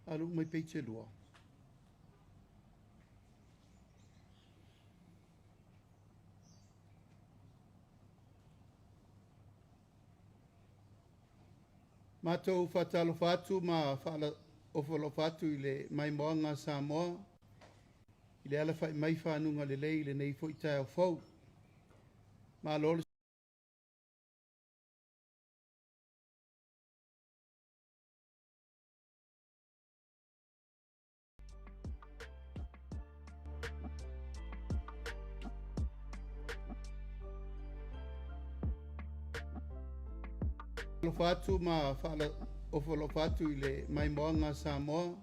Alu mai peitse lua. Matou faatalofa atu ma faalofa atu i le maimoaga a Samoa i le alafai mai fanuga lelei i lenei foi taeao fou. Malo le Alofa atu ma faalofa atu i le maimoaga a Samoa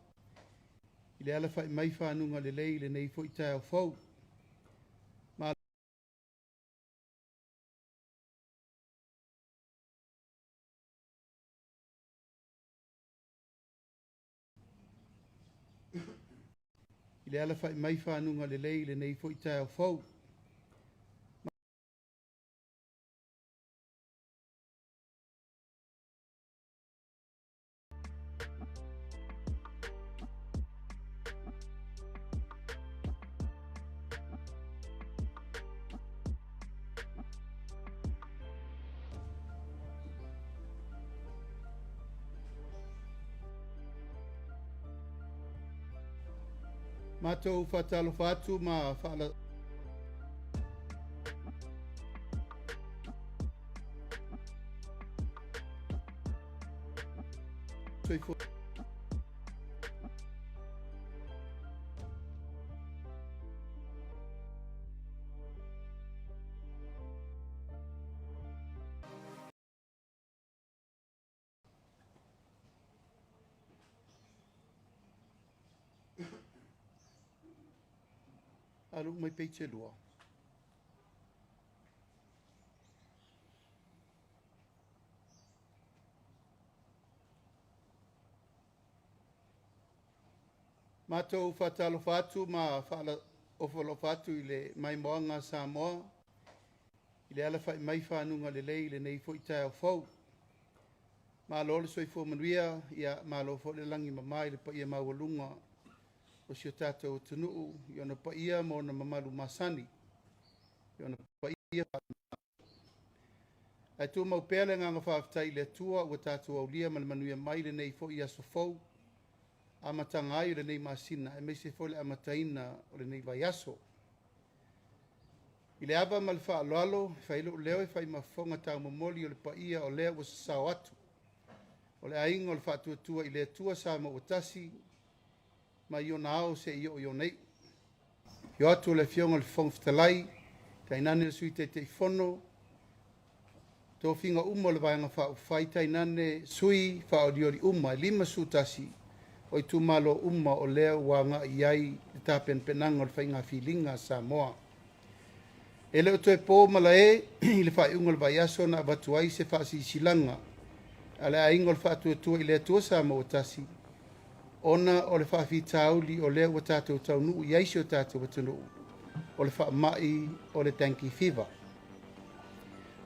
i le alafai mai fanuga lelei i lenei foi taeao fou. I le alafai mai fanuga lelei i lenei foi taeao fou. Matou faatalofa atu ma faala soifua Alu mai peitse lua. Matou faatalofa atu ma faalofa atu i le maimoaga a Samoa i le alafai mai fanuga lelei i lenei foi taeao fou. Malo le soifua manuia, ia malo foi le lagi mama i le paia maualuga o si o tatou atunuu i ona paia ma ona mamalu masani, i ona paia. Ae tumau pea le agaga faafetai i le Atua ua tatou aulia ma le manuia mai lenei foi aso fou, amataga ai o lenei masina, aemaise foi le amataina o lenei vaiaso. I le ava ma le faaaloalo, e fai lou leo e fai ma fofoga taumomoli o le paia o lea ua sasao atu. O le aiga o le Faatuatua i le Atua Samoa ua tasi, mai ona ao seia oo i ona iu. Afio atu le Afioga i le Fofoga Fetalai, tainane le Sui Taitaifono, tofiga uma o le Vaega Faaupufai, tainane sui faaolioli uma e 51 o itumalo uma o lea ua agai i ai le tapenapenaga o le faiga filiga a Samoa. E le o toe po malae i le faaiuga o le vaiaso na avatu ai se faasilasilaga a le Aiga o le Faatuatua i le Atua Samoa ua Tasi, ona o le faafitauli o lea ua tatou taunuu i ai si o tatou atunuu, o le faamai o le dengue fever.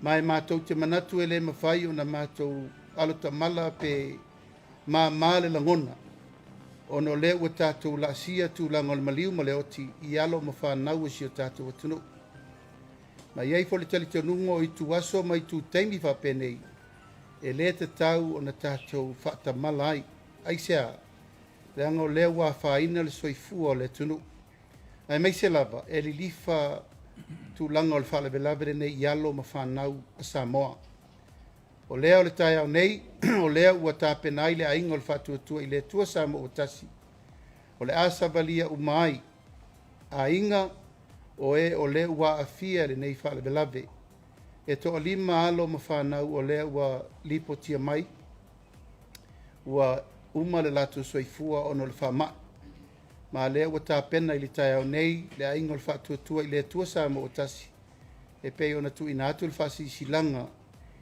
Ma e matou te manatu e le mafai ona matou alotamala pe māmā le lagona, ona o lea ua tatou laasia tulaga o le maliu ma le oti i alo ma fanau o si o tatou atunuu. Ma e i ai foi le talitonuga o itu aso ma itu taimi faapenei, e le tatau ona tatou faatamala ai. Aisea? Leaga o lea ua afaina le soifua o le atunuu, aemaise lava e lilifa tulaga o le faalavelave lenei i alo ma fanau a Samoa. O lea o le taeao nei, o lea ua tapena ai le Aiga o le Faatuatua i le Atua Samoa ua Tasi, o le a savalia uma ai aiga o e o lea ua aafia i lenei faalavelave. E toalima alo ma fanau o lea ua lipotia mai, ua uma le latou soifua ona o le faamai. Ma lea ua tapena i le taeao nei le Aiga o le Faatuatua i le Atua Samoa ua Tasi, e pei ona tuuina atu le faasilasilaga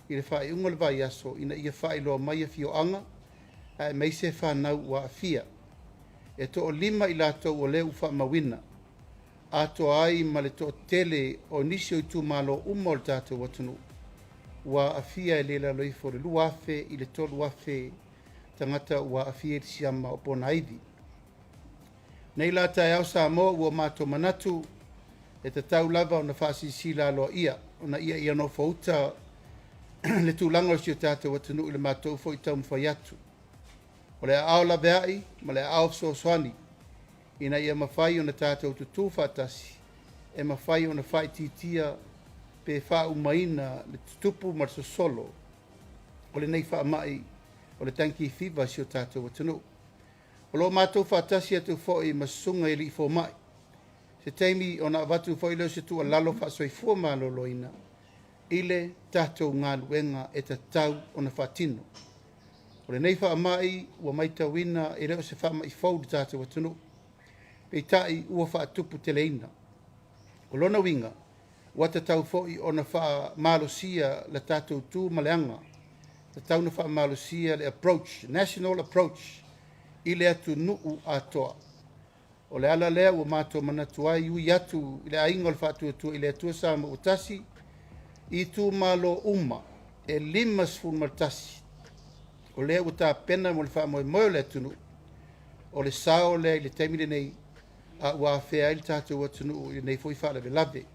i le faaiuga o le vaiaso ina ia faailoa mai afioaga aemaise fanau ua aafia. E toalima i latou o lea ua faamauina, atoa ai ma le toatele o nisi o itumalo uma o le tatou atunuu ua aafia e le lalo ifo o le 2,000 i le 3,000. tagata ua aafia i le siama o ponaivi. Nei la taeao Samoa ua matou manatu e tatau lava ona faasilasila aloaia ona ia ia nofouta le tulaga o si o tatou atunuu i le matou foi taumafai atu. O le aao laveai ma le aao fesoasoani ina ia mafai ona tatou tutū faatasi e mafai ona faaitiitia pe faaumaina le tutupu ma le sosolo o lenei faamai o le dengue fever i si o tatou atunuu. O lo o matou faatasi atu foi ma susuga i alii fomai. Se taimi ona avatu foi lea o se tuualalo faasoifua maloloina i le tatou galuega e tatau ona faatino. O lenei faamai ua matauina e le o se faamai fou i le tatou atunuu, peitai ua faatuputeleina. O lona uiga, ua tatau foi ona faamalosia le tatou tu ma le aga, tatau ona faamalosia le approach, national approach i le atunuu atoa. O le ala lea ua matou manatu ai, ui atu i le Aiga o le Faatuatua i le Atua Samoa ua Tasi, i itumalo uma e 51, o lea ua tapena mo le faamoemoe o le atunuu, o le sao lea i le taimi lenei, a ua afea ai le tatou atunuu i lenei foi faalavelave.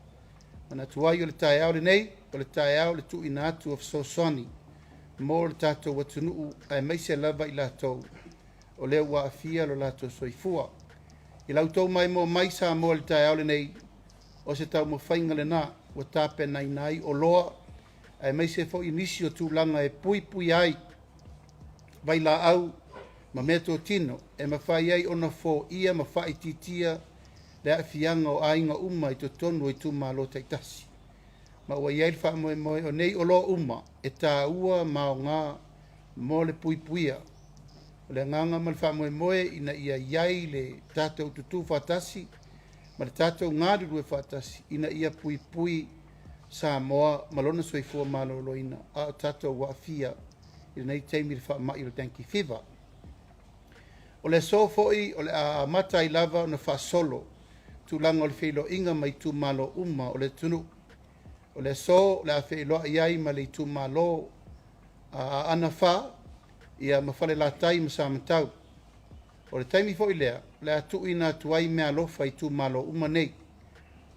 Manatu ai o le taeao lenei, o le taeao o le tuuina atu o fesoasoani mo le tatou atunuu, aemaise lava i latou o lea ua aafia lo latou soifua. I la outou maimoa mai Samoa i le taeao lenei, o se taumafaiga lena ua tapenaina ai oloa, aemaise foi nisi o tulaga e puipuia ai vailaau ma meatotino e mafai ai ona foia ma faaitiitia le aafiaga o aiga uma i totonu o itumalo taitasi. Ma ua i ai le faamoemoe o nei oloa uma e taua ma aoga mo le puipuia. O le agaga ma le faamoemoe ina ia i ai le tatou tutū faatasi ma le tatou galulue faatasi ina ia puipui Samoa ma lona soifua maloloina a o tatou aafia i lenei taimi i le faamai o le dengue fever. O le aso foi o le a amata ai lava ona faasolo tulaga o le feiloaiga ma itumalo uma o le atunuu. O le aso o le a feiloai ai ma le itumalo a Aana 4 ia ma Falelatai ma Samatau. O le taimi foi lea, o le a tuuina atu ai meaalofa i itumalo uma nei,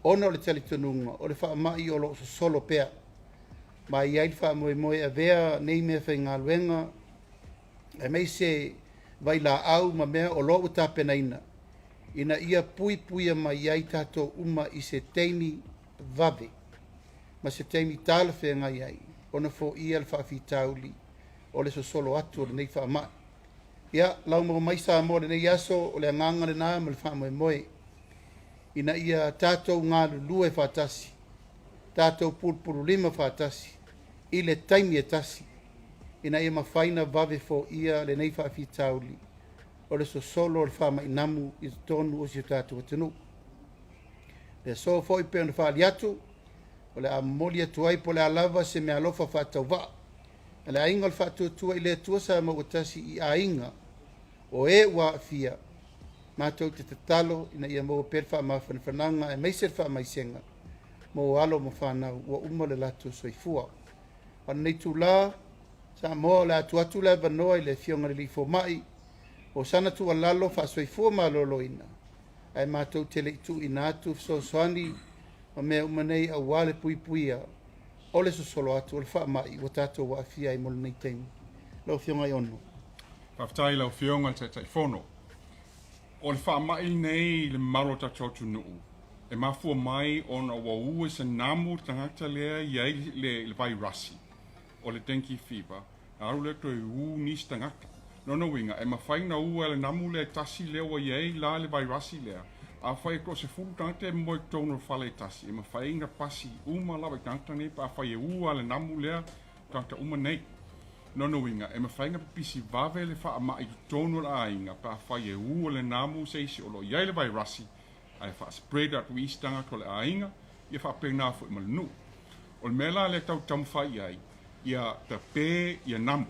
ona o le talitonuga o le faamai o lo o sosolo pea. Ma e i ai le faamoemoe e avea nei meafaigaluega aemaise vailaau ma mea o lo o ua tapenaina ina ia puipuia mai ai tatou uma i se taimi vave ma se taimi talafeagai ai ona foia le faafitauli o le sosolo atu o lenei faamai. Ia, laumau mai Samoa i lenei aso, o le agaga lena ma le faamoemoe ina ia tatou galulue faatasi, tatou pulupululima faatasi i le taimi e tasi, ina ia mafai ona vave foia lenei faafitauli o le sosolo o le faamai namu i totonu o si o tatou atunuu. Le aso foi pei ona faali atu, o le a momoli atu ai po o le a lava se meaalofa faatauvaa a le Aiga o le Faatuatua i le Atua Samoa ua Tasi i aiga o e ua aafia, matou te tatalo ina ia maua pea le faamafanafanaga aemaise le faamaisega mo alo ma fanau ua uma le latou soifua. A o lenei itula, Samoa, o le a tuu atu le avanoa i le Afioga i le Alii Fomai mo sana tuualalo faasoifua maloloina, ae matou te le i tuuina atu fesoasoani ma mea uma nei aua le puipuia o le sosolo atu o le faamai ua tatou aafia ai mo lenei taimi. Lau Afioga Aiono. Faafetai i lau Afioga i le Taitaifono. O le faamai lenei i le mamalu o le tatou atunuu, e mafua mai ona ua ua i se namu le tagata lea e i ai le vairasi o le dengue fever, na alu lea toe ū nisi tagata. Lona uiga, e mafai ona ua e le namu lea e tasi lea ua i ai la le vairasi lea. Afai e toasefulu tagata e moe i totonu o le fale e tasi, e mafai ona pasi uma lava i tagata nei pe afai e ua le namu lea tagata uma nei. Lona uiga, e mafai ona pipisi vave le faamai i totonu o le aiga pe afai e ua le namu se isi o lo o i ai le vairasi ae faa-spread atu i isi tagata o le aiga, ia faapena foi ma le nuu. O le mea la lea tatou te taumafai i ai, ia tape ia namu.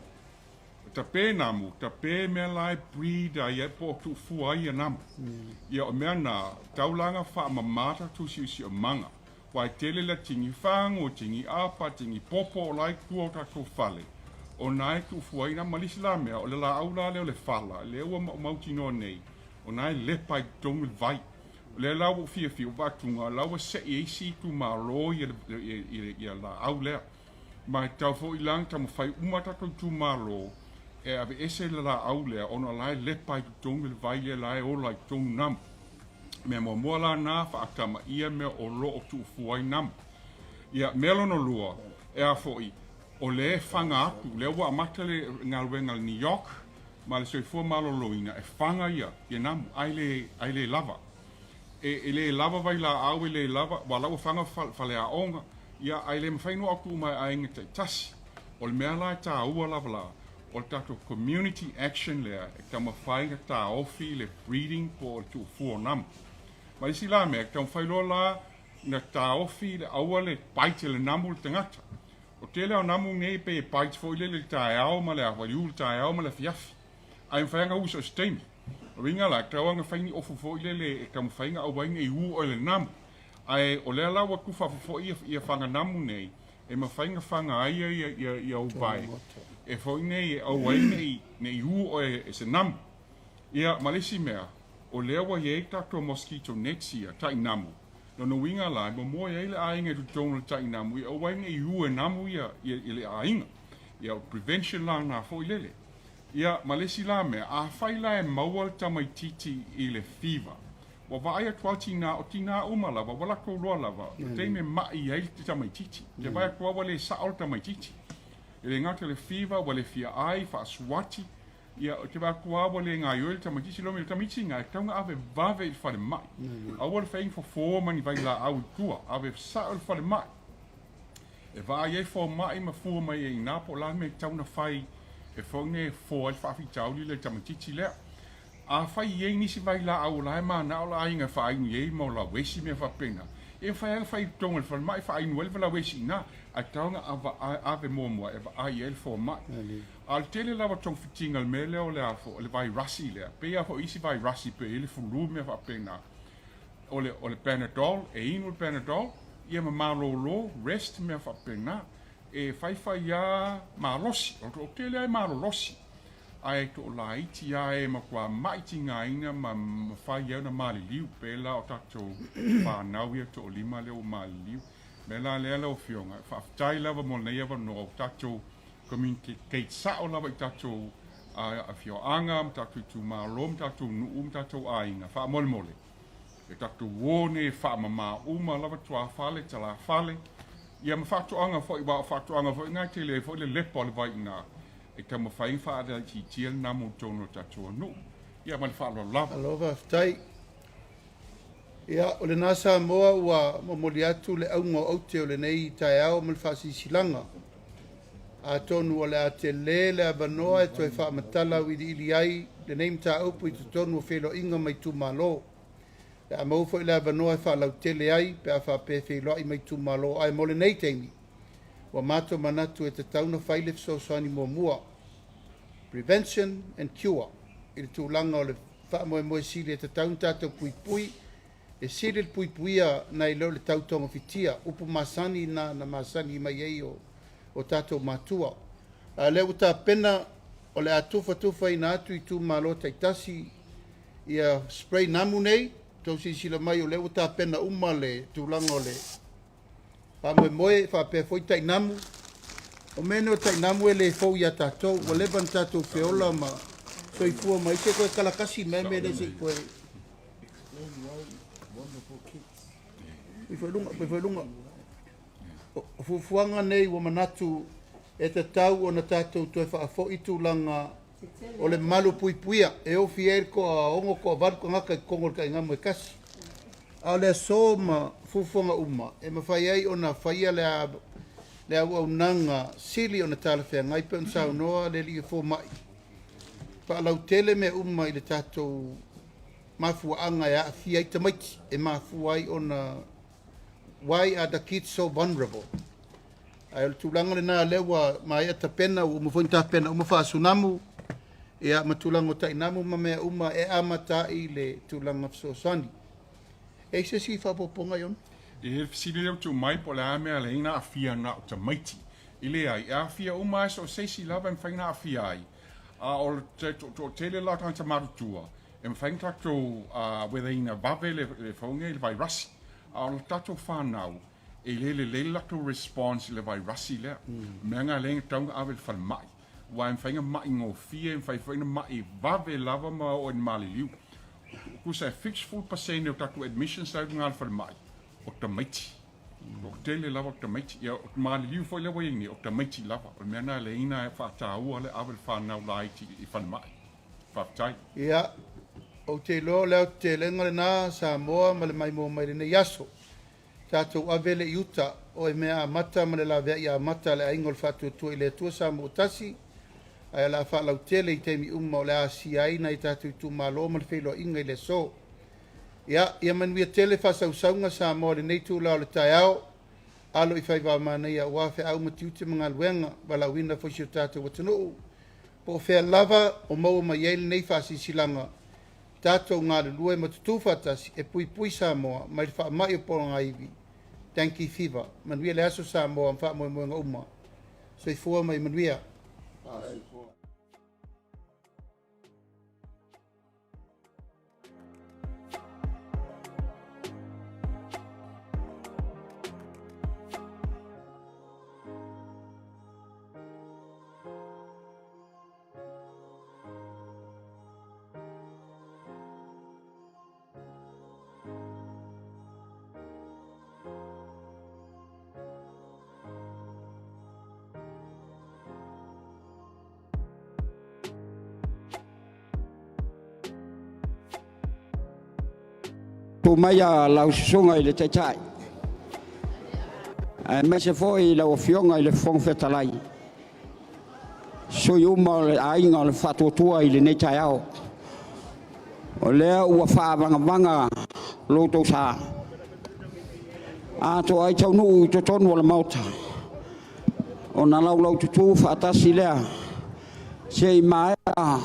Tape namu, tape mea la e breed ai po o tuufua ai ia namu. Ia o mea na, tau la na faamama tatou siosiomaga. Aua e tele le tigi fagu, tigi apa, tigi popo o la e i tua o tatou fale. O na e tuufua ai na ma le isi la mea, o le laau la lea o le fala, lea ua mautinoa nei, o na e lepa i totonu le vai. O lea la ua ou fiafia, ua vaai atu la ua sei e isi itumalo ia laau lea. Ma e tatau foi la ona taumafai uma tatou itumalo e aveese le laau lea ona o la e lepa i totonu le vai lea la e ola i totonu namu. Mea muamua la na faatamaia mea o lo o tuufua ai namu. Ia, mea lona lua, e a foi, o lea e faga atu, lea ua amata le galuega a le NEOC ma le Soifua Maloloina e faga ia namu, ae le lava. E le lava vailaau, e le lava, aua la ua faga faleaoga, ia, ae le mafai ona oo atu uma i aiga taitasi. O le mea la e taua lava la, o le tatou community action lea e taumafai ona taofi le breeding po o le tuufua o namu. Ma le isi la mea, e taumafai loa la na taofi le aua le bite e le namu le tagata. O tele o namu nei pei e bite foi lele i le taeao ma le liu i le taeao ma le afiafi. Ae mafai lava ona u so o se taimi. O uiga la, e tatau lava ona fai ni ofu foi lele e taumafai ona aua ai ne i u oe i le namu. Ae o lea la ua tufa foi ia faga namu nei, e mafai ona faga ai ia ou vae, e foi nei e aua ai ne i u oe e se namu. Ia, ma le isi mea, o lea ua i ai tatou mosquito nets ia, tai namu. Lona uiga la, e momoe ai le aiga i totonu o le tai namu, ia aua ai ne i u e namu ia le aiga. Ia, o prevention la na foi lele. Ia, ma le isi la mea, afai la e maua le tamaitiiti i le fever, ua vaai atu lava tinā, o tinā uma lava, ua latou iloa lava, o le taimi e ma'i ai le tamaitiiti. Te vaai atu lava ua le sao le tamaitiiti. E le gata i le fever, ua le fia ai, faasuati, ia, te vaai atu lava ua le gaoioi le tamaitiiti, lona uiga o le tamaitiiti lena, e tatau ona ave vave i le falemai. Aua le fai ni fofo ma ni vailaau i tua, ave sao i le falemai. E vaai ai fomai ma fua mai ai i ina po o le a le mea e tatau ona fai e foi nei e fofo ai le faafitauli lea i le tamaitiiti lea. Afai e i ai nisi vailaau o la e manao le aiga e faainu i ai mau lauesi mea faapena, e mafai lava ona fai i totonu o le falemai e faainu ai le lauesi i ina, ae tatau ona ave muamua e vaai i ai le fomai. A o le tele lava o togafitiga i le mea lea o le a foi, o le vairasi lea, pei lava foi isi vairasi pei e i ai le flu ma mea faapena, o le, o le Panadol, e inu le Panadol, ia ma malolo, rest, mea faapena. E faifai lava malosi, o le toatele lava e malolosi, ae toalaiti lava e matua mai tigaina ma mafai ai ona maliliu, pei la o tatou fanau ia toalima lea ua maliliu. O le mea la lea lau Afioga, faafetai lava mo lenei avanoa ua tatou communicate sao lava i tatou afioaga ma tatou itumalo ma tatou nuu ma tatou aiga. Faamolemole, e tatou o nei e faamama uma lava tuafale, talafale, ia ma faatoaga foi, aua o faatoaga foi na e tele ai foi le lepa o le vai i ina e taumafai ai ona faalaitiitia le namu i totonu o le tatou nuu. Ia ma le faaaloalo lava. Malo faafetai. Ia, o lena Samoa ua momoli atu le auga o aute o lenei taeao ma le faasilasilaga. Atonu o le a tele le avanoa e toe faamatala auiliili ai lenei mataupu i totonu o feiloaiga ma itumalo. O le a maua foi le avanoa e faalautele ai pe a faapea e feiloai ma itumalo, ae mo lenei taimi, ua matou manatu e tatau ona fai le fesoasoani muamua, prevention and cure, i le tulaga o le faamoemoe sili e tatau ona tatou puipui, e sili le puipuia nai lo le tau togafitia, upu masani na na masani mai ai o tatou matua. A o lea ua tapena o le a tufatufaina atu i itumalo taitasi ia spray namu nei, tou silasila mai o lea ua tapena uma le tulaga o le faamoemoe faapea foi tainamu. O mea nei o tainamu e le fou ia tatou, ua leva ona tatou feola ma soifua mai se toe kalakasi mea mea le se i toe pui foi luga. O fuafuaga nei ua manatu e tatau ona tatou toe faafoi tulaga o le malu puipuia e ofi ai le toa 6 toa 8 tagata i totonu o le tainamu e tasi. A o le aso ma fuafuaga uma e mafai ai ona faia le auaunaga sili ona talafeagai pe ona saunoa le alii fomai. Faalautele mea uma i le tatou mafuaaga e aafia ai tamaiti e mafua ai ona why are the kids so vulnerable? Ae o le tulaga lena lea ua maea tapena, ua uma foi ona tapena uma faasunamu, ia ma tulaga o tainamu ma mea uma e amata ai le tulaga fesoasoani. E i se isi faaopoopoga, Iona? E fesili lea ua tuu mai po o le a mea leai na aafia na o tamaiti. E leai, e aafia uma lava so o se isi lava e mafai ona aafia ai. A o le toatele la o tagata matutua, e mafai ona tatou weather ina vave le fauga i le vairasi. A o le tatou fanau, e le lelei le latou response i le vairasi lea. O mea na lea e tatau ona ave i le falemai. Aua e mafai ona mai gofie, e mafai foi ona mai vave lava ma oo i le maliliu. Tusa e 70% o tatou admissions la i luga o le falemai, o tamaiti. O tele lava o tamaiti. Ia, o maliliu foi lea ua i ai nei, o tamaiti lava. O le mea lena e leai ona faataua le ave le fanau laiti i falemai. Faafetai. Ia, ou te iloa o le aotetelega lena Samoa ma le maimoa mai lenei aso. Tatou ave le i uta o e mea amata ma le laveai amata a le Aiga o le Faatuatua i le Atua Samoa tasi, ae o le a faalautele i taimi uma o le a asia ai nai tatou itumalo ma le feiloaiga i le aso. Ia, ia manuia tele faasausauga Samoa i lenei itula o le taeao. Alo i faiva manaia aua feau ma tiute ma galuega, valaauina foi si o tatou atunuu. Po o fea lava o maua mai ai lenei faasilasilaga, tatou galulue ma tutū faatasi e puipui Samoa mai le faamai o pogaivi, Dengue Fever. Manuia le aso Samoa ma faamoemoega uma. Soifua ma ia manuia. Tu maia lau susuga i le Taitai, aemaise foi lau Afioga i le Fofoga Fetalai, sui uma o le aiga o le Faatuatua i lenei taeao. O lea ua faavagavaga lo outou sa, atoa ai taunuu i totonu o le Maota, ona laulaututu faatasi lea, se i maea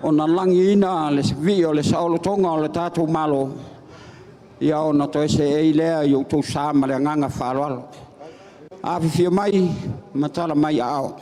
ona lagiina le vii o le saolotoga o le tatou Malo, ia ona toe seei lea i outou sa ma le agaga faaaloalo. Afifio mai ma tala mai aao.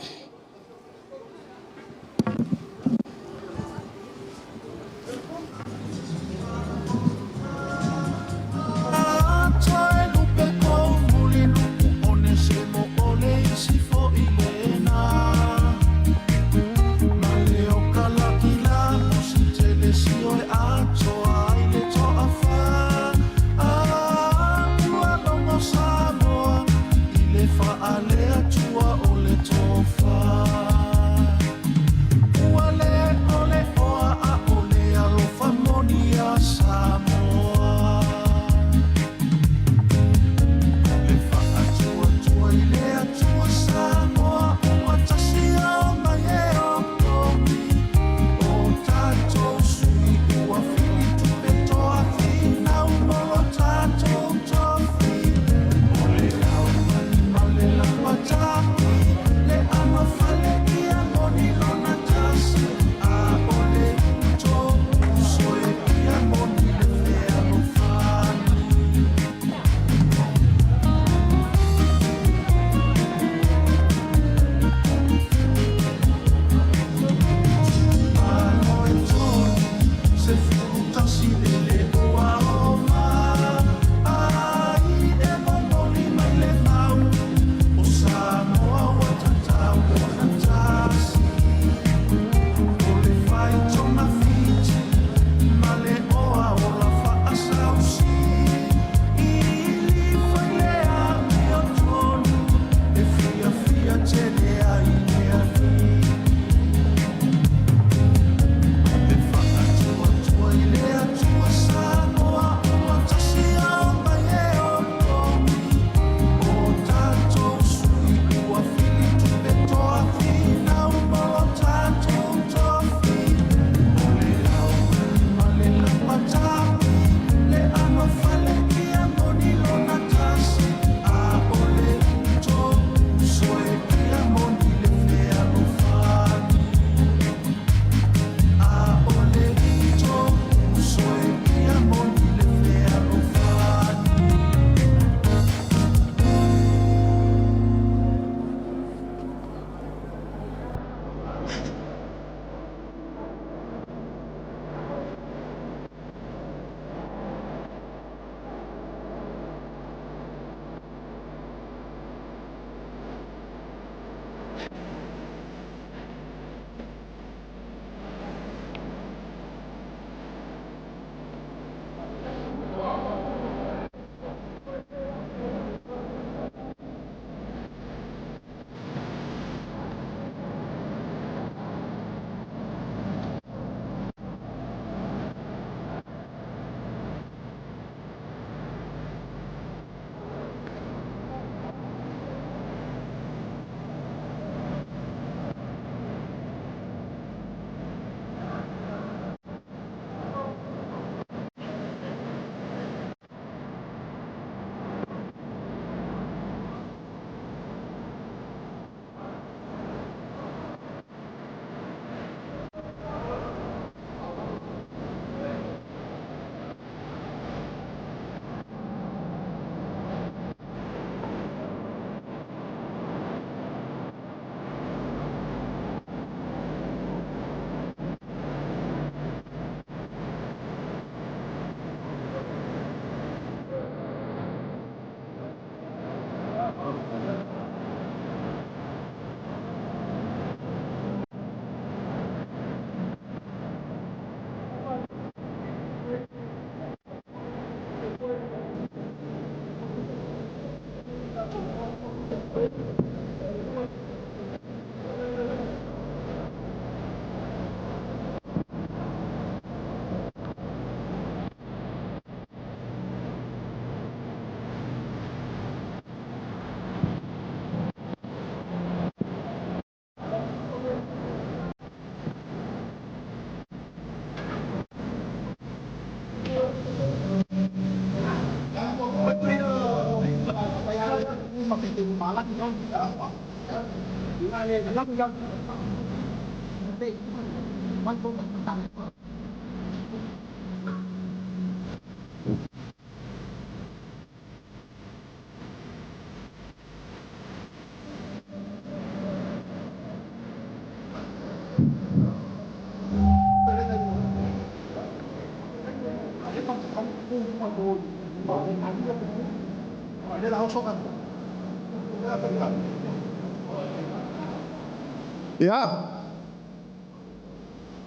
Ia,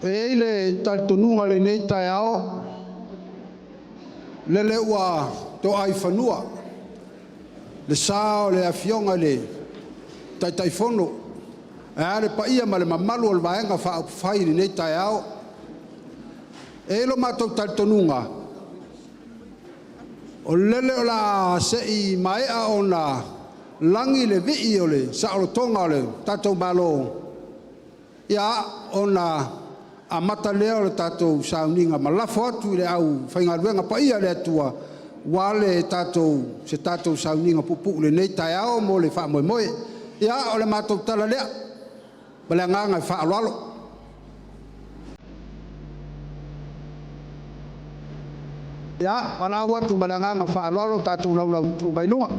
e i ai le talitonuga i lenei taeao, lele ua to'a i fanua le sa o le Afioga i le Taitaifono, ae a le paia ma le mamalu o le Vaega Faaupufai i lenei taeao. E i ai lo matou talitonuga, o lele o le a se i maea ona lagi le vii o le saolotoga o le tatou Malo, ia ona amata lea o le tatou sauniga ma lafo atu i le aufaigaluega paia a le Atua aua le tatou se tatou sauniga puupuu i lenei taeao mo le faamoemoe. Ia, o le matou tala lea ma le agaga faaaloalo. Ia, valaau atu ma le agaga faaaloalo tatou laulau mai luga.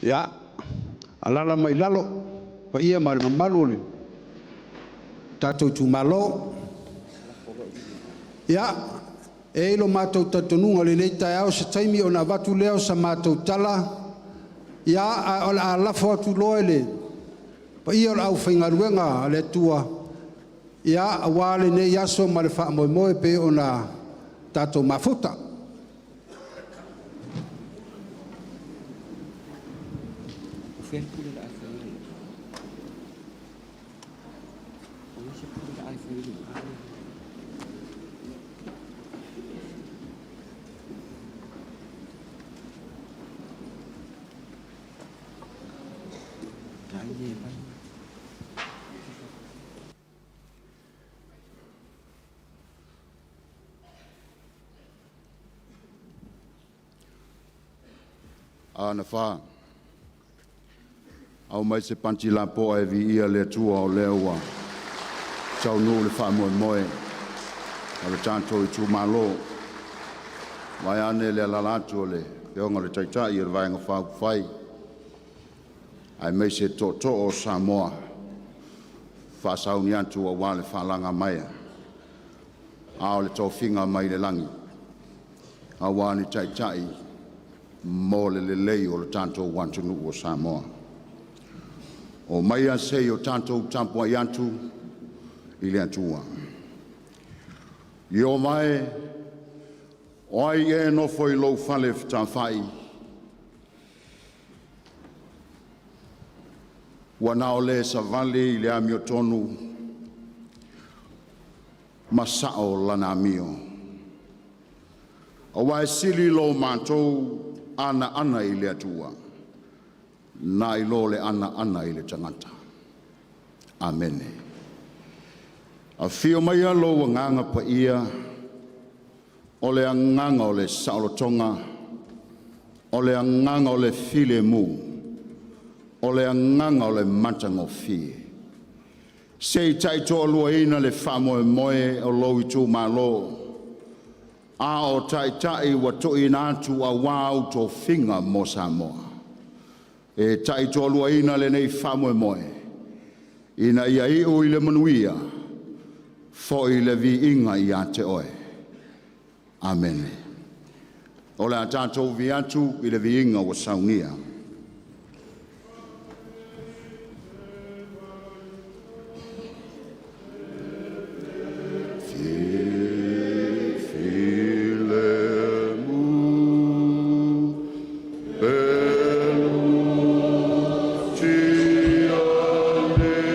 Ia, alaala mai i lalo le paia ma le mamalu o le tatou itumalo. Ia, e i ai lo matou talitonuga o lenei taeao, o se taimi ona avatu lea o sa matou tala, ia ae o le a lafo atu loa i le paia o le aufaigaluega a le Atua ia aua lenei aso ma le faamoemoe e pei ona tatou mafuta. Aana 4, aumai se panti lapoa e viia le Atua o lea ua taunuu le faamoemoe o le tatou itumalo, vaeane le alaala atu o le Afioga i le Taitai o le Vaega Faaupufai aemaise tootoo o Samoa, faasauni atu aua le faalagamaea a o le tofiga mai le lagi aua ni taitai mo le lelei o le tatou atunuu o Samoa. Omaia se i o tatou tapuai atu i le Atua. Ieova e, o ai ea e nofo i lou fale fetāfa'i? Ua na o le e savali i le amiotonu. ma sao lana amio. Auā e sili lo matou anaana i le Atua, nai lo le anaana i le tagata. Amene. Afio maia lou Agaga Paia, o le Agaga o le saolotoga, o le Agaga o le filemu, o le Agaga o le matagofie. Se i taitoaluaina le faamoemoe o lou itumalo, a o Taitai ua to'ina atu aua au tofiga mo Samoa. E taitoaluaina lenei faamoemoe ina ia iu i le manuia, foi le viiga ia te Oe. Amene. O le a tatou ui atu i le viiga ua saunia. Filemu e nei i le i le ola nei.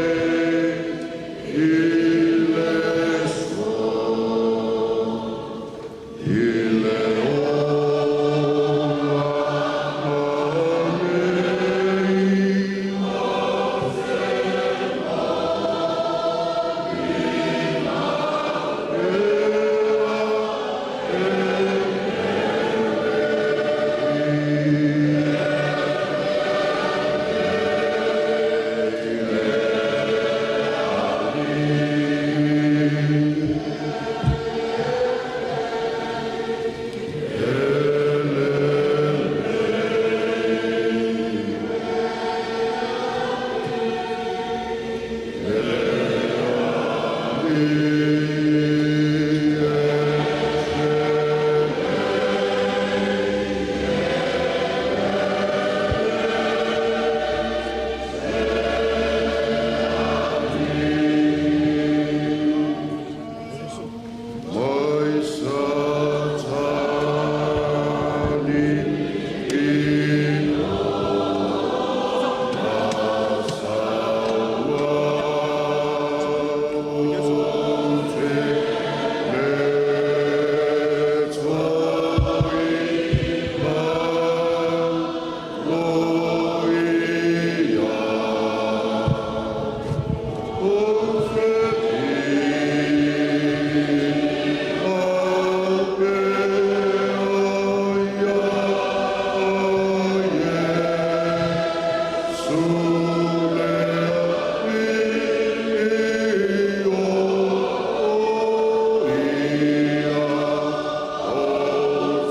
Mai Satani i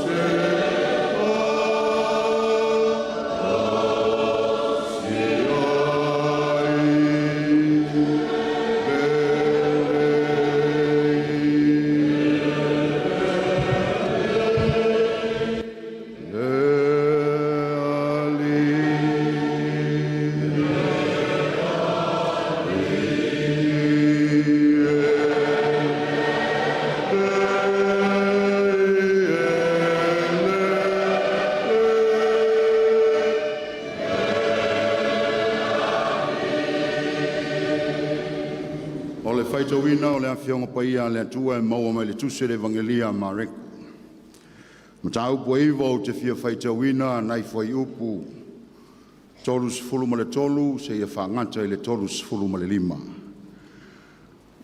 te le toi aloia. O Le Alii. O le faitauina o le Afioga Paia a le Atua e maua mai le Tusi o le Evagelia a Mareko. Mataupu e 9 ou te fia faitauina nai fuaiupu 33 seia fagata i le 35.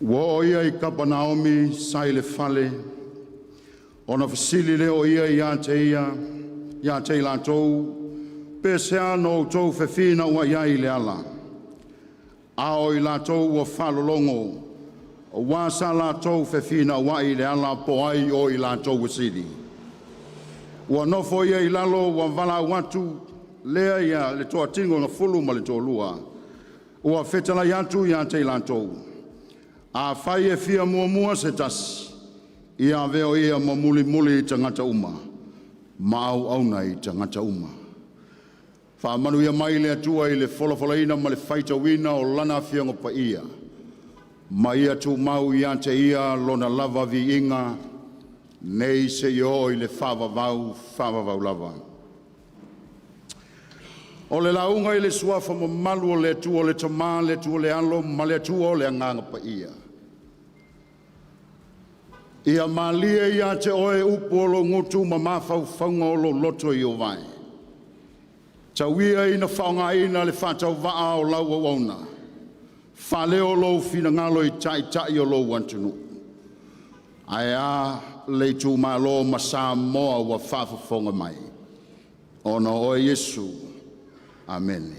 Ua oo ia i Kapanaomi, sa i le fale, ona fesili lea o ia ia te ia ia te i latou, “Pe sea na outou fefinauai ai i le ala?” A o i latou ua faalologo, auā sa latou fefinauai i le ala po o ai o i latou e sili. Ua nofo ia i lalo, ua valaau atu lea i le toatino e 12, ua fetalai atu ia te i latou, “Afai e fia muamua se tasi, ia avea o ia ma mulimuli i tagata uma, ma auauna i tagata uma.” Faamanuia mai le Atua i le folafolaina ma le faitauina o Lana Afioga Paia, ma ia tumau ia te Ia Lona lava viiga nei seia oo i le faavavau, faavavau lava. O le lauga i le Suafa mamalu o le Atua le Tama, le Atua le Alo ma le Atua o le Agaga Paia. Ia malie ia te oe upu o lou gutu ma mafaufauga o lou loto i vae. Tau ia ina faaaogaina le faatauvaa o lau auauna, faaleo lou finagalo i taitai o lou atunuu, ae a le itumalo ma Samoa ua faafofoga mai, ona o oe Iesu. Amene.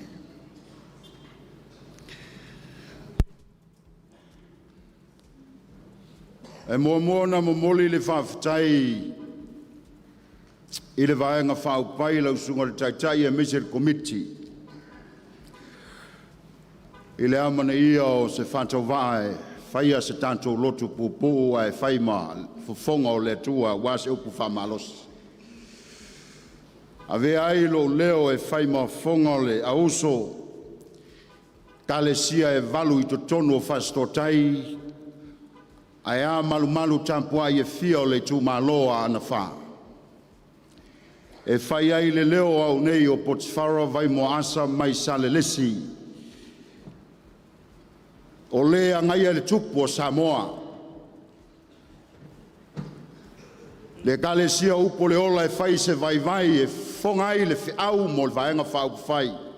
E muamua ona momoli le faafetai i le Vaega Faaupufai lau Susuga i le Taitai aemaise le Komiti i le amanaia o se faatauvaa e faia se tatou lotu puupuu ae fai ma fofoga o le Atua aua se upu faamalosi. Avea ai lou leo e fai ma fofoga o le auuso Ekalesia e valu i totonu o Fasitooutai ae a malumalu tapuai e fia o le itumalo o Aana 4, e fai ai le leo o au nei o Potifara Vaimoa Asa mai Salelesi, o le agaia le Tupu o Samoa, le Ekalesia Upu o le Ola e fai se vaivai e fofoga ai le feau mo le Vaega Faaupufai,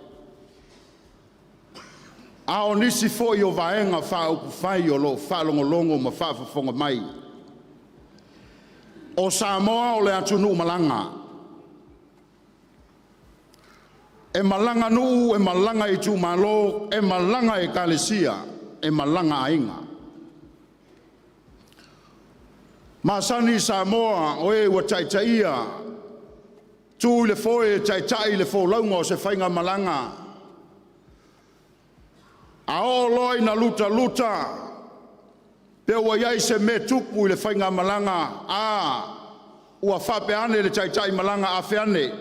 a o nisi foi o Vaega Faaupufai o lo o faalogologo ma faafofoga mai. O Samoa o le atunuu malaga, e malaga nuu, e malaga itumalo, e malaga ekalesia, e malaga aiga. Masani Samoa o e ua taitaia, tu i le foe e taitai le folauga o se faigamalaga. A oo loa ina lutaluta pe ua i ai se mea tupu i le faigamalaga, a ua faapea ane le taitai malaga, a fe ane,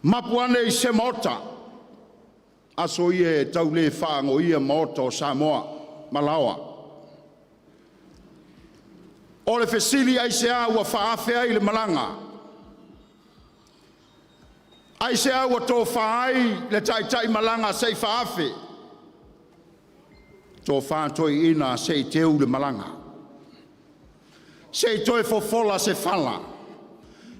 mapu ane i se maota, aso ia e tau le faagoia maota o Samoa ma laoa. O le fesili, aisea ua faaafe ai le malaga? Aisea ua tofa ai le taitai malaga se i faaafe? Tofa toeaiina se i teu le malaga, se i toe fofola se fala,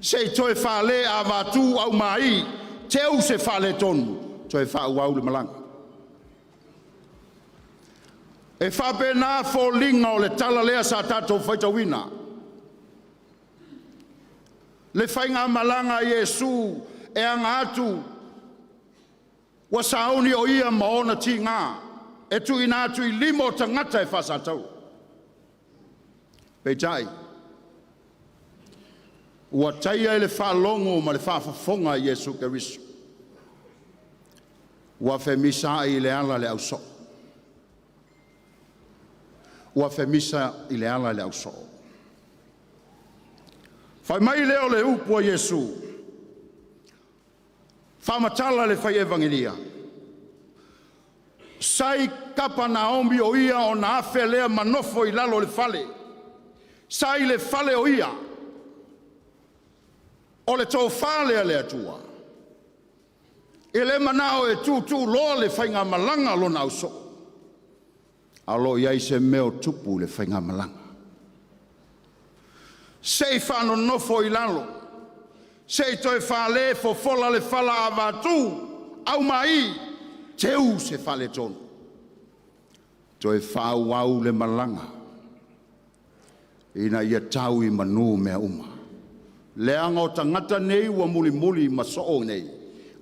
se i toe fale avatu aumai, teu se faaletonu, toe faaauau le malaga. E faapena foliga o le tala lea sa tatou faitauina. Le faigamalaga a Iesu e aga atu, ua sauni o ia ma ona tiga e tuuina atu i lima o tagata e faasatauro. Peitai, ua taia i le faalogo ma le faafofoga a Iesu Keriso, ua femisaai i le ala le ausoo. Ua femisa i le ala le ausoo. Fai mai lea o le upu a Iesu, faamatala le fai Evagelia, sa i Kapanaomi o ia ona afe lea ma nofo i lalo o le fale. Sa i le fale o ia. O le tofa lea a le Atua, e le manao e tuutuuloa le faigamalaga a lona ausoo, a o lo o i ai se mea o tupu i le faigamalaga. Se i faanonofo i lalo, se i toe fale fofola le fala avatu, aumai, teu se faaletonu, toe faaauau le malaga ina ia tau i manu mea uma. Leaga o tagata nei ua mulimuli ma soo nei,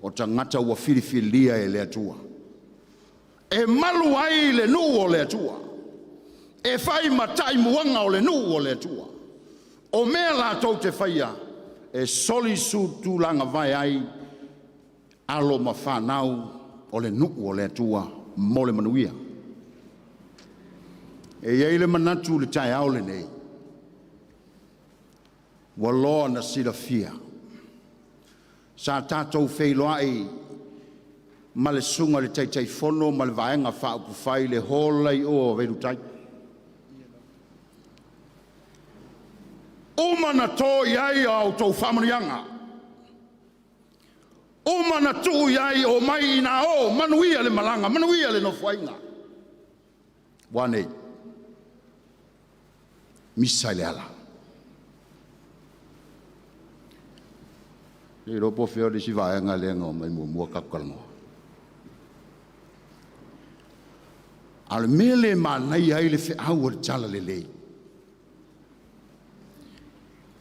o tagata ua filifilia e le Atua e malu ai le nuu o le Atua, e fai ma taimuaga o le nuu o le Atua. O mea latou te faia, e soli su tulaga vae ai alo ma fanau o le nuu o le Atua mo le manuia. E i ai le manatu i le taeao lenei, ua loa ona silafia, sa tatou feiloai ma le susuga i le Taitaifono ma le Vaega Faaupufai i le hall la i o a Vailuutai. Uma ona to i ai a outou faamanuiaga, uma ona tuu i ai, omai ina o, manuia le malaga, manuia le nofoaiga. Ua a nei? Misa i le ala. Le iloa po o fea le isi vaega lea na omai muamua tatou talanoa. A o le mea lea e manaia ai le feau o le talalelei,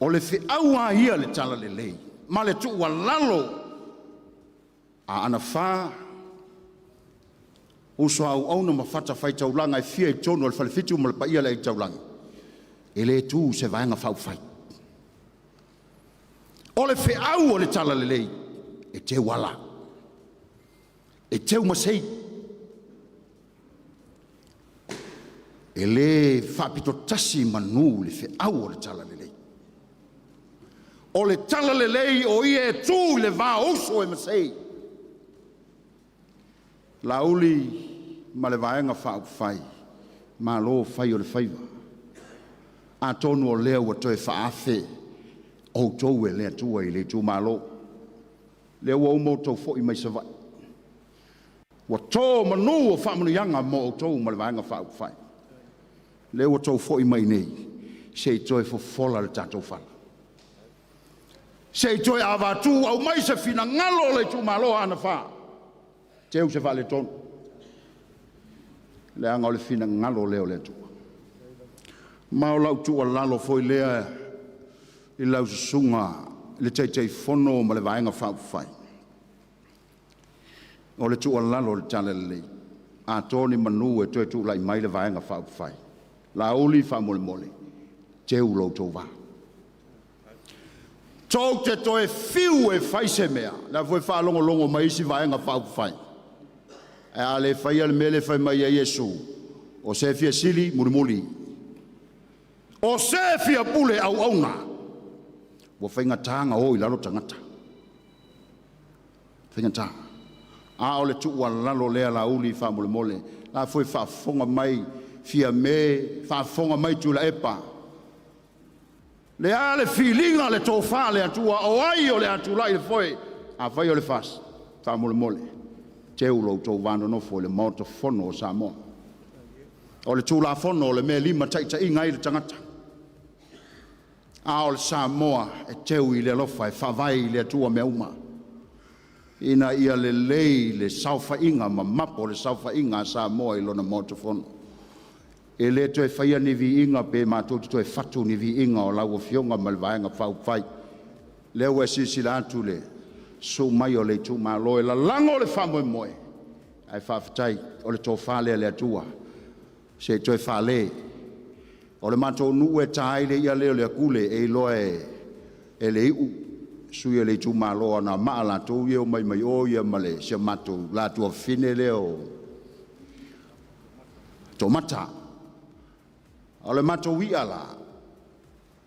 o le feau lava ia le talalelei ma le tuualalo a Aana Alofi 4, uso a auauna ma fatafaitaulaga e fia i totonu o le Falefitu ma le paia o le Aitaulag, e le tu se Vaega Faaupufai. O le feau o le talalelei e teuala, e teumasei, e le faapito tasi manu i le feau o le talalelei. O le talalelei o ia e tu i le va o uso e masei. Laauli ma le Vaega Faaupufai, malo fai o le faiva. Atonu o lea ua toe faaafe outou e le Atua i le itumalo, lea ua uma outou foi mai Savaii, ua to manu o faamanuiaga mo outou ma le Vaega Faaupufai. Lea ua outou foi mai i inei se i toe fofola le tatou fala, se i toe avatu aumai se finagalo o le itumalo o Aana 4, teu se faaletonu, leaga o le finagalo lea o le Atua. Ma o lau tuualalo foi lea i lau susuga i le Taitaifono ma le Vaega Faaupufai, o le tuualalo o le talalelei, a to ni manu e toe tulai mai le Vaega Faaupufai, Laauli faamolemole, teu lo outou va. Tou te toe fiu e fai se mea, o la foi e faalogologo mai isi Vaega Faaupufai, ae a le faia le mea lea e fai mai ai Iesu, o se e fia sili, mulimuli, o se e fia pule, auauna. Ua faigata ona o i lalo tagata, faigata. A o le tuualalo lea Laauli faamolemole, la foi e faafofoga mai Fiame, faafofoga mai Tuilaepa, le a le filiga, le tofa a le Atua, o ai o le a tulai i le foe? Afai o le FAST, faamolemole, teu lo outou va nonofo i le Maota Fono o Samoa. O le Tulafono o le mea e limataitaiina ai le tagata, a o le Samoa e teu i le alofa e faavae i le Atua mea uma, ina ia lelei le saofaiga ma mapo le saofaiga a Samoa i lona Maota Fono. E le toe faia ni viiga pe matou te toe fatu ni viiga o lau Afioga ma le Vaega Faaupufai. Lea ua e silasila atu i le susu mai o le itumalo e lalago le faamoemoe, ae faafetai o le tofa lea a le Atua se i toe faale. O le matou nuu e ta ai le i'a lea o le atule, e iloa e le iu sui o le itumalo o Anoamaa latou ia e omai mai o ia ma le si o matou le tuafafine lea o Toomata. O le matou i'a la,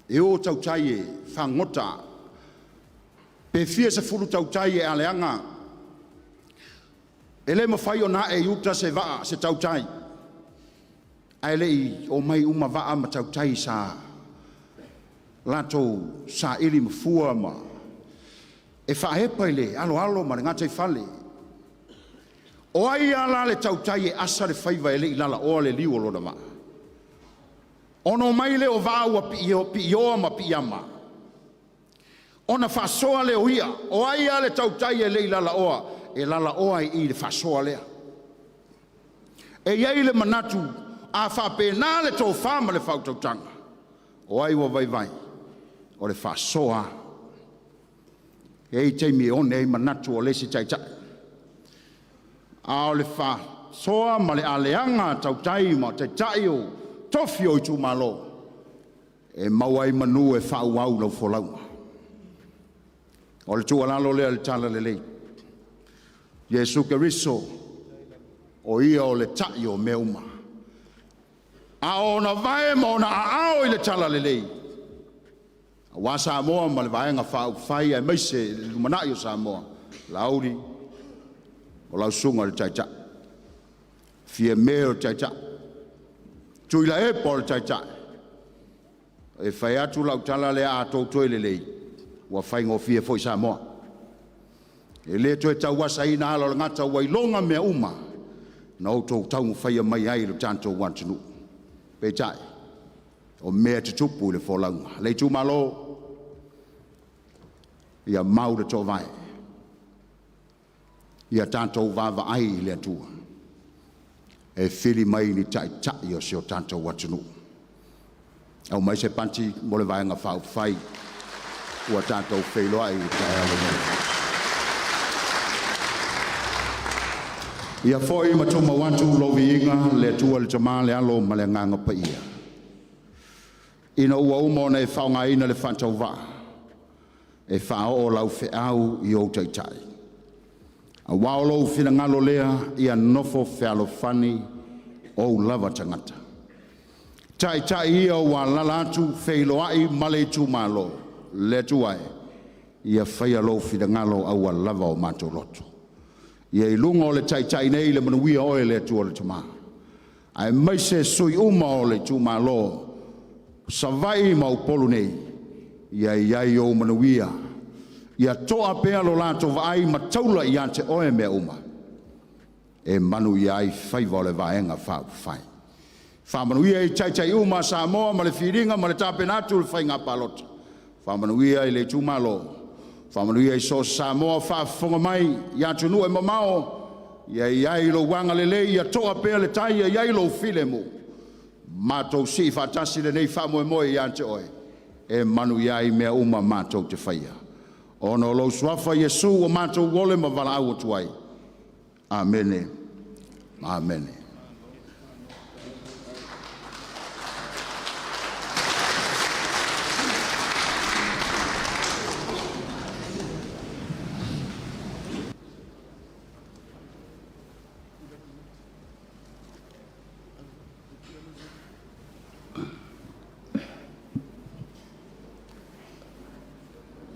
e o tautai e fagogota, pe fia sefulu tautai e aleaga, e le mafai ona ae i uta se vaa, se tautai, ae le i omai uma vaa ma tautai sa latou saili mafua ma e faaepa i le aloalo ma le gataifale. O ai lava la le tautai e asa le faiva e le i lalaoa le liu o lona vaa? Ona omai lea o vaa ua piioa ma piiama, ona faasoa lea o i'a. O ai lava le tautai e le i lalaoa, e lalaoa i i le faasoa lea. E i ai le manatu, a faapena le tofa ma le faautautaga, o ai ua vaivai? O le faasoa lava. E i ai taimi e one ai manatu o le isi taitai, a o le faasoa ma le aleaga a tautai ma taitai o tofi o itumalo, e maua ai manu e faaauau lau folauga. O le tuualalo lea i le talalelei, Iesu Keriso o Ia o le tai o mea uma, a o ona vae ma ona aao i le talalelei, aua Samoa ma le Vaega Faaupufai aemaise le lumanai o Samoa, Laauli, o lau susuga i le Taitai, Fiame o le Taitai, Tuilaepa o le Taitai. E fai atu lau tala lea, a outou toe lelei, ua faigofie foi Samoa. E le toe tauasaina ala o le gata, ua iloga mea uma na outou taumafaia mai ai lo tatou atunuu. Peitai, O mea e tutupu i le folauga. Le itumalo, ia mau le toovae, ia tatou vaavaai i le Atua e fili mai ni taitai o si o tatou atunuu. Aumai se pati mo le Vaega Faaupufai ua tatou feiloai i le taeao lenei. Ia foi ma tumau atu lou viiga i le Atua le Tama le Alo ma le Agaga Paia, ina ua uma ona e faaaogaina le faatauvaa e faaoo lau feau i ou taitai, aua o lou finagalo lea ia nofo fealofani ou lava tagata. Taitai ia ua alaala atu feiloai ma le itumalo, le Atua e, ia faia lou finagalo aua lava o matou loto. Ia i luga o le Taitai nei le manuia, oe le Atua le Tama, aemaise sui usufono uma o le itumalo o Savaii ma Upolu nei, ia i ai ou manuia, ia toa pea lo latou vaai ma taula ia te Oe mea uma e manuia ai faiva o le Vaega Faaupufai. Faamanuia i Taitai uma a Samoa ma le filiga ma le tapena atu o le faiga palota, faamanuia i le itumalo, faamanuia i so o se Samoa o faafofoga mai i atunuu e mamao, ia i ai lou agalelei, ia toa pea le tai, ia i ai lou filemu, matou sii faatasi lenei faamoemoe ia te Oe e manuia ai mea uma matou te faia. Ona o lou Suafa Iesu ua matou ole ma valaau atu ai. Amene. Amene.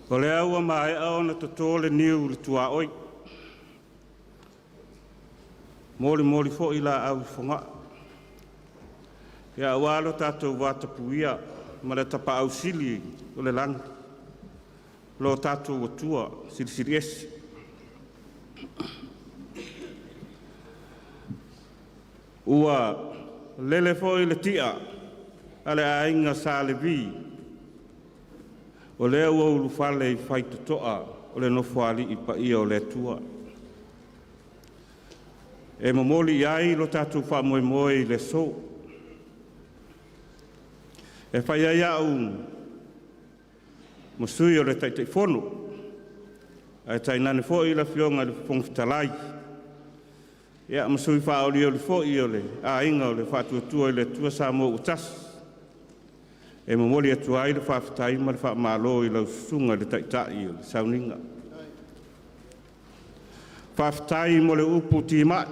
O lea ua maea ona toto le niu i le tuaoi, molimoli foi laau i Fogaa, aua lo tatou vatapuia ma le Tapaau Sili i le Lagi, lo tatou Atua Silisili Ese. Ua lele foi le ti'a a le aiga Sa Levi, o lea ua ulufale i faitotoa o le Nofoalii paia o le Atua, e momoli i ai lo tatou faamoemoe i le aso. E fai ai au ma sui o le Taitaifono, ae tainane foi le Afioga i le Fofoga Fetalai, ia ma sui faaolioli foi o le Aiga o le Faatuatua i le Atua Samoa ua Tasi, e momoli atu ai le faafetai ma le faamalo i lau Susuga i le Taitai o le Sauniga. Faafetai mo le upu timai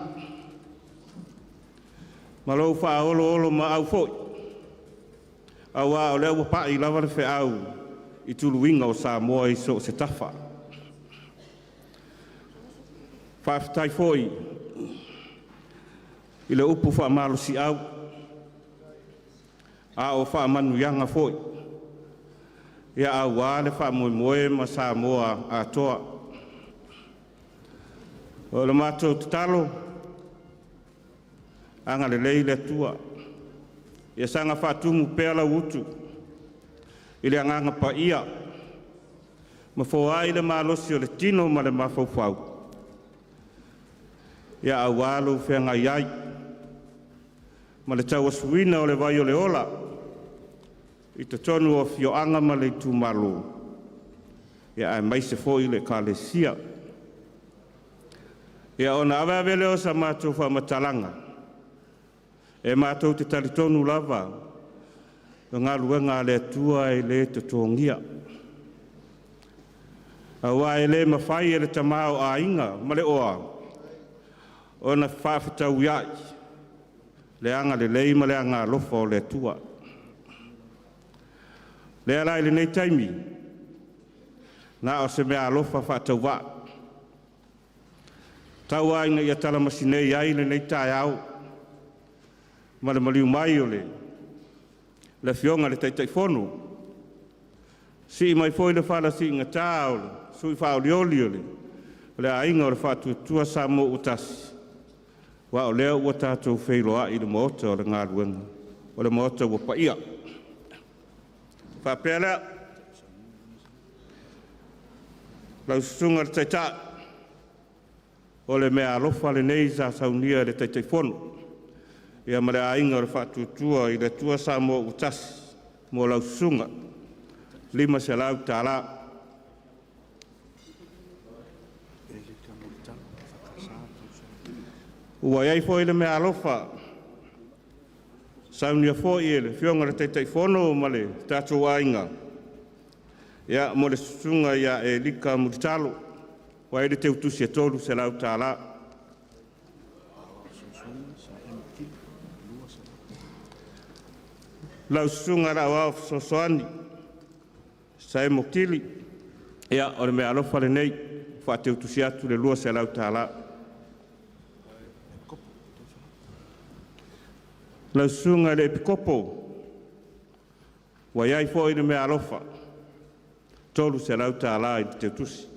ma lou faaoloolomaau foi, aua o lea ua pai lava le feau i tuluiga o Samoa i so o se tafa. Faafetai foi i le upu faamalosiau, a o faamanuiaga foi, ia aua le faamoemoe ma Samoa atoa. O le matou tatalo, agalelei le Atua, ia saga faatumu pea lau utu i le Agaga Paia ma foai le malosi o le tino ma le mafaufau, ia aua lou feagai ai ma le tauasuina o le vai o le ola i totonu o afioaga ma le itumalo, ia aemaise foi le Ekalesia. Ia ona aveave lea o sa matou faamatalaga, e matou te talitonu lava o galuega a le Atua e le totogia, aua e le mafai e le tama o aiga ma le oa ona faafetauiai le agalelei ma le agaalofa o le Atua. Lea la i lenei taimi, na o se meaalofa faatauvaa, tau ina ia talamasinei ai lenei taeao ma le maliu mai o le Afioga i le Taitaifono, sii mai foi le fala siigata o le sui faaolioli o le Aiga o le Faatuatua Samoa ua Tasi, aua o lea ua tatou feiloai i le maota o le galuega, o le maota ua paia. Faapea lea, lau susuga i le Taitai, o le meaalofa lenei sa saunia e le Taitaifono ia ma le aiga o le Faatuatua i le Atua Samoa ua Tasi mo lau susuga, $500. Ua i ai foi le meaalofa saunia foi e le Afioga i le Taitaifono ma le tatou aiga, ia mo le susuga ia Elika Mulitalo, ua i ai le teutusi e $300. Lau susuga i le Aoao Fesoasoani Saemo Kili, ia o le meaalofa lenei, ua faateutusi atu le $200. Lau susuga i le Epikopo, ua i ai foi le meaalofa, $300 i le teutusi.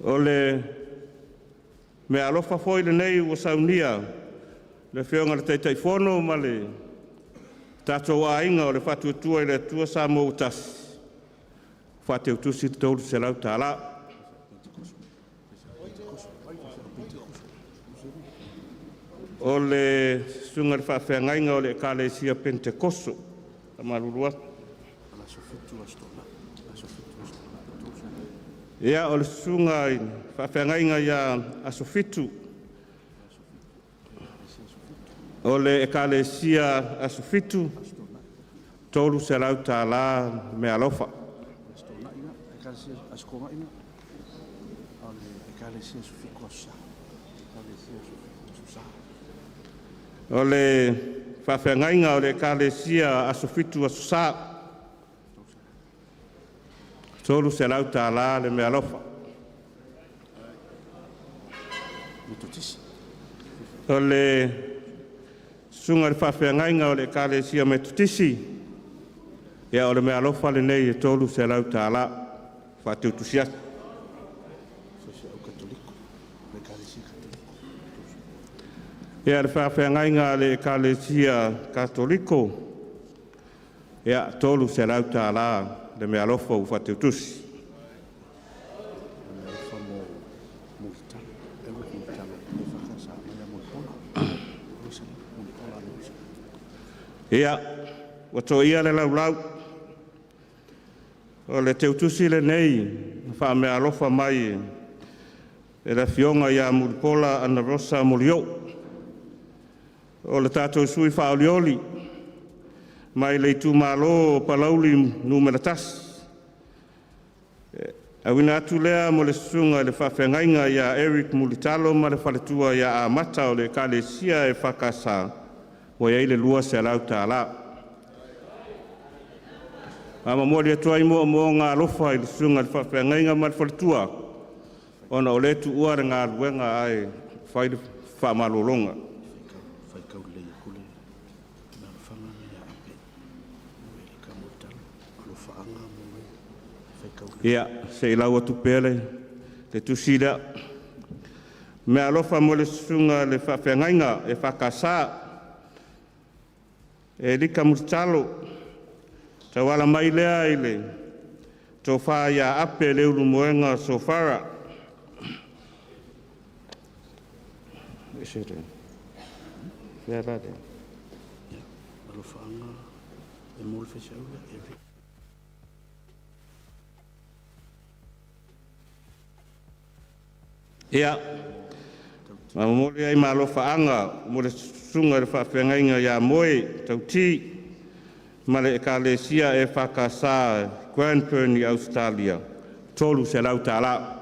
O le meaalofa foi lenei ua saunia le Afioga i le Taitaifono ma le tatou aiga o le Faatuatua i le Atua Samoa ua Tasi, faateutusi le $300. O le susuga i le faafeagaiga o le Ekalesia Penetekoso, faamalulu atu. Ia, o le susuga i le faafeagaiga ia Asofitu, o le Ekalesia Asofitu, $300 meaalofa. O le faafeagaiga o le Ekalesia Asofitu Aso Sa, $300 le meaalofa. O le susuga i le faafeagaiga o le Ekalesia Metotisi, ia o le meaalofa lenei e $300 faateutusi atu. Ia, le faafeagaiga a le Ekalesia Katoliko, ia $300 le meaalofa ua faateutusi. Ia, ua toia le laulau, o le teutusi lenei na faameaalofa mai e le Afioga ia Mulipola Anarosa Molioo, o le tatou sui faaolioli mai le itumalo o Palauli 1. Auina atu lea mo le susuga i le faafeagaiga ia Eric Mulitalo ma le faletua ia Amata o le Ekalesia EFKS, ua i ai le $200. A momoli atu ai moomooga alofa i le susuga i le faafeagaiga ma le faletua, ona o lea e tuua le galuega ae fai le faamalologa. Ia, se i lau atu pea le tusi lea. Meaalofa mo le susuga i le faafeagaiga EFKS, Elika Mulitalo, tauala mai lea i le tofa ia Ape Leulumoega Sofara. Ia, ma momoli ai ma alofaaga mo le susuga i le faafeagaiga ia Moe Tauti ma le Ekalesia EFKS Cranbourne i Ausetalia, $300.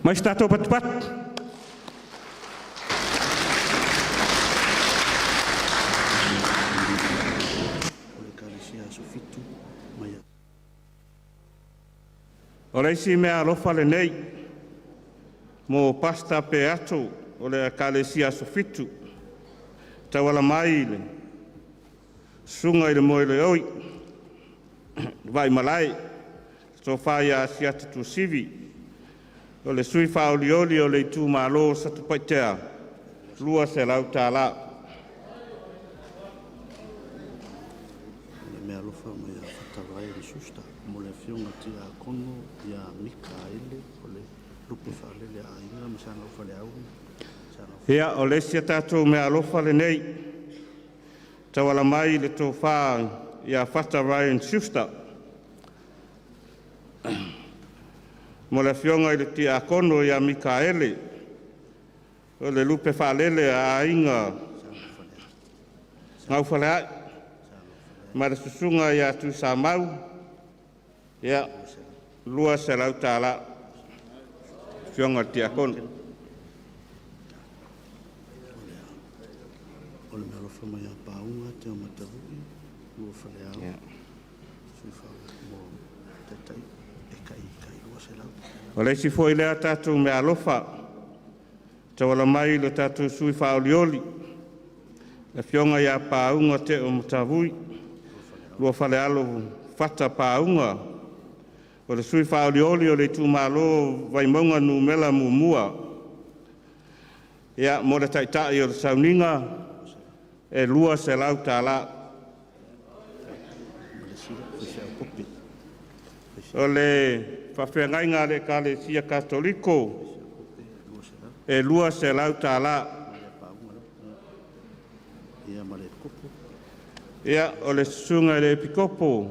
Mai se tatou patupatu. O le isi meaalofa lenei mo Pastor Peato o le Ekalesia Asofitu, tauala mai i le Susuga i le Moeleoi Vaimalae, Tofa ia Asiata Tuasivi, o le sui faaolioli o le itumalo o Satupaitea, $200. O le meaalofa mai ia Fata Ryan Schuster mo le Afioga i le Tiakono ia Mikaele o le lupe faalele a Aiga ma Sagaufaleao. Ia, o le isi a tatou meaalofa lenei, tauala mai i le tofa ia Fata Ryan Schuster mo le Afioga i le Tiakono ia Mikaele, o le lupe faalele a Aiga Gaufaleai ma le susuga ia Tuisamau, ia, $200, Afioga i le Tiakono. O le meaalofa mai ia Pauga Teomatavui Luafaleao, sui mo Taitai e tai tai 200. O le isi foi lea tatou meaalofa, tauala mai i le tatou sui faaolioli, le Afioga ia Pauga Teomatavui Luafalealo Fata Pauga, o le sui faaolioli o le itumalo Vaimauga 1, ia, mo le taitai o le sauniga e $200. Ma le sila faifeau pope. O le faafeagaiga a le Ekalesia Katoliko e $200. Pauga ia ma le kopo. Ia, o le susuga i le Epikopo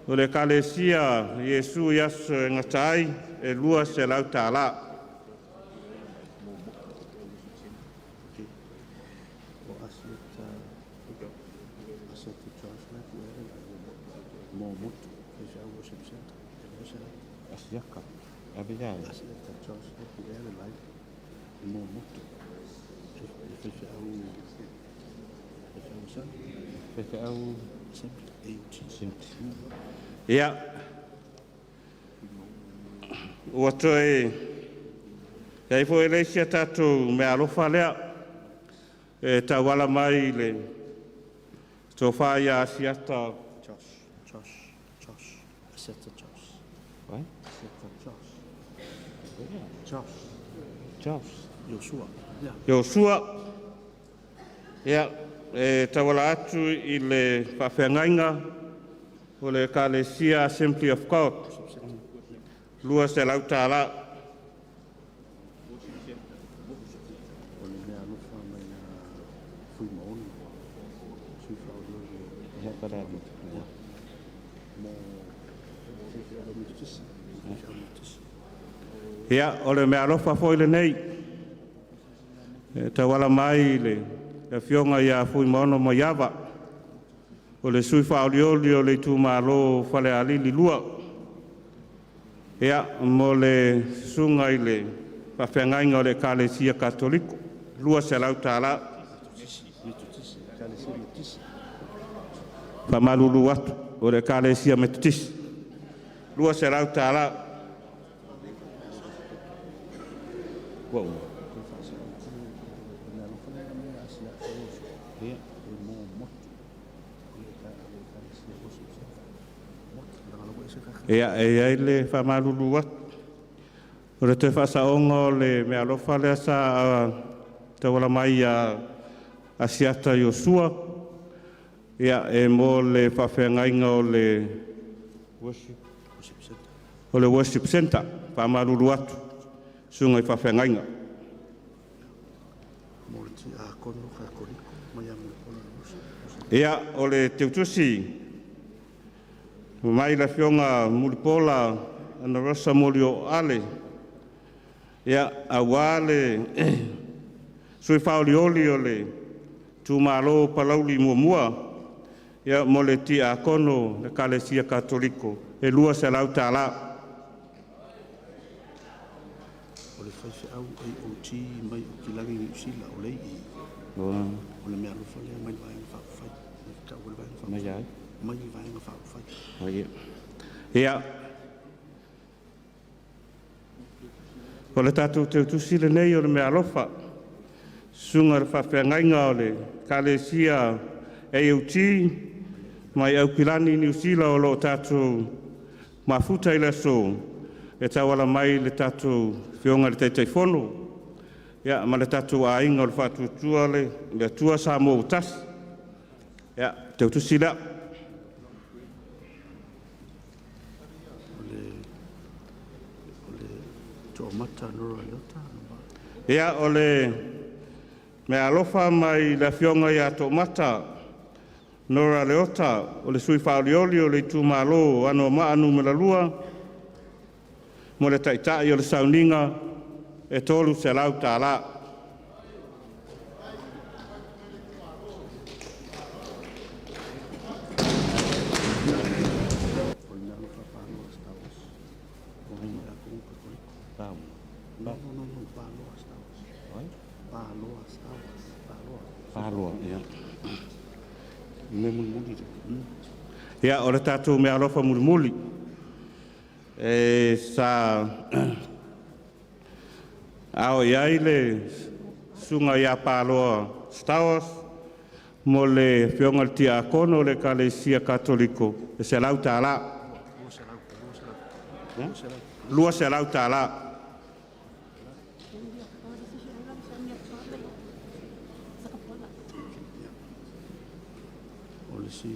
o le Ekalesia Iesu i Aso e Gata ai e $200. O Asiata Asiata Charles Lapu mo motu faifeau worship center e 200. Asiaka, ave ia. Asiata Charles Lapu e le lai mo motu e faifeau faifeau sa Faifeau Assembly AUT. Ia, ua toe i ai foi le isi a tatou meaalofa lea e tauala mai i le tofa ia Asiata Josh Josh Josh Asiata Josh. Vai? Asiata Josh Josh. Josh. Joshua ia. Iosua, ia, e tauala atu i le faafeagaiga o le Ekalesia Assembly of God, $200. O le meaalofa mai ia Fuimaono sui faaolioli Ia, pala. Ia mo faifeau Metotisi faifeau Metotisi. Ia, o le meaalofa foi lenei e tauala mai i le Afioga ia Fuimaono Maiava, o le sui faaolioli o le itumalo Falealili 2, ia, mo le susuga i le faafeagaiga o le Ekalesia Katoliko, $200. Metotisi Ekalesia Metotisi. Faamalulu atu, o le Ekalesia Metotisi, $200. Ua uma. Toe faasao atu le meaalofa lea mai ia Asiata Joshua e mo motu o le Ekalesia worship center motu leaga la ua ese kaka. Ia, e i ai le faamalulu atu. O le toe faasaoga o le meaalofa lea sa tauala mai ia Asiata Iosua, ia, e mo le faafeagaiga o le worship, Worship center. O le worship center. Faamalulu atu, susuga i faafeagaiga. Mo le tiakono Katoliko mai ia Mulipola Anarosa. Ia, o le teutusi mai le Afioga Mulipola Anarosa Molio Ale, ia, auā le sui faaolioli o le itumalo Palauli 1, ia, mo le tiakono le Ekalesia Katoliko e $200. O le faifeau AOG mai Aukilani Niu Sila o lei i o le meaalofa lea mai le Vaega Faaupufai tau le Vaega Mai ai. Mai le Vaega Faaupufai. Ia, o le tatou teutusi lenei o le meaalofa, susuga i le faafeagaiga o le Ekalesia AOG mai Aukilani, Niu Sila, o loo tatou mafuta i le aso e tauala mai le tatou Afioga i le Taitaifono, ia ma le tatou aiga o le Faatuatua le Atua Samoa ua Tasi. Ia, teutusi lea. O le Toomata Nora Leota. Ia, o le meaalofa mai le Afioga ia Toomata Nora Leota, o le sui faaolioli o le itumalo Anoamaa Nu.2, mo le taitai o le sauniga e $300. O le meaalofa a Paloa Stowers. Tiakono Katoliko. No, no, no, no, Paloa Stowers. Paloa Stowers. Paloa. Paloa, ia. Me mulimuli. Ia, o le tatou meaalofa mulimuli. E sa ao i ai le susuga ia Paloa Stowers mo le afioga i le Tiakono o le Ekalesia Katoliko e $100. $200. O le isi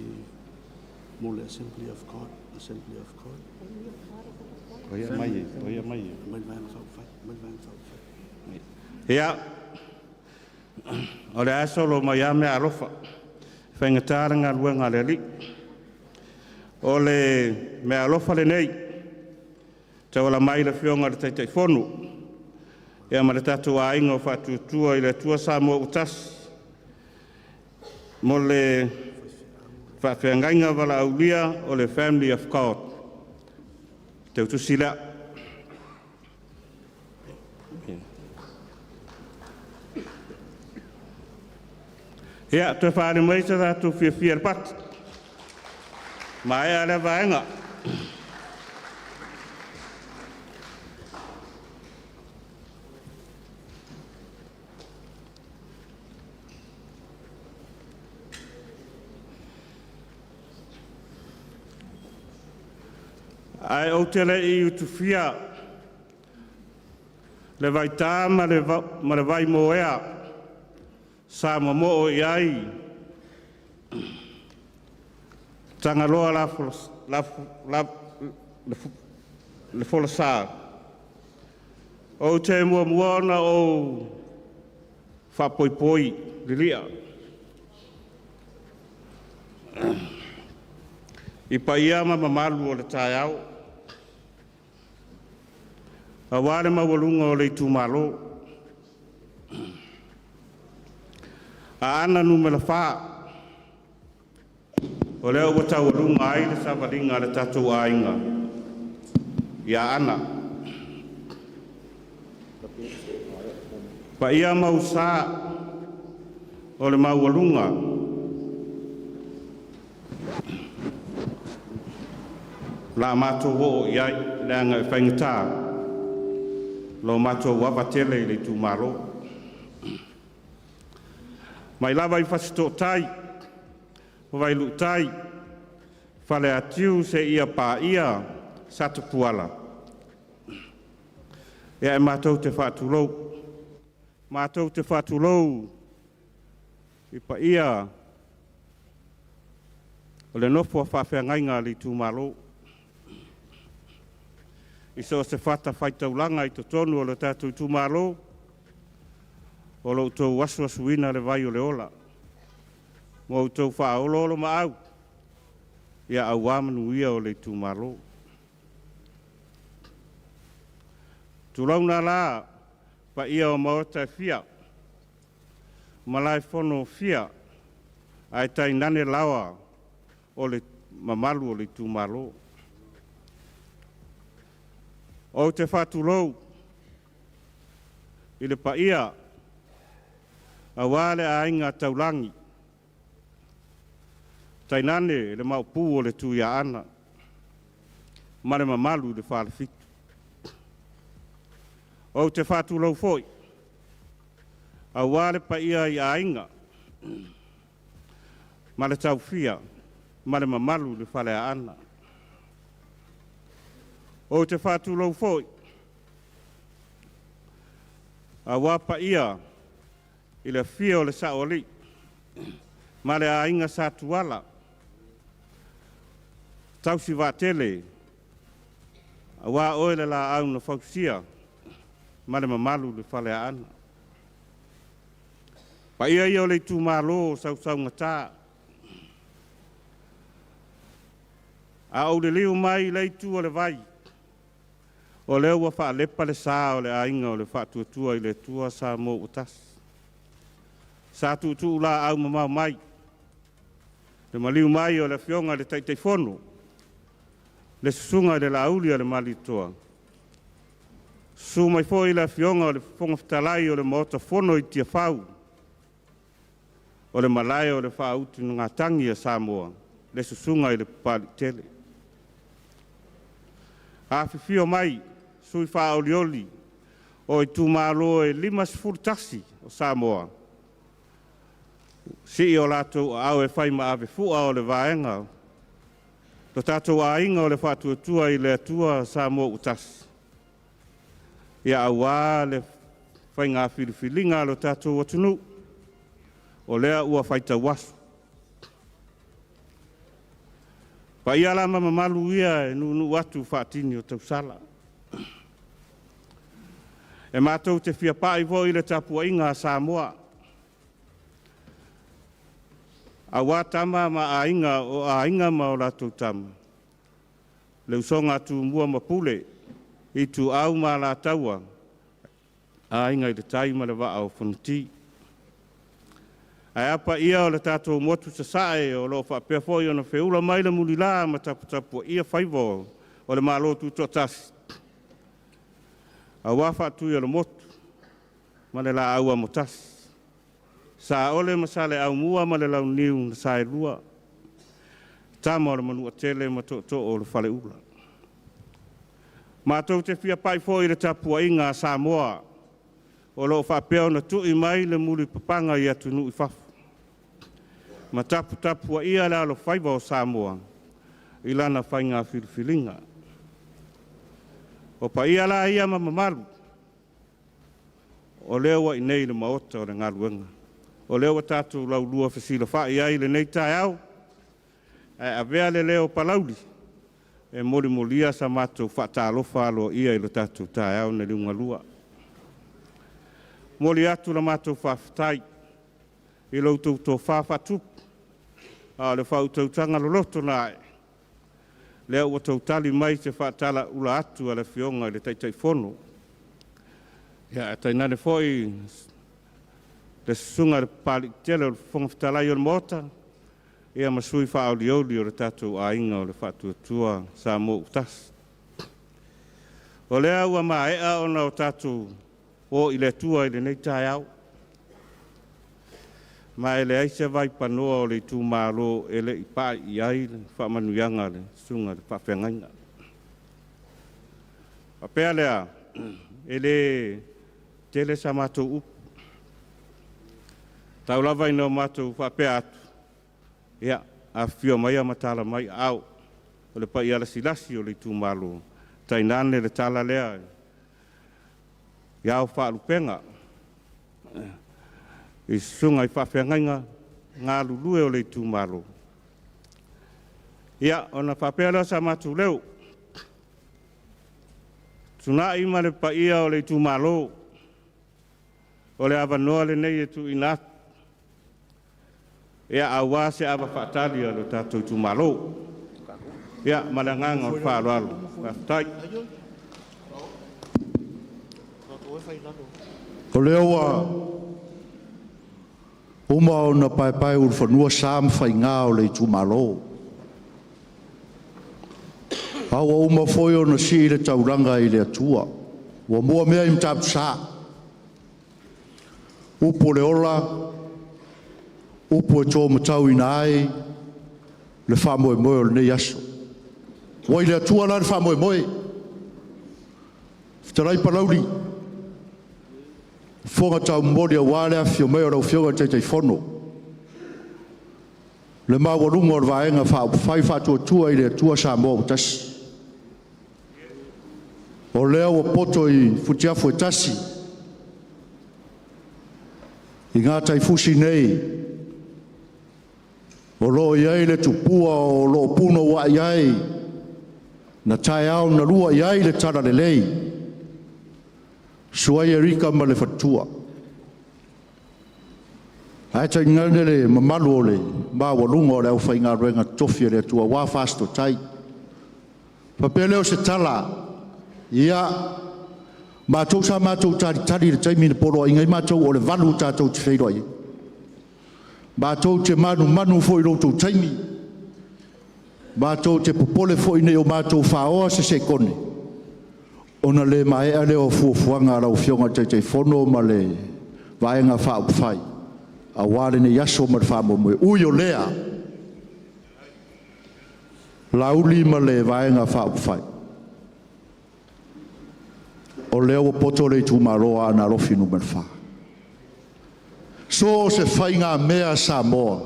mo le Assembly of God. Assembly of God. O ia mai e, o ia mai e. Mai le Vaega Faaupufai. Mai le Vaega Faaupufai. Ia, o le aso lo mai a meaalofa. Faigata le galuega a le Alii. O le meaalofa lenei, tauala mai le Afioga i le Taitaifono, ia ma le tatou aiga o Faatuatua i le Atua Samoa ua Tasi, mo le faafeagaiga valaaulia o le Family of God. Teutusi lea. Ia, toe faaali mai se tatou fiafia i le pati. Maea lea vaega. Ae ou te le i utufia le vaitā ma le vaimoea sa mamoo i ai Tagaloa la, le folasa, ou te muamua ona ou faapoipoi lilia i paia ma mamalu o le taeao, auā le maualuga o le itumalo. Aana Numera 4, o lea ua taualuga ai le savaliga a le tatou aiga ia Aana. Paia ma usa o le maualuga la matou oo i ai, leaga e faigata lo matou ava tele i le itumalo. Mai lava i Fasitootai, Vailuutai, Faleatiu seia paia Satapuala. Ia e matou te faatulou, matou te faatulou i paia o le nofo a faafeagaiga a le itumalo. I so o se fata faitaulaga i totonu o le tatou itumalo, o lo outou asuasuina le vai o le ola, ma outou faaoloolomaau, ia auā manuia o le itumalo. Tulauna la paia o maota e fia, malaefono fia, ae tainane laoa o le mamalu o le itumalo. Ou te faatulou i le paia auā le aiga taulagi, tainane le maopu o le Tuiaana ma le mamalu i le Falefitu. Ou te faatulou foi auā le paia i aiga. ma le taufia ma le mamalu i le Faleaana. Ou te faatulou foi auā paia i le afio o le Sa'oalii ma le Aiga Satuala, Tausivaatele auā oe le Laau na Fausia ma le mamalu i le Faleaana. Paia ia o le itumalo o Sausaugata. A ou liliu mai i lea itu o le vai, o lea ua faalepa le sa o le aiga o le Faatuatua i le Atua Samoa ua tasi. Sa tuutuu laau mamao mai, le maliu mai o le Afioga i le Taitaifono, le susuga i le Laauli a le Malietoa, susu mai foi le Afioga i le Fofoga Fetalai o le Maota Fono i Tiafau, o le malae o le faautugatagi a Samoa, le susuga i le Papaliitele. Afifio mai sui faaolioli o itumalo e 51 o Samoa, sii o latou aao e fai ma avefua o le vaega lo tatou aiga o le Faatuatua i le Atua Samoa ua tasi, ia aua le faiga filifiliga a lo tatou atunuu, o lea ua faitau aso. Paia la ma mamalu ia e nuunuu atu faatini o tausala. E matou te fia pai foi i le tapuaiga a Samoa, aua Tama ma Aiga o Aiga ma o latou Tama, le usoga a Tumua ma Pule, Ituau ma Alataua, Aiga i le Tai ma le Vaa o Fonoti. Ae a paia o le tatou motu Sasae o lo o faapea foi ona feula mai le mulila ma taputapuaia faiva o le Malo Tutoatasi, aua Faatui o le Motu ma le Laau Amotasi, Saole ma Saleaaumua ma le Launiu na Saelua, Tama a le Manuatele ma Tootoo o le Faleula. Matou te fia pai foi i le tapuaiga a Samoa o lo o faapea ona tui mai le mulipapaga i atunuu i fafo ma taputapuaia le alofaiva o Samoa i lana faiga filifiliga. O paia la ia ma mamalu o lea ua i inei i le Maota o le galuega, o lea ua tatou laulua fesilafai ai i lenei taeao, ae avea le leo o Palauli e molimolia sa matou faatalofa aloaia i lo tatou taeao na liugalua. Momoli atu la matou faafetai i lo outou tofa faatupu, a o le faautautaga loloto na ae, lea ua outou tali mai i se faatalauula atu a le Afioga i le Taitaifono. Ia, ae tainane foi le susuga i le Papaliitele o le Fofoga Fetalai o le Maota, ia ma sui faaolioli o le tatou aiga o le Faatuatua Samoa ua tasi. O lea ua maea ona o tatou o i le Atua i lenei taeao, ma e leai se vaipanoa o le itumalo e le i pai i ai le faamanuiaga a le susuga i le faafeagaiga. Faapea lea, e le tele sa matou upu, tau lava ina o matou faapea atu, ia, afifio maia ma tala mai aao o le paia lasilasi o le itumalo, tainane le tala lea i ao faalupega i susuga i faafeagaiga galulue o le itumalo. Ia, ona faapea lea o sa matou leo, tuna'i ma le paia o le itumalo, o le avanoa lenei e tuuina atu, ia, aua se ava faatali a lo tatou itumalo. Ia, ma le agaga o le faaaloalo. Faafetai. O lea ua uma ona paepaeulufanua sa ma faiga o le itumalo, a ua uma foi ona sii le taulaga i le Atua, ua muamea i Matautusa, upu o le ola, upu e to matauina ai le faamoemoe o lenei aso. Ua i le Atua la le faamoemoe. Fetalai Palauli, fofoga taumomoli aua le afifio mai o lau Afioga i le Taitaifono. Le maualuga o le Vaega Faaupufai Faatuatua i le Atua Samoa ua Tasi, o lea ua poto i futiafu e tasi i gataifusi nei o lo o i ai le tupua o lo o punouai ai na taeao na lua i ai le talalelei, Suai Erika ma le faletua, ae tainane le mamalu o le maualuga o le aufaigaluega totofi a le Atua aua Fasitotai. Faapea lea o se tala, ia, matou sa matou talitali i le taimi na poloaiina ai matou o le 8:00 tatou te feiloai ai. Matou te manumanu foi i lo outou taimi, matou te popole foi ne i o matou faoa se sekone ona le maea lea o fuafuaga a lau Afioga i le Taitaifono ma le Vaega Faaupufai aua lenei aso ma le faamoemoe. Ui o lea, Laauli ma le Vaega Faaupufai, o lea ua poto le itumalo o Aana Alofi Nu.4. So o se faigamea a Samoa,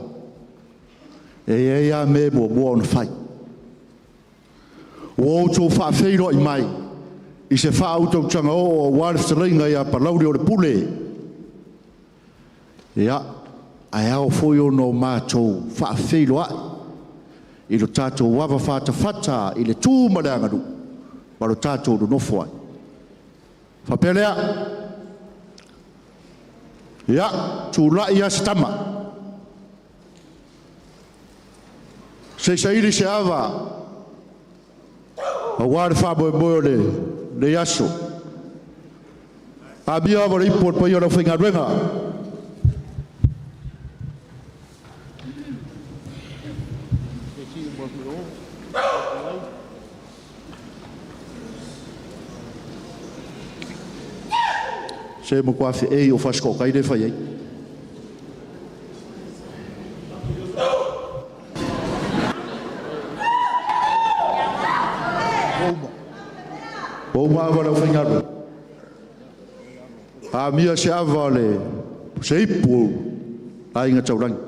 e i ai lava mea e muamua ona fai. Ua outou faafeiloai mai i se faautautaga oo aua le fetalaiga ia Palauli o le Pule. Ia, ae ao foi ona o matou faafeiloai i lo tatou avafatafata i le tu ma le aganuu ma lo tatou nonofo ai. Faapea lea, ia, tulai lava se tama, se i saili se ava aua le faamoemoe o lenei aso. Amio ava o le ipu a le paia o le aufaigaluega. Se matua feei o Fasitoouta i le fai ai. Ua uma ava o le aufaigaluega. Amia se ava o le se ipu o Aiga Taulagi.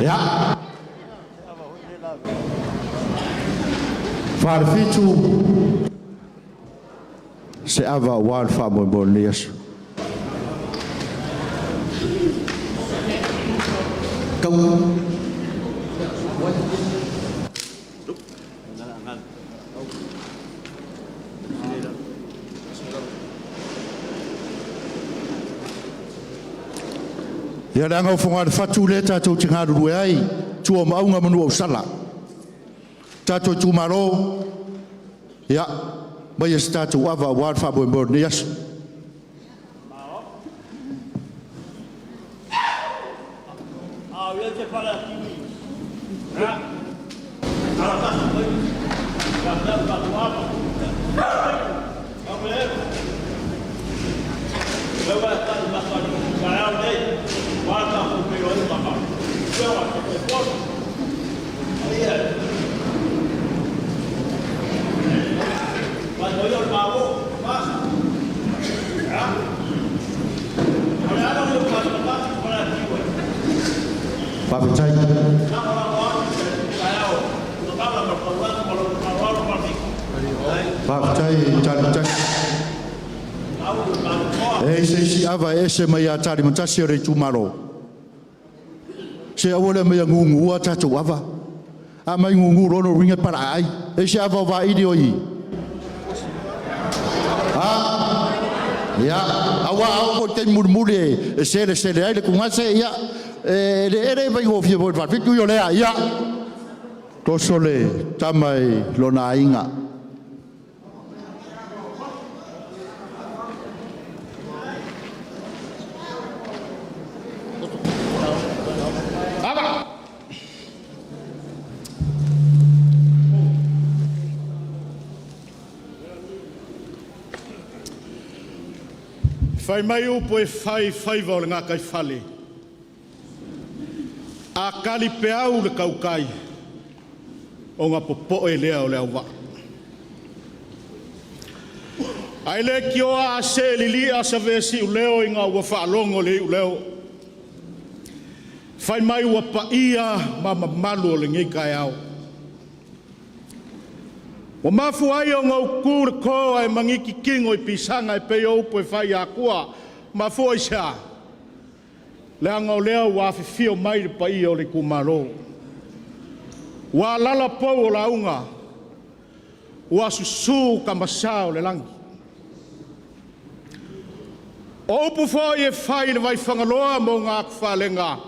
Ia, Falefitu se ava aua le faamoemoe o lenei aso. Ia leaga o Fogalefatu lea tatou te galulue ai, tua o Maauga ma Nuuausala. Tatou itumalo, ia, maia se tatou ava aua le faamoemoe o lenei aso. Faafetai. Faafetai Talimatasi. E i ai se isi ava e ese mai ia Talimatasi o le itumalo. Se aua le mea gugua tatou ava. A mai gugu loa lona uiga e palaai. E i ai se ava o vaili o i? A? Ia, aua a oo foi i le taimi mulimuli e selesele ai le tugase, ia, e le faigofie foi i le Falefitu. Ui o lea, ia, toso le tama i lona aiga. Fai mai upu e fai i faiva o le gataifale, a talipeau le tautai, ona popoe lea o le auvaa. Ae leitioa a see lili'a saveasiuleo ina ua faalogo i le iuleo, fai mai ua paia ma mamalu o lenei taeao. Ua mafua ai ona ou tu i le to ae maniti tino i pisaga e pei o upu e fai i atua. Mafua i se a? Leaga o lea ua afifio mai le paia o le itumalo, ua alaala pou o lauga, ua susu Tama Sa o le lagi. O upu foi e fai i le Vaifagaloa ma ona atufalega,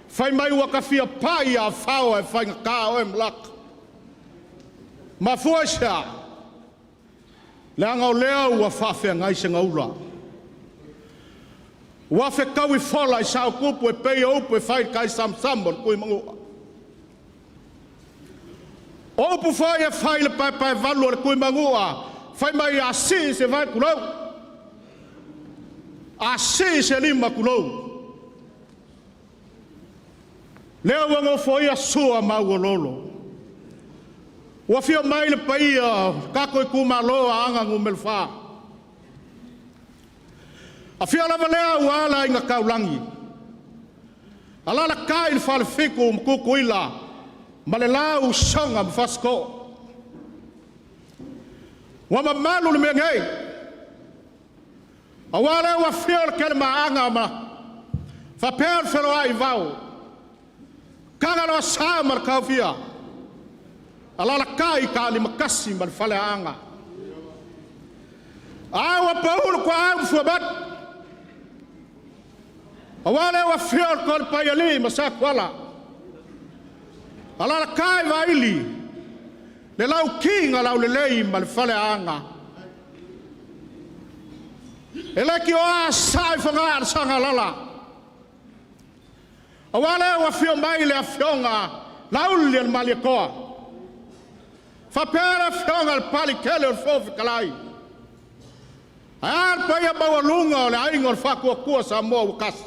fai mai ua ta fia pai ia fao ae faigata oe Malata. Mafua i se a? Leaga o lea ua faafeagai segaula, ua fetaui fola i Saotupu e pei o upu e fai i le taisamasama o le Tuimanua. O upu foi e fai i le paepaevalu o le Tuimanua, fai mai a sii se vae, tulou, a sii se lima, tulou, lea ua nofoia Sua ma Auoloolo. Ua afio mai le paia o le tatou itumalo o Aana Alofi 4. Afio lava lea aua le Aiga Taulagi, alaalatai le Falefitu o Matutuila ma le la Usoga ma Fasitoo. Ua mamalu le mea nei, aua o lea ua afio le Kelemaaga ma faapea le feloai vao, Tagaloasa ma le Taofia, alaalatai Taalimatasi ma le Faleaana. A ua pau le tuaau ma Fuamanu, aua o lea ua afio le Toalepai ma Satuala, alaalatai Vaili, le Lauti na Laulelei ma le Faleaana. E leitioa sae i Fogaa a le Sagalala, aua o lea ua afio mai le afioga Laauli o le Malietoa, faapea le afioga i le Palikele o le Fofoga Fetalai. Ae a le paia maualuga o le Aiga o le Faatuatua Samoa ua Tasi?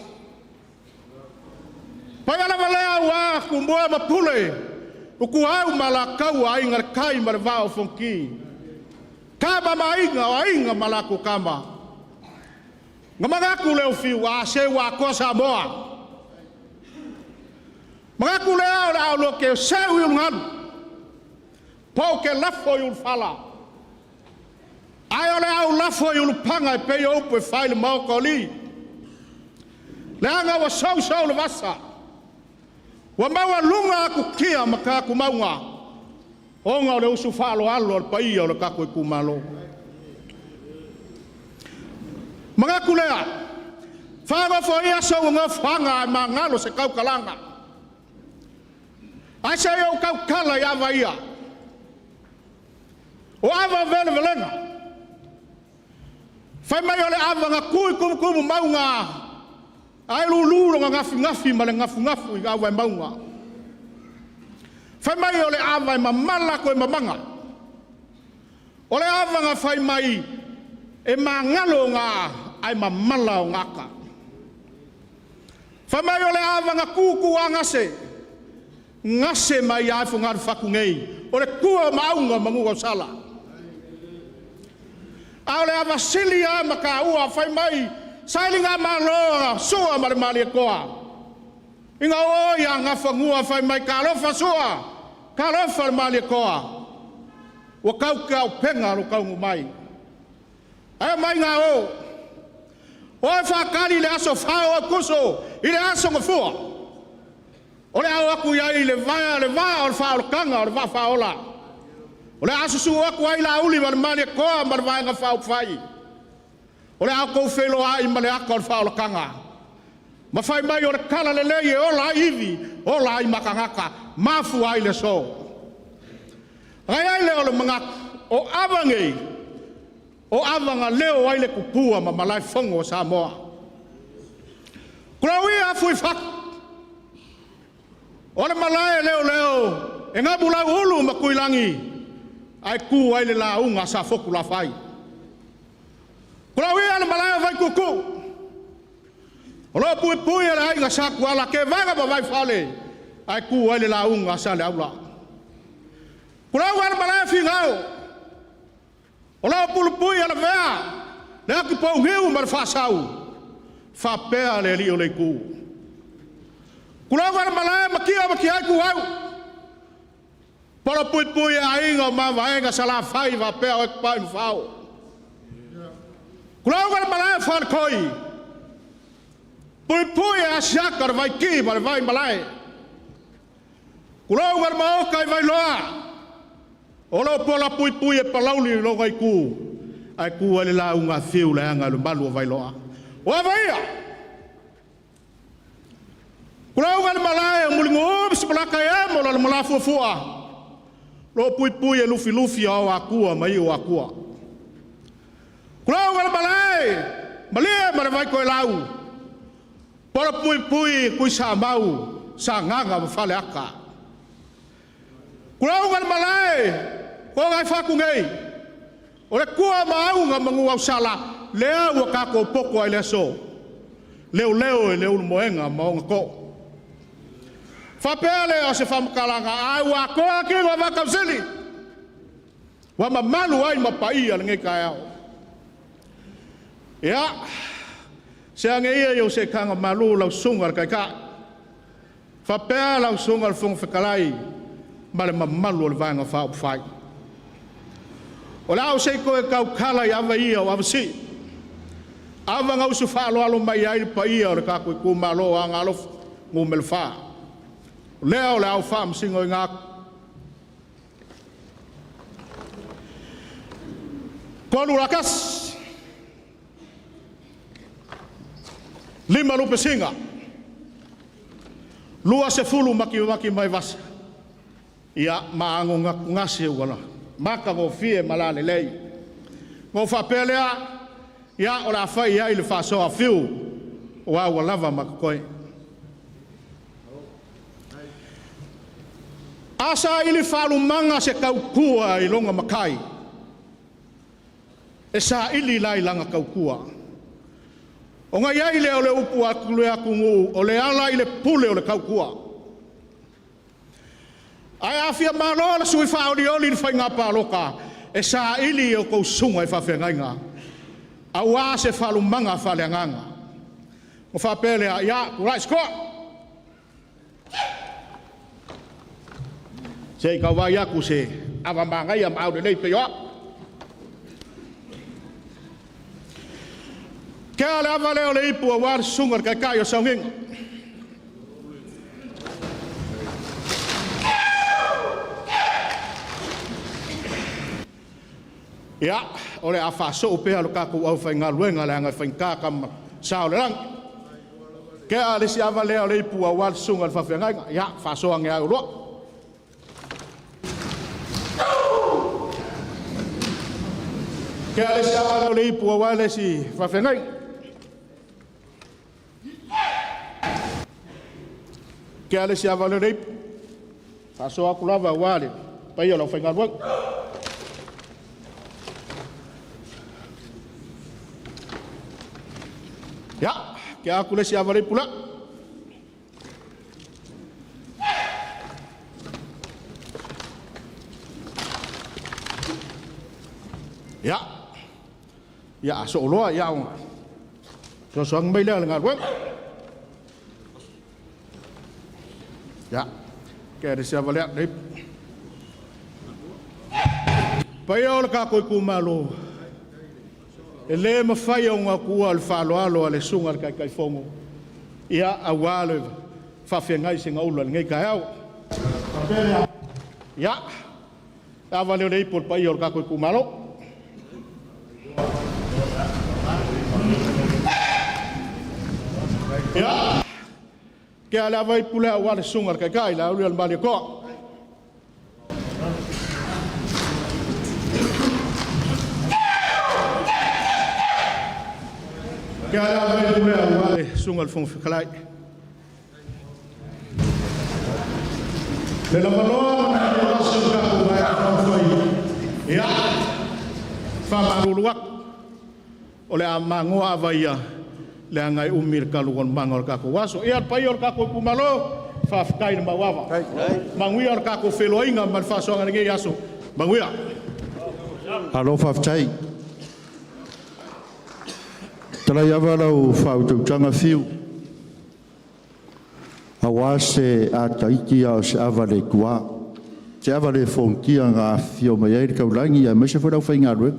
O paia lava lea aua Tumua ma Pule, Ituau ma Alataua, Aiga i le Tai ma le Vaa o Fonoti, Tama ma Aiga, o Aiga ma latou Tama. Na manatu le Fiu, a se ua atoa Samoa. Manatu lea o le a ou loto seu i ulugalu, po ou te lafo i ulufala, ae o le a ou lafo i ulupaga e pei o upu e fai i le maota o alii. Leaga ua sousou le vasa, ua maualuga atutia ma tatumauga, ona o le usu faaaloalo a le paia o le tatou itumalo. Manatu lea, faagofoia sou nofoaga ae magalo se tautalaga. Ae se i ou tautala i ava ia. O ava o velevelega, fai mai o le ava na tu i tumutumu mauga ae lulu lona gafigafl ma le gafugafu i vaemauga. Fai mai o le ava e mamala toe mamaga. O le ava na fai mai e magalo ona aa ae mamala ona ata. Fai mai o le ava na tutu-a-gase, gase mai lava i Fogalefatu nei, o le tua o Maauga ma Nuuausala. A o le ava sili lava ma taua, fai mai sailigamalo a Sua ma le Malietoa, ina ua o ia Nafanua fai mai talofa Sua, talofa le Malietoa, ua tautuaupega lou taunuu mai. Ae omai ga o, o e faatali i le aso Fao Aokuso i le aso Gafua, o le a o atu i ai i le vae le vaa o le faaolataga o le vaa faaola. O le a susuu atu ai Laauli ma le Malietoa ma le Vaega Faaupufai. O le a outou feiloai ma le ata o le faaolataga. Ma fai mai o le tala lelei e ola ai ivi, ola ai matagata, mafua ai le aso. Ona i ai lea o le manatu, o ava nei, o ava na leo ai le tupua ma malaefono o Samoa. Tulou ia Fuifatu, o le malae leoleo e gamu lauulu ma Tuilagi ae tu ai le lauga a Safotulafai. Tulou ia le malae o Vaituutuu. O loo puipui e le aiga Sakuala Kevaga ma Vaifale ae tu ai le lauga a Saleaula. Tulauga le malae Finao, o loo pulupui e Lavea le atupougiu ma le faasau faapea le alii o le itu. Tulauga le malae Matia ma Tiaituau, polo puipui e aiga o Mavaega Salafai faapea oe Tapaau ma Fao. Tulauga le malae Faletoi, puipui e Asiata le Vaiti ma le Vaimalae. Tulauga le maota i Vailoa, o loo pola puipui e Palauli i lona itu, ae tu ai le lauga a Fiu leaga le malu o Vailoa. O ava ia? Tulauga le malae o Mulinuu ma Sipalaka e mo la malafuafua, loo puipui e Lufilufi ao Atua ma iu o Atua. Tulauga le malae Malie ma le Vaitoelau, pola puipui Tuisamau, Sagaga ma Faleata. Tulauga le malae o fatu nei, o le tua ma auga manu ausala, lea ua tatou poto ai le aso, leo leo e le ulumoega ma ona too. Faapea lea o se faamatalaga, ae ua atoa tino a Vatausili, ua mamalu ai ma paia lenei taeao. Ia, se age ia i ou seetaga malu lau susuga i le Taitai, faapea lau susuga i le Fofoga Fetalai ma le mamalu o le Vaega Faaupufai. O le a ou se i toe tautala i ava ia o ava sii, ava na usu faaaloalo mai ai le paia o le tatou itumalo o Aana Alofi Nu.4. O lea o le a ou faamasinoina atu. 3 lakasi, 5 lupesina, 20 makimaki mai vasa, ia ma agogatugase ua matagofie ma lalelei. Ona ou faapea lea, ia o le a fai ai le faasoa fiu o a ua lava ma totoe. A saili faalumaga se tautua i lona matai, e saili la i lana tautua. Ona i ai lea o le upu a le atunuu, o le ala i le pule o le tautua. Ae a fia malo le sui faaolioli i le faiga palota, e saili i a outou susuga i faafeagaiga, aua se faalumaga faaleagaga. Ona faapea lea, ia, tulai se toa. Se i tau vaai atu se ava manaia ma aulelei pei o au. Tea le ava lea o le ipu aua le susuga i le taitai o Sauniga. Ia, o le a faasoo pea le tatou aufaigaluega leaga e faigata tama sa o le lagi. Tea le isi ava lea o le ipu aua le susuga i le faafeagaiga. Ia, faasoa ane ai oloa. Tea le isi ava lea o le ipu aua le isi faafeagaiga. Tea le isi ava lea o le ipu. Faasoa atu lava aua le paia o le aufaigaluega. Ia, tea atu le isi ava le ipu lea. Ia, ia, sooloa ia ona soasoaga mai lea le galuega. Ia, tea le isi ava lea le ipu. Paia o le tatou itumalo, e le mafai ona tuua le faaaloalo a le susuga i le Taitaifono, ia aua le faafeagai segaula i lenei taeao. Ia, le ava lea o le ipu o le paia o le tatou itumalo. Ia, tea le ava ipu lea aua le susuga i le Taitai, le auli o le Malietoa. Tea le ava ipu lea aua le susuga i le Fofoga Fetalai. Le lavaloa ma le aso o tatou Vaega Faaupufai, ia, faamalulu atu, o le a magoa ava ia Leaga e umi le taualumaga o le tatou aso. Ia, le paia o le tatou itumalo, faafetai le mauava. Manuia le tatou feiloaiga ma le faasoaga i lenei aso. Manuia. Malo faafetai. Talai ava lau faautautaga Fiu, aua se Ataiti a o se ava le tuā, se ava le fogatia na afifio mai ai le taulagi aemaise foi le aufaigaluega.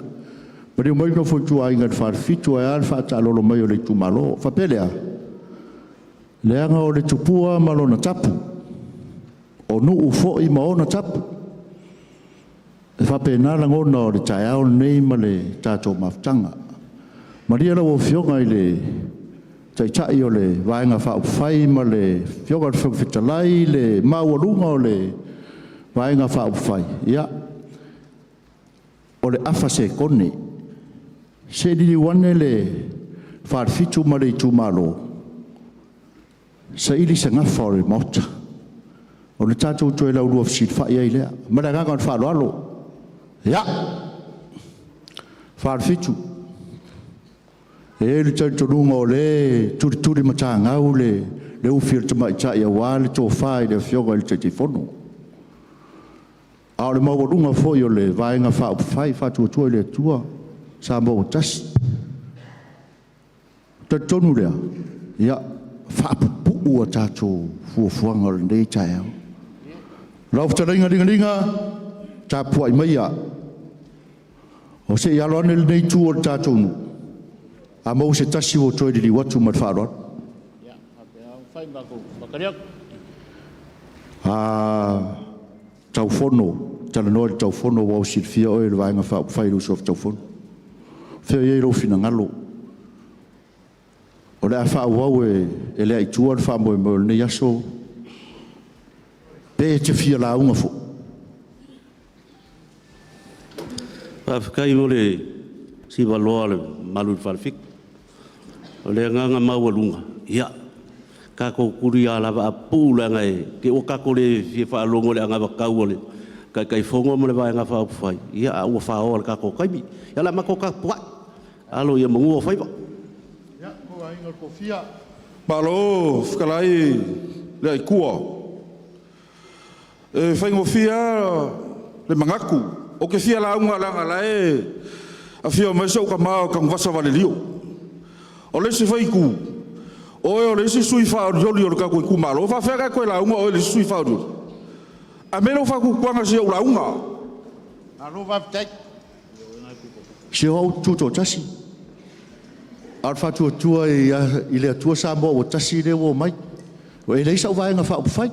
Maliu mai le nofo a ituaiga i le Falefitu, ae a le faataalolo mai o le itumalo. Ona faapea lea, leaga o le tupua ma lona tapu, o nuu foi ma ona tapu, e faapena lagona o le taeao lenei ma le tatou mafutaga. Malie lau Afioga i le Taitai o le Vaega Faaupufai ma le Afioga i le Fofoga Fetalai, le maualuga o le Vaega Faaupufai, ia, o le afa sekone se i liliu ane le Falefitu ma le itumalo, saili se gafa o le Maota, ona tatou toe laulua fesilafai ai lea. Ma le agaga o le faaaloalo. Ia, Falefitu, e i ai le talitonuga o lea e tulitulimatagau le ufi a le tamaitai aua le tofa i le Afioga i le Taitaifono, a o le maualuga foi o le Vaega Faaupufai Faatuatua i le Atua Samoa ua Tasi. Ona talitonu lea, ia faapupuu a tatou fuafuaga o lenei taeao. Lau fetalaiga Ligaligā, tapuai maia, o se i alo ane lenei itu o le tatou nuu, a maua se tasi ua toe liliu atu ma le faaaloalo. A Taufono, talanoa i le Taufono ua silafia oe e le Vaega Faaupufai le uso a Taufono. O fea o i ai lou finagalo? O le a faaauau e le Aitua le faamoemoe o lenei aso, pe e te fia lauga foi. Faafetai mo le sivaloa o le mamalu i le Falefitu. O le agaga maualuga, ia, tatou tuli lava a pupuu leaga e te i ua tatou le fia faalogo i le anavatau a le Taitaifono ma le Vaega Faaupufai, a ua faoa i le tatou taimi. Ia o le a matou tapuai, alo ia manua ou faiva. Malo fetalai le Aitua. E faigofie lava le manatu, ou te fia lauga leaga o la e afio mai si ou tama o Tanuvasa Valelio. O le isi foi itu, o oe o le isi sui faaolioli o le tatou itumalo, e faapefea ona e toe lauga oe le isi sui faaolioli? Aumai lou faatuatuaga se i ou lauga. Se o au ou te tutoatasi, a o le faatuatua i le Atua Samoa ua Tasi lea ua omai. E leai sau Vaega Faaupufai,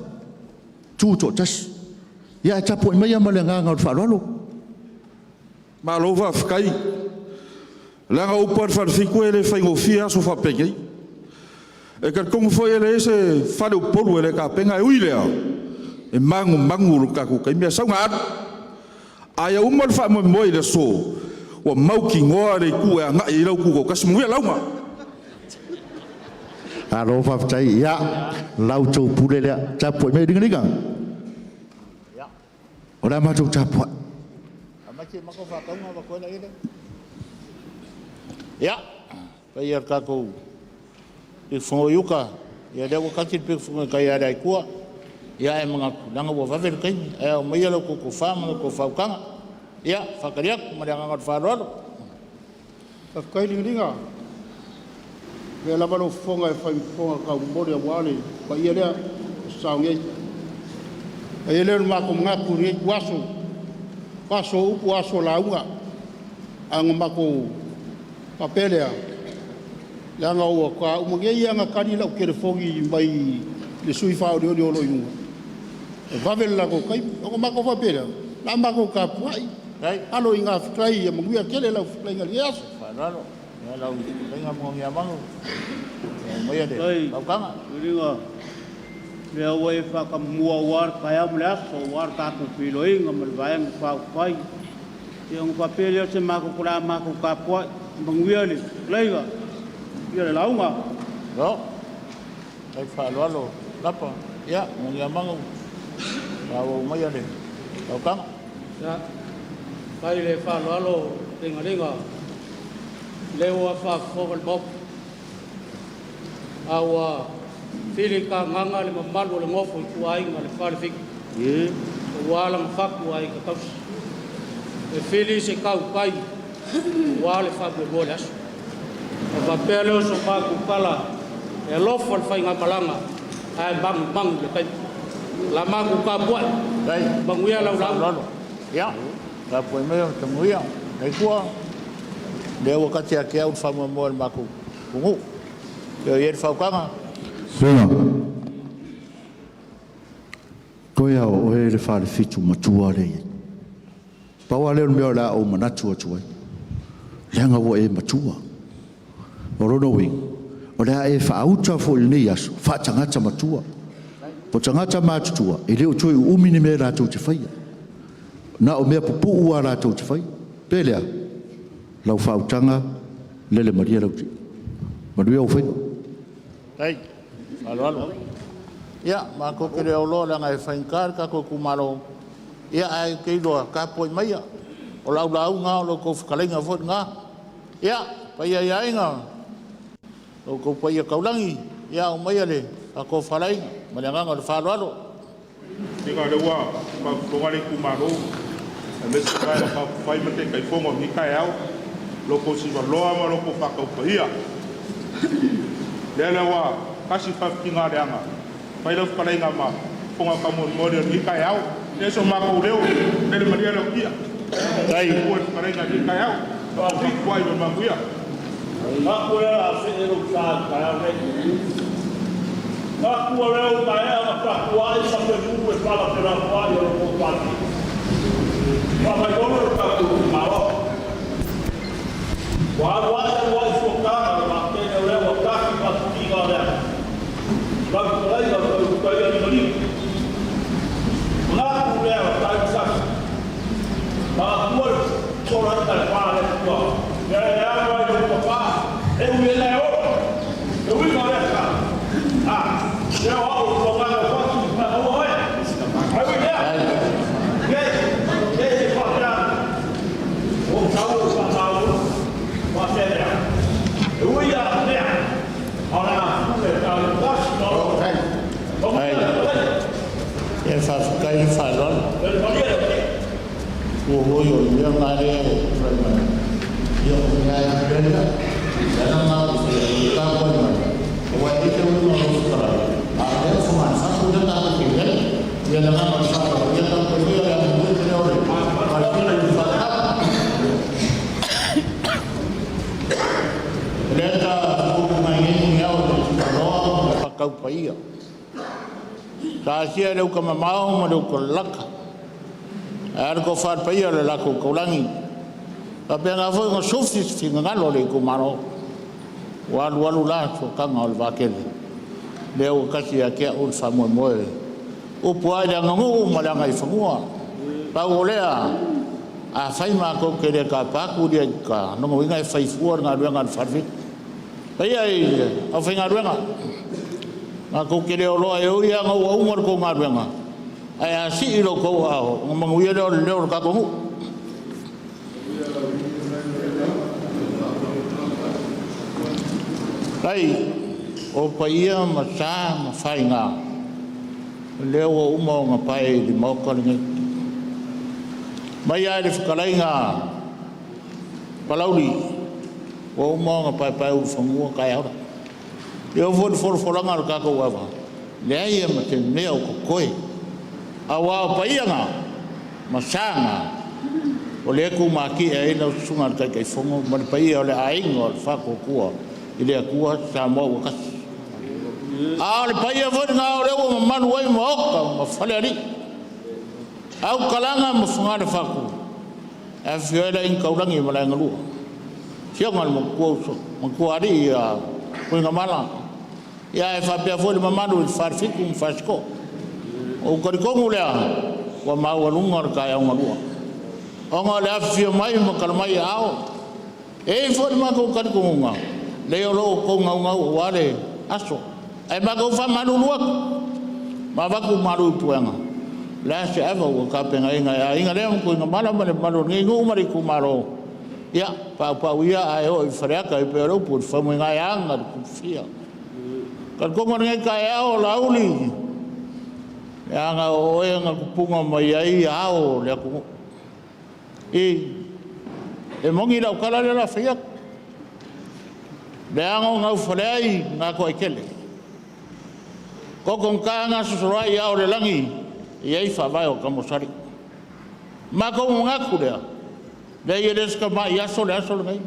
Tutoatasi. Ia ae tapuai maia ma le agaga o le faaaloalo. Malo faafetai. Leaga o upu lava a le Falefitu e le faigofie aso faapenei. E talitonu foi e leai se fale o Upolu e le tapena, e ui i lea, e manumanu i le tatou taimi ae sau ona alu. A ia uma le faamoemoe i le aso, ua mautinoa le itu e agai i ai lau Tutoatasi. Manuia le lauga. Malo faafetai. Ia, la outou pule lea. Tapuai maia Ligaligā. O le a matou tapuai. Ia, paia o le tatou pikifogo i uta, ia lea ua tati le pikifogo i tai ia le Aitua. Ia ae manatu, leaga ua vave le taimi, ae aumaia la outou tofa ma la outou faautaga. Ia, faatali atu ma le agaga o le faaaloalo. Faafetai Ligaligā. Avea lava lou fofoga e fai ma fofoga taumomoli aua le paia lea ua sasao nei. Ona i ai lea o le matou manatu i lenei ituaso, o aso o upu o aso o lauga. Ae na matou faapea lea, leaga ua faatoa uma nei lava ona tali lau telefoni mai le sui faaolioli o lo o i luga, e vave le latou taimi. Ona matou faapea lea, o le a matou tapuai, alo i gafetai ia manuia tele lau fetalaiga i lenei aso. Liga, lea ua e faatamamua aua le taeao ma le aso, aua le tatou feiloaiga ma le Vaega Faaupufai. Ia ona faapea lea o se matou o le a matou tapuai, manuia le fetalaiga, manuia le lauga. Malo. Faafetai faaaloalo Lapa. Ia, Naiamaga, faaauau maia le faautaga. Ia, fai le faaaloalo Ligaliga, lea ua faafofoga le Maota. A ua fili kagaga le mamalu o le nofo ituaiga le Falefitu aua lana fatu aiga tausi. E fili se tautai aua le faamoemoe o le aso. Ona faapea lea o so matou tala, e alofa le faigamalaga ae manumanu i le taimi. La matou tapuai, manuia lau lauga. Ia, tapuai maia ma tamuia. Leaikua, lea ua kati ia te au le faamoemoe o le matou atunuu. Ia i ai le faautaga. Suiga. Toe a o oe le Falefitu matua lea e i ai. Pau lava lea o le mea o le a ou manatu atu ai, leaga ua e matua. O lona uiga, o le a e faauta foi i lenei aso faatagata matua. O tagata matutua, e le o toe uumi ni mea latou te faia. Na o mea pupuu lava latou te faia. Pe lea, lau faautaga, lele malie lau tia. Manuia ou faiva. Faafetai. Faaaloalo. Ia, matou te le auloa leaga e faigata le tatou itumalo, ia ae ou te iloa, tapuai maia, o lau lauga lava o la outou fetalaiga foi lena. Ia, le paia i Aiga, lo outou paia taulagi, ia aumaia le faatofalaiga ma le agaga o le faaaloalo. Seiga o lea ua faafofoga le itumalo aemaise le Vaega Faaupufai ma Taitaifono i lenei taeao i lo outou sivaloa ma lo outou faataupaia. Lea la ua tasi le faafitiga fai lau fetalaiga ma fofoga taumolimoli o lenei taeao. Ia so matou leo, lele malie lau tia. Tai. Ua le fetalaiga i lenei taeao. Faafetai ma manuia. Aku lea a see lou sa i le taeao nei. Aku lea ua maea ona tapuai ma fenumu e faalafelafoai o lo outou Pati. Faamaiono le tatou itumalo. Ua alu ae alu ae fuataga o le vaatele o lea ua tafi faafitiga o le aso. Lau fetalaiga o le toe utaia limalima. Manatu lea o tai sasi. Manatua le tolaina le pa le tua. Lea e alo ai lou papa, e ui e le ola. E uiga o lea tala. A, lea o au o tuagaga o fatu, ma maua oe. Ai ui lea. Ye, ye e faapea. O tau o whakamau, whapea lea. E ui a mea, a o le afune tau tasi ma o. Ai. Ia faafetai le faaaloalo. Ua hoi o le mea nga lea e tulai mai. Ia o mea e pena, le ala nga o te tapuai mai. Aua e ite uiga o lou fetalai, a o lea ua faamasatu lea tatou te i ai. Ia le agaga o le faaaloalo, ia tapuai maia le amuia lea o le palapala i le faatatau. O lea ta tupu mai nei muniao i le Tumaloa ma le Faataupaia. Sa asia e le uta mamao ma le uta lalata. Ae a le tofa a le paia o le latou taulagi. Faapena foi ona sufi se finagalo o le itumalo. Ua alualu la suataga o le vaatele. Lea ua tasi ia te au le faamoemoe. Upu lava i le aganuu ma le agaifanua. Pau o lea, afai matou te le tapa atu ia i uta, lona uiga e fai fua le galuega a le Falefitu. Paia i le aufaigaluega, matou te le oloa e ui lava ina ua uma le tou galuega, ae a sii lo outou aao, ona manuia lea o le leo o le tatou nuu. Ai, o paia ma sa ma faiga, o lea ua uma ona pae i le Maota lenei. Mai lava i le fetalaiga a Palauli, ua uma ona paepaeulufanua taeao la. E oo foi i le folafolaga a le tatou ava, leai lava ma se mea o totoe, aua o paia na ma sa na, o lea e tumatie ai lau Susuga i le Taitaifono ma le paia o le aiga o le Faatuatua i le Atua Samoa ua tasi. A o le paia foi lena o lea ua mamalu ai Maota ma Falealii, Aukalaga ma Fogale-fatu, e afifio ai le Aiga Taulagi ma le Aiga Lua, Afioga i le Matua Uso, Matuaalii ia Tuigamala, ia ae faapea foi le mamalu i le Falefitu ma Fasitoo. Ou talitonu lea ua maualuga le taeao galua, ona o le afifio mai ma tala mai aao. E i ai foi le matou talitonuga, leai o lo o outou naunau aua le aso, ae matou faamalulu atu ma avatu malu i puega, o le a se ava ua tapenaina e aiga lea ma Tuigamala ma le mamalu o lenei nuu ma le itumalo, ia paupau ia ae oo i Faleata e pei o le upu i le faumuina e aga le tupufia. Talitonu o lenei taeao o Laauli, leaga o oe na tupuga mai ai ao o le atunuu. E moni lau tala lea o le a fai atu, leaga o naufaleai gatoaitele, totogata gasosoloai ao o le lagi, e i ai faavae o Tamasala. Matou manatu lea, leai e le o se tamai aso le aso lenei.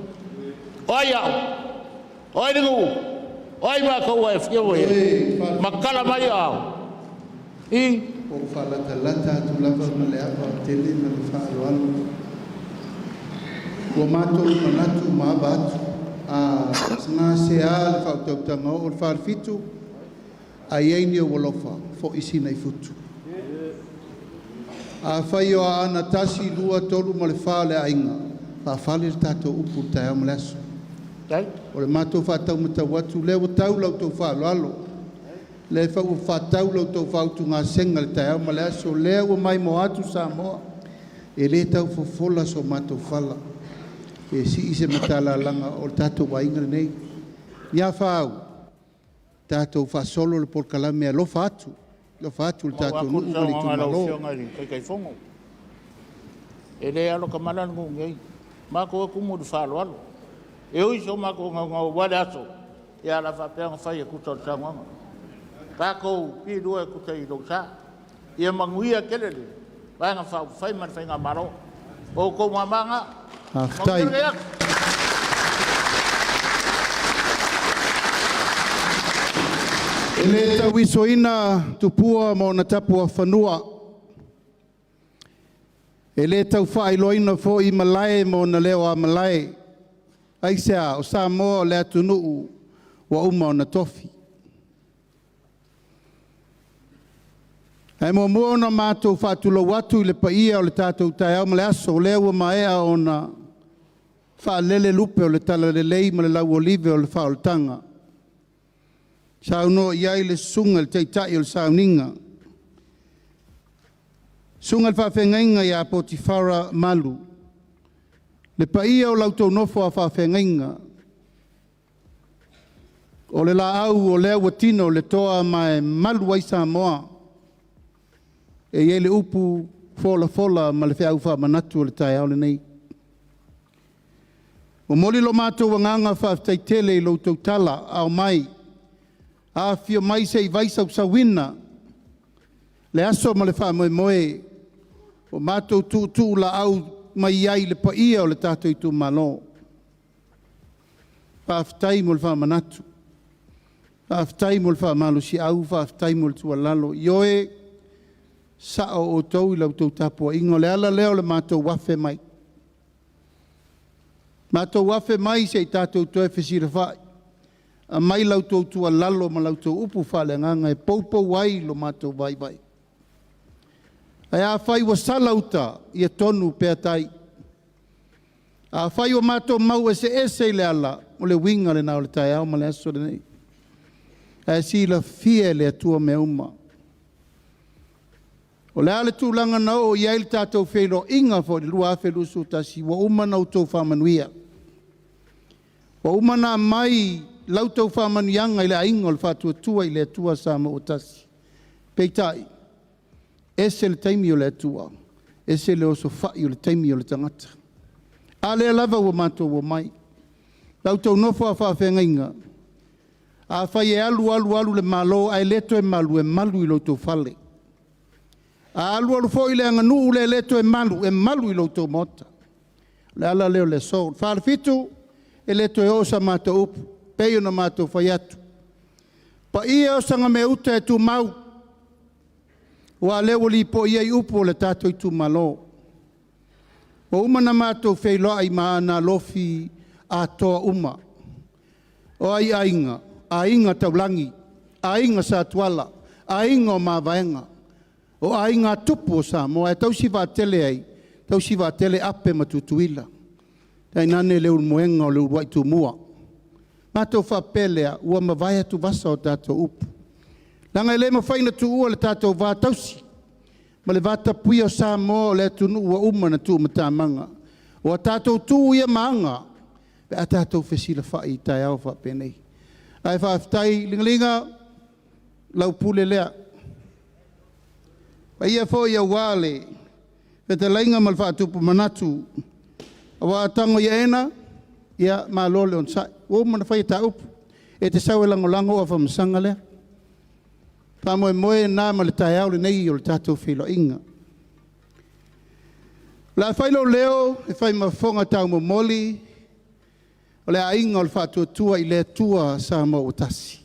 O ai au? O ai le nuu? O ai matou ua e afio mai ai? Matala mai aao. I. Ua ou faalatalata atu lava ma le ava tele ma le faaaloalo. Ua matou manatu ma ava atu, a gasea le faautautaga oo i le 4-7, a i ai ni ou alofa, foi sina i futu. Afai o Aana 1, 2, 3 ma le 4 o le aiga, faafale le tatou upu i le taeao ma le aso. O le matou faataumatau atu lea ua tau la outou faaaloalo, lea foi ua faatau la outou faautugasega i le taeao ma le aso, lea ua maimoa atu Samoa, e le tau fofola so matou fala, pe sii se matalalaga o le tatou aiga lenei. Ia fāu, tatou faasolo le polokalame alofa atu, alofa atu i le Maua tatou atu nuu le ma le saunoaga a lau itumalo. Afioga i le Taitaifono. E le alo kamala le nuu nei. Matou e tumu i le faaaloalo. E ui i so matou naunau aua le aso, ia o le a faapea ona fai e tusa o le saunoaga. Tatou pilua e tusa i lou sa. Ia manuia tele le Vaega Faaupufai ma le Faigamalo. O outou mama na. Faafetai. Manuia lenei aso. E le tauisoina tupua ma ona tapuafanua, e le tau faailoaina foi malae ma ona leo a malae. Aisea? O Samoa o le atunuu ua uma ona tofi. Ae muamua ona matou faatulou atu i le paia o le tatou taeao ma le aso, o lea ua maea ona faalele lupe o le talalelei ma le lauolive o le faaolataga. Saunoa i ai le susuga i le Taitai o le Sauniga, susuga i le Faafeagaiga ia Potifara Malu, le paia o la outou nofo a faafeagaiga, o le laau o lea ua tino le toa ma e malu ai Samoa. E i ai le upu folafola ma le feau faamanatu o le taeao lenei. Momoli lo matou agaga faafetai tele i lo outou tala ao mai, afifio mai se i vaisausauyina le aso ma le faamoemoe ua matou tuutuu laau mai ai i le paia o le tatou itumalo. Faafetai mo le faamanatu, faafetai mo le faamalosiau, faafetai mo le tuualalo. Ioe, sao outou i la outou tapuaiga, o le ala lea o le matou afe mai. Matou afe mai se i tatou toe fesilafai, aumai la outou tuualalo ma la outou upu faaleagaga e poupou ai lo matou vaivai. Ae afai ua sala uta, ia tonu pea tai. Afai ua matou mau eseese i le ala, o le uiga lena o le taeao ma le aso lenei. Ae silafia e le Atua mea uma. O le a le tulaga na oo i ai le tatou feiloaiga foi i le 2021, ua uma ona outou faamanuia. Ua uma ona aumai la outou faamanuiaga i le aiga o le Faatuatua i le Atua Samoa ua tasi. Peitai, ese le taimi o le Atua, ese le osofai o le taimi o le tagata. A lea lava ua matou omai. La outou nofo a faafeagaiga, afai e alu alu alu le Malo ae le toe malu, e malu i lo outou fale. A alu alu foi le aganuu lea e le toe malu, e malu i lo outou maota. O le ala lea o le aso. 4-7, e le toe oo sa matou upu, pei ona matou fai atu. Paia o Sagameuta e tumau, aua o lea ua lipoi ai upu o le tatou itumalo. Ua uma ona matou feiloai ma Aana Alofi atoa uma. O ai aiga? Aiga Taulagi, Aiga Sa Tuala, Aiga o Mavaega, o aiga tupu o Samoa e tausi vaatele ai, tausi vaatele Ape ma Tutuila, tainane le ulumoega o le uluai Tumua. Matou faapea lea, ua mavae atuvasa o tatou upu. Leaga e le mafai ona tuua le tatou va tausi ma le vatapuia o Samoa o le atunuu ua uma ona tuumatamaga. Ua tatou tu ia ma aga pe a tatou fesilafai i taeao faapenei. Ae faafetai Ligalinga, lau pule lea. Paia foi aua le fetalaiga ma le faatupu manatu aua tago i aena, ia malo le onosai. Ua uma ona fai ta upu, e te sau e lagolago au faamasanga lea. Faamoemoe na ma le taeao lenei o le tatou feiloaiga. O le a fai lou leo e fai ma fofoga taumomoli o le aiga o le Faatuatua i le Atua Samoa ua tasi.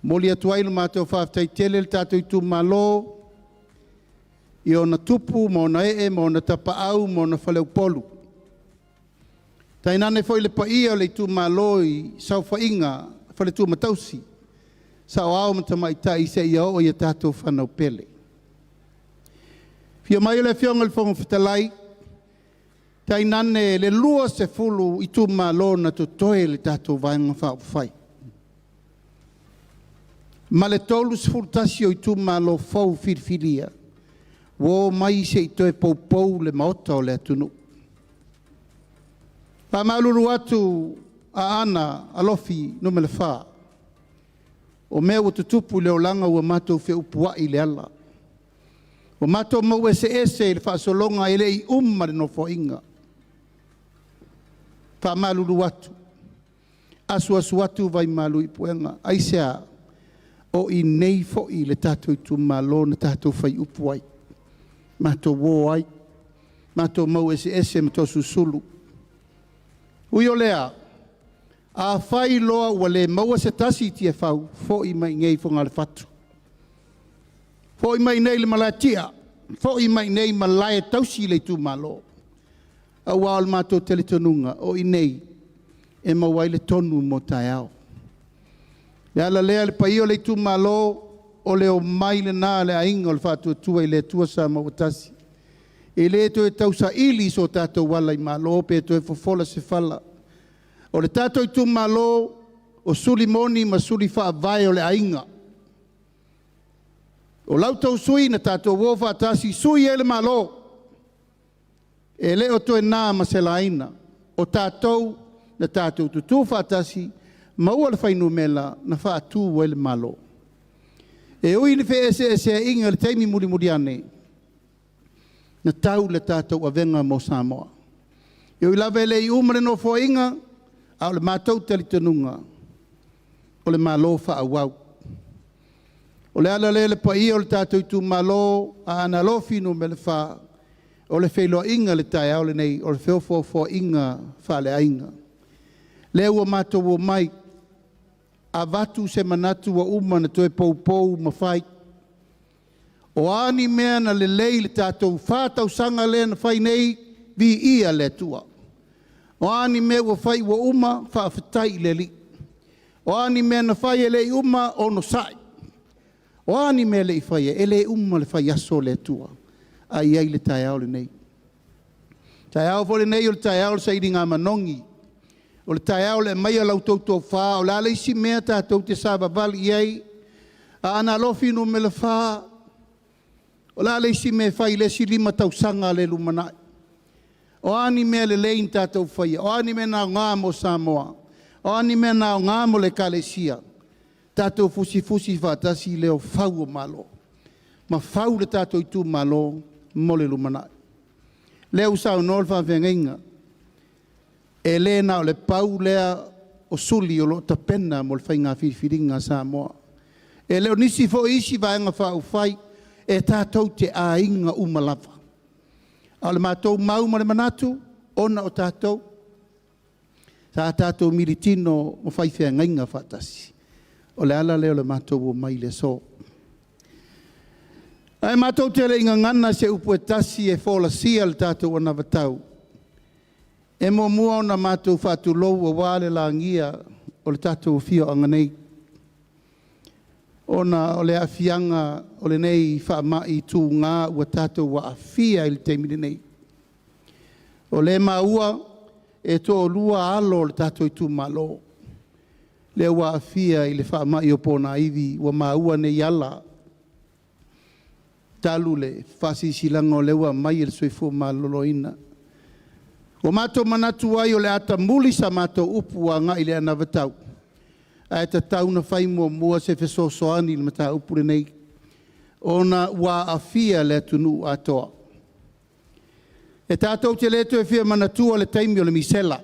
Momoli atu ai le matou faafetai tele i le tatou itumalo i ona tupu ma ona ee ma ona tapaau ma ona faleupolu. Tainane foi le paia o le itumalo i saofaiga faletua ma tausi, saoao ma tamaitai seia oo i a tatou fanau pele. Afio mai le Afioga i le Fofoga Fetalai, tainane le 20 itumalo na totoe i le tatou Vaega Faaupufai, ma le 31 o itumalo fou filifilia ua omai se i toe poupou le Maota o le atunuu. E faamalulu atu Aana Alofi 4, o mea ua tutupu i le olaga ua matou feupuai i le ala. Ua matou mau eseese i le faasologa e le i uma le Nofoaiga. Faamalulu atu, asuasu atu vaimalu i puega. Aisea? O i nei foi i le tatou itumalo na tatou faiupu ai, matou o ai, matou mau eseese ma Toeolesulusulu. Ui o lea, afai loa ua le maua se tasi i Tiafau, foi mai i inei i Fogafatu, foi mai i inei i le Malaetia, foi mai i inei i malae e tausi le itumalo, aua o le matou talitonuga, o i inei e maua ai le tonu mo taeao. O le ala lea le paia o le itumalo, o le omai lena a le aiga o le Faatuatua i le Atua Samoa ua tasi. E le toe tausaili so tatou ala i malo pe toe fofola se fala. O le tatou itumalo, o suli moni ma suli faavae o le aiga. O la outou sui usufono na tatou o faatasi sui ai le Malo, e le o toe na ma se laina, o tatou na tatou tutu faatasi, maua le fuainumera na faatu ai le Malo. E ui i feeseeseaiga i le taimi mulimuli ane, na tau le tatou avega mo Samoa. E ui lava e le i uma le Nofoaiga, a o le matou talitonuga, o le Malo faaauau. O le ala lea le paia o le tatou itumalo, Aana Alofi Nu.4, o le feiloaiga i le taeao lenei, o le feofoofoaiga faaleaiga. Lea ua matou omai, avatu se manatu ua uma ona toe poupou ma fai. O a ni mea na lelei i le tatou 4 tausaga lea na fai nei, viia le Atua. O a ni mea ua fai ua uma, faafetai i le Alii. O a ni mea na fai e le i uma, onosai. O a ni mea e le i faia, e le uma le faiaso o le Atua, a i ai le taeao lenei. O le taeao foi lenei o le taeao o le sailiga manogi. O le taeao o le aumai o la outou tofa, o le a le isi mea tatou te savavali i ai? Aana Alofi Nu.4, o le a le isi mea e fai i le isi 5 tausaga le lumanai? O a ni mea lelei na tatou faia? O a ni mea na aoga mo Samoa? O a ni mea na aoga mo le Ekalesia? Tatou fusifusi faatasi leo fau o Malo ma fau le tatou itumalo mo le lumanai. Lea ua saunoa le faafeagaiga, e le na o le pau lea o suli o lo o tapena mo le faiga filifiliga a Samoa. E le o nisi foi isi vaega faaupufai, e tatou te aiga uma lava. A o le matou mau ma le manatu, ona o tatou, sa tatou militino ma faifeagaiga faatasi. O le ala lea o le matou omai i le aso. Ae matou te le i gagana se upu e tasi e folasia le tatou anavatau, e muamua ona matou faatulou aua le lagia o le tatou afioaga nei, ona o le aafiaga o lenei faamai tuga ua tatou aafia i le taimi lenei. O lea e maua e toalua alo o le tatou itumalo lea ua aafia i le faamai o ponaivi ua maua nei ala talu le faasilasilaga o lea ua aumai e le Soifua Maloloina. Ua matou manatu ai o le a tamuli sa matou upu agai i le anavatau. Ae tatau ona fai muamua se fesoasoani i le mataupu lenei ona ua aafia le atunuu atoa. E tatou te le toe fia manatua le taimi o le misela,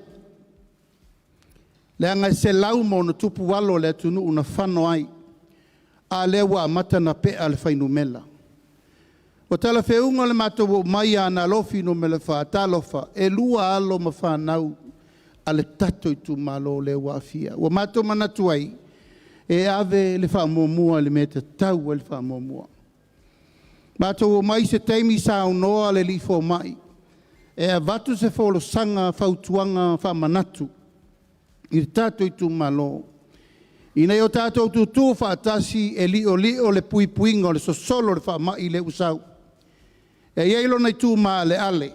leaga e 100+ alo o le atunuu na fano ai, a lea ua amata ona pea le fuainumera. Ua talafeuga le matou oo mai i Aana Alofi Nu.4, talofa, e 2 alo ma fanau a le tatou itumalo lea ua aafia. Ua matou manatu ai, e ave le faamuamua i le mea e tatau ai le faamuamua. Matou omai i se taimi saunoa le alii fomai e avatu se folasaga fautuaga faamanatu i le tatou itumalo ina ia o tatou tutu faatasi e liolio le puipuiga o le sosolo o le faamai lea ua sau. E i ai lona itu maaleale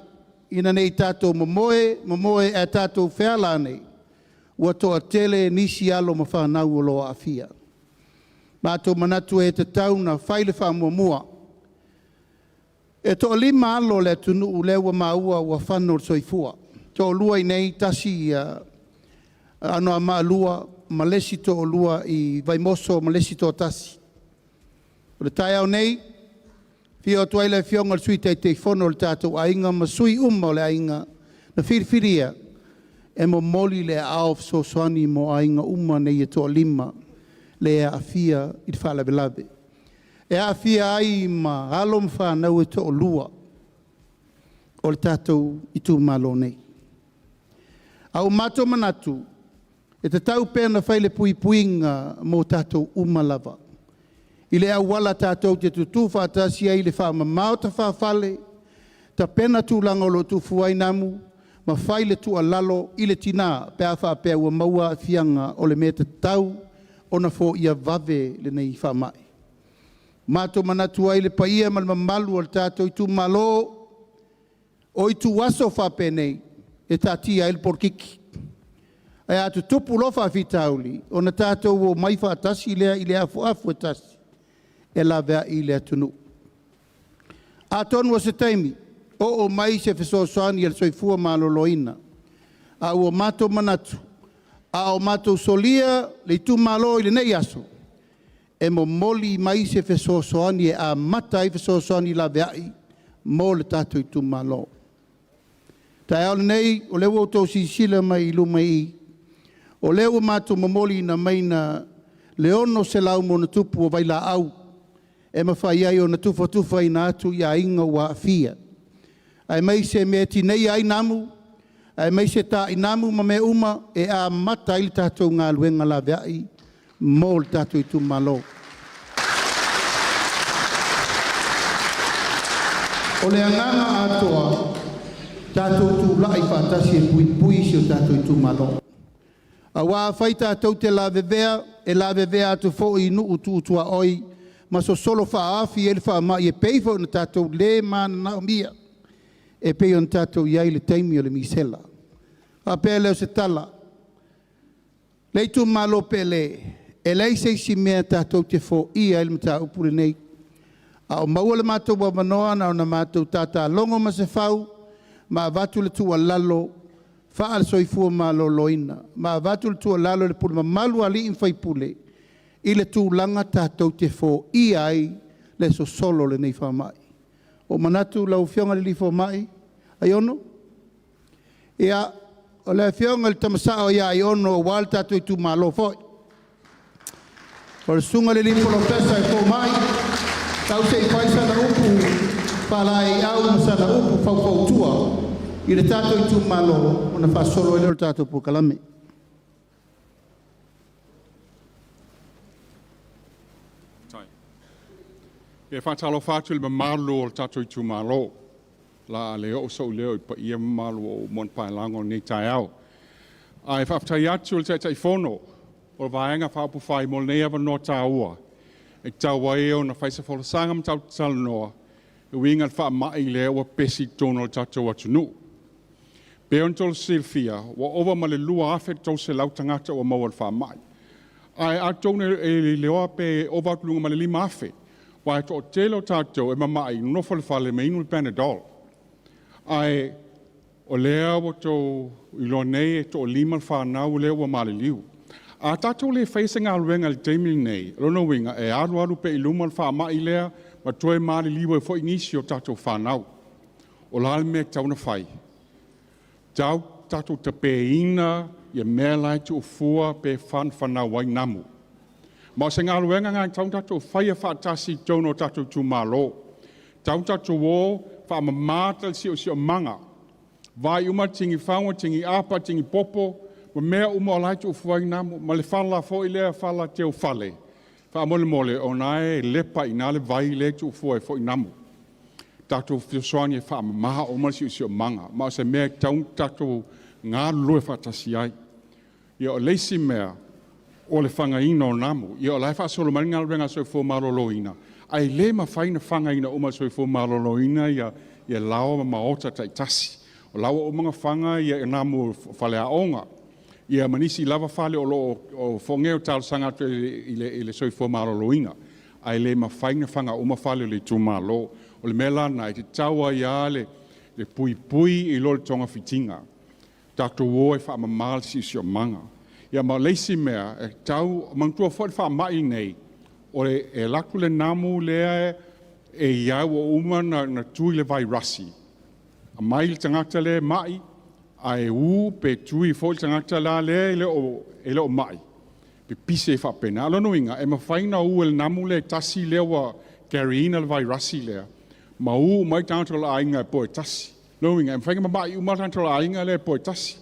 ina ne i tatou momoe, momoe ae tatou feala ane ua toatele nisi alo ma fanau o lo o aafia. Matou manatu e tatau ona fai le faamuamua. E toalima alo o le atunuu lea ua maua ua fano le soifua. E toalua i inei, tasi i Anoamaa 2 ma le isi toalua i Vaimoso ma le isi toatasi. O le taeao nei, afio atu ai le Afioga i le Sui Taitaifono o le tatou aiga ma sui uma o le aiga na filifilia e momoli le aao fesoasoani mo aiga uma nei e toalima le e aafia i le faalavelave. E aafia ai ma alo ma fanau e toalua o le tatou itumalo nei. A ua matou manatu, e tatau pea ona fai le puipuiga mo tatou uma lava i le auala tatou te tutu faatasi ai i le faamama o tafafale, tapena tulaga o lo o tufu ai namu, ma fai le tuualalo i le tina pe a faapea ua maua aafiaga o le mea e tatau ona foia vave lenei faamai. Matou manatu ai le paia ma le mamalu o le tatou itumalo, o ituaso faapenei e taatia ai le polokiki. Ae a tutupu loa faafitauli, ona tatou omai faatasi lea i le afuafu e tasi e laveai le atunuu. Atonu o se taimi, oo mai se fesoasoani a le Soifua Maloloina, a ua matou manatu, a o matou solia le itumalo i lenei aso, e momoli mai se fesoasoani e amata ai fesoasoani laveai mo le tatou itumalo. Taeao lenei, o lea ua outou silasila mai i luma i i, o lea ua matou momoliina mai le 600+ o vailaau e mafai ai ona tufatufaina atu i aiga ua aafia, aemaise mea e tineia ai namu, aemaise tainamu ma mea uma e amata ai le tatou galuega laveai mo le tatou itumalo. O le agaga atoa, tatou tulai faatasi e puipui si o tatou itumalo. Aua afai tatou te lavevea, e lavevea atu foi i nuu tu tuaoi ma sosolo faaafi ai le faamai e pei foi ona tatou le mananaomia e pei ona tatou i ai i le taimi o le misela. Faapea lea o se tala, le itumalo pele, e leai se isi mea tatou te foia ai le mataupu lenei. A o maua le matou avanoa na ona matou tatalogo Masefau ma avatu le tuualalo faale-soifua maloloina ma avatu le tuualalo i le pule mamalu a alii ma faipule i le tulaga tatou te foia ai le sosolo o lenei faamai. Ua ou manatu lau Afioga i le Fomai Aiono, ia, o le Afioga i le Tama Sao ia Aiono aua le tatou itumalo foi. O le susuga i le alii polofesa e fomai, tau se i fai sana upu faalaeiau ma sana upu faufautua i le tatou itumalo ona faasolo ai lea o le tatou polokalame. E faatalofa atu i le mamalu o le tatou itumalo. La le oo sou leo i paia ma mamalu o moana paelago i lenei taeao. Ae faafetai atu i le Taitaifono o le Vaega Faaupufai mo lenei avanoa taua e tatau ai ona fai se folasaga ma tatou talanoa e uiga i le faamai lea ua pepesi i totonu o le tatou atunuu. Pei ona outou silafia, ua ova ma le 2,300 tagata ua maua i le faamai. Ae atonu e iloa pe ova atu i luga ma le 5,000, aua e toatele o tatou e mamai, nonofo i le fale ma inu le Panadol. Ae o lea ua outou iloa nei e toalima le fanau lea ua maliliu. A tatou le faia se galuega i le taimi lenei, o lona uiga e alualu pea i luma le faamai lea ma toe maliliu ai foi nisi o tatou fanau. O le a le mea e tatau ona fai? Tau tatou tapeina ia mea la e tuufua pe fanafanau ai namu. Ma o se galuega lena e tatau ona tatou faia faatasi i totonu o tatou itumalo. Tau tatou o faamama le siosiomaga, vaai uma tigi fano, tigi apa, tigi popo, ma mea uma o la e tuufua ai namu, ma le fala foi lea, fala teufale. Faamolemole, ona e lepa i ina le vai lea e tuufua ai foi namu. Tatou fesoasoani e faamama uma le siosiomaga, ma o se mea e tatau ona tatou galulue faatasi ai. Ia, o le isi mea, o le fagaina o namu. Ia, o la e faasolo mai le galuega a le Soifua Maloloina, ae le mafai ona fagaina uma e le Soifua Maloloina ia laoa ma maota taitasi. O la ua uma ona faga ia namu o faleaoga, ia ma nisi lava fale o lo o fogeo talosaga atu i le Soifua Maloloina, ae le mafai ona faga uma fale o le itumalo. O le mea la lena e tatau ai lava le puipui i lo le togafitiga. Tatou o e faamama le siosiomaga. Ia ma le isi mea, e tau manatua foi le faamai nei, o le e alu atu le namu lea e i ai ua uma ona tui le vairasi, aumai le tagata lea e mai, ae u pe tui foi le tagata la lea e le o mai, pipisi ai faapena. O lona uiga, e mafai ona u e le namu lea e tasi lea ua carry ina le vairasi lea, ma u mai tagata o le aiga e po e tasi. Lona uiga, e mafai ona mama'i uma tagata o le aiga lea e po e tasi.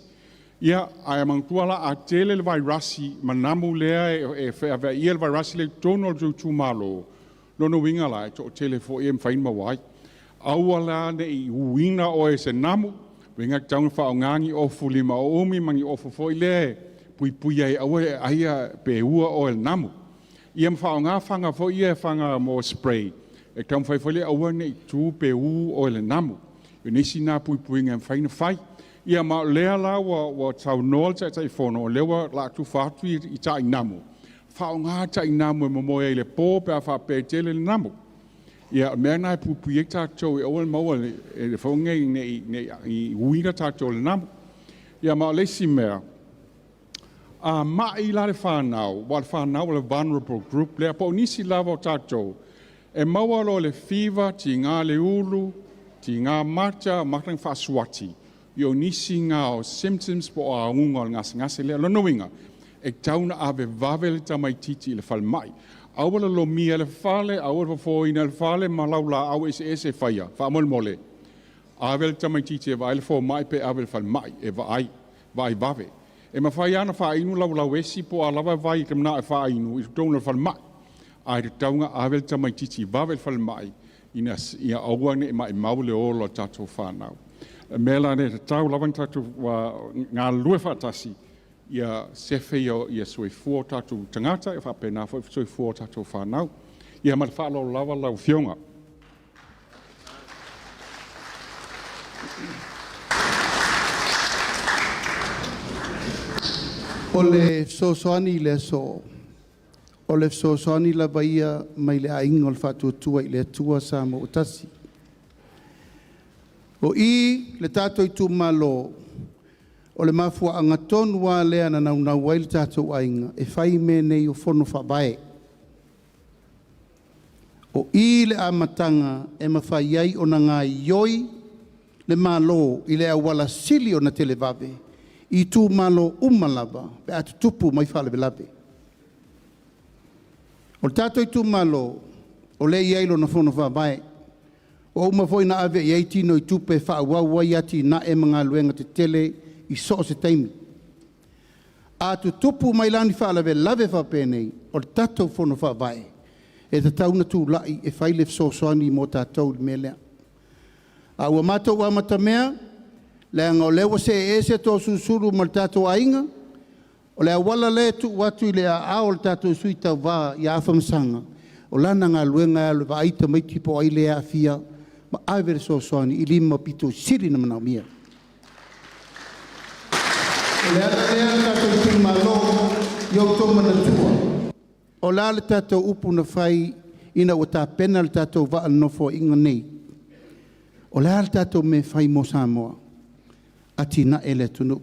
Ia, ae manatua la, a tele le vairasi ma namu lea e feaveaia le vairasi lea i totonu o le itumalo, lona uiga la, e toatele foi e mafai ona maua ai. Aua la ne i uina oe e se namu, uiga e tatau ona faaaoga ni ofu lima o umi ma ni ofu foi lea e puipui ai aua e aia pe ua oe e le namu. Ia ma faaaoga faga foi ia faga mo spray, e taumafai foi lea aua ne i tu pe u oe e le namu. O nisi na puipuiga e mafai ona fai. Ia ma o lea la ua saunoa le Taitaifono, o lea ua laa tufa atu i tainamu. Faaaoga tainamu e momoe ai i le po pe a faapea e tele le namu. Ia, o mea na e puipui ai tatou e aua le maua e le fono nei i uina tatou le namu. Ia ma o le isi mea, a mai la le fanau, ua le fanau o le vulnerable group lea, po o nisi lava o tatou, e maua loa le fiva, tiga le ulu, tiga mata, mata na faasuati, i o nisi ngā o symptoms po o auga o le gasegase lea. Lona uiga, e tatau ona avevave le tamaititi i le falemai. Aua le lomia le fale, aua le fofoina le fale ma lau laau eseese e faia. Faamolemole, ave le tamaititi e vaai le fomai pe ave le falemai e vaai, vaai vave. E mafai lava ona faainu laulau esi po o a lava vai e te manao e faainu i totonu o le falemai. Ae tatau ona ave le tamaititi vave i le falemai ina ia aua ne i maimau le ola o tatou fanau. O le mea la lea e tatau lava ona tatou galulue faatasi ia sefe ia soifua o tatou tagata e faapena foi soifua o tatou fanau. Ia ma le faaaloalo lava lau Afioga. O le fesoasoani i le aso, o le fesoasoani lava ia mai le aiga o le Faatuatua i le Atua Samoa ua tasi. O i le tatou itumalo, o le mafuaaga tonu lava lea na naunau ai le tatou aiga e fai mea nei o fono faavae. O i le amataga e mafai ai ona gaoioi le Malo i le auala sili ona televave i itumalo uma lava pe a tutupu mai faalavelave. O le tatou itumalo, o lea e i ai lona fono faavae, ua uma foi ona ave i ai tino i tupe e faaauau ai atinae ma galuega tetele i so o se taimi. A tutupu mai la ni faalavelave faapenei, o le tatou fono faavae e tatau ona tulai e fai le fesoasoani mo tatou i le mea lea. A ua matou amatamea, leaga o lea ua see ese Toeolesulusulu ma le tatou aiga, o le auala lea e tuu atu i le aao o le tatou sui tauva ia Afamasaga, o lana galuega e alu e vaai tamaiti po o ai lea e aafia ma ave le fesoasoani i lima pito sili ona manaomia. O le ala lea le tatou itumalo ia outou manatua, o le a le tatou upu na fai ina ua tapena le tatou vaa i le Nofoaiga nei? O le a le tatou mea e fai mo Samoa? Atinae le atunuu.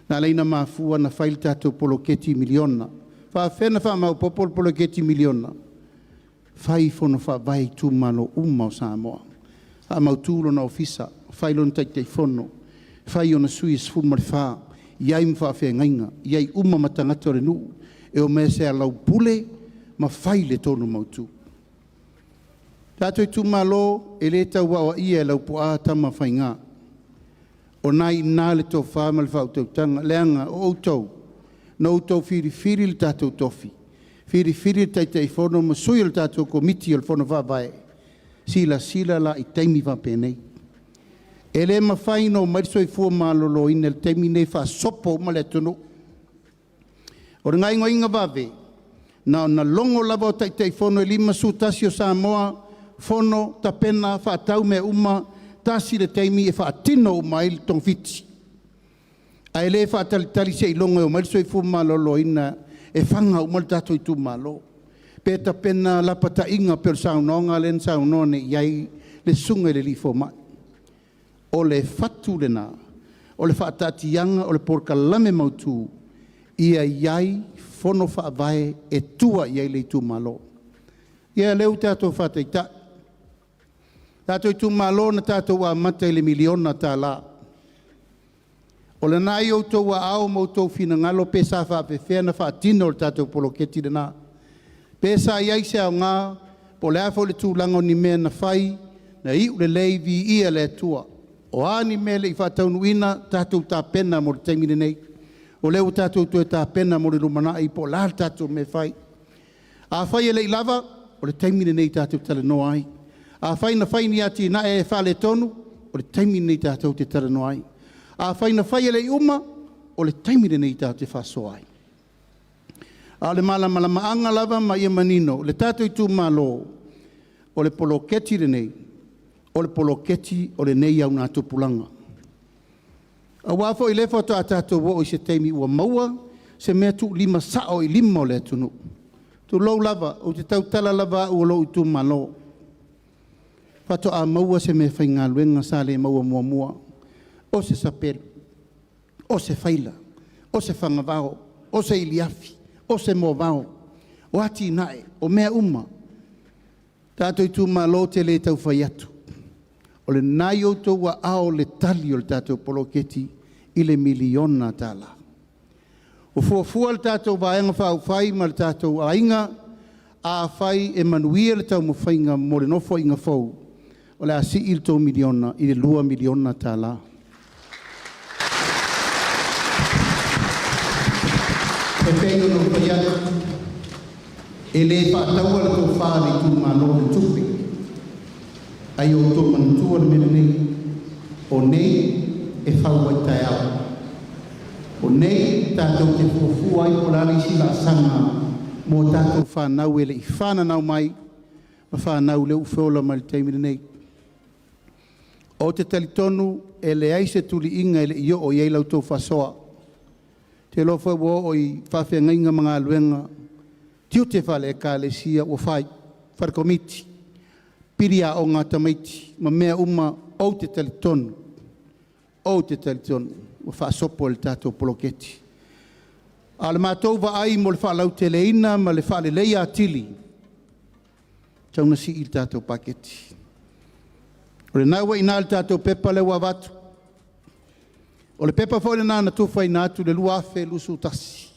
Na ala ai ona mafua ona fai le tatou poloketi miliona. E faapefea ona faamaopoopo le poloketi miliona? Fai fono faavae i itumalo uma o Samoa, faamautu lona ofisa, fai lona taitaifono, fai ona sui e 14, i ai ma faafeagaiga, i ai uma ma tagata o le nuu e omai e soalaupule ma fai le tonu mautu. Tatou itumalo, e le tau aoaia e Laupuaa Tamafaiga, o lena e i ina le tofa ma le faautautaga, leaga o outou na outou filifili le tatou tofi, filifili le Taitaifono ma sui o le tatou Komiti o le Fono Faavae. Silasila la i taimi faapenei. E le mafai ona omai le soifua maloloina i le taimi lenei faasopo uma le atunuu. O le gaoioiga vave, na ona logo lava o Taitaifono e 51 o Samoa, fono, tapena, faatau mea uma, tasi le taimi e faatino uma ai le togafiti. Ae le faatalitali seiloga e omai le soifua maloloina e faga uma le tatou itumalo, pe tapena lapataiga pei o le saunoaga lea na saunoa nei i ai le susuga i le alii fomai. O le fatu lena o le faataatiaga o le polokalame mautu ia i ai fono faavae e tua i ai le itumalo. Ia lea ua tatou faataitai, tatou itumalo na tatou amata i le $1 miliona. O lena e i outou aao ma outou finagalo pe sa faapefea ona faatino le tatou poloketi lena. Pe sa i ai se aoga, po o le a foi le tulaga o ni mea na fai, na iu lelei, viia le Atua. O a ni mea e le i faataunuuina, tatou tapena mo le taimi lenei. O lea ua tatou toe tapena mo le lumanai po o le a le tatou mea e fai. Afai e le i lava, o le taimi lenei tatou te talanoa ai. Afai na fai ni atinae e faaletonu, o le taimi lenei tatou te talanoa ai. Afai na fai e le i uma, o le taimi lenei tatou te faasoa ai. A o le malamalamaaga lava ma ia manino, le tatou itumalo, o le poloketi lenei, o le poloketi o lenei augatupulaga. Aua foi o lea faatoa tatou oo i se taimi ua maua se mea tuulima sao i lima o le atunuu. Tulou lava, ou te tautala lava au o lou itumalo, faatoa maua se meafaigaluega sa le maua muamua, o se sapelu, o se faila, o se fagavao, o se iliafi, o se moavao, o atinae, o mea uma. Tatou itumalo ou te le tau fai atu, o lena e i outou aao le tali o le tatou poloketi i le $1 miliona. Ua fuafua le tatou Vaega Faaupufai ma le tatou aiga, afai e manuia le taumafaiga mo le Nofoaiga fou, o le a sii le tou $1 miliona i le $2 miliona. E pei ona ou fai atu, e le faataua le tofa a le itumalo i le tupe, a ia outou manatua le mea lenei, o nei e fau ai taeao. O nei tatou te fuafua ai po o le a le isi laasaga mo a tatou fanau e le i fananau mai ma fanau o lea ua feola mai i le taimi lenei. Ou te talitonu e leai se tuliiga e le i oo i ai la outou faasoa. Ou te iloa foi ua oo i faafeagaiga ma galuega, tiute faale-Ekalesia ua fai, fale komiti, pili aoga a tamaiti ma mea uma. Ou te talitonu, ou te talitonu ua faasopo e le tatou poloketi. A o le matou vaai mo le faalauteleina ma le faaleleia atili, e tatau ona sii le tatou paketi. O lena ua i ina le tatou pepa lea ua avatu. O le pepa foi lena na tufaina atu i le 2021.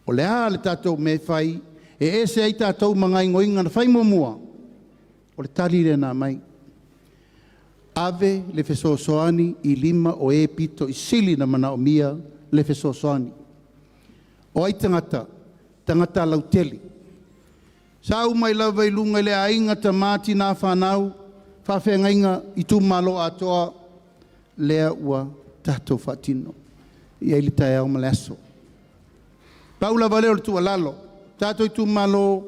O le a le tatou mea e fai e ese ai tatou ma gaoioiga na fai muamua? O le tali lea na aumai, ave le fesoasoani i lima o e pito i sili ona manaomia le fesoasoani. O ai tagata? Tagata lautele. Sau mai lava i luga i le aiga, tama, tina, fanau, faafeagaiga, itumalo atoa, lea ua tatou faatino. E i ai le taeao ma le aso. Pau lava lea o le tuualalo, tatou itumalo,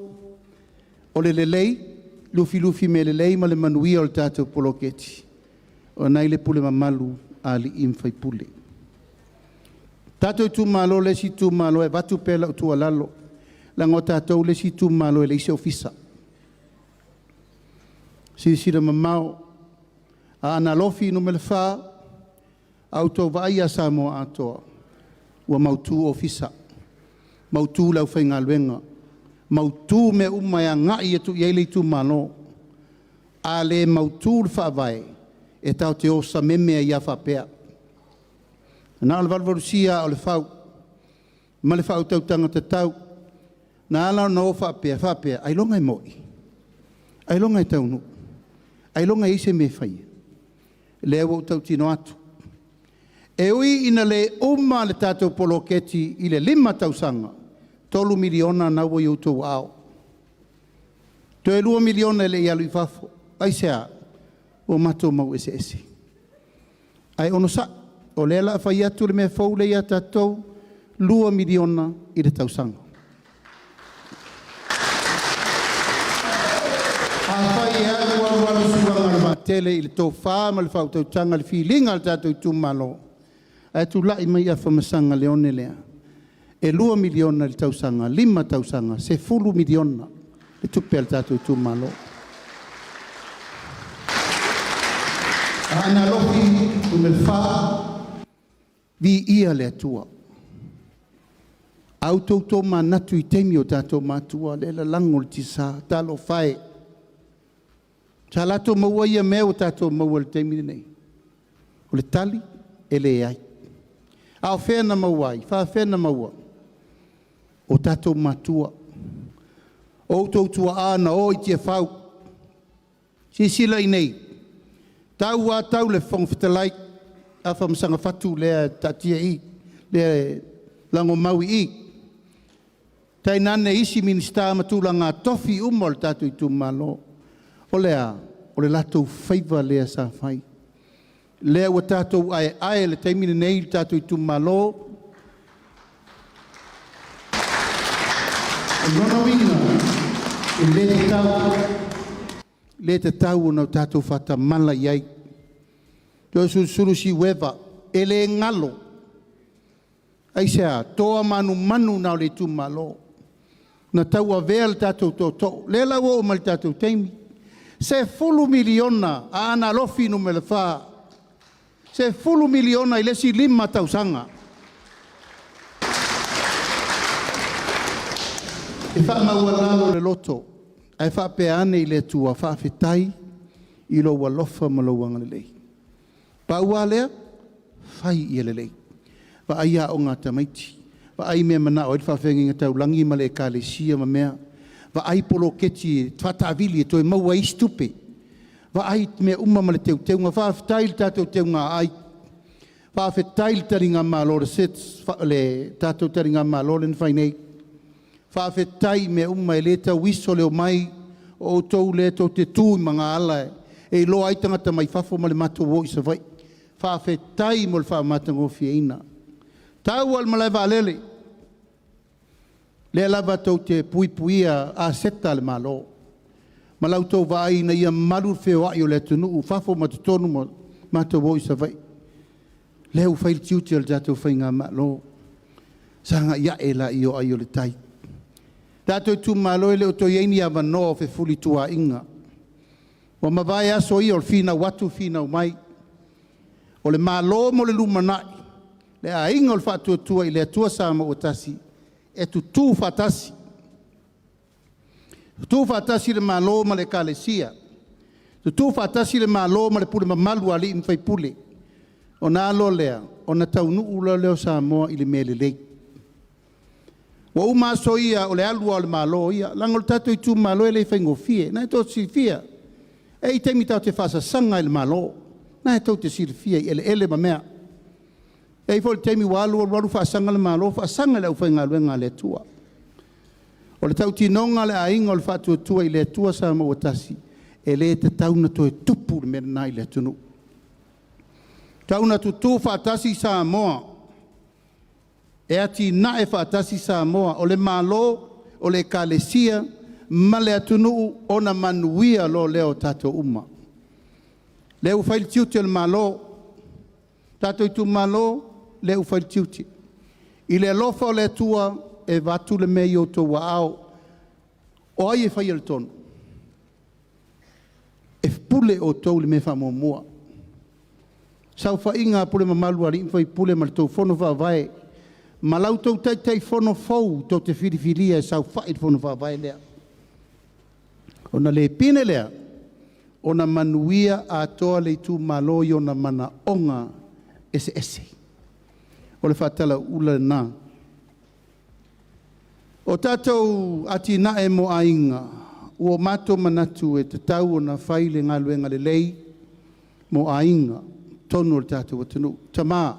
o le lelei, lufilufi mea lelei ma le manuia o le tatou poloketi, o lena e i le pule mamalu a alii ma faipule. Tatou itumalo le isi itumalo e avatu pea lau tuualalo, leaga o tatou le isi itumalo e leai se ofisa. Silasila mamao, Aana Alofi Nu.4, a outou vaai ia Samoa atoa, Ua mautu ofisa, mautu le aufaigaluega, mautu mea uma e agai atu i ai le itumalo. A le mautu le faavae, e tatou te o sameme ai lava faapea. Na o le valuvalusia aa o le fau ma le faautautaga tatau na ala ona o faapea, faapea, ailoga e moni, ailoga e taunuu, ailoga e i ai se mea e faia. Lea ua ou tautino atu. E ui ina le uma le tatou poloketi i le 5 tausaga, $3 miliona lena ua i outou aao. Toe $2 miliona e le i alu i fafo. Aisea? Ua matou mau eseese. Ae onosai, o lea o le a fai atu le mea fou lea ia tatou, $2 miliona i le tausaga. Afai e alu alu alu suaga o le vaatele i le tofa ma le faautautaga i le filiga a le tatou itumalo, ae tulai mai Afamasaga i le one lea, e $2 miliona i le tausaga, 5 tausaga, $10 miliona le tupe a le tatou itumalo. Aana Alofi Nu.4, viia le Atua. A outou tomanatu i taimi o tatou matua, le lalago o le tiasa, talofa e, sa latou maua ia mea ua tatou maua i le taimi lenei? O le tali, e leai. A o fea na maua ai? E faapefea ona maua? O tatou matua, o outou tuaa na o i Tiafau. Silasila i inei, tau lava tau le Fofoga Fetalai, Afamasaga fatu lea e taatia i i, lea e lagomau i i, tainane isi Minisita ma tulaga tofi uma o le tatou itumalo. O le a? O le latou faiva lea sa fai. Lea ua tatou aeae i le taimi lenei le tatou itumalo. O lona uiga, e le tatau, le tatau ona tatou faatamala i ai. Toe sulusulu siueva, e le galo. Aisea? Toa manumanu na o le itumalo na tauavea le tatou tootoo. Lea la ua oo mai i le tatou taimi, $10 miliona Aana Alofi Nu.4, $10 miliona i le isi 5 tausaga. E faamaualalo le loto, ae faapea ane i le Atua, faafetai i lou alofa ma lou agalelei. Pau lava lea, fai ia lelei. Vaai aoga a tamaiti, vaai mea e manao ai le faafeagaiga taulagi ma le ekalesia ma mea, vaai poloketi e faataavili e toe maua ai isi tupe, vaai mea uma ma le teuteuga. Faafetai i le tatou teuga aai, faafetai i le taligamalo a le SIDS, le tatou taligamalo lea na fai nei. Faafetai i mea uma, e le tauiso le omai o outou lea tou te tu i magaala e iloa ai tagata mai fafo ma le matou o i Savaii. Faafetai mo le faamatagofieina. Tau lava i le malae vaalele, lea lava tou te puipuia aseta a le Malo ma la outou vaai ina ia malu le feoai o le atunuu, fafo ma totonu ma matou o i Savaii. Lea ua fai le tiute o le tatou faigamalo, sagai ae laia o ai o le tai. Tatou itumalo e le o toe i ai ni avanoa o fefulituaaiga. Ua mavae aso ia o le finau atu finau mai. O le Malo mo le lumanai, le aiga o le Faatuatua i le Atua Samoa ua tasi, e tutu faatasi. Tutu faatasi le Malo ma le Ekalesia, tutu faatasi le Malo ma le pule mamalu a alii ma faipule. Ona a loa lea, ona taunuu loa lea o Samoa i le mea lelei. Ua uma aso ia o le alu lava o le Malo ia, leaga o le tatou itumalo e le faigofie, lena tou te silafia. E i ai taimi tatou te faasasaga ai i le Malo, lena tou te silafia i eleele ma mea. E i ai foi le taimi ua alu alu alu faasaga le Malo, faasaga i le aufaigaluega a le Atua. O le tautinoga a le aiga o le Faatuatua i le Atua Samoa ua tasi, e le tatau ona toe tupu le mea lena i le atunuu. E tatau ona tutu faatasi Samoa, e atinae faatasi Samoa, o le Malo, o le Ekalesia ma le atunuu ona manuia loa lea o tatou uma. Lea ua fai le tiute o le Malo, tatou itumalo, lea ua fai le tiute. I le alofa o le Atua, e avatu le mea i outou aao. O ai e faia le tonu? E pule outou i le mea faamuamua. Saofaiga a pule mamalu a alii ma faipule ma le tou fono faavae, Ma la outou Taitaifono fou tou te filifilia e saofa'i i le Fono Faavae lea. Ona le pine lea, ona manuia atoa le itumalo i ona manaoga eseese. O le faatalauula lena. O tatou atinae mo aiga, ua matou manatu e tatau ona fai le galuega lelei mo aiga totonu o le tatou atunuu. Tama,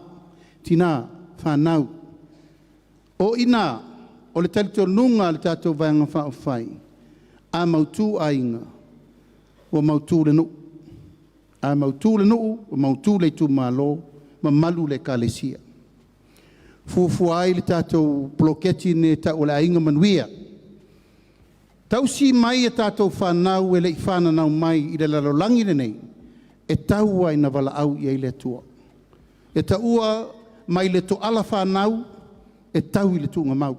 tina, fanau. O i ina, o le talitonuga a le tatou Vaega Faaupufai, a mautu aiga, ua mautu le nuu. A mautu le nuu, ua mautu le itumalo, mamalu le ekalesia. Fuafua ai le tatou poloketi lenei e tau o le Aiga Manuia. Tausi mai a tatou fanau e le i fananau mai i le lalolagi lenei, e tau lava ina valaau i ai le Atua. E taua mai le toala fanau e tau i le tuugamau.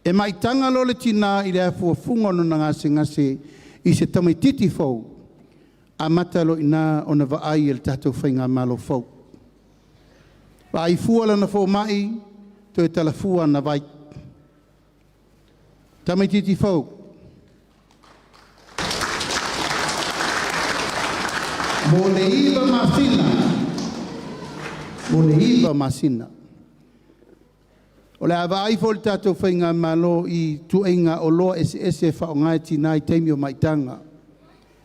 E maitaga loa le tina i le afuafuga o lona gasegase i se tamaitiiti fou, amata loa i ina ona vaai e le tatou faigamalo fou. Vaai fua lana fomai, toe talafua ana vai. Tamaitiiti fou. Mo le 9 masina, mo le 9 masina. O le a vaai foi le tatou faigamalo i ituaiga oloa eseese e faaaoga e tina i taimi o maitaga.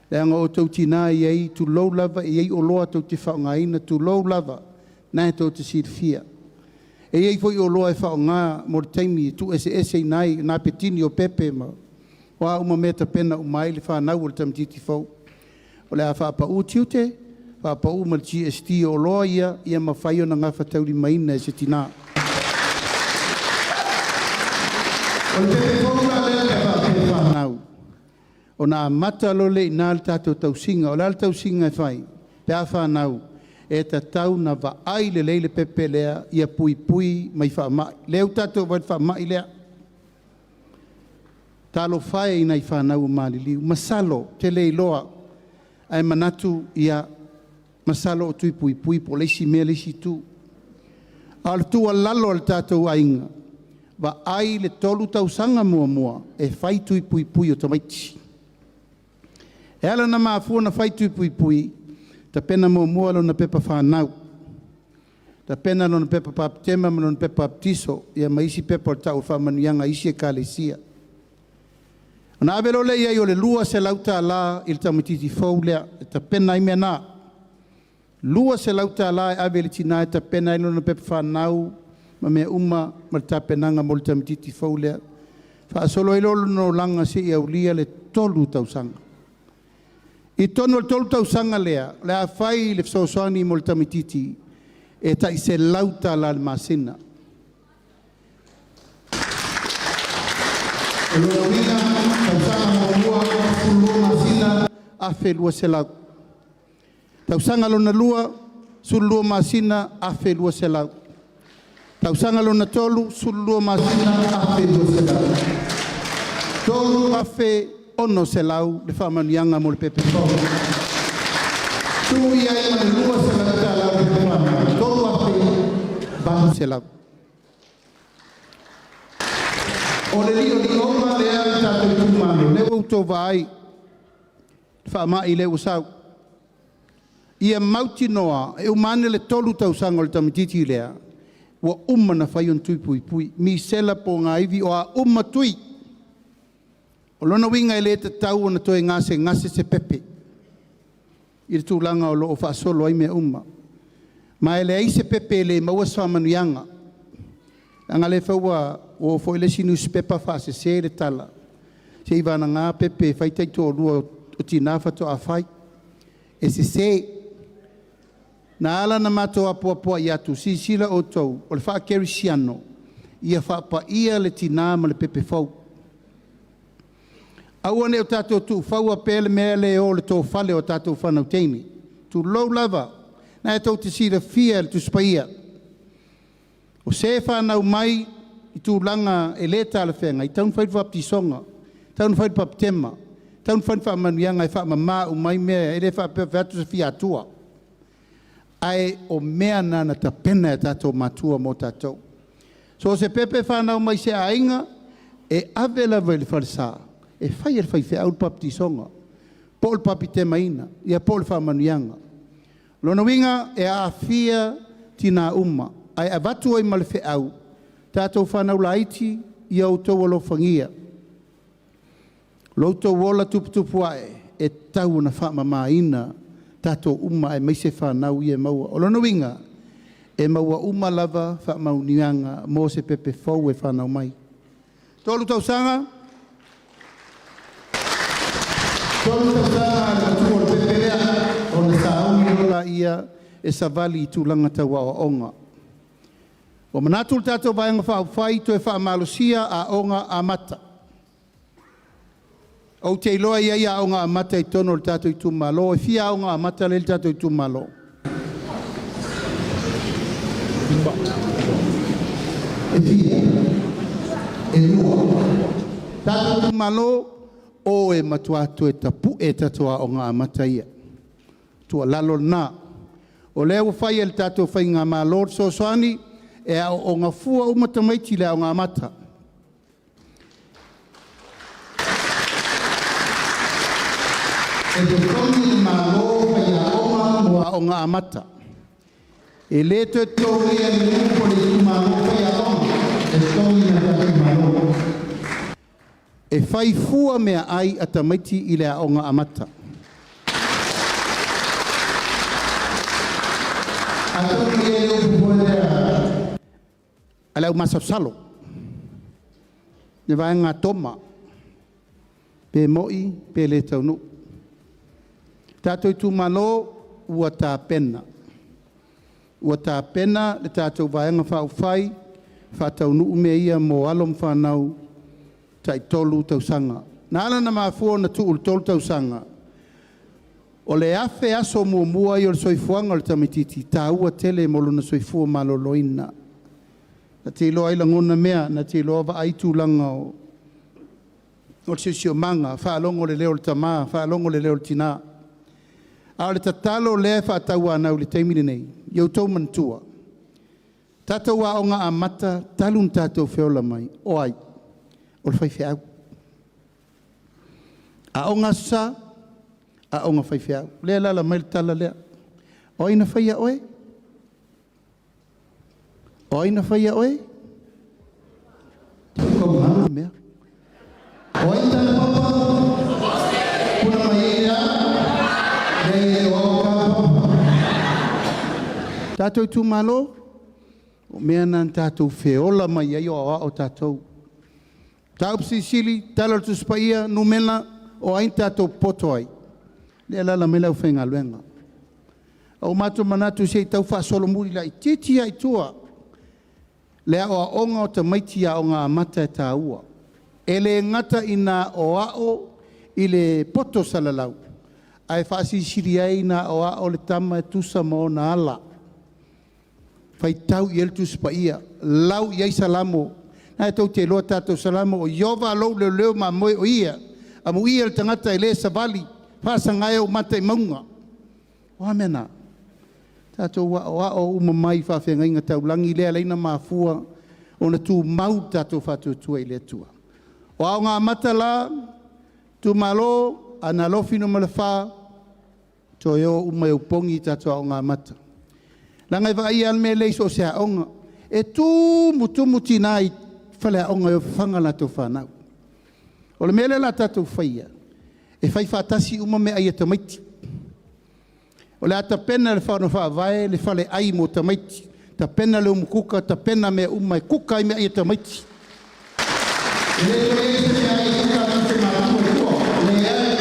Leaga o outou tina e i ai, tulou lava, e i ai oloa tou te faaaogaina, tulou lava, lena tou te silafia. E i ai foi oloa e faaaoga mo le taimi e tuueseeseina ai napetini o pepe ma o a uma mea e tapena uma ai le fanau o le tamaitiiti fou. O le a faapau tiute, faapau ma le GST o oloa ia, ia mafai ona gafataulimaina e se tina. O le pepe fou la lea pe a faapea e fanau, ona amata loa lea i ina le tatou tausiga. O le a le tausiga e fai pe a fanau? E tatau ona vaai lelei le pepe lea ia puipui mai faamai. Lea ua tatou vaai i le faamai lea. Talofa e i nai fanau ua maliliu. Masalo, ou te le iloa, ae manatu, ia, masalo o tui puipui po o le isi mea le isi itu. A o le tuualalo a le tatou aiga, vaai le 3 tausaga muamua e fai tui puipui o tamaiti. E ala ona mafua ona fai tui puipui, tapena muamua lona pepa fanau, tapena lona pepa baputema ma lona pepa papatiso, ia ma isi pepa o le tau o faamanuiaga a isi ekalesia. Ona ave loa lea i ai o le $200 i le tamaitiiti fou lea e tapena ai mea na. $200 e ave i le tina e tapena ai lona pepa fanau ma mea uma ma le tapenaga mo le tamaitiiti fou lea. Faasolo ai loa lona olaga seia aulia le 3 tausaga. I totonu o le 3 tausaga lea, o le a fai le fesoasoani mo le tamaitiiti e tai $100 i le masina. O lona uiga, tausaga muamua, 12 masina, $1,200. Tausaga lona lua, 12 masina, $1,200. Tausaga lona tolu, 12 masina, $1,200. $3,600 le faamanuiaga mo le pepe fou. Tuu i ai ma le $200 o le pepe fanau, $3,800. O le liolioga lea le tatou itumalo, lea ua outou vaai i le faamai lea ua sau. Ia mautinoa e uma ane le 3 tausaga o le tamaitiiti lea, ua uma ona fai ona tui puipui, misela pogaivi, o a uma tui. O lona uiga e le tatau ona toe gasegase se pepe i le tulaga o lo o faasolo ai mea uma. Ma e leai se pepe e le maua se faamanuiaga. Leaga lea foi ua oo foi le isi nusipepa faasese le tala, se i vagana pepe e fai taitoalua o tina faatoa fai. E sese. Na ala ona matou apoapoai atu, silasila outou, o le faakerisiano, ia faapaia le tina ma le pepe fou. Aua ne i o tatou tuufaua pea le mea lea e o i le tofale o tatou fanau teine. Tulou lava, na e tou te silafia e le Tusi Paia, o se e fanau mai i tulaga e le talafeagai, e tatau ona fai le faapatisoga, e tatau ona fai le baputema, e tatau ona fai ni faamanuiaga e faamama uma ai mea, e le faapea e fai atu se fiatua. Ae o mea na na tapena e tatou matua mo tatou. So o se pepe whanau mai se aiga, e ave lava i le falesa, e fai e le faifeau le papatisoga, po o le papitemaina, ia po o le faamanuiaga. Lona uiga e aafia tinā uma, ae avatu ai ma le feau, tatou fanau laiti, ia outou alofagia, lo outou ola tuputupu ae, e tatau ona faamamaina tatou uma aemaise fanau ia e maua. O lona uiga, e maua uma lava faamanuiaga mo se pepe fou e fanau mai. 3 tausaga, 3 tausaga a le matua o le pepe lea, ona sauni loa lea e savali i tulaga tau aoaoga. Ua manatu le tatou Vaega Faaupufai toe faamalosia aoga amata. Ou te iloa e i ai aoga amata i totonu o le tatou itumalo. E fia aoga amata lea i le tatou itumalo? E fia? E 2. Tatou itumalo, o e matua toe tapu'e tatou aoga amata ia. Tuualalo lena. O lea ua fai e le tatou Faigamalo le fesoasoani e aooga fua uma tamaiti i le aoga amata. E totogi e le Malo faiaoga mo aoga amata. E le toe totogia e le nuu po o le itumalo faiaoga, e totogi e le tatou Malo. E fai fua meaai a tamaiti i le aoga amata. Atonu e i ai le upu foi lea a le aumasalosalo, le vaega toma, pe moi pe le taunuu. Tatou itumalo ua tapena. Ua tapena le tatou Vaega Faaupufai faataunuu mea ia mo alo ma fanau tai 3 tausaga. Na ala ona mafua ona tuu i le 3 tausaga, o le 1,000 aso muamua ia o le soifuaga o le tamaitiiti, e taua tele mo lona soifua maloloina. Na te iloa ai lagona mea, na te iloa vaai tulaga o le siosiomaga, faalogo i le leo o le tama, faalogo i le leo o le tina. A o le tatalo lea e faatauanau i le taimi lenei, ia outou manatua, tatou aoga amata talu ona tatou feola mai, o ai? O le faifeau. Aoga Aso Sa, aoga faifeau. Lea e alaala mai le tala lea. O ai na faia oe? O ai na faia oe? Mea. O ai tana papa? Puna mai ai le a? Leai e o au ka papa. Tatou itumalo, o mea na na tatou feola mai ai o aoao tatou. Mataupu Silisili, Tala o le Tusi Paia, Numera, o ai na tatou popoto ai? Lea e alaala mai le aufaigaluega. Ua matou manatu se i tau faasolomuli laitiiti lava i tua le aoaoga o tamaiti i aoga amata e taua. E le gata ina aoao i le poto salalau, ae faasilisili ai ona aoao le tama e tusa ma ona ala. Faitau i ai le Tusi Paia, lau i ai Salamo. Na e tou te iloa tatou Salamo, o Ieova lou leoleo mamoe o ia, amuia le tagata e le savali, faasagae ou mata i mauga. O a mea na? Tatou aoao uma mai i faafeagaiga taulagi lea e ala ai ona mafua ona tumau le tatou faatuatua i le Atua. O aoga amata la, itumalo, Aana Alofi Nu.4, toe o uma e opogi tatou aoga amata. Leaga e vaaia lava le mea lea i so o se aoga. E tumu tumu tina i faleaoga e o e fafaga a latou fanau. O le mea lea o le a tatou faia, e fai faatasi uma meaai a tamaiti. O le a tapena e le Fono Faavae le faleai mo tamaiti, tapena le umukuka, tapena mea uma e kuka ai meaai a tamaiti. E le toe i ai se meaai e kuka atu i se matua i tua. Leai.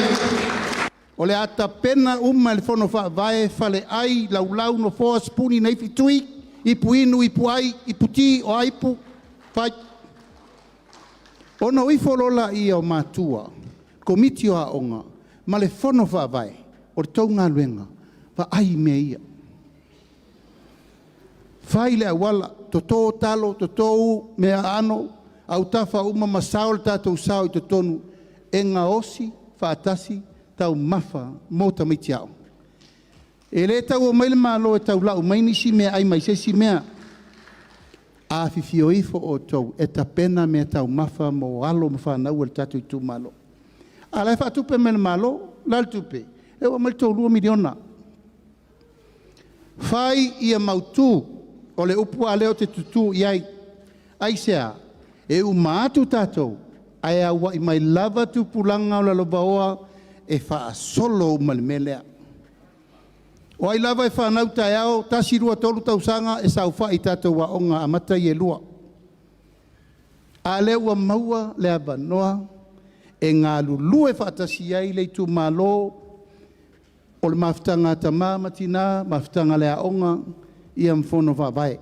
O le a tapena uma e le Fono Faavae faleai, laulau, nofoa, sipuni, naifi, tui, ipu inu, ipu ai, ipu ti, o a ipu, fai. Ona o ifo loa lea o matua, Komiti o Aoga ma le Fono Faavae, o le tou galuega, vaai i mea ia. Fai le auala, toto talo, toto mea aano, autafa uma ma sao le tatou sao i totonu e gaosi faatasi taumafa mo tamaiti aoga. E lē tau omai le Malo e taulau mai nisi meaai mai se isi mea. Afifio ifo outou e tapena meataumafa mo alo ma fanau a le tatou itumalo. A o la e faatupe mai e le Malo. O le a le tupe? Lea ua aumai le tou $2 miliona. Fai ia mautu, o le upu lava lea ou te tutu i ai. Aisea? E uma atu tatou ae auai mai lava tupulaga o lalovaoa e faasolo uma i le mea lea. O ai lava e fanau taeao, 1, 2, 3 tausaga e saofai i tatou aoga amata ia e 2. A lea ua maua le avanoa e galulue faatasi ai le itumalo o le mafutaga a tama ma tina, mafutaga a le aoga, ia ma fono faavae.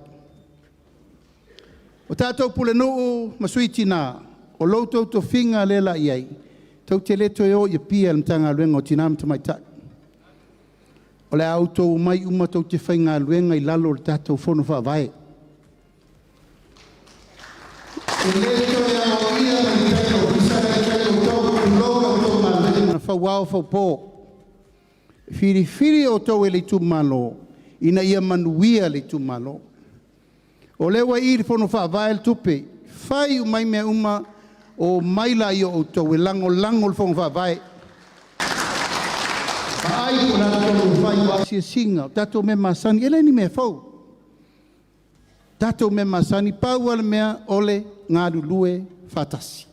O tatou pulenuu ma sui tina, o lo outou tofiga lea o le a i ai, tou te le toe o i Apia i le Matagaluega o Tina ma Tamaitai. O le a outou omai uma tou te faigaluega i lalo o le tatou Fono Faavae. E le toe aoaia e le tai ofisa la e i tai o outou, tulou la outou galuega fauao faupo. E filifili outou e le itumalo ina ia manuia le itumalo. O lea ua i i le Fono Faavae le tupe, fai uma ai mea uma, omai laia o outou e lagolago le Fono Faavae. Vaai po o le a le tonu e fai aua asiasiga, o tatou mea masani, e le ni mea fou. Tatou mea masani, pau lava le mea o le galulue faatasi.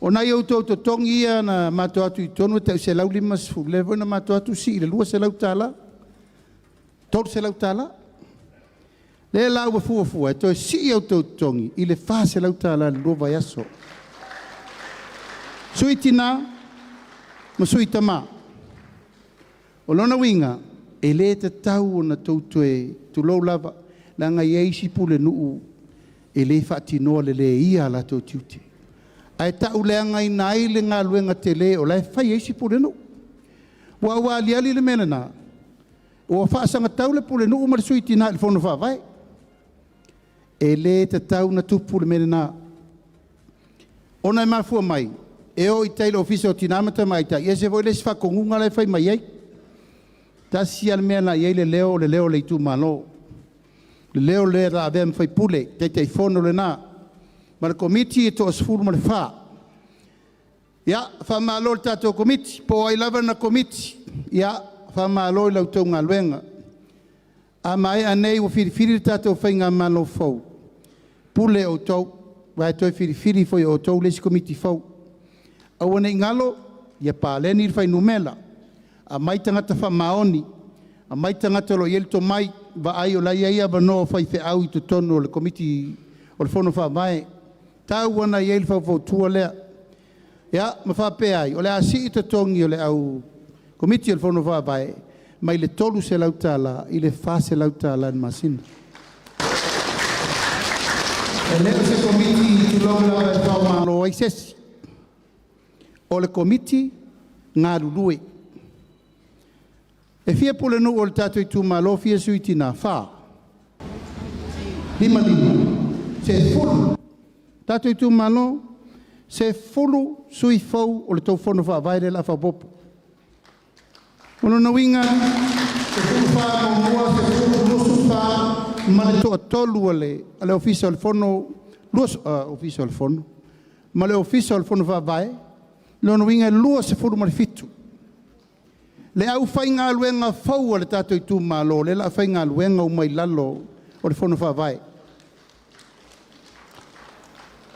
O nai outou totogi ia na matou o atu i totonu e tai $150, lea foi na matou o atu sii i le $200, $300. Lea la ua fuafua e toe sii outou totogi i le $400 i le 2 vaiaso. Sui tina ma sui tama. O lona uiga, e le tatau ona tou toe tulou lava, leaga e i ai isi pulenuu e le faatinoa lelei ia latou tiute. Ae tauleagaina ai le galuega tele o la e fai e isi pulenuu. Aua ua aliali le mea lena, ua faasagatau le pulenuu ma le sui tina i le fono faavae. E le tatau ona tupu le mea lena. Ona e mafua mai, e o i tai i le Ofisa o Tina ma Tamaitai, e ese foi le isi faatonuga la e fai mai ai. Tasi lava le mea na i ai le leo, o le leo o le itumalo. Le leo lea o le a avea ma faipule, Taitaifono lena, ma le Komiti e toa-14. Ia, faamalo i le tatou Komiti, po o ai lava na Komiti, ia, faamalo i la outou galuega. A maea nei ua filifili le tatou faigamalo fou, pule outou, aua e toe filifili foi e outou le isi Komiti fou. Aua ne i galo, ia paleni le fuainumera, aumai tagata faamaoni, aumai tagata o lo o i ai le tomai, vaai o la e i ai avanoa o faifeau i totonu o le Komiti o le Fono Faavae. Tau lava ina i ai le faufautua lea. Ia, ma faapea ai, o le a sii totogi o le au Komiti o le Fono Faavae mai le $300 i le $400 i le masina. E le o se Komiti tulou lava e faamalo ai se isi. O le Komiti galulue. E fia pulenuu o le tatou itumalo, fia sui tina? 4, 5, 5, 10. Tatou itumalo, 10 sui fou o le tou fono faavae lea o le a faaopoopo. O lona uiga, 14 muamua, 10, 24 ma le toatolu a le Ofisa o le Fono, Ofisa o le Fono, ma le Ofisa o le Fono Faavae, lona uiga e 27. Le aufaigaluega fou a le tatou itumalo, lea o le a faigaluega uma i lalo o le Fono Faavae.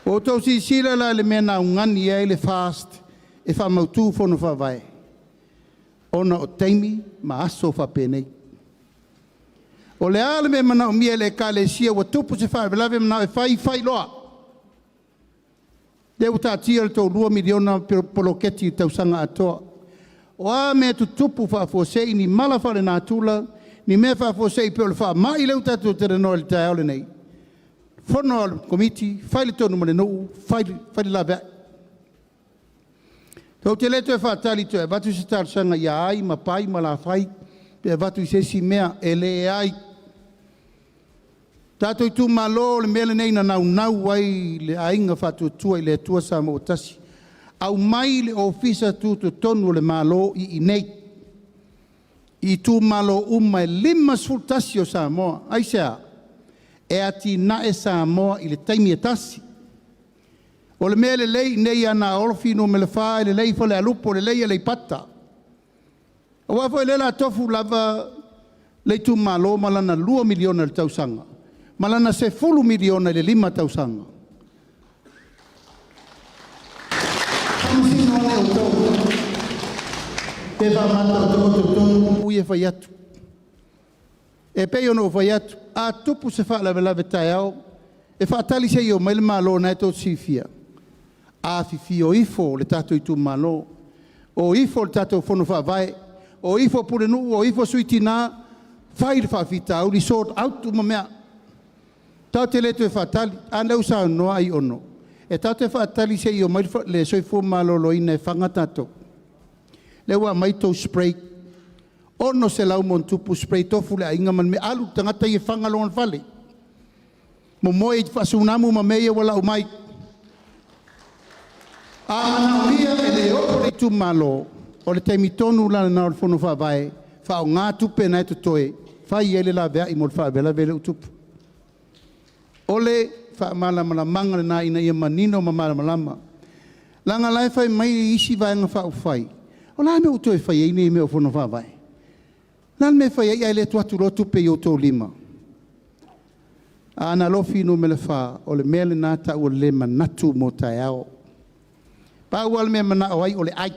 Ua outou silasila la i le mea na augani ai le FAST e faamautu Fono Faavae, ona o taimi ma aso faapenei. O le a le mea e manaomia e le Ekalesia ua tupu se faalavelave manao e fai, fai loa. Lea ua taatia le tou $2 miliona poloketi i le tausaga atoa. O a mea e tutupu faafuasei, ni mala faalenatura, ni mea faafuasei pei o le faamai lea ua tatou talanoa ai i le taeao lenei, fono a le Komiti, fai le tonu ma le nuu, fai le laveai. Ou te le toe faatali e toe avatu se talosaga ia ai ma pai ma lafai pe avatu i se isi mea. E leai. Tatou itumalo, o le mea lenei na naunau ai le Aiga Faatuatua i le Atua Samoa ua Tasi, aumai le Ofisa Tutotonu o le Malo i inei. I itumalo uma e 51 o Samoa. Aisea? E atinae Samoa i le taimi e tasi. O le mea lelei i inei i Aana Alofi Nu.4, e lelei i Falealupo, lelei i Aleipata. Aua foi o lea o le a tofu lava le itumalo ma lana $2 miliona i le tausaga, ma lana $10 miliona i le 5 tausaga. Faamasino ane outou pe faamata o tonu upu ia e fai atu. E pei ona ou fai atu, a tupu se faalavelave taeao, e faatali se i omai le Malo o lena e tou te silafia. Afifio ifo le tatou itumalo, o ifo le tatou Fono Faavae, o ifo Pulenuu, o ifo Sui Tina, fai le faafitauli, sort out uma mea. Tatou te le toe faatali. A lea ua saunoa Aiono, e tatou te faatali se i omai le Soifua Maloloina e faga tatou. Lea ua aumai tou spray, 600+ spray, tofu le aiga ma le mea, alu le tagata ia e faga lona fale. Momoe faasunamu ma mea ia ua lau mai. A manaomia e le oo i le itumalo, o le taimi tonu la lena o le Fono Faavae, faaaoga tupe na e totoe, fai ai le laveai mo le faalavelave lea ua tupu. O le faamalamalamaga lena ina ia manino ma malamalama. Leaga o la e fai mai isi Vaega Faaupufai, o le a le mea ua toe fai ai nei mea o Fono Faavae? O le a le mea e fai ai ae le tuu atu loa tupe i outou lima? Aana Alofi Nu.4, o le mea lena e tau o le le manatu mo taeao. Pau lava le mea e manao ai o le ai,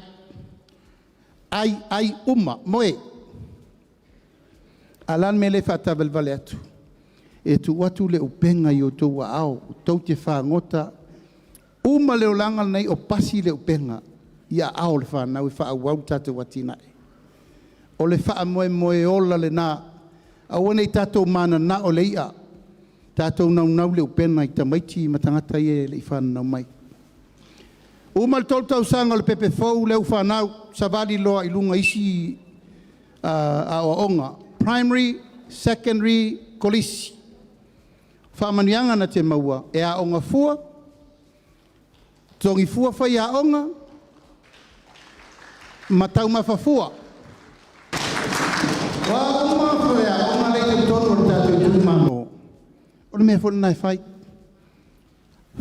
ai, ai uma, moe. A o le a le mea lea e faataavalevale atu? E tuu atu le upega i outou aao, tou te fagota, uma le olaga lenei o pasi le upega i aao o le fanau e faaauau le tatou atinae. O le faamoemoe ola lena. Aua ne i tatou mananao i le i'a, tatou naunau i le upega i tamaiti ma tagata ia e le i fananau mai. Uma le 3 tausaga o le pepe fou lea ua fanau, savali loa i luga i isi aoaoga, primary, secondary, kolisi. Faamanuiaga na te maua, e aoga fua, totogi fua faiaoga, ma taumafa fua. O a uma faleaoga lea e i totonu o le tatou itumalo, o le mea foi lena e fai.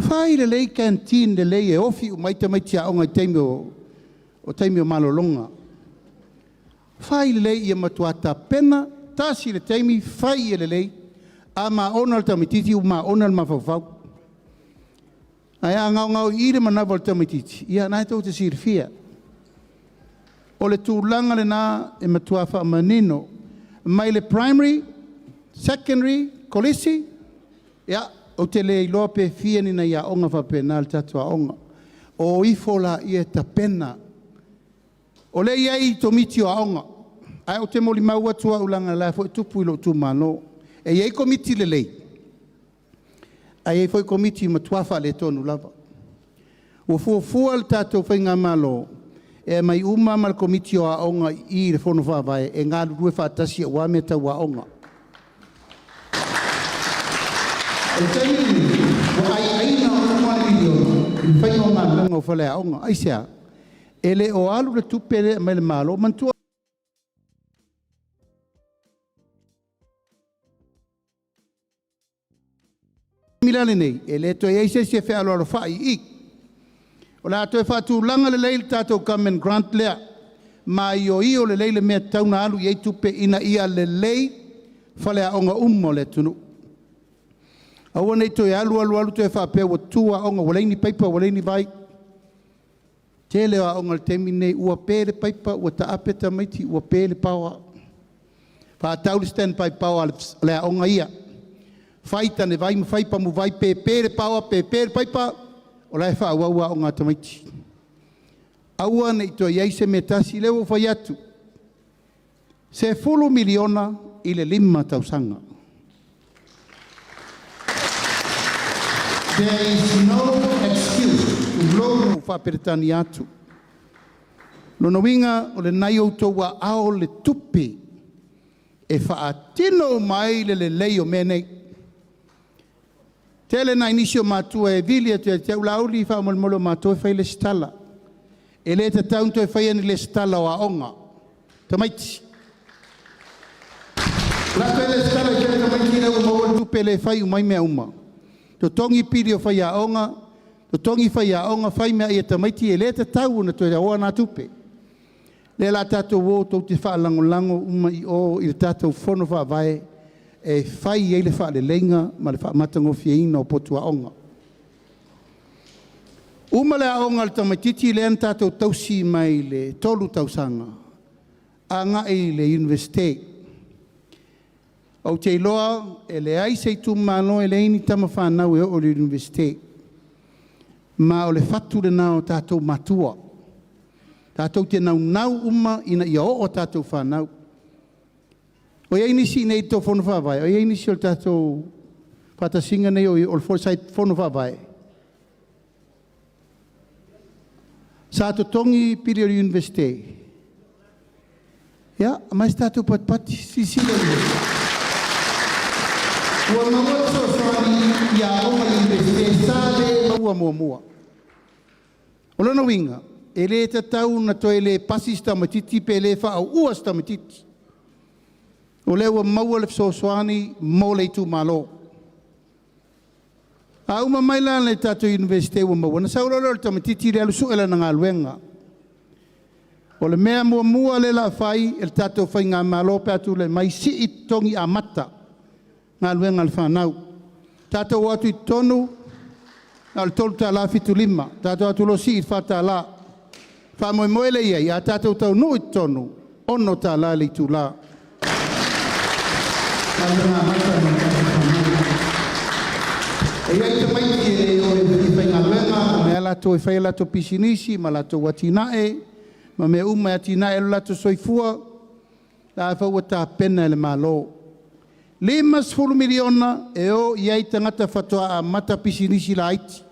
Fai lelei canteen lelei e ofi uma ai tamaiti aoga i taimi o taimi o malologa. Fai lelei ia matua tapena, tasi le taimi, fai ia lelei, a maona le tamaitiiti ua maona le mafaufau. Ae a gaogaoi'i le manava o le tamaitiiti, ia o lena tou te silafia. O le tulaga lena e matua faamanino mai le primary, secondary, kolisi, ia ou te le iloa pe fia ni nai aoga faapena a le tatou aoga. O ifo laia e tapena. O lea e i ai Komiti o Aoga, ae ou te molimau atu au leaga o la e foi e tupu i lou itumalo. E i ai Komiti lelei, ae i ai foi Komiti matua faaletonu lava. Ua fuafua le tatou faigamalo e aumai uma ma le Komiti o Aoga i i i le Fono Faavae e galulue faatasi aua mea tau aoga. O le taimi lenei, ua aiaina uma le miliona i le faiga o galuega o faleaoga. Aisea? E le o alu le tupe lea e aumai e le Malo. Manatua taimi la lenei, e le toe i ai se isi e fealoalofai i i. O le a toe faatulaga lelei le tatou government grant lea, maioio lelei le mea e tatau ona alu i ai tupe ina ia lelei faleaoga uma o le atunuu. Aua ne i toe alu alu alu toe faapea ua tutu aoga ua leai ni paipa ua leai ni vai. Tele o aoga i le taimi lenei ua pe le paipa ua taape tamaiti ua pe le power. Faatau le standby power a le aoga ia. Fai tanevai ma fai pamuvai, pe pe le power pe pe le paipa, o la e faaauau aoga a tamaiti. Aua ne i toe i ai se mea tasi, lea ua ou fai atu, $10 miliona i le 5 tausaga. There is no excuse, tulou le faa-Peretania atu. Lona uiga o lena e i outou aao le tupe e faatino uma ai le lelei o mea nei. Tele nai nisi o matua e vili atu ia te au, Laauli, faamolemole o matou e fai lesitala. E le tatau ona toe faia ni lesitala o aoga, tamaiti. La toe lesitala i kele tamaiti lea ua maua le tupe le fai uma ai mea uma. Totogi pili o faiaoga, totogi faiaoga, fai meaai a tamaiti, e le tatau ona toe aoa na tupe. Lea o le a tatou o tou te faalagolago uma i o i le tatou fono faavae e fai ai le faaleleiga ma le faamatagofieina o potu aoga. Uma le aoga a le tamaitiiti lea na tatou tausi mai le 3 tausaga agai i le Iunivesite. Ou te iloa e leai se itumalo e leai ni tamafanau e oo i le Iunivesite. Ma o le fatu lena o tatou matua. Tatou te naunau uma ina ia oo a tatou fanau. O i ai nisi i inei i le tou fono faavae? O i ai nisi o le tatou faatasiga nei o le fono faavae? Sa totogi pili o le Iunivesite? Ia, aumai se tatou patipati, silasila i ai. Ua maua le fesoasoani i aoga i le Iunivesite sa le maua muamua. O lona uiga, e le tatau ona toe le pasi se tamaitiiti pe le faauu se tamaitiiti. O lea ua maua le fesoasoani mo le itumalo. A uma mai la le tatou Iunivesite ua maua, ona sau loa lea o le tamaitiiti lea alu sue lana galuega. O le mea muamua lea o le a fai e le tatou faigamalo pe a tulai mai, sii totogi amata galuega a le fanau. Tatou o atu i totonu, na o le $3.75, tatou o atu loa sii i le $4. Faamoemoe lea i ai, a tatou taunuu i totonu, $6 le itula. Galuega amata lena a le tatou fanau. E i ai tamaiti e le o e fia faigaluega, omai lava latou e fai a latou pisinisi ma latou atinae ma mea uma e atinae ai lo latou soifua, la foi ua tapena e le Malo. $50 miliona e o i ai tagata faatoa amata pisinisi laiti.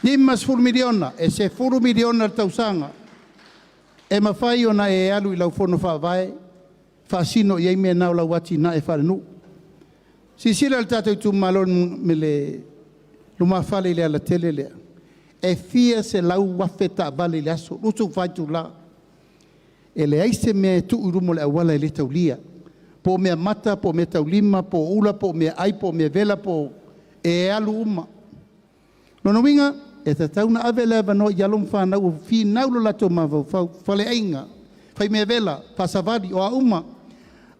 $50 miliona, e $10 miliona i le tausaga e mafai ona e alu i lau fono faavae faasino i ai mea na o lau atinae faalenuu. Silasila i le tatou itumalo i le lumafale i le alatele lea, e fia selau afe taavale i le aso, 24 itula. E leai se mea e tuu i luma o le auala e le taulia, po o meamata po o meataulima po o ula po o meaai po o mea vela po o... e alu uma. Lona uiga, e tatau ona ave le avanoa i alo ma fanau ua finau lo latou mafaufau, faleaiga, faimea vela, faasavali, o a uma,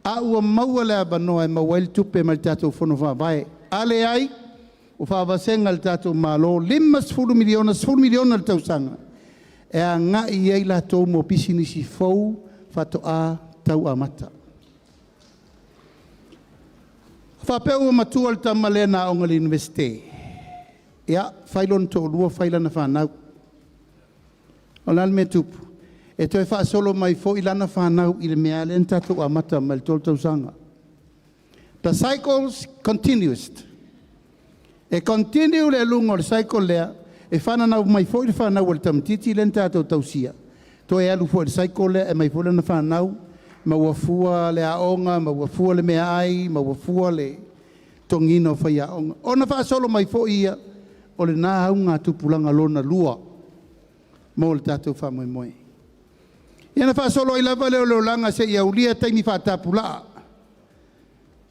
a ua maua le avanoa e maua ai le tupe mai le tatou fono faavae. A leai, ua faavasega e le tatou Malo le $50 miliona, $10 miliona i le tausaga e agai i ai latou mo pisinisi fou faatoa tau amata. A faapea ua matua le tama lea na aoga i le Iunivesite, ia, fai lona toalua, fai lana fanau. O le a le mea e tupu? E toe faasolo mai foi lana fanau i le mea lava lea na tatou amata mai le 3 tausaga. The cycles continues. E continue le aluga o le cycle lea, e fananau mai foi le fanau a le tamaitiiti lea na tatou tausia, toe alu foi i le cycle lea, e aumai foi lana fanau, maua fua le aoga, maua fua le meaai, maua fua le totogiina o faiaoga. Ona faasolo mai foi ia, o lena augatupulaga lona lua mo le tatou faamoemoe. Ia ona faasolo ai lava lea o le olaga seia aulia taimi faatapulaa.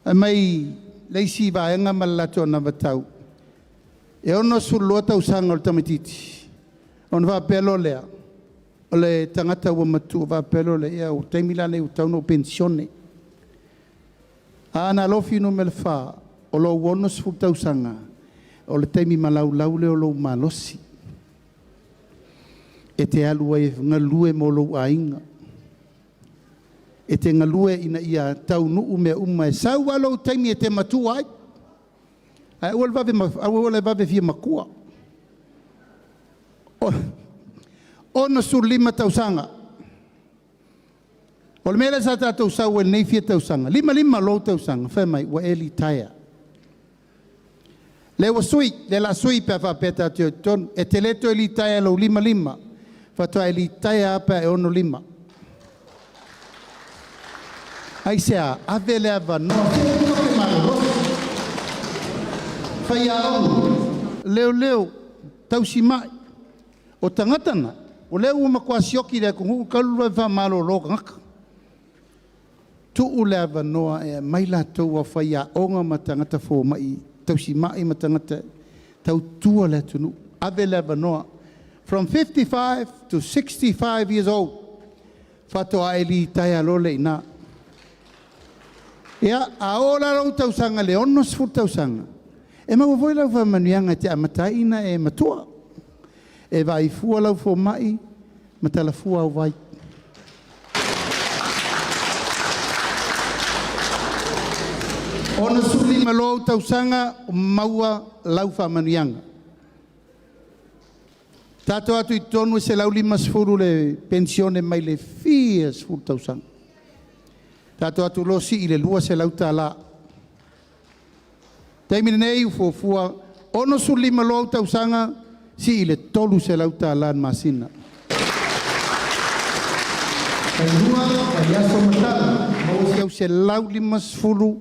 Fai mai le isi vaega ma le latou anavatau, e 62 tausaga o le tamaitiiti, ona faapea loa lea, o le tagata ua matua faapea loa lea, ia o le taimi la lenei ua tatau ona ou penisione. Aana Alofi Nu.4, o lou 60 tausaga, o le taimi malaulau lea o lou malosi e te alu ai e galue mo lou aiga. E te galue ina ia taunuu mea uma, e sau lava lou taimi e te matua ai. Ae aua le vave, aua le vave fia matua. 65 tausaga. O le mea lea sa tatou sau ai i lenei fia tausaga, 55 loa lou tausaga, fai mai ua e litaea. Lea ua sui, lea o le a sui pe a faapea tatou te o i totonu. E te le toe litaea i lou 55, faatoa e litaea lava pe a e 65. Aisea? Ave le avanoa, se aua tou te malolosi. Faiaoga, leoleo, tausimai, o tagata na, o lea ua matua sioki i le atunuu talu le vave faamalolo o tagata. Tuu le avanoa e aumai latou a faiaoga ma tagata fomai tausima'i ma tagata tautua le atunuu. Ave le avanoa from 55 to 65 years old faatoa e litaea loa lea i ina. Ia, a oo la lou tausaga i le 60 tausaga, e maua foi lau faamanuiaga e te amata ai ona e matua. E vaai fua lau fomai ma talafua au vai. 65 loa ou tausaga, maua lau faamanuiaga. Tatou o atu i totonu e $150 le penisione mai le fia sefulu tausaga. Tatou o atu loa sii i le $200. Taimi lenei ua fuafua 65 loa ou tausaga sii i le $300 i le masina. Tailua, vaiaso ma tala, maua si au $150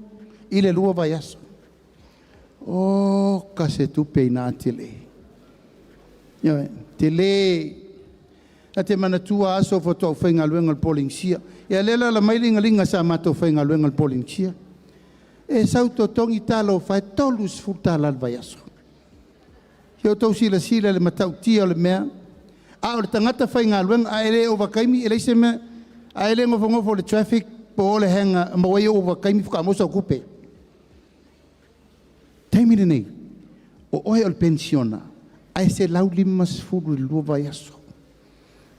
i le lua vaiaso. Oka se tupe ina tele. Ioe, tele. Ta te manatua aso faatoa ou faigaluega i le Polenisia. Ia lea e alaala mai le sa matou faigaluega i le Polenisia. E sau totogi talofa e, $30 i le vaiaso. Se i outou silasila i le matautia o le mea, a o le tagata faigaluega, a e le ovataimi, e leai se mea. A e le nofonofo i le traffic po o le hanger e maua ai ou ovataimi faatoa maua sau tupe. Taimi lenei, o oe o le penisiona ae $150 i le lua vaiaso.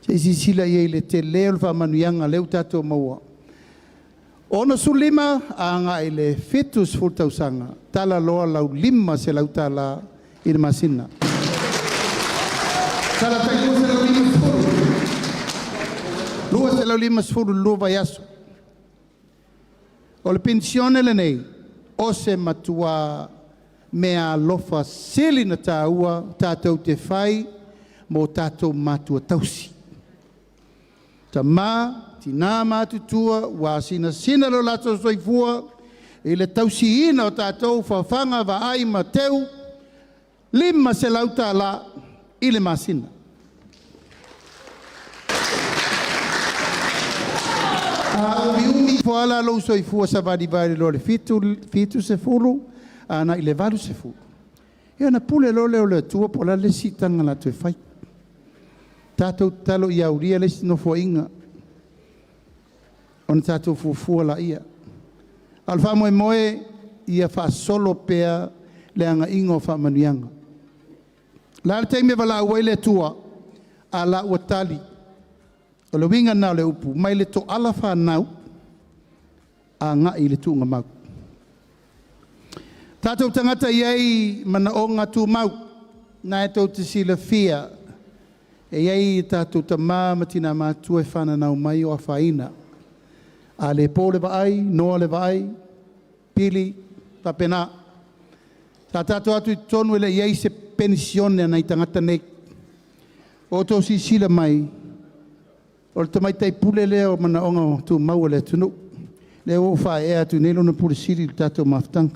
Se i silasila i ai i le tele o le faamanuiaga lea ua tatou maua. 65 agai i le 70 tausaga, tala loa lau $500 i le masina. Tala tai $250, $250 i le lua vaiaso. O le penisione lenei, o se matua meaalofa sili ona taua tatou te fai mo tatou matua tausi. Tama, tina matutua ua asinasina lo latou soifua i le tausiina o tatou fafaga, vaai ma teu, $500 i le masina. A umiumi ifo lava la lou soifua savalivali loa i le 70 agai i le 80, ia ona pule loa lea o le Atua po o le a le isi siitaga o le a toe fai. Tatou tatalo ia aulia le isi nofoaiga ona tatou fuafua laia. A o le faamoemoe, ia faasolo pea le agaiga o faamanuiaga. O le a le taimi e valaau ai le Atua? A la ua tali. O le uiga lena o le upu, mai le toala fanau agai i le tuugamau. Tatou tagata e i ai manaoga tumau, na e tou te silafia, e i ai tatou tama ma tina matutua e fananau mai o afaina. A le po le vaai, noa le vaai, pili, faapena. Sa tatou o atu i totonu e le i i ai se penisione a nai tagata nei. Ua outou silasila mai, o le tamaitai pule lea o manaoga tumau o le atunuu. Lea ua ou faae'e atu nei lona Pule Sili i le tatou mafutaga.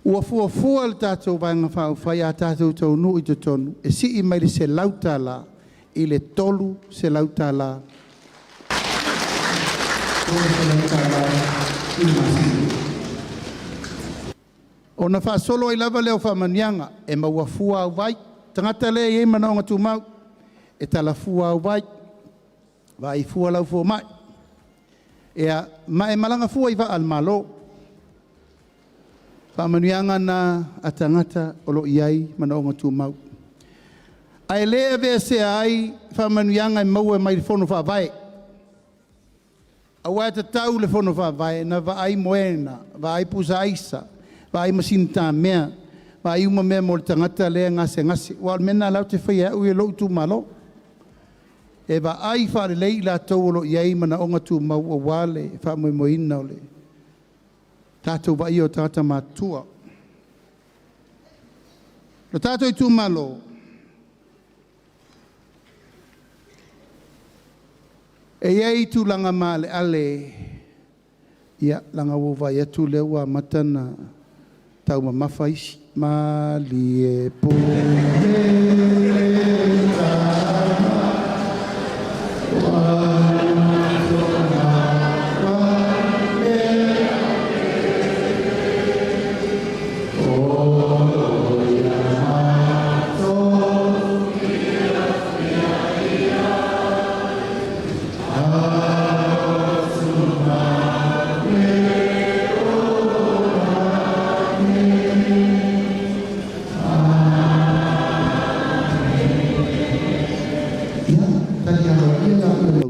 Ua fuafua le tatou Vaega Faaupufai a tatou taunuu i totonu e sii mai le $100 i le $300, $300 i le masina. Ona faasolo ai lava lea o faamanuiaga e maua fua au vai. Tagata lea e i ai manaoga tumau, e talafua au vai, vaai fua lau fomai, ia, ma e malaga fua i vaa a le Malo. Faamanuiaga na a tagata o lo o i ai manaoga tumau. Ae le aveesea ai faamanuiaga e maua mai le Fono Faavae. Aua e tatau le Fono Faavae na vaai moena, vaai pusa aisa, vaai masini tamea, vaai uma mea mo le tagata lea e gasegase. Aua o le mea lena o lea ou te faia e au ia i lou itumalo. E vaai faalelei i latou o lo o i ai manaoga tumau aua le faamoemoeina o le tatou vaaia o tagata matutua. Lo tatou itumalo, e i ai tulaga maaleale, ia, leaga ua ou vaai atu o lea ua amata ona taumamafa isi. Malie pule tama.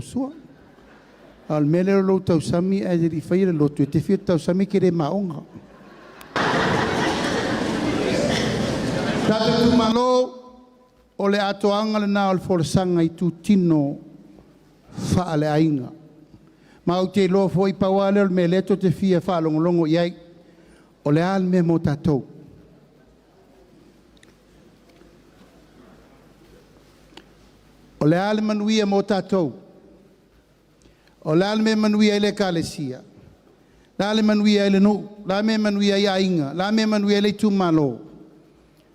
Sua. A o le mea lea o lou tausami ae le i faia le lotu, e te fia tausami e te le maoga. Tatou itumalo, o le atoaga lena o le folasaga i itutino faaleaiga. Ma ou te iloa foi pau lava lea o le mea o lea tou te fia faalogologo i ai, o le a le mea mo tatou? O le a le manuia mo tatou? O le a le mea e manuia ai le Ekalesia? O le a le manuia ai le nuu? O le a le mea e manuia ai aiga? O le a le mea e manuia ai le itumalo?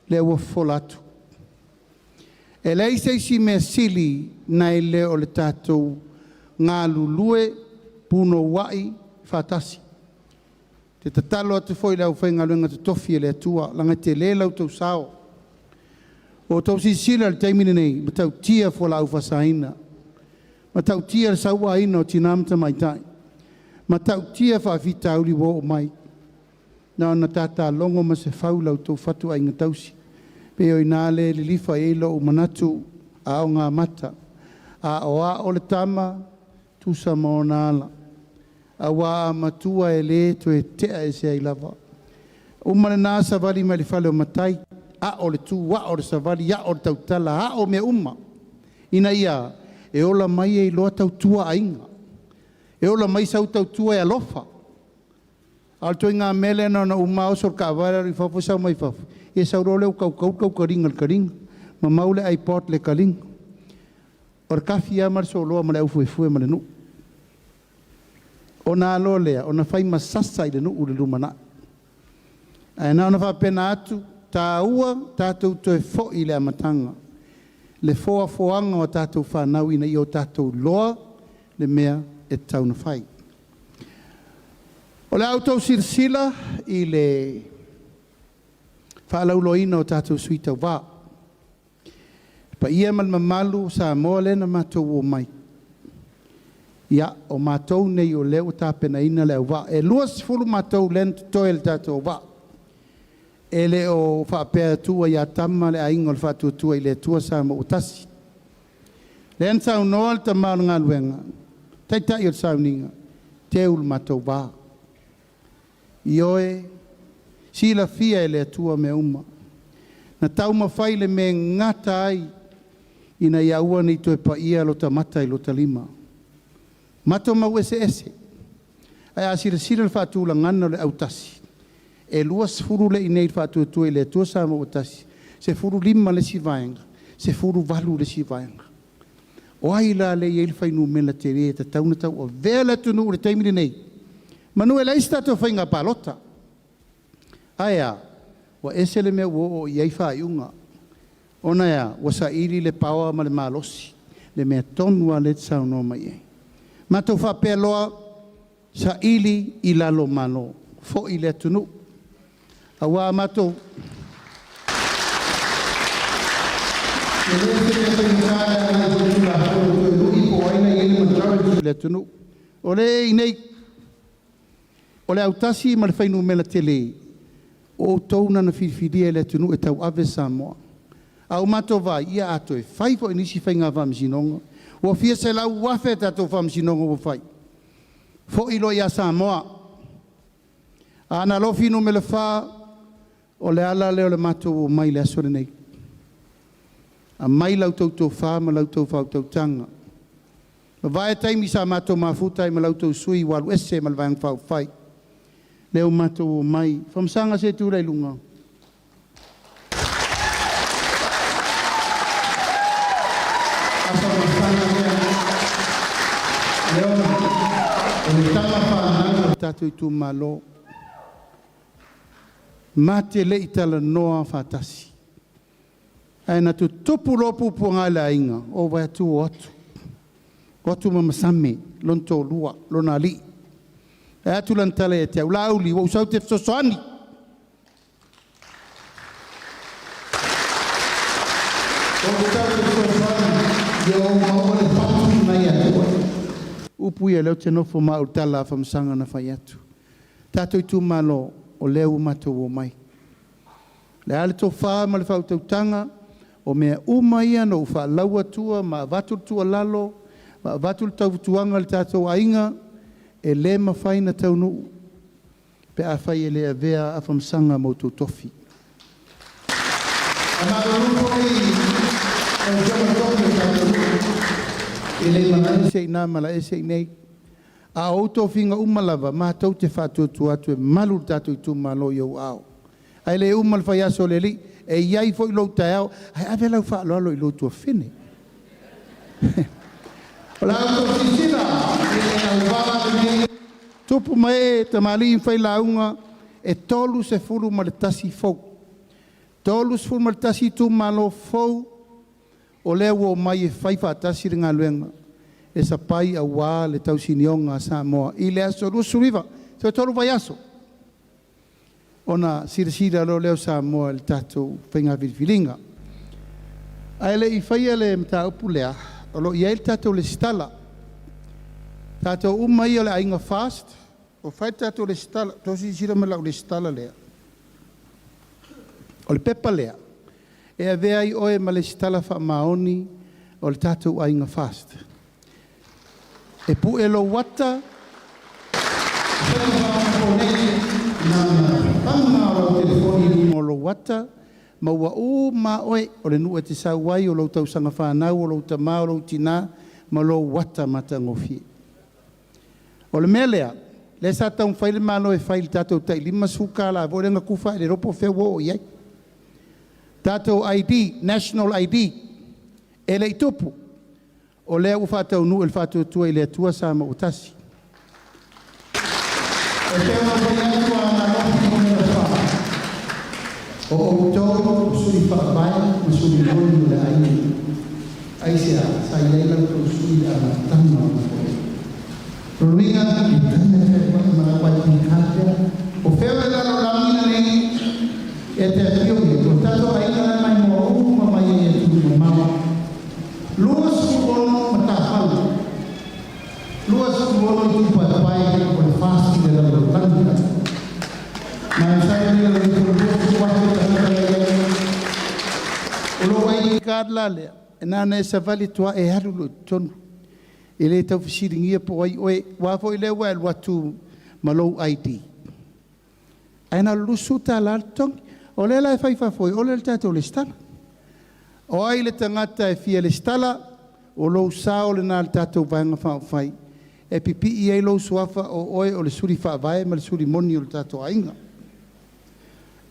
Lea ua fofola atu. E leai se isi mea sili nai le o le tatou galulue punouai faatasi. Ou te tatalo atu foi i le aufaigaluega totofi a le Atua, leaga e tele lo outou sao. Ua outou silasila i le taimi lenei, e matautia fualaau faasaina, matautia le sauaina o tina ma tamaitai, matautia faafitauli ua oo mai. Na ona tata logo ma se fau i la outou fatuaiga tausi. Pei o i ina lea e lilifa i ai lou manatu aogamata. A o a o le tama, tusa ma ona ala. Aua a matua e le toe tea ese ai lava. Uma lena savali mai le fale o matai, ao le tu, ao le savali, ao le tautala, ao mea uma. Ina ia e ola mai e iloa tautua aiga. E ola mai sau tautua e alofa. A o le ituaiga mea lea na ona uma lava oso le taavale alu i fafo sau mai fafo, ia sau loa lea ua tautau le taukaliga i le kaliga, mamau le iPod i le kaliga. O le tafi lava ma le soloa ma le aufuefue ma le nuu. Ona a loa lea, ona fai ma sasa i le nuu i le lumanai. Ae na ona faapena atu, taua tatou toe foi i le amataga, le foafoaga o a tatou fanau ina ia o tatou iloa le mea e tatau ona fai. O le a outou silasila i le faalauiloaina o tatou sui tauva. Le paia ma le mamalu o Samoa lea na matou omai. Ia, o matou nei o lea ua tapenaina le auvaa. E 20 matou lea na totoe i le tatou auvaa. E le o faapea e tuu ia Tama le aiga o le Faatuatua i le Atua Samoa ua tasi. Lea na saunoa le tama o le galuega, taitai o le sauniga, teu le matou va. Ioe, silafia e le Atua mea uma. Na taumafai le mea e gata ai ina ia aua ne i toe paia lota mata i lota lima. Mato mau eseese. Ae a silasila i le faatulagaga o le autasi, e 20 lea e i inei i le Faatuatua i le Atua Samoa ua Tasi, 15 le isi vaega, 18 le isi vaega. O ai la lea e i ai le fuainumera tele e tatau ona tauavea le atunuu i le taimi lenei? Manu e leai se tatou faiga palota. Ae a? Ua ese le mea ua oo i ai faaiuga. Ona e a? Ua saili le paoa ma le malosi, le mea tonu lava lea e te saunoa mai i ai. Matou faapea loa, saili i lalo Malo, foi le atunuu. Aua a matou... E le o se mea faigata le agai i se Tulafono e toe lui po o ai la e i ai le majority o le atunuu. O lea e i inei, o le autasi ma le fuainumera tele, o outou na na filifilia e le atunuu e tauave Samoa. A ua matou vaai, ia a toe fai foi nisi faiga faamasinoga, ua fia 100,000 a tatou faamasinoga ua fai. Foi loa ia Samoa. Aana Alofi Nu.4, o le ala lea o le matou omai i le aso lenei. Aumai la outou tofa ma la outou faautautaga. Mavae taimi sa matou mafuta ai ma la outou sui usufono ua alu ese ma le Vaega Faaupufai. Lea ua matou omai. Afamasaga se i tulai i luga. Afamasaga lea, Leona, o le tama fanau a le tatou itumalo. Ma te le i talanoa faatasi. Ae na tutupu loa puapuaga i le aiga, ou vaai atu o atu. O atu ma masame, lona toalua, lona alii. E atu lana tala ia te au, Laauli, ua ou sau ou te fesoasoani. Ou te sau ou te fesoasoani, ia ou maua le fatu lena ia te oe. Upu ia lea ou te nofo ma au i le tala a Afamasaga na fai atu. Tatou itumalo, o lea ua matou omai. O le a le tofa ma le faautautaga, o mea uma ia na ou faalau atua ma avatu le tuualalo Ma avatu le tautuaga i le tatou aiga e lē mafai na taunuu pe afai e lē avea afamasaga ma outou tofi. E le malaese i ina malaese i nei. A o ou tofiga uma lava, matou te faatuatua atu e malu le tatou itumalo i ou ao. Ae le uma le faiaso o le alii, e i ai foi lou taeao, ae ave lau faaaloalo i lou tuafafine. O la outou silasila i le auvala lenei, tupu ma ee, tamalii ma failauga, e 31 fou. 31 itumalo fou o lea ua omai e fai faatasi le galuega e sapai auā le tausinioga a Samoa i le aso 29, toe tolu vaiaso ona silasila loa lea o Samoa i le tatou faiga filifiliga. Ae le i faia le mataupu lea, o lo o i ai le tatou resitala. Tatou uma ia o le aiga FAST, ua fai le tatou resitala. Outou silasila mai i lau resitala lea. O le pepa lea e avea ai oe ma resitala faamaoni o le tatou aiga FAST. E pue lou ata, o lou ata ma ua uma lava oe, o le nuu e te sau ai, o lou tausaga fanau, o lou tama, o lou tina ma lou ata matagofie. O le mea lea, lea sa taumafai le Malo e fai i le tatou tai $50 foi lea na tufa ae le iloa po o fea ua oo i ai. Tatou ID, National ID, e le i tupu, o lea ua faataunuu e le Faatuatua i le Atua Samoa ua Tasi. E pei ona ou fai atu Aana Alofi Nu.4, o outou o sui faavae ma sui moni o le aiga. Aisea? Sa i ai la outou sui i le amataga o le Nofoaiga. O lona uiga, e taga fealuai ma lau ID card lea. O fea o le lalolagi lenei e te afio i ai? O le tatou aiga la e maimoa uma mai ai i atunuu mamao. 26 matafale, 26 itupaepae o le FAST i le lalolagi atoa. Ma e masalo i lalo ifo o le 20,000 tagata la e i ai. O lou ID card la lea, na ona e savali atu lava e alu loa i totonu. E le tau fesiligia po o ai oe, aua foi lea ua e alu atu ma lou ID. Ae na o le $20 lava le totogi. O lea la e fai faafoe ole le tatou resitala. O ai le tagata e fia resitala, o lou sao lena i le tatou Vaega Faaupufai e pipii ai lou suafa o oe o le suli faavae ma le suli moni o le tatou aiga.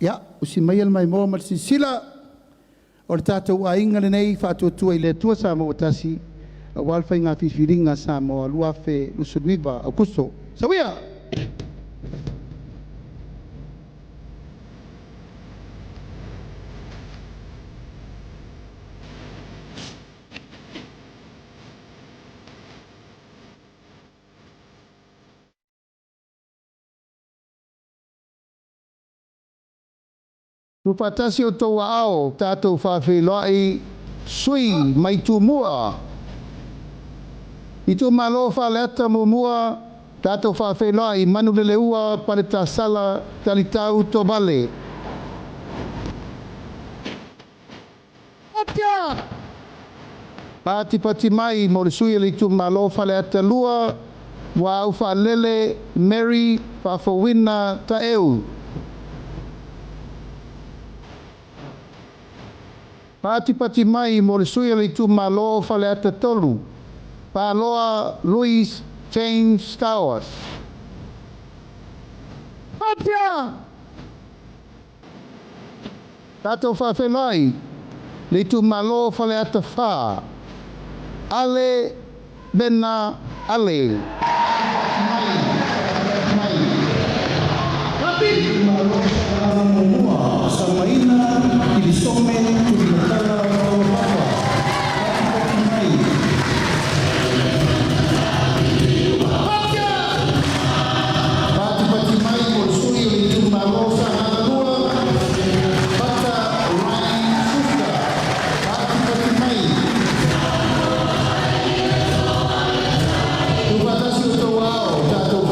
Ia, usi maia le maimoa ma le silasila o le tatou aiga lenei Faatuatua i le Atua Samoa ua Tasi aua le faiga filifiliga a Samoa 2029 Aokuso. Sauia! Tuufaatasi outou aao tatou faafeiloai sui mai Tumua. Itumalo Faleata 1, tatou faafeiloai Manuleleua Paletasala Talitau Tovale. Patipati mai mo le sui o le itumalo Faleata 2, Muaaufaalelele Mary Faafouina Taeu. Patipati mai mo le sui o le itumalo Faleata 3, Paloa Louis James Towers. Tatou faafeiloai le itumalo Faleata 4, Ale Vena Ale. Samaina Kilisome Tulimatala Taulapapa. Patipati mai. Patipati mai mo le sui o le itumalo Sagaga 2, Pata Ryan Suka. Patipati mai. Tuufaatasi outou ao tatou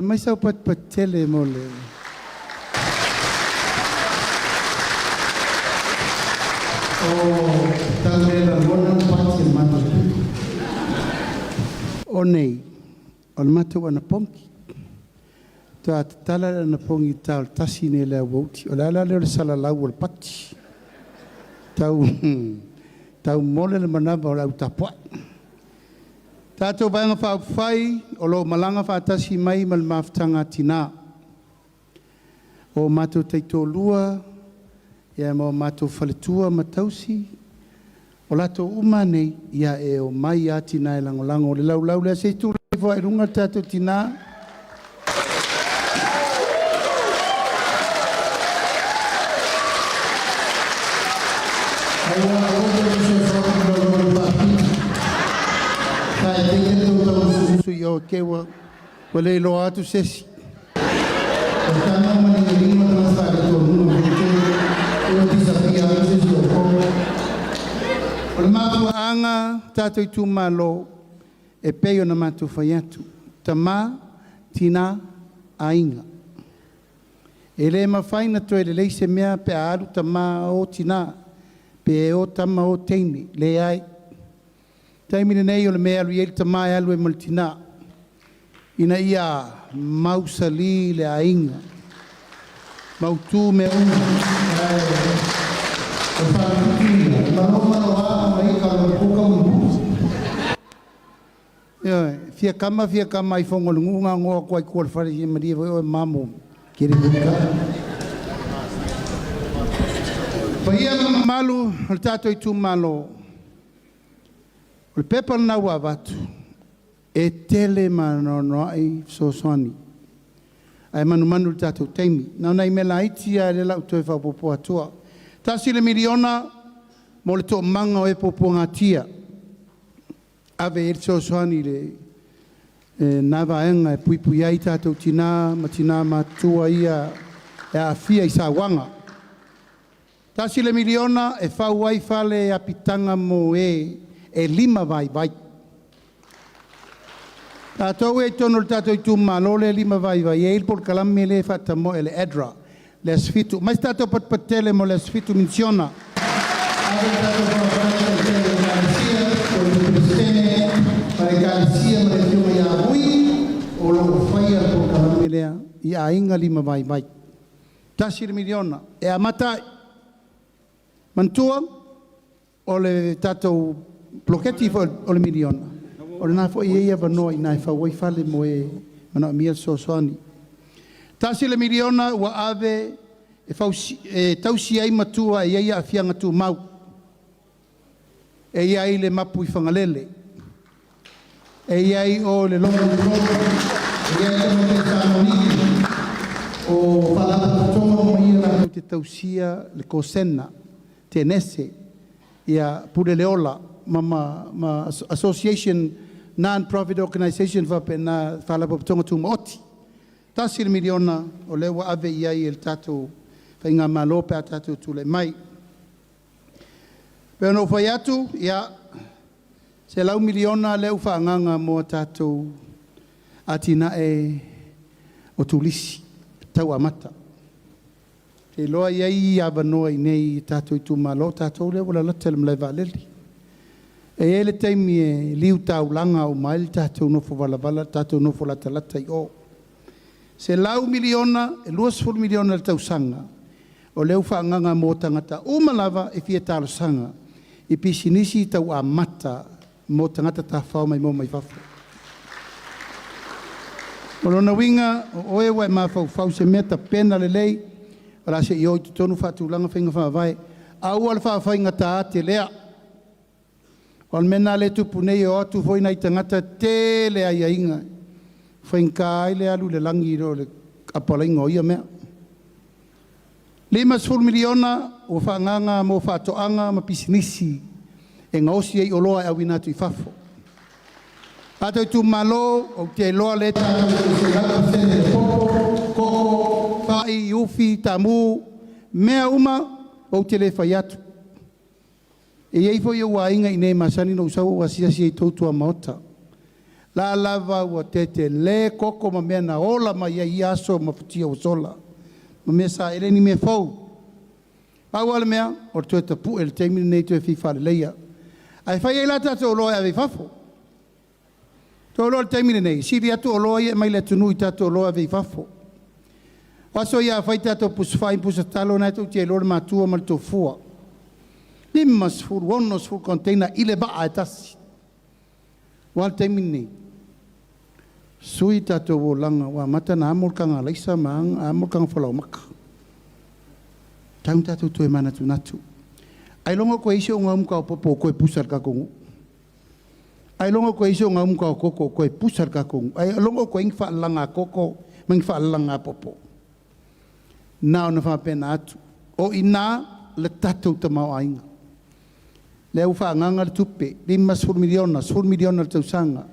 Toe aumai sau patipati tele mo le O tau le lagona le pati o le matou pito. O nei, o le matou anapogi. Faatoa tatala le anapogi i le ta o le 1 nei o le aoauli. O le ala lea o le salalau o le pati. Tau, tau mole le manava o le au tapuai. Tatou Vaega Faaupufai o lo o malaga faatasi mai ma le mafutaga a tinā. O matou taitoalua ia ma o matou faletua ma tausi, o latou uma nei, ia e omai lava tinā e lagolago. O le laulau lea, se i tulai ifo lava i luga le tatou tinā. Aua aua tou te fesoasoani i le laolao faapili. Faaeteete tou taumusumusu i o te ua le iloa atu se isi. O tama ma limalima tagata faaletonu ma te ua disappear atu se isi o outou. O le mafuaaga tatou itumalo e pei ona matou fai atu, tama, tina, aiga. E le mafai ona toe lelei se mea pe a alu tama o tina, pe o tama o teine, leai. Taimi lenei o le mea e alu i ai le tama e alu ai ma le tina, ina ia mausali le aiga, mautu mea uma. Ae o le faaletutu ia, e malomaloa ma ia kalaupu kamulimuli. Ioe, fia kama fia kama i fogo o le nuu gagoa atu ai i tua o le fale, ia malie foi oe mamo kere ka. Paia ma mamalu o le tatou itumalo, o le pepa lena ua avatu, e tele ma anoanoai fesoasoani, ae manumanu i le tatou taimi. Na o nai mea laiti lava lea o le a ou toe faaopoopo atua. $1 miliona mo le toomaga o e puapuagatia, ave i ai le fesoasoani i lena vaega e puipui ai tatou tina ma tina matutua ia e aafia i sauaga. $1 miliona e fau ai fale apitaga mo e e lima vaivai. Tatou e i totonu o le tatou itumalo lea e lima vaivai, e i ai le polokalame lea e faatamoe e le ADRA, le aso 7. Aumai se tatou patipati tele mo le aso 7 minisionae Ave le tatou faafetai i taitai o Ekalesia, o le Peresetene ma le Ekalesia ma le Afioga ia Vui o lo o faia le polokalame lea i aiga lima vaivai. $1 miliona e amata ai. Manatua, o le tatou poloketi foi o le miliona, o lena foi e i ai avanoa i ina e fau ai fale mo e manaomia le fesoasoani. $1 miliona ua ave e tausi ai matua e i ai aafiaga tumau. E i ai le mapu i Fagalele, e i ai o le Logo Logo, e i ai le tamaitai Samoanini, o faalapotopotoga uma ia latou te tausia le kosena, tenese, ia Pule le Ola ma association non-profit organization faapena faalapotopotoga tumaoti. $1 miliona o lea ua ave i ai e le tatou faigamalo pe a tatou tulai mai. Pei ona ou fai atu, ia, $100 miliona lea ua faaagaaga mo a tatou atinae o turisi tau amata. Ou te iloa e i ai avanoa i inei i tatou itumalo, o tatou lea ua lalata i le malae vaalele. E i ai le taimi e liu taulaga uma ai le tatou nofo valavala, le tatou nofo latalata i o. $100 miliona, e $20 miliona i le tausaga, o lea ua faaagaaga mo tagata uma lava e fia talosaga i pisinisi tau amata mo tagata tafafao maimoa mai fafo. O lona uiga, o oe ua e mafaufau i se mea tapena lelei, o le a se i o i totonu faatulaga faiga faavae. Aua le faafaigata ate lea. O le mea lena lea e tupu nei, e o atu foi nai tagata tele aiaiga, faigata ai le alu i le lagi i lo le apalaiga o ia mea. $50 miliona ua faaagaaga mo faatoaga ma pisinisi e gaosi ai oloa e auina atu i fafo. Tatou itumalo, ou te iloa lea tatou te 100% le popo, koko, fai, ufi, taamu, mea uma ou te le fai atu. E i ai foi ou aiga i inei e masani ona ou sau ou asiasi ai i tou tuamaota. La lava ua tetelē koko ma mea na ola mai ai ia aso ma futia ua sola. Ma mea sa e le ni mea fou. Pau lava le mea, o le toe tapu'e i le taimi lenei toe fia faaleleia. Ae fai ai la tatou oloa e ave i fafo. Tou iloa i le taimi lenei, e sili atu oloa ia e aumai i le atunuu i tatou oloa e ave i fafo. O aso ia a fai tatou pusafai ma pusatalo, o lena tou te iloa le matua ma le tofua. 50, 60 container i le vaa e tasi. Ua a le taimi lenei? Sui tatou olaga ua amata ona amo le taga alaisa ma amo le taga falaoamata. Tau ina tatou toe manatunatu. Ailoga o toe i ai se ogaumu taopopo o toe pusa i le tatou nuu. Ailoga o toe i ai se ogaumu taototo o toe pusa i le tatou nuu. Ailoga o toe i ai ni faalalaga toto ma ni faalalaga popo. Na ona faapena atu. O i ina le tatou tamaoaiga. Lea ua faaagaaga le tupe, $50 miliona, $10 miliona i le tausaga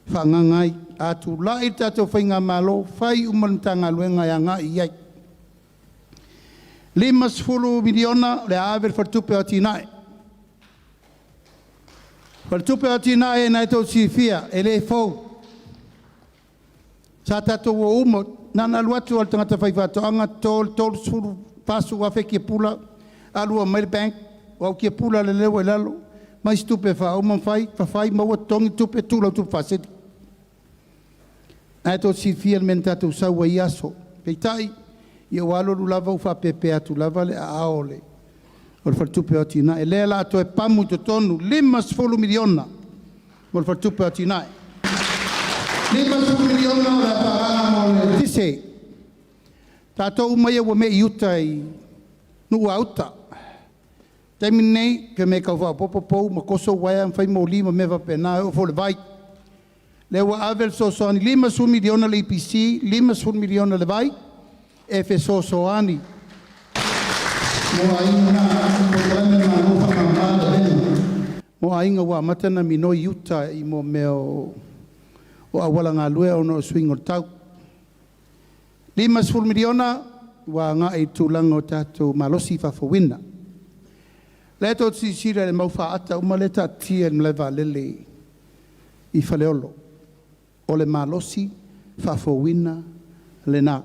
e faaagaaga ai. A tulai le tatou faigamalo, fai uma le Matagaluega e agai i ai. $50 miliona o le a ave i le Faletupe o Atinae. Faletupe o Atinae lena tou te silafia e le fou. Sa tatou o uma, na ona alu atu lava o le tagata faifaatoaga toto le 30, 40 afe kiapula, alu aumai le bank, o au kiapula lele ua i lalo, aumai se tupe e faauma ma fai, fafai, maua, totogi le tupe, tuu lau tupe faasili. Lena tou te silafia le mea na tatou sau ai i ia aso. Peitai, ia ua alu alu lava ua faapeapea atu lava le aao o le Faletupe o Atinae. O lea o le a toe pamu i totonu le $50 miliona mo le Faletupe o Atinae. $50 miliona o le a faaagaaga mo le eletise. O tatou uma ia ua mei i uta i Nuuauta. O le taimi lenei, fai mai e tau faaopoopo pou ma toso uaea ma fai moli ma mea faapena, e oo foi i le vai. O lea ua ave le fesoasoani, e $50 miliona le EPC, $50 miliona le vai e fesoasoani mo aiga na, polokalame a le Malo Faamama le Avega mo aiga ua amata ona minoi i uta i mea o auala galue ona o suiga o le tau. $50 miliona ua agai i le tulaga o tatou malosi faafouina. O lea tou te silasila i le mau faata uma lea e taatitia i le malae vaalele i Faleolo, o le malosi faafouina lena.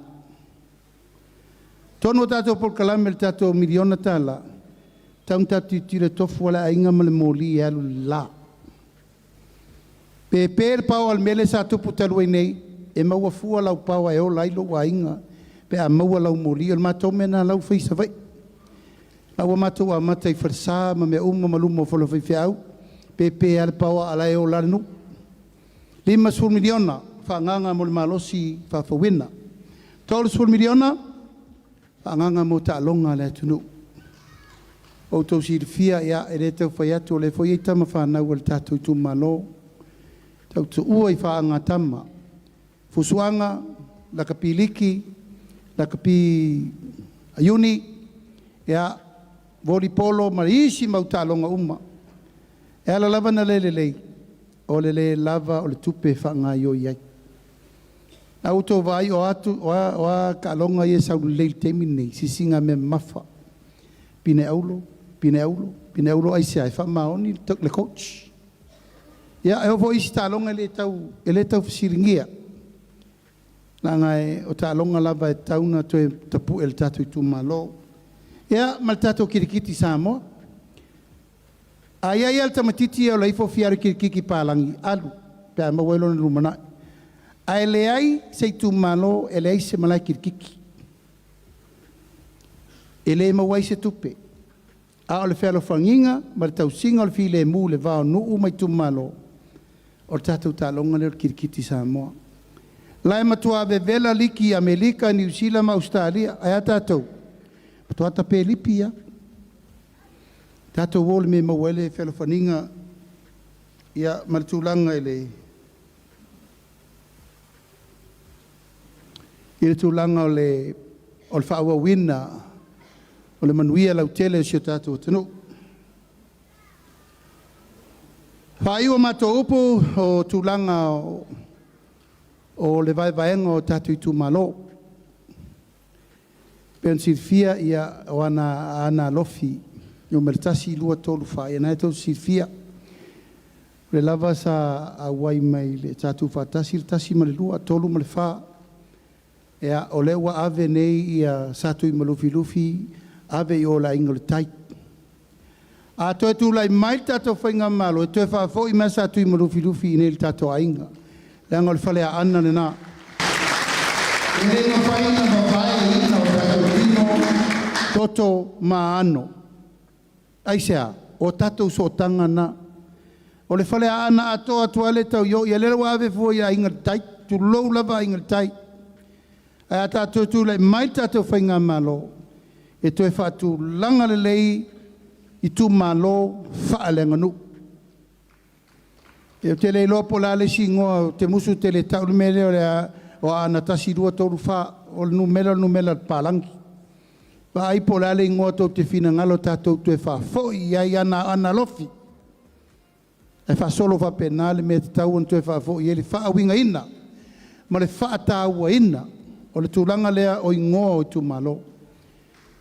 Totonu o tatou polokalame i le tatou miliona tala, e tatau ona tatou tilotilo e tofu lava le aiga ma le moli e alu i le la. Pe pe le power i le mea lea sa tupu talu ai nei, e maua fua lau power e ola ai lou aiga pe a maua lau moli. O le matou mea lena o la ua fai i Savaii. La ua matou amata i falesa ma mea uma ma luma o fale o faifeau, pe pe lava le power a o la e ola lava le nuu. $50 miliona faaagaaga mo le malosi faafouina. $30 miliona faaagaaga mo taaloga a le atunuu. Ua outou silafia, ia, e le tau fai atu o lea foi e i ai tama fanau a le tatou itumalo e tautuua i faagatama, fusuaga, lakapi liki, lakapi iuni, ia, volipolo ma isi mau taaloga uma. E ala lava ona le lelei, o le le lava o le tupe e faagaioi ai. A ua outou vaai o a, o a taaloga ia e sau lelei i le taimi lenei? Sisiga mea mamafa, pine auro, pine auro, pine auro. Aisea? E faamaoni le coach. Ia, e oo foi i isi taaloga e le tau, e le tau fesiligia, leaga o taaloga lava e tatau ona toe tapue e le tatou itumalo. Ia, ma le tatou kirikiti Samoa. A i ai lava le tamaitiiti ia e ola ifo fia alu e kirikiti palagi, alu pe a maua ai lona lumanai. Ae leai se itumalo e leai se malae kirikiti. E le maua ai se tupe, a o le fealofagiga ma le tausiga o le filemu i le va o nuu ma itumalo, o le tatou taaloga lea o le kirikiti Samoa. O la e matua vevela liki i Amerika, Niu Sila ma Ausetalia, ae a tatou? Matua tape lipi lava. Tatou o i le mea e maua ai le fealofaniga ma le tulaga i le i le tulaga o le o le faaauauina o le manuia lautele o si o tatou atunuu. Faaiu a matou upu o tulaga o le vaevaega o tatou itumalo. E pei ona silafia ia, o Aana Alofi 1, 2, 3, 4, ia lena e tou te silafia. O lea lava sa auai mai le sa tuufaatasi le 1 ma le 2, 3 ma le 4. Ia, o lea ua ave nei ia Sa Tuimalufilufi ave i o i le Aiga i le Tai. A toe tulai mai le tatou Faigamalo, e toe faafoi mai Sa Tuimalufilufi i inei i le tatou aiga, leaga o le Faleaana lena. E le mafai ona vavaeina o tatou tino, toto ma ano. Aisea? O tatou sootaga na. O le Faleaana atoa atu lava lea e tau i o, ia lea ua ave fua i Aiga i le Tai, tulou lava Aiga i le Tai. Ae a tatou tulai mai le tatou Faigamalo, e toe faatulaga lelei itumalo faaleaganuu. Ou te le iloa po o le a le isi igoa, ou te musu tele e tau le mea lea o Aana 1, 2, 3, 4, o le numera o le numera a le papalagi. Vaai po o le a le igoa tou te finagalo tatou toe faafoi i ai ana Aana Alofi. Ae faasolo faapena le mea e tatau ona toe faafoi i ai le faauigaina ma le faatauaina o le tulaga lea o igoa o itumalo.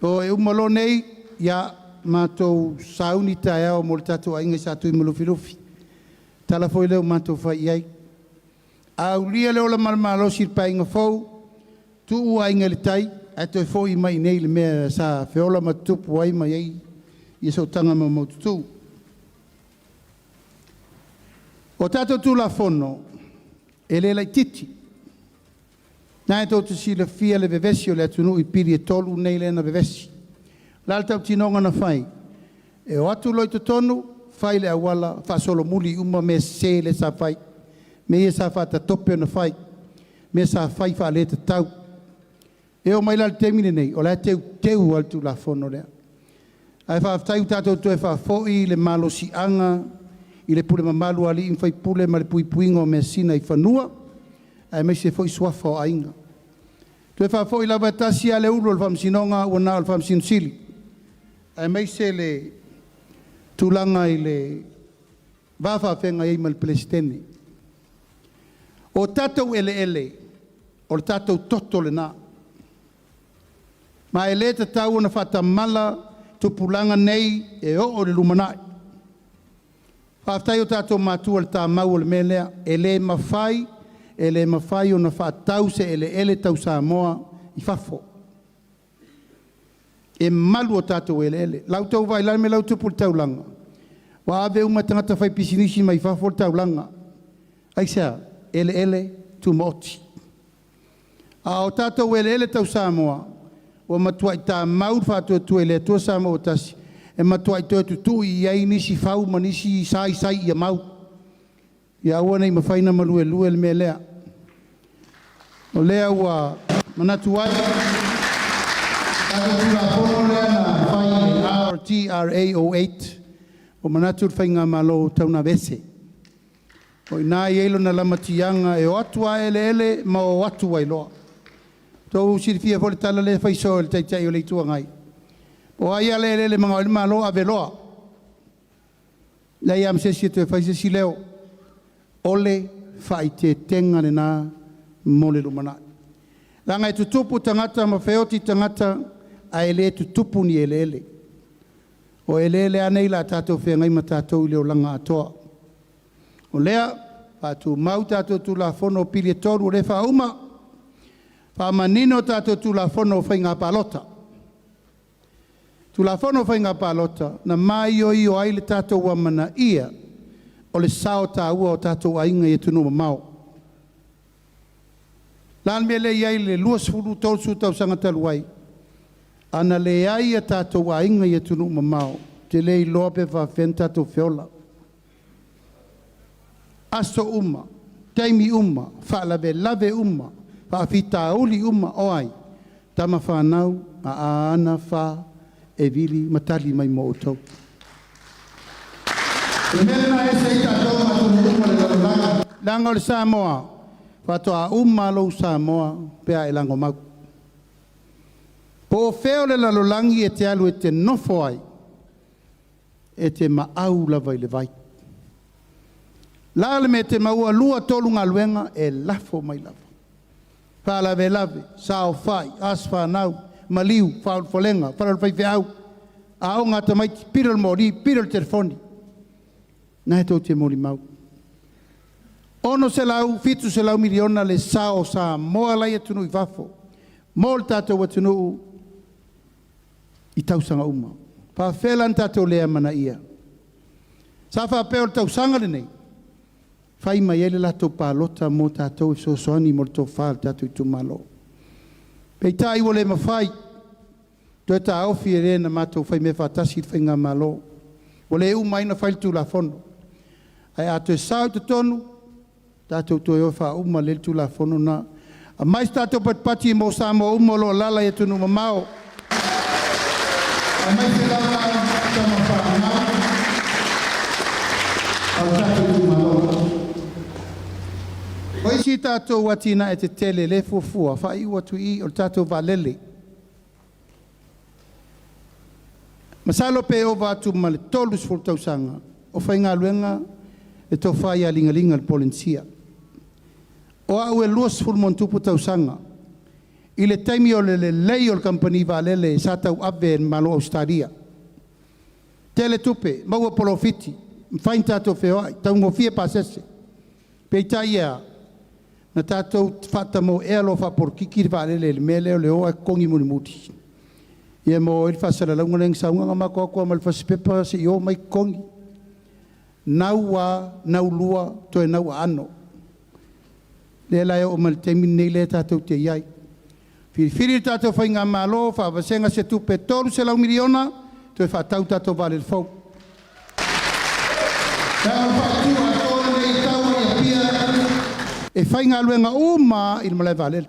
O e uma loa nei, ia matou sauni taeao mo le tatou aiga i Sa Tuimalufilufi. Tala foi lea ua matou fai i ai. A aulia le ola ma le malosi i le Paeaiga fou, tuu Aiga i le Tai ae toe foi mai i inei i le mea sa feola ma tutupu ai ma i ai ia sootaga maumaututu. O tatou Tulafono, e le laitiiti. Na e tou te silafia le vevesi o le atunuu i pili e 3 nei lea na vevesi. O le a le tautinoga na fai? E o atu loa i totonu, fai le auala, faasolomuli uma mea sese lea sa fai, mea ia sa faatatope ona fai, mea sa fai faaletatau. E oo mai la i le taimi lenei, o la e teuteu lava le Tulafono lea. Ae faafetai ua tatou toe faafoi le malosiaga i le pule mamalu a alii ma faipule ma le puipuiga o measina i fanua, aemaise foi suafa o aiga. Toe faafoi lava e tasi lava le ulu o le Faamasinoga ua na o le Faamasino Sili, aemaise le tulaga i le va faafeagai ai ma le Peresetene. O tatou eleele, o le tatou toto lena. Ma e le tatau ona faatamala tupulaga nei e oo i le lumanai. Faafetai i o tatou matua i le tamau o le mea lea. E le mafai, e le mafai ona faatau se eleele tau Samoa i fafo. E malu o tatou eleele. La outou vaai la le mea la ua tupu i le taulaga? Ua ave uma e tagata faipisinisi mai fafo le taulaga. Aisea? Eleele tumaoti. A o tatou eleele tau Samoa, ua matuai tamau le faatuatua i le Atua Samoa ua tasi, e matuai toe tutui i ai nisi fau ma nisi saisai ia mau. Ia aua ne i mafai ona maluelue le mea lea. O lea ua manatu ai, tatou Tulafono lea na fai i le RTRA 08, ua manatu le Faigamalo tau na aveese. O i ina e i ai lona lamatiaga e o atu lava eleele ma o atu ai loa. Tou silafia foi le tala lea e fai soo e le Taitai o le Itu Agai. O ai lava le eleele e manao ai le Malo, ave loa. Leai lava ma se isi e toe fai se isi leo. O le faaeteetega lena mo le lumanai. Leaga e tutupu tagata ma feoti tagata, ae le tutupu ni eleele. O eleele lava nei o le a tatou feagai ma tatou i le olaga atoa. O lea, faatumau tatou Tulafono o pili e 3 o lea e faauma, faamanino tatou Tulafono o Faiga Palota. Tulafono o Faiga Palota na maioio ai le tatou amanaia o le sao taua o tatou aiga i atunuu mamao. O le a le mea lea e i ai i le 20, 30 tausaga talu ai? A na leai a tatou aiga i atunuu mamao, ou te le iloa pe faapefea ona tatou feola. Aso uma, taimi uma, faalavelave uma, faafitauli uma, o ai? Tama fanau a ana fa e vili ma tali mai mo outou. O le mea lena e ese ai tatou ma atunuu uma o le lalolagi. Leaga o le Samoa, faatoa uma lou Samoa pe a e lagomau. Po o fea o le lalolagi e te alu e te nofo ai, e te maau lava i le vai. La le mea e te maua 2, 3 galuega e lafo mai lava. Faalavelave, saofai, aso fanau, maliu, faaulufalega, fale o le faifeau, aoga a tamaiti, pili o le moli, pili o le telefoni. Na e tou te molimau. 600, 700 miliona le sao o Samoa la i atunuu i fafo mo le tatou atunuu i tausaga uma. Faafefea la ona tatou le amanaia? Sa faapea o le tausaga lenei, fai mai ai le latou palota mo tatou e fesoasoani mo le tofa a le tatou itumalo. Peitai ua le mafai, toe taofi e le na matou faimea faatasi i le faigamalo. Ua le uma ai ona fai le Tulafono. Ae a toe sao i totonu, tatou toe o e faauma lelei le Tulafono lena. Aumai se tatou patipati mo Samoa uma o lo o alaala i atunuu mamao, aemaise lava tama fanau a le tatou itumalo. O isi tatou atinae tetele lea e fuafua, faaiu atu i i, o le tatou vaalele. Masalo pe ova atu ma le 30 tausaga o faigaluega le tofa ia Ligaliga i le Polenisia. O au e 20+ tausaga i le taimi o le lelei o le kamupani vaalele sa tauave e le Malo o Ausetalia. Tele tupe, maua polofiti, mafai ona tatou feoai, taugofie pasese. Peitai e a? Na tatou faatamoea loa faapolokiki le vaalele i le mea lea o le o ae totogi mulimuli. Ia ma oo ai le faasalalauga lea na sau, na ona matou o atu lava ma le fasipepa se i omai totogi. Nau a, nau lua, toe nau aano. Lea la e oo mai le taimi lenei lea tatou te i ai. Filifili le tatou faigamalo, faavasega se tupe e $300 miliona toe faatau le tatou vaalele fou. Leaga o le faautu atoa lenei e tau mai Apia e faigaluega uma lava i le malae vaalele.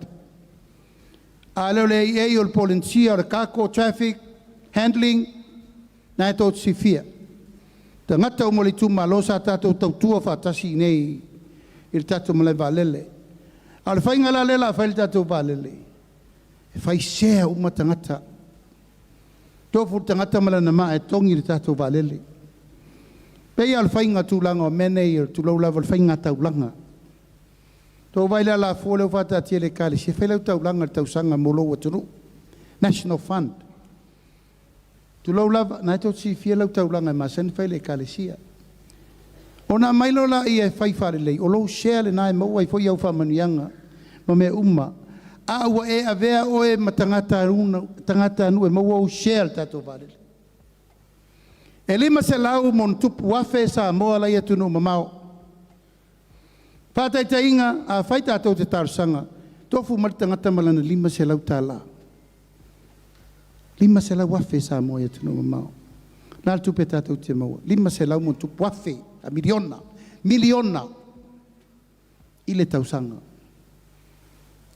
A lea o le AA o le Polenisia, o le Cargo Traffic Handling, lena tou te silafia. Tagata uma o le itumalo sa tatou tautua faatasi i inei i le tatou malae vaalele. A o le faiga la lea o le a fai ai le tatou vaalele, e fai sea uma tagata. Tofu le tagata ma lana maa e togi le tatou vaalele. E pei lava o le faiga tulaga o mea nei, tulou lava o le faiga taulaga. Tou vaai i le alafua lea ua faataatia e le Ekalesia, fai lau taulaga i le tausaga mo lou atunuu. National Fund. Tulou lava, o lena tou te silafia lau taulaga e masani ona fai i le Ekalesia. Ona aumai loa lea e fai faalelei, o lou share lena e maua ai foi au faamanuiaga ma mea uma. A ua e avea oe ma tagatanuu e maua ou share i le tatou vaalele. E 500 ma ona tupu afe Samoa la e i atunuu mamao. Faataitaiga, afai tatou te talosaga, tofu mai le tagata ma lana $500. 500 afe Samoa i atunuu mamao. O le a le tupe tatou te maua? 500 ma ona tupu afe, a miliona, miliona i le tausaga.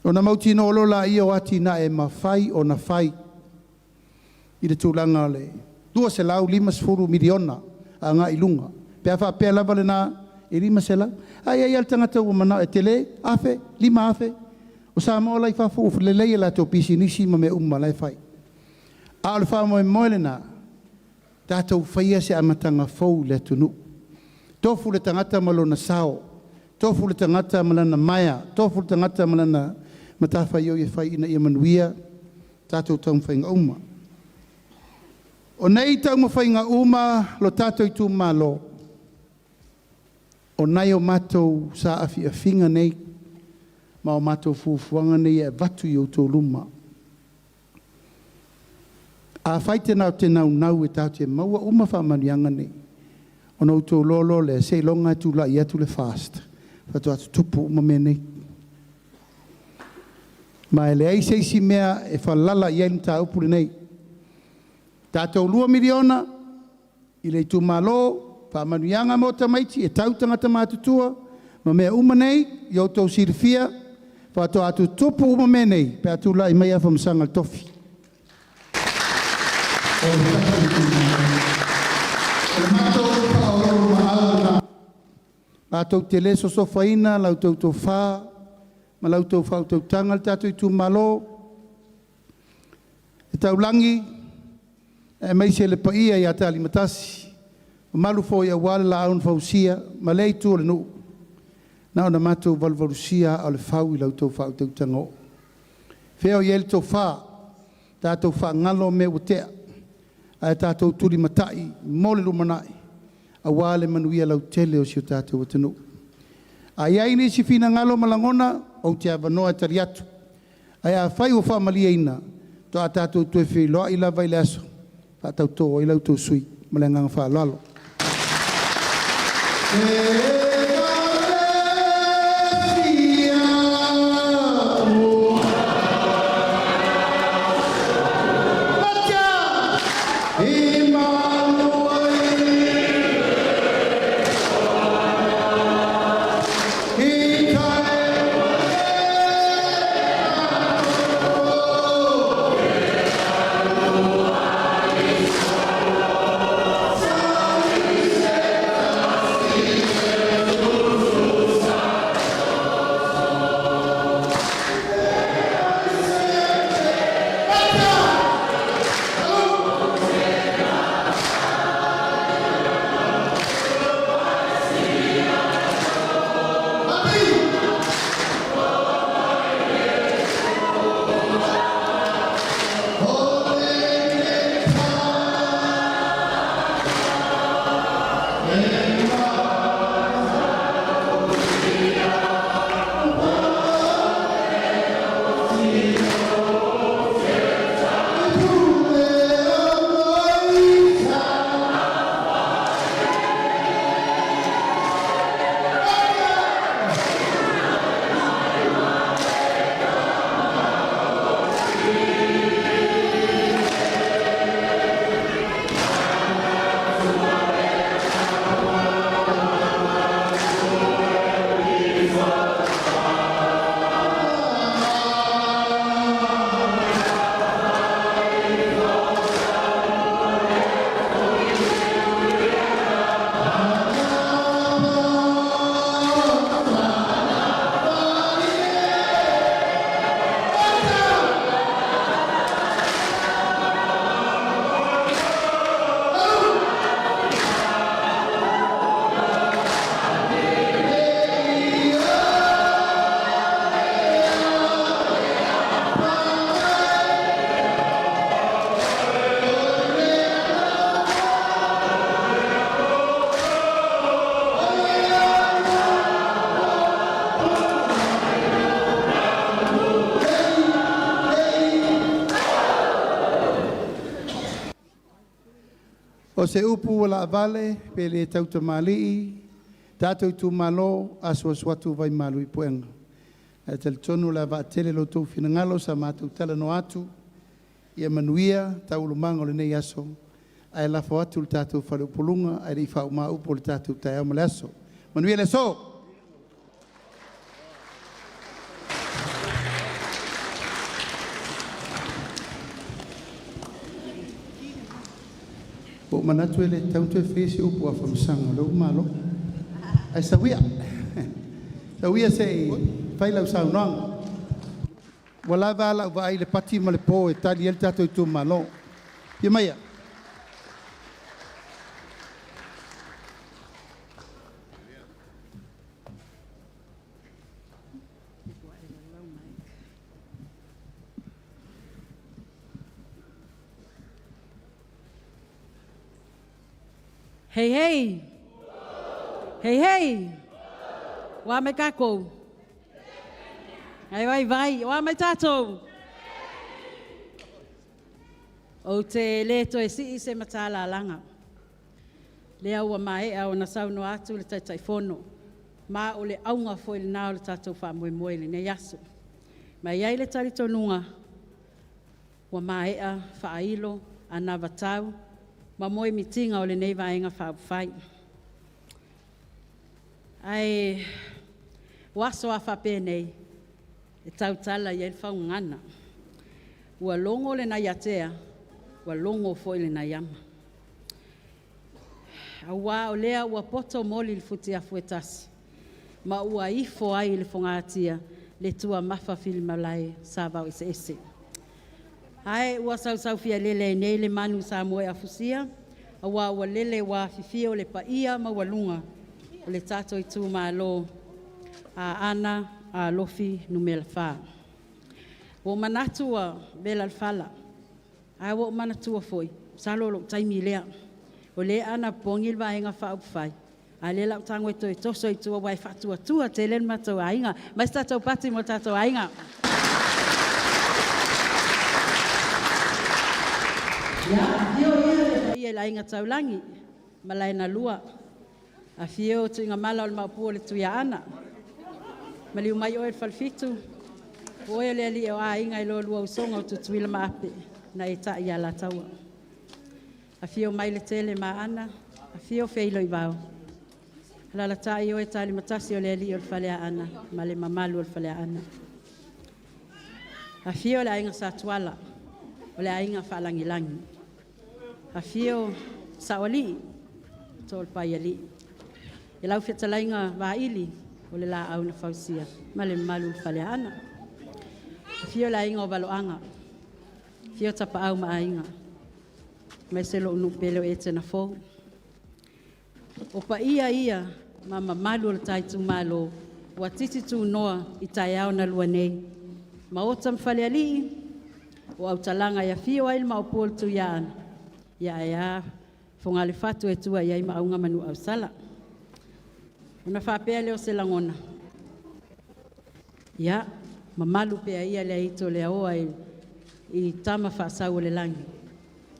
Ona mautinoa loa lea o atinae e mafai ona fai i le tulaga o le $250 miliona agai i luga. Pe a faapea lava lena e 500, ae i ai lava le tagata ua manao e tele, $1,000, $5,000. O Samoa la e i fafo ua lelei a latou pisinisi ma mea uma o la e fai. A o le faamoemoe lena, tatou faia se amataga fou i le atunuu. Tofu le tagata ma lona sao, tofu le tagata ma lana maea, tofu le tagata ma lana matafaioi e fai ina ia manuia tatou taumafaiga uma. O nei taumafaiga uma lo tatou itumalo, o nai o matou saafiafiga nei ma o matou fuafuaga nei e avatu i outou luma. Afai tatou te naunau e tatou te maua uma faamanuiaga nei, ona outou iloa loa lea, seiloga e tulai atu le FAST faatoa tutupu uma mea nei. Ma e leai se isi mea e falala i ai le mataupu lenei. Tatou $2 miliona i le itumalo, faamanuiaga mo tamaiti e tau i tagata matutua ma mea uma nei ia outou silafia, faatoa tutupu uma mea nei pe a tulai mai Afamasaga i le tofi. O le tatou itumalo. O le matou faaoloolomaau lena. Matou te le sosofaina la outou tofa ma la outou faautautaga le tatou itumalo, le taulagi aemaise le paia ia Talimatasi, mamalu foi aua le Laau na Fausia ma lea itu o le nuu. Na ona matou valuvalusia aa o le fau i la outou faautautaga oo. Fea o i ai le tofa, tatou faagalo mea ua tea, ae tatou tulimatai mo le lumanai aua le manuia lautele o si o tatou atunuu. A i ai nisi finagalo ma lagona, ou te avanoa e tali atu. Ae afai ua faamalieina, faatoa tatou toe feiloai lava i le aso e faatautō ai la outou sui usufono. Ma le agaga faaaloalo. O se upu ua laavale pe le tautamalii, tatou itumalo, asuasu atu vaimalu i puega. Ae talitonu o le a vaatele lo outou finagalo sa matou talanoa atu, ia manuia taualumaga o lenei aso, ae lafo atu i le tatou faleupoluga ae le i faauma upu o le tatou taeao ma le aso. Manuia le aso. Ua ou manatu e le tatau ona toe faia se upu a Famasaga o lea ua malo. Ae sau ia, sau ia se i fai lau saunoaga. Ua lava a lau vaai i le pati ma le po e tali ai le tatou itumalo. Afio maia. Hei hei! Hei hei! O a mai tātou? Ai vai vai, o a mai tātou? Ou te le toe sii se matalalaga. Lea ua maea ona saunoa atu le Taitaifono, ma o le auga foi lena o le tatou faamoemoe i lenei aso. Ma e i ai le talitonuga, ua maea faailo anavatau ma moemitiga o lenei Vaega Faaupufai. Ae o aso a faapenei, e tautala i ai le faugagana. Ua logo le nai atea, ua logo foi le nai ama. Aua o lea ua poto moli i le futiafu e tasi, ma ua ifo ai i le fogatia le tuamafa filimalae sa vaoeseese. Ae ua sausaufialele ai nei le manu sa moeafusia, aua ua lele ua afifio le paia maualuga o le tatou itumalo Aana Alofi 4. Ua ou manatu ua vela le fala, ae ua ou manatua foi, masalo o lou taimi lea, o lea e anapogi le Vaega Faaupufai. A lea la ou tago e toe toso i tua aua e faatuatua tele le matou aiga. Mai se tatou pati mo le tatou aiga. Ia, afio ia le paia i le Aiga Taulagi, Malaenalua, afio Tuigamala o le Maopu o le Tuiaana, maliu mai oe le Falefitu, o oe o le alii o aiga i lo lua usoga o Tutuila ma Ape, na e tai i Alataua. Afio mai Letele ma Aana, afio Feiloivao, alaalatai oe Talimatasi o le alii o le Faleaana ma le mamalu o le Faleaana. Afio le Aiga Satuala, o le Aiga Faalagilagi. Afio Saoalii, Toalepai I lau fetalaiga Vaili, o le laau na fausia ma le mamalu i le Faleaana. Afio le aiga o Valoaga, afio Tapaau ma Aiga, aemaise lou nuu pele o Etena Fou. O paia ia ma mamalu o le ta itumalo ua titi tunoa i taeao na lua nei, Maota ma Falealii, o autalaga e afio ai le Maopu o le Tuiaana, ia ae a Fogalefatu e tua i ai Maauga ma Nuuausala. Ona faapea lea o se lagona, ia, mamalu pea ia le aito o le aoa i tama faasau o le lagi,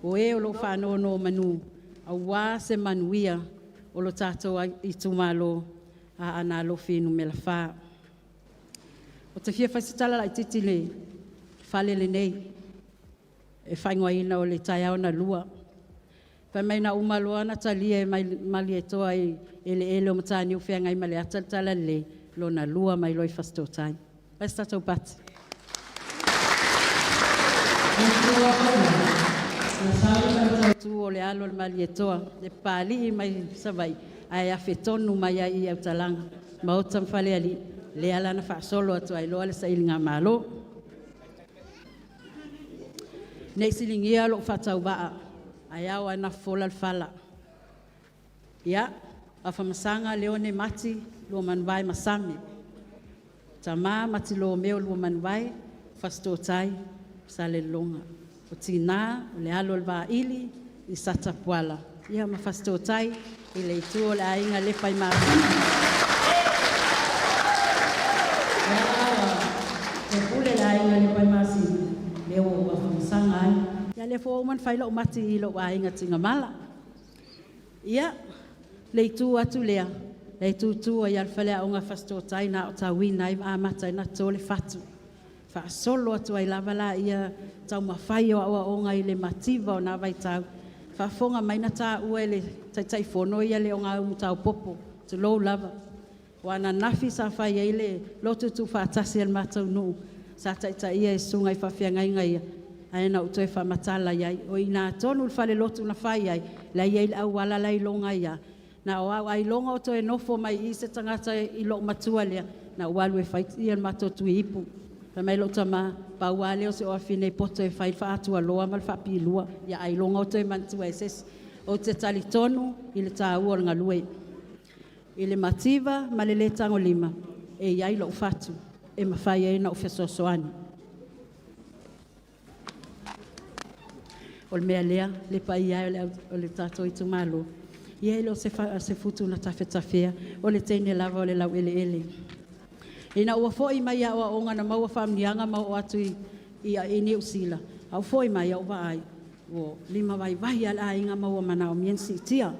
o e o lo o faanonomanu aua se manuia o lo tatou itumalo Aana Alofi Nu.4. Ou te fia fai se tala laitiiti i le fale lenei e faaigoaina o le Taeao na Lua. Fai mai na uma loa ona talia e Malietoa i eleele o Mataniu Feagaimaleata le talalelei, lona lua mai loa i Fasitoouta. Fai se tatou pati. Tu o le alo o le Malietoa, le Papalii mai Savaii, ae afe tonu mai ai i Autalaga, Maota ma Falealii, lea la na faasolo atu ai loa le sailigamalo. Ne i siligia lou faatauvaa, ae ao lava ona fofola le fala. Ia, Afamasaga Leone Mati Luamanuvae Masame, tama Mati Lomeo Luamanuvae, Fasitooutai, Salelologa. O tina, o le alo o le Vaili, i Satapuala, ia ma Fasitooutai i le itu o le aiga Lepa i Masina. Ia pule le aiga Lepa i Masina, lea ua ou afamasaga ai. Ia lea foi ua uma ona fai lau mati i lou aiga Tigamala. Ia, le itu atu lea, le tutu ai le faleaoga Fasitooutai na aotauina ai ma amata ai ona toto le fatu. Faasolo atu ai lava laia taumafai o aoaoga i le mativa o na vaitau. Faafofoga mai na taua e le Taitaifono ia le Ogaumu taopopo, tulou lava. O ananafi sa fai ai le lotu tuufaatasi a le matou nuu sa taitaia e susuga i faafeagaiga ia, ae na ou toe faamatala i ai. O i ina tonu i le falelotu na fai ai, la e i ai le auala la e iloga ai lava. Na o au ailoga o toe nofo mai i i se tagata i lou matua lea, na ou alu e fai le matou tui ipu. Fai mai lou tama, pau lava lea o si ou afafine poto e fai le faaatualoa ma le faapilua, ia ailoga o toe manatua e se isi. Ou te talitonu i le taua o le galue. I le mativa ma le le tagolima, e i ai lou fatu e mafai ai ona ou fesoasoani. O le mea lea, le paia e o le tatou itumalo, ia e le o se futu na tafetafea, o le teine lava o le laueleele. Ina ua foi mai aoaoga na maua faamanuiaga ma oo atu i Niu Sila, a ou foi mai ou vaai, ua limavaivai lava le aiga ma ua manaomia ona siitia. O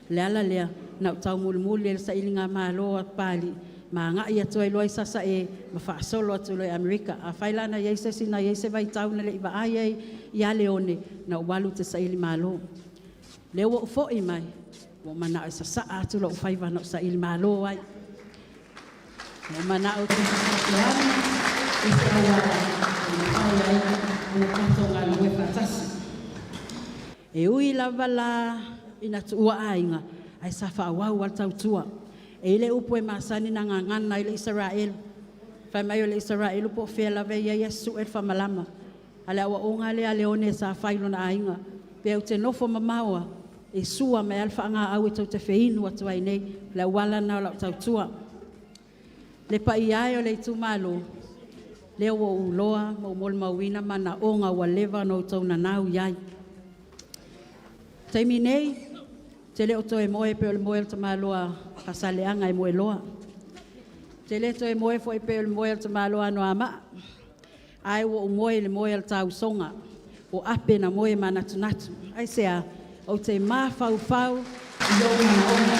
le ala lea na ou taumulimuli ai i le sailigamalo a Papalii ma agai atu ai loa i Sasae ma faasolo atu loa i Amerika. Afai la na i ai se isi na i ai se vaitau na le i vaai ai ia Leone, na ou alu ou te sailimalo. Lea ua ou foi mai, ua ou manao e sasaa atu lou faiva na ou sailimalo ai. Ua ou manao ou te fesoasoani i se auala e mafai ai ona tatou galulue faatasi. E ui lava la ina tuua aiga, ae sa faaauau lava le tautua. E i ai le upu e masani ona gagana ai le Isaraelu. Fai mai o le Isaraelu po o fea lava e i ai ae susue le famalama. A o le aoaoga lea a Leone sa fai i lona aiga, pe ou te nofo mamao lava, e sua mai lava le faagaau e tou te feinu atu ai nei. O le auala lena o lau tautua. Le paia e o le itumalo, lea ua ou iloa ma ou molimauina manaoga ua leva ona outou nanau i ai. O le taimi nei, Te le o toe moe pe o le moe o le tamaloa Fasaleaga e moe loa. Te le toe moe foi pe o le moe o le tamaloa Anoamaa. Ae ua ou moe i le moe a le tausoga. O ape na moe manatunatu. Aisea? Ou te mafaufau i ou manaoga.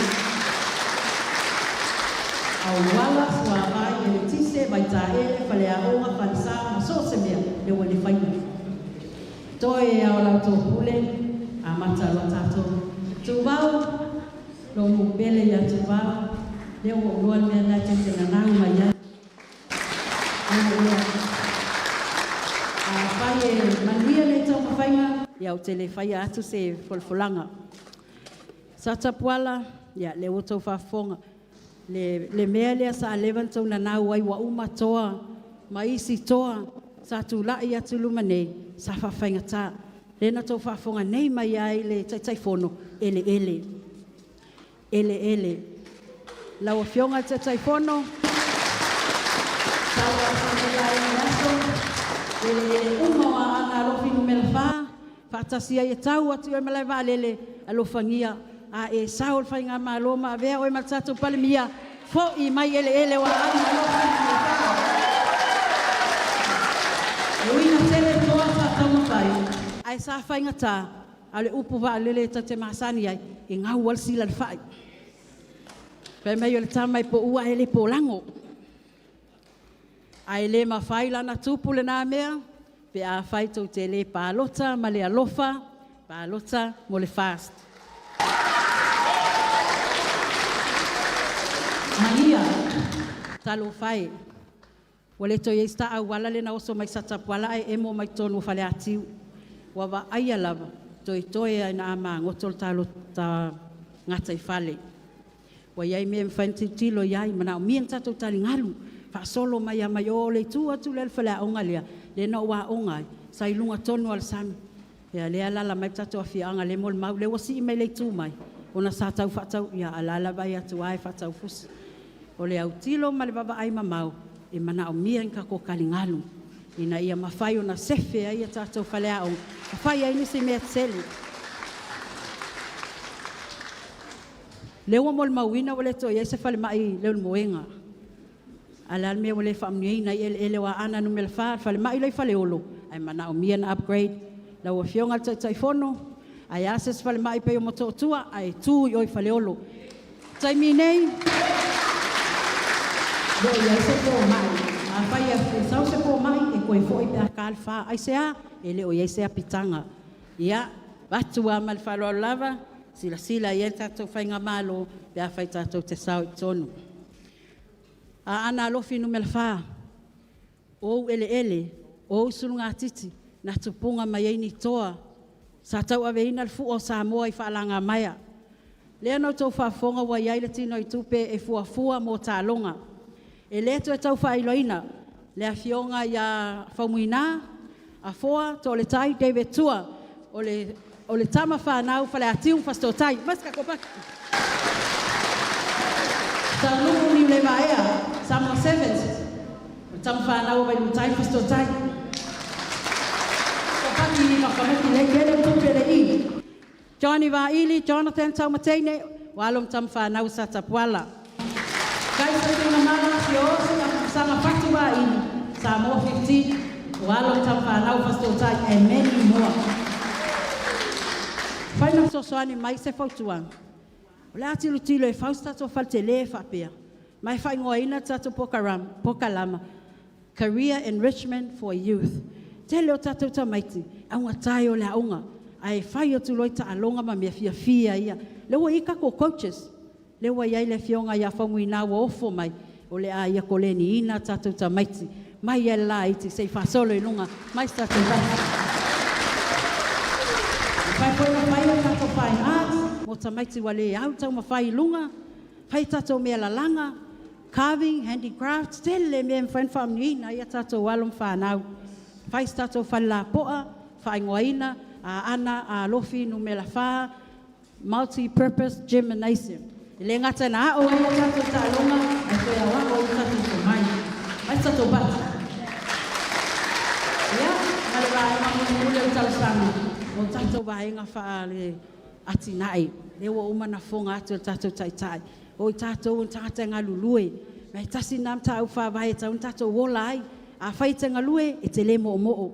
Auala, suavai, eletise, vaitaele, faleaoga, falesa ma so o se mea, lea ua i le faiga. Toe lava o la outou pule, amata loa tatou. Tuvao, lou nuu pele ia Tuvao, lea ua ou iloa le mea lena e tou te nanau mai ai. Lea ua ou iloa. Afai e manuia lenei taumafaiga, ia ou te le faia atu se folafolaga. Satapuala, ia lea ua outou faafofoga, le, le mea lea sa leva ona tou nanau ai ua uma toa ma isi toa sa tulai atu i luma nei, sa faafaigata. Lea na outou faafofoga nei mai ai i le Taitaifono, eleele, eleele. Lau Afioga i le Taitaifono, sau atu i le aso, eleele uma o Aana Alofi Nu.4, faatasi ai e tau atu i le malae vaalele, alofagia a e sao i le faigamalo ma avea oe ma le tatou Palemia, foi mai eleele o Aana Alofi Nu.4. E ui ina tele toa sa taumafai, ae sa faigata, a o le upu vaalele ta te masani ai, e gau lava le sila i le fai. Fai mai o le tama e poua ae le polago. Ae le mafai la ona tupu lena mea pe afai tou te le palota ma le alofa, palota mo le FAST. Maia, talofa e, ua le toe i ai se ta auala lea na oso mai Satapuala ae emo mai totonu o Faleatiu. Ua vaaia lava, toetoe lava ina a magoto le ta gataifale. Ua i ai mea e mafai ona tilotilo i ai, manaomia ni tatou taligalu, faasolo mai lava mai o le itu atu lea o le faleaoga lea, lea na ou aoga ai, sa i luga tonu lava o le sami. Ia lea e alaala mai le tatou afioaga lea e molimau, lea ua sii mai le itu mai, ona sa tau faatau, ia a o la e vaai atu lava e faatau fusi. O le autilo ma le vaavaai mamao, e manaomia ni tatou taligalu ina ia mafai ona sefe ai a tatou faleaoga ma fai ai nisi mea tetele. Lea ua molimauina ua le toe i ai se falemai i Leulumoega. A o le a le mea ua le faamanuiaina ai eleele o Aana Nu.4, le falemai la i Faleolo, ae manaomia ona upgrade. Lau Afioga i le Taitaifono, ae a se isi falemai pei o Motootua ae tu i o i Faleolo. O le taimi nei, e le o i ai se fomai. Afai e sau se fomai, e toe foi pe a ta le 4. Aisea? E le o i ai se apitaga. Ia, avatu lava ma le faaaloalo lava, silasila i ai le tatou faigamalo pe afai tatou te sao i totonu. Aana Alofi Nu.4, o ou eleele, o ou sulugatiti, na tupuga mai ai ni toa sa tauaveina le fua o Samoa i faalagamaea. Lea na outou faafofoga ua i ai le tinoitupe e fuafua mo taaloga. E le toe tau faailoaina le afioga ia Faumuina Afoa Toaletai David Tua, o le, o le tama fanau Faleatiu ma Fasitotai. Mai se tatou paki. Taulumu Niulevaea, Samoa Sevens, o le tama fanau a Vailuutai ma Fasitotai. Kopaki i makamaki nei kele tupe le i. Johnny Vaili, Jonathan Taumateine, o alo ma tama fanau sa Tapuala. Kaisa Tuigamala, Siaosi, Saga Fatu Vaili, Samoa 15, o alo ma tama fanau Fasitotai, and many more. Fai na fesoasoani mai se fautuaga. O le a tilotilo e fau se tatou fale tele faapea, ma e faaigoaina le tatou pokalama Career Enrichment for Youth. Tele o tatou tamaiti, augata e o le aoga, ae fai atu loa i taaloga ma mea fiafia ia. Lea ua i ai tatou coaches, lea ua i ai le afioga ia Faumuina ua ofo mai, o le a ia koleniina tatou tamaiti mai lava i le laiti seia faasolo i luga mai se tatou vasi. Mafai foi ona fai a tatou fine arts mo tamaiti ua le au taumafai i luga, fai tatou mea lalaga, carving, handicrafts, tele mea e mafai ona faamanuiaina ai a tatou alo ma fanau. Fai se tatou fale lapoa, faaigoaina Aana Alofi Numera 4 Multi-Purpose Gymnasium. E le gata ina ao ai a tatou taaloga, ae toe aoao ai o tatou tomai. Mai se tatou pati. Ia, ma le vaega mulimuli o le talosaga, o tatou vaega faale atinae. Lea ua uma ona fofoga atu e le tatou Taitai, o i tatou o ni tagata e galulue, ma e tasi lena mataupu faavae e tatau ona tatou ola ai. Afai e te galue, e te le moomoo.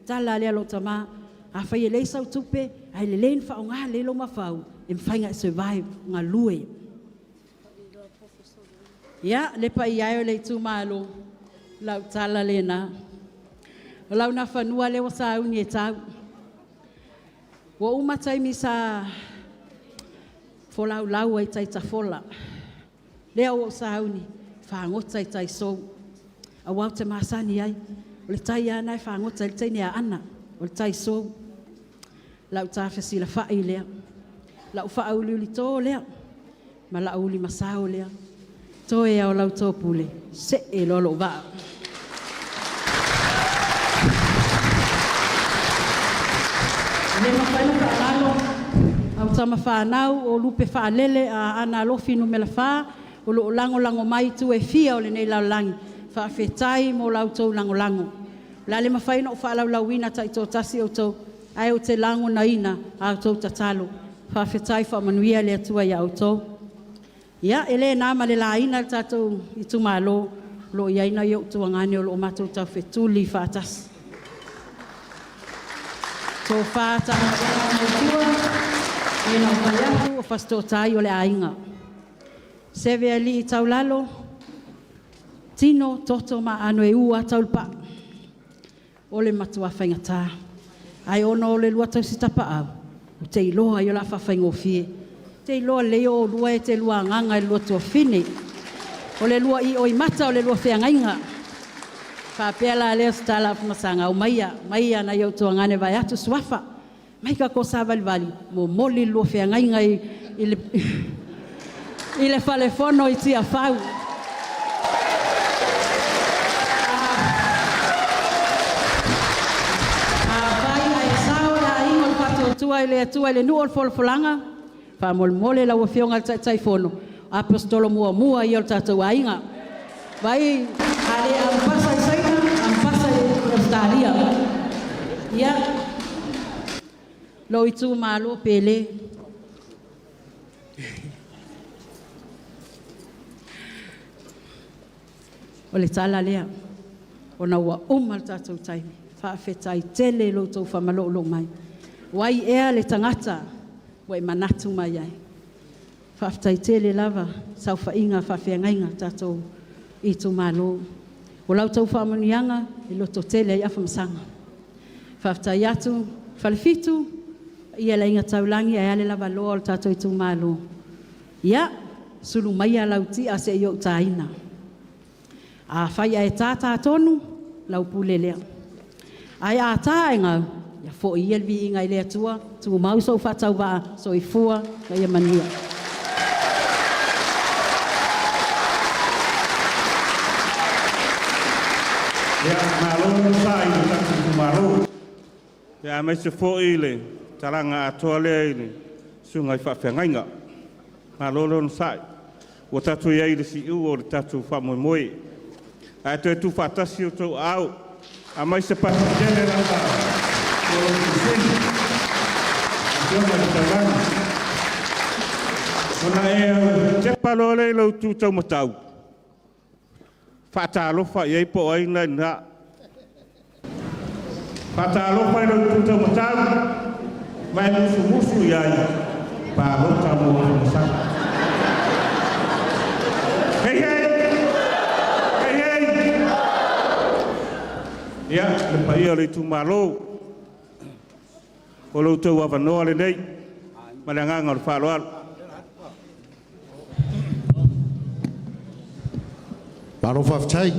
Tala lea a lou tama, afai e leai sau tupe, ae lelei ona faaaoga lelei lou mafaufau, e mafai ona e survive, galue. Ia, le paia e o le itumalo, lau tala lena. O lau nafanua lea ua sauni e tau. Ua uma taimi sa folaulau ai tai tafola. Lea ua ou sauni, fagota i tai sou. Aua ou te masani ai. O le tai lava lena e fagota ai le teine Aana, o le tai sou. Lau ta fesilafai lea. Lau faauliulito lea, ma lau ulimasao lea. Toe lava o lau topule, see loa lou vaa. E le mafai ona faagalo au tama fanau o lupe faalele a Aana Alofi Nu.4 o lo o lagolago mai i itu e fia o lenei lalolagi. Faafetai mo la outou lagolago. O le a le mafai ona ou faalaulauina taitoatasi outou, ae ou te lagonaina a outou tatalo. Faafetai, faamanuia le Atua ia outou. Ia, e le na ma le laina le tatou itumalo o lo o i ai nai ou tuagane o lo o matou taufetuli faatasi. Tofa Tamasala Mautua, e na ou fai atu o Fasitoouta o le aiga. Seve alii taulalo, tino, toto ma aano e u lava tau i le pau. O le matua faigata. Ae ona o le lua tausi tapaau, ou te iloa ai o le a faafaigofie. Ou te iloa lelei o oulua e te lua agaga i le lua tuafafine. O le lua ioimata o le lua feagaiga. Faapea la lea o se tala Afamasaga, aumaia, aumaia nai ou tuagane vaeatu suafa. Mai tatou savalivali, momoli le lua feagaiga i le, i le falefono i Tiafau. Afai ae sao le aiga o le Faatuatua i le Atua i le nuu o le folafolaga, faamolemole lau Afioga i le Taitaifono, Aposetolo muamua ia o le tatou aiga. Vai, a le aupasa i Saina, aupasa i Ausetalia. Ia, lou itumalo pele. O le tala lea, ona ua uma le tatou taimi. Faafetai tele i lo outou faamalolo mai. O ai ea le tagata ua e manatu mai ai? Faafetai tele lava saofaiga faafeagaiga o tatou itumalo. O la outou faamanuiaga e lototele ai Afamasaga. Faafetai atu Falefitu, paia i le Aiga Taulagi ae a le lavaloa o le tatou itumalo. Ia, sulu maia lau tia se i ou taina. Afai ae ta tā tonu, lau pule lea. Ae a ta ae gau, ia foi ia le viiga i le Atua, tumau sou faatauvaa, soifua ma ia manuia. Ia, malo le onosai i le tatou itumalo. Ia, aemaise foi le talaga atoa lea i le susuga i faafeagaiga. Malo le onosai. Ua tatou i ai i le siua o le tatou faamoemoe. Ae toe tuufaatasi outou aao, aumai se pasi tele lava mo lo outou sui usufono, Afioga i le Taulagi. Ona e tepa loa lea i lou tu taumatau, faatalofa i ai po o ai lena e i ina. Faatalofa i lou tu taumatau ma e musumusu i ai, palota mo Afamasaga. Hei hei! Hei hei! Ia, le paia o le itumalo, o lo outou avanoa lenei ma le agaga o le faaaloalo. Malo faafetai.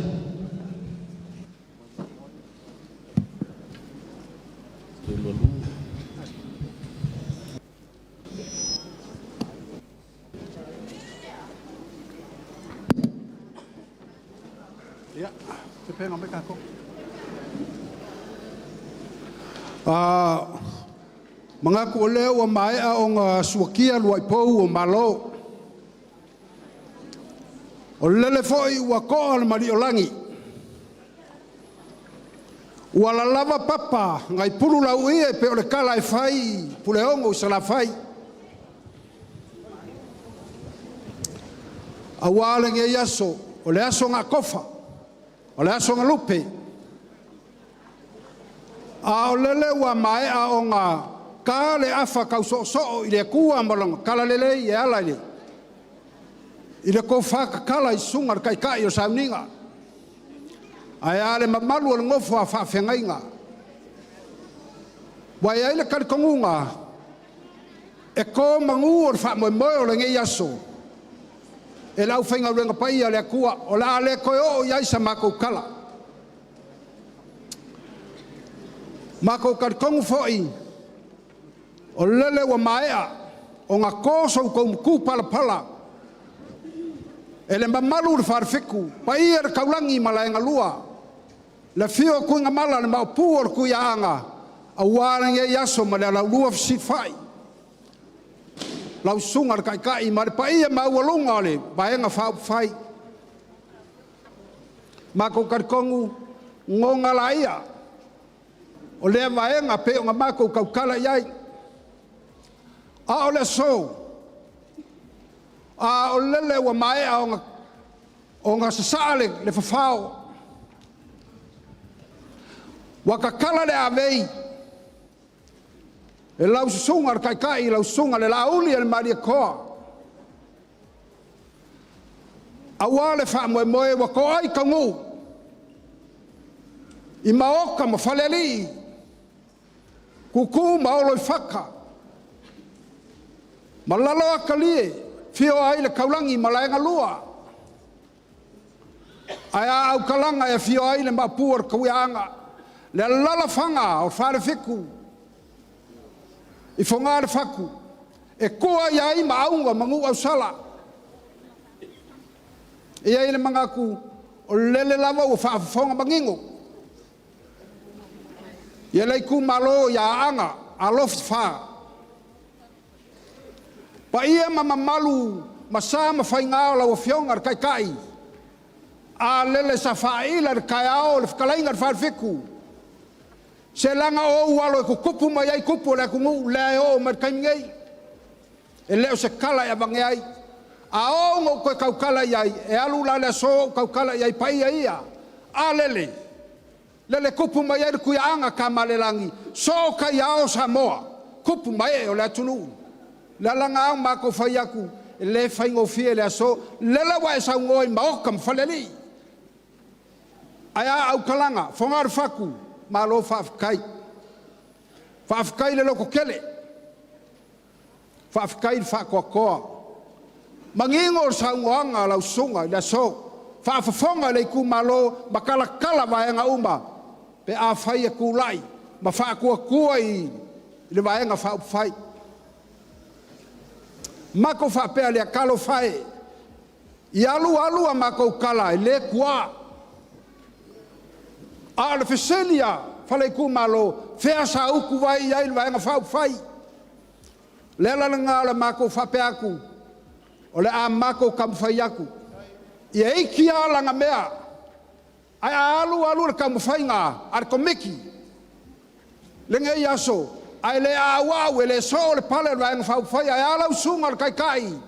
Ia, te mai kākou. Manatu o lea ua maea ona suatia luaipou o Malo. O lele foi ua toa le mali'olagi, ua lalava papa nai pulu lauie pei o le tala e fai i Puleono i Salafai. Auā lenei aso, o le aso gakofa, o le aso galupe. A o lele ua maea ona ta le afa tausoosoo i le Atua ma Lona talalelei e ala i le i le tofa tatala i susuga i le Taitai o Sauniga, ae a le mamalu o le nofo a faafeagaiga. Ua i ai le talitonuga, e to manu o le faamoemoe o lenei aso e le aufaigaluega paia a le Atua, o le a le toe oo i ai sa matou tala. Matou talitonu foi, o lele ua maea ona to so outou matupalapala e le mamalu i le Falefitu, paia i le taulagi ma laegalua, le afio o Tuigamala, le Maopu o le Tuiaana, aua lenei aso ma le alaulua fesilafai, lau Susuga i le Taitai ma le paia maualuga o le Vaega Faaupufai. Matou talitonu, gogona laia o lea vaega pei ona matou tautala i ai. A o le aso, a o lele ua maea ona sasaa le fafao, ua tatala le avei e lau Susuga i le Taitai, lau Susuga i le Laauli ma le Malietoa, aua le faamoemoe ua toai taunuu i maota ma falealii, tutu ma olo i fata, ma laloatalie, afio ai le taulagi ma laegalua, ae a autalaga e afio ai le Maopu o le Tuiaana, le alaalafaga o Falefitu i Fogaa le Fatu e tua i ai Maauga ma Nuuausala. E i ai le manatu, o lele lava ua faafofoga manino le itumalo i Aana Alofi 4, paia ma mamalu ma sa ma faiga o lau Afioga i le Taitai, a lele sa faaila i le taeao le fetalaiga i le Falefitu, se leaga o ou alo e tutupu mai ai tupu o le atunuu lea e oo mai i le taimi nei. E le o se tala e avane ai, a oo ina ou toe tautala i ai, e alu la le aso o ou tautala i ai i paia ia. A lele, lele tupu mai ai le Tuiaana Tamaalelagi, soo taiao Samoa, tupu ma ee o le atunuu. O le ala lena ua matou fai atu, e le faigofie le aso. Lele ua e saunoa i Maota ma falealii, ae a autalaga, Fogaa o le Fatu, malo faafetai. Faafetai le lototele, faafetai le faatoatoa. Manino le saunoaga a lau susuga i le aso, faafofoga le itumalo ma talatala vaega uma pe afai e tulai ma faatuatua i le Vaega Faaupufai. Matou faapea lea, talofa e, i alu alu a matou tala, e le tuua. A o le fesili a fale itumalo, fea sa utu ai i ai le Vaega Faaupufai? O le ala lena o le matou faapea atu, o le a matou taumafai atu ia iti lava lana mea, ae a alu alu le taumafaiga a le Komiti lenei aso, ae le auau, e le soo le pale o le Vaega Faaupufai, ae a lau susuga i le Taitai,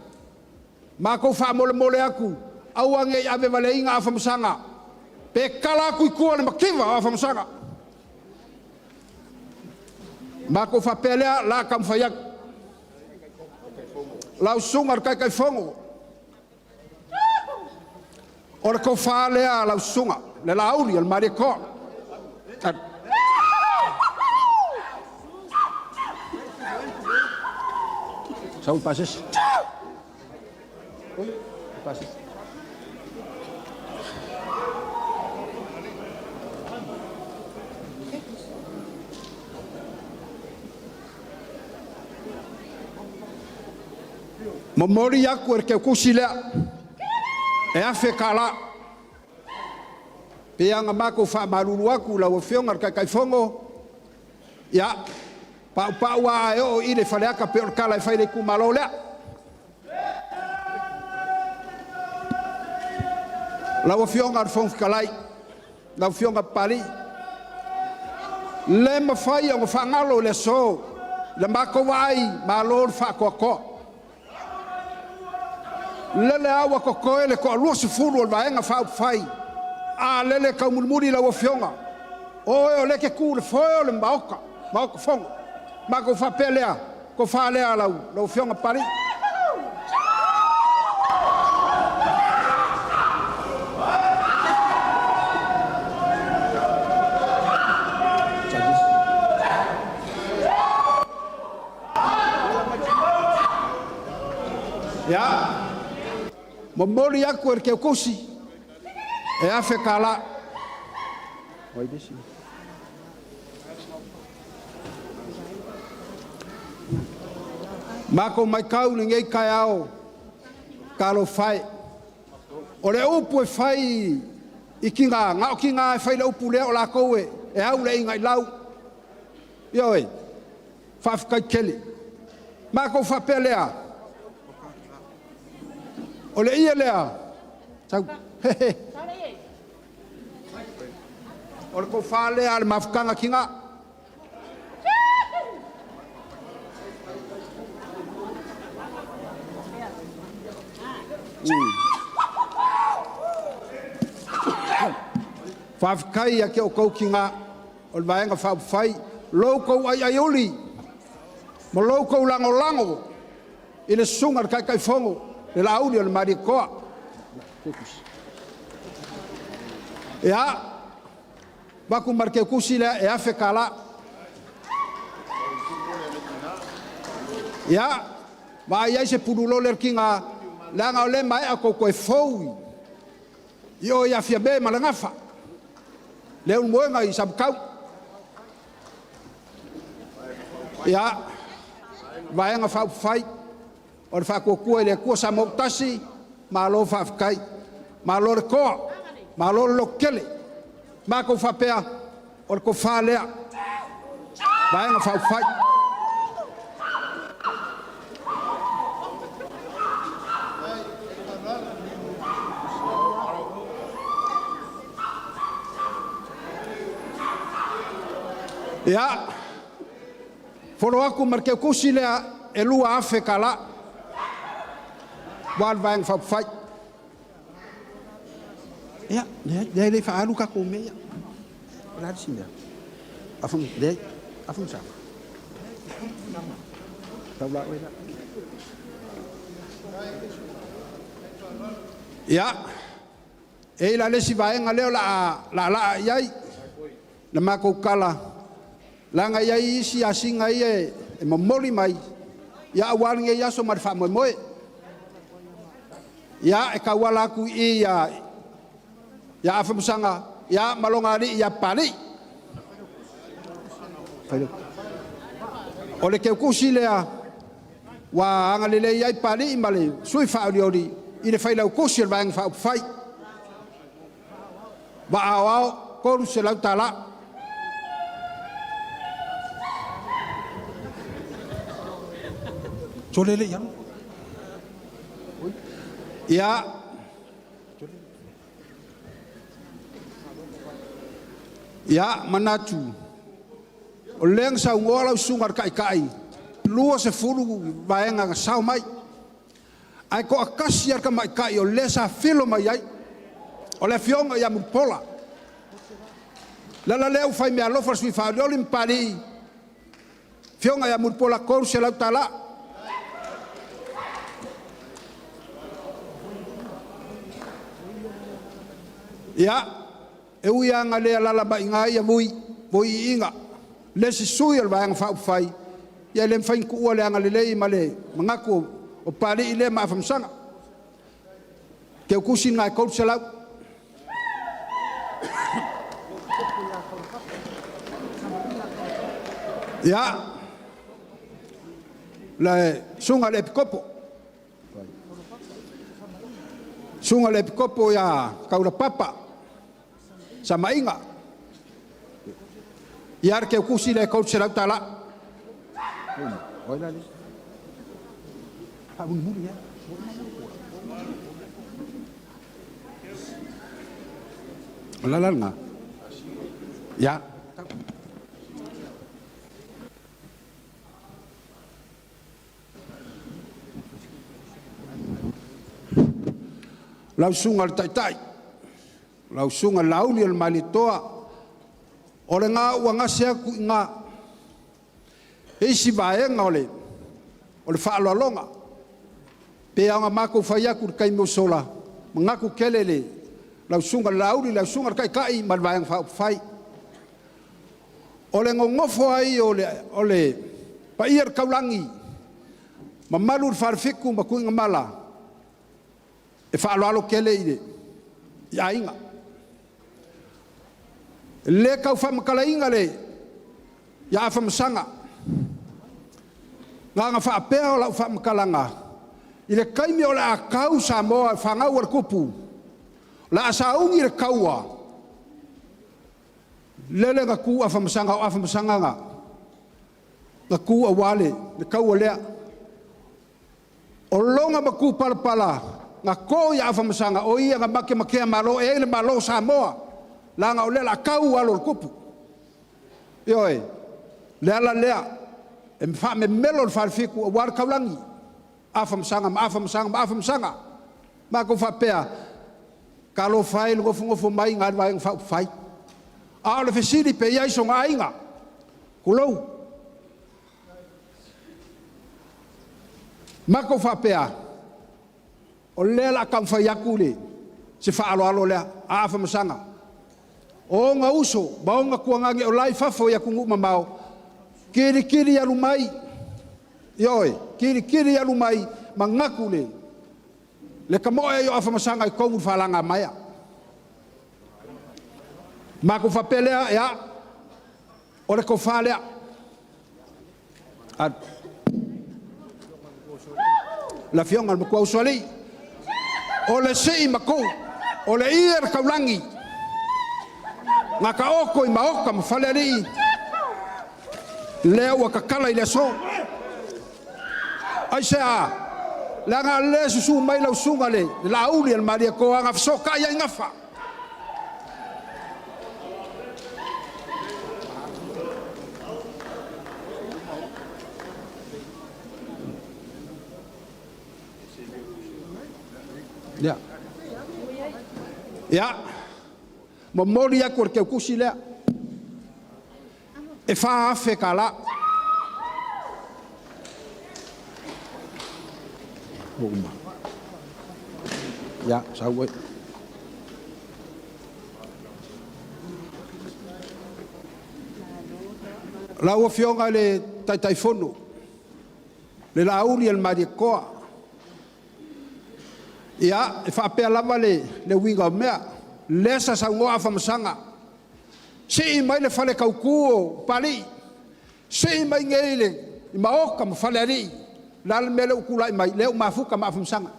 matou faamolemole atu, aua ne i avevaleina Afamasaga, pe tala atu i tua i le mativa o Afamasaga. Matou faapea lea, o le a taumafai atu. Lau Susuga i le Taitaifono, o le tofa lea a lau susuga, le Laauli o le Malietoa. Sau le pasese. Momoli atu e le teutusi lea e $1,000. Pei ona matou faamalulu atu i lau Afioga i le Taitaifono, ia, paupau lava ae oo i le faleata pei o le tala e fai i le itumalo lea. Lau Afioga i le Fofoga Fetalai, lau Afioga Papalii, le mafai ona faagalo le aso i la matou vaai, malo le faatoatoa. Lele a ua totoe le toa-20 o le Vaega Faaupufai, a lele e taumulimuli lau Afioga, o oe o lea e te tu i le foe o le Maota, Maota Fono. Matou faapea lea, tofa lea lau, lau Afioga Papalii. Ia, momoli atu e le Teutusi e $1,000. Matou matau i lenei taeao, talofa e, o le upu e fai i tina, na o tina lava e fai le upu lea, o latou e au le inailau. Ioe. Faafetai tele. Matou faapea lea, o le ie lea, sau, he he, o le tofa lea a le mafutaga tina. Faafetai ia te outou tina o le Vaega Faaupufai, lo outou aiaiuli ma lo outou lagolago i le susuga i le Taitaifono le Laauli o le Malietoa. Ia, avatu ma le teutusi lea e $1,000. Ia, vaai ai se pululole o le tiga, leaga o lea e maea tou toe fou i o ia Fiame ma le Gafa, Leulumoega i Samatau. Ia, Vaega Faaupufai o le Faatuatua i le Atua Samoa ua Tasi, malo faafetai, malo le toa, malo le lototele. Matou faapea, o le tofa lea, Vaega Faaupufai. Ia, follow atu ma le teutusi lea e $2,000 aua le Vaega Faaupufai. Ia, leai, e le faaalu tatou mea ia. O le a le isi mea? Leai, Afamasaga. Tau la oe la. Ia, e i ai la le isi vaega lea o le a laalaa i ai le matou tala, leaga e i ai isi asiga ia e momoli mai, ia aua lenei aso ma le faamoemoe. Ia, e tauala atu i i ia Afamasaga ia ma lona alii ia Papalii. O le teutusi lea ua agalelei ai Papalii ma le sui faaolioli i le Failautusi o le Vaega Faaupufai. Vaa aoao $300. Sole le i alu. Ia, ia manatu, o lea na saunoa lau susuga i le Taitai, 20 vaega na sao mai. Ae toatasi lava le tamaitai o lea sa filo mai ai, o le afioga ia Mulipola. O le ala lea ua fai meaalofa le sui faaolioli ma Papalii, afioga ia Mulipola, $300. Ia, e ui lava ina le alaala mai i ina ia Vui, Vui Iiga, le isi sui o le Vaega Faaupufai, ia e le mafai ona tuua le agalelei ma le manatu o Papalii lea ma Afamasaga. Teutusi lena e $300. Ia, le susuga i le Epikopo, susuga i le Epikopo ia Taulapapa Samaiga, ia le teutusi lea e $300. O le ala lena. Ia. Lau susuga i le Taitai, lau susuga i le Laauli o le Malietoa, o le ga ua gase atu i ina isi vaega o le faaaloaloga. E pei lava ona matou fai atu i le taimi ua sola, manatu tele i lau susuga i le Laauli, lau susuga i le Taitai ma le Vaega Faaupufai. O le nonofo ai o le paia i le taulagi, mamalu i le Falefitu ma Tuigamala, e faaaloalo tele i aiga. E le tau faamatalaina ia Afamasaga, na ona faapea o lau faamatalaga, i le taimi o le a tau Samoa i fanau a le Tupu, o le a sauni le taua, lele na tu Afamasaga, o Afamasaga na tu aua le taua lea. O lona matupalapala na to i Afamasaga, o ia na matematea malo, e i ai le Malo o Samoa, leaga o lea o le a tau alo o le Tupu. Ioe, o le ala lea e faamemelo le Falefitu aua le taulagi, Afamasaga ma Afamasaga ma Afamasaga. Matou faapea, talofa e i le nofonofo mai i ina i le Vaega Faaupufai. A o le fesili pe i ai sona aiga, tulou. Matou faapea, o lea o le a taumafai atu se faaaloalo lea a Afamasaga, o ona uso ma ona tuagane o la e i fafo i atunuu mamao, tilitili alu mai, ioe, tilitili alu mai, manatu le tamoe ai o Afamasaga i totonu i le faalagamaea. Matou faapea lea, ia, o le tofa lea. Le Afioga i le Matuausoalii, o le sii ma tuu, o le ie i le taulagi, na taoto i maota ma falealii, lea ua tatala i le aso. Aisea? Leaga o lea e susu mai lau susuga i le Laauli a le Malietoa na fesootai ai gafa. Ia, momoli atu e le teutusi lea, e $4,000. Ia, sau oe. Lau Afioga i le Taitaifono, le Laauli a le Malietoa, ia, e faapea lava le uiga o mea, lea sa saunoa Afamasaga, sii mai le faletautu o Papalii, sii mai i inei i maota ma falealii. O le a le mea lea ua tulai mai? Lea ua mafuta ma Afamasaga.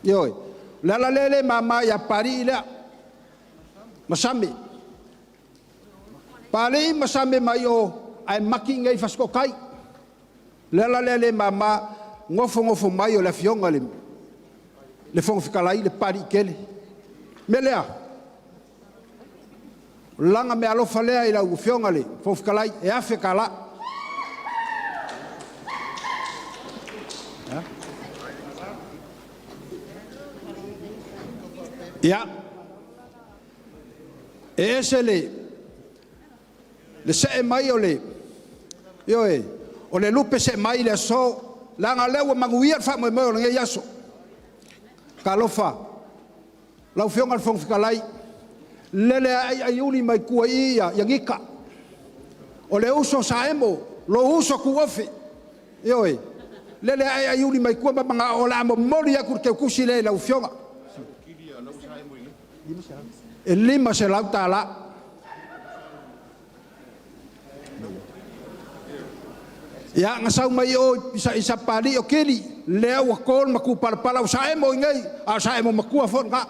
Ioe. O le ala lea e le mama ia Papalii lea, masame. Papalii, masame mai o ae maki i inei i Fasitooutai. O le ala lea e le mama, nofonofo mai o le Afioga i le Fofoga Fetalai le Papaliitele. O le mea lea, o lana meaalofa lea i lau Afioga i le Fofoga Fetalai, e $1,000. Ia, e ese le see mai o le, ioe, o le lupe see mai i le aso, leaga o lea ua manuia le faamoemoe o lenei aso. Talofa, lau Afioga i le Fofoga Fetalai, lele lava ai aiuli mai tua i i Nika, o le uso a Saemo, lou uso tuofe, ioe, lele lava e aiaiuli mai tua ma manao o le a momoli atu le teutusi lea i lau Afioga. E $500. Ia, na sau mai o i Sapapalii o Kili, lea ua to le matupalapala ua Saemo i inei, a o Saemo matua foi lena.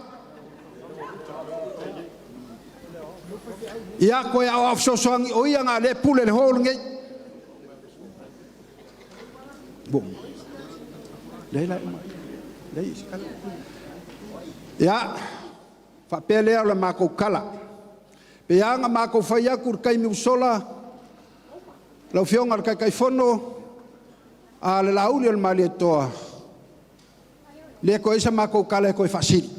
Ia, toe aoao fesoasoani, o ia lena o lea e pule i le hall lenei. Ia, faapea lea o le matou tala. E pei lava ona matou fai atu i le taimi ua sola, lau Afioga i le Taitaifono, a o le Laauli a le Malietoa, Le toe i ai sa matou tala e toe faasili.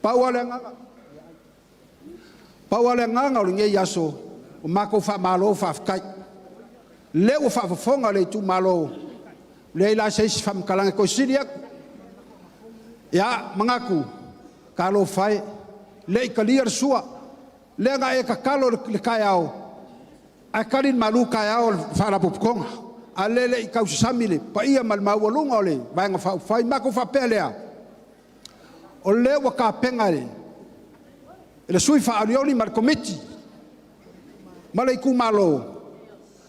Pau lava le agaga, pau lava le agaga o lenei aso, ua matou faamalo faafetai. O lea ua faafofoga le itumalo, e leai la se isi faamatalaga e toe sili atu. Ia manatu, talofa e, le i talia le sua, lea na e tatalo i le taeao, ae tali le malu taeao le Faalapotopotoga, a o lea e le i tausasami le paia ma le maualuga o le Vaega Faaupufai. Ona matou faapea lea, o lea ua tapena e le sui usufono faaolioli ma le Komiti ma le itumalo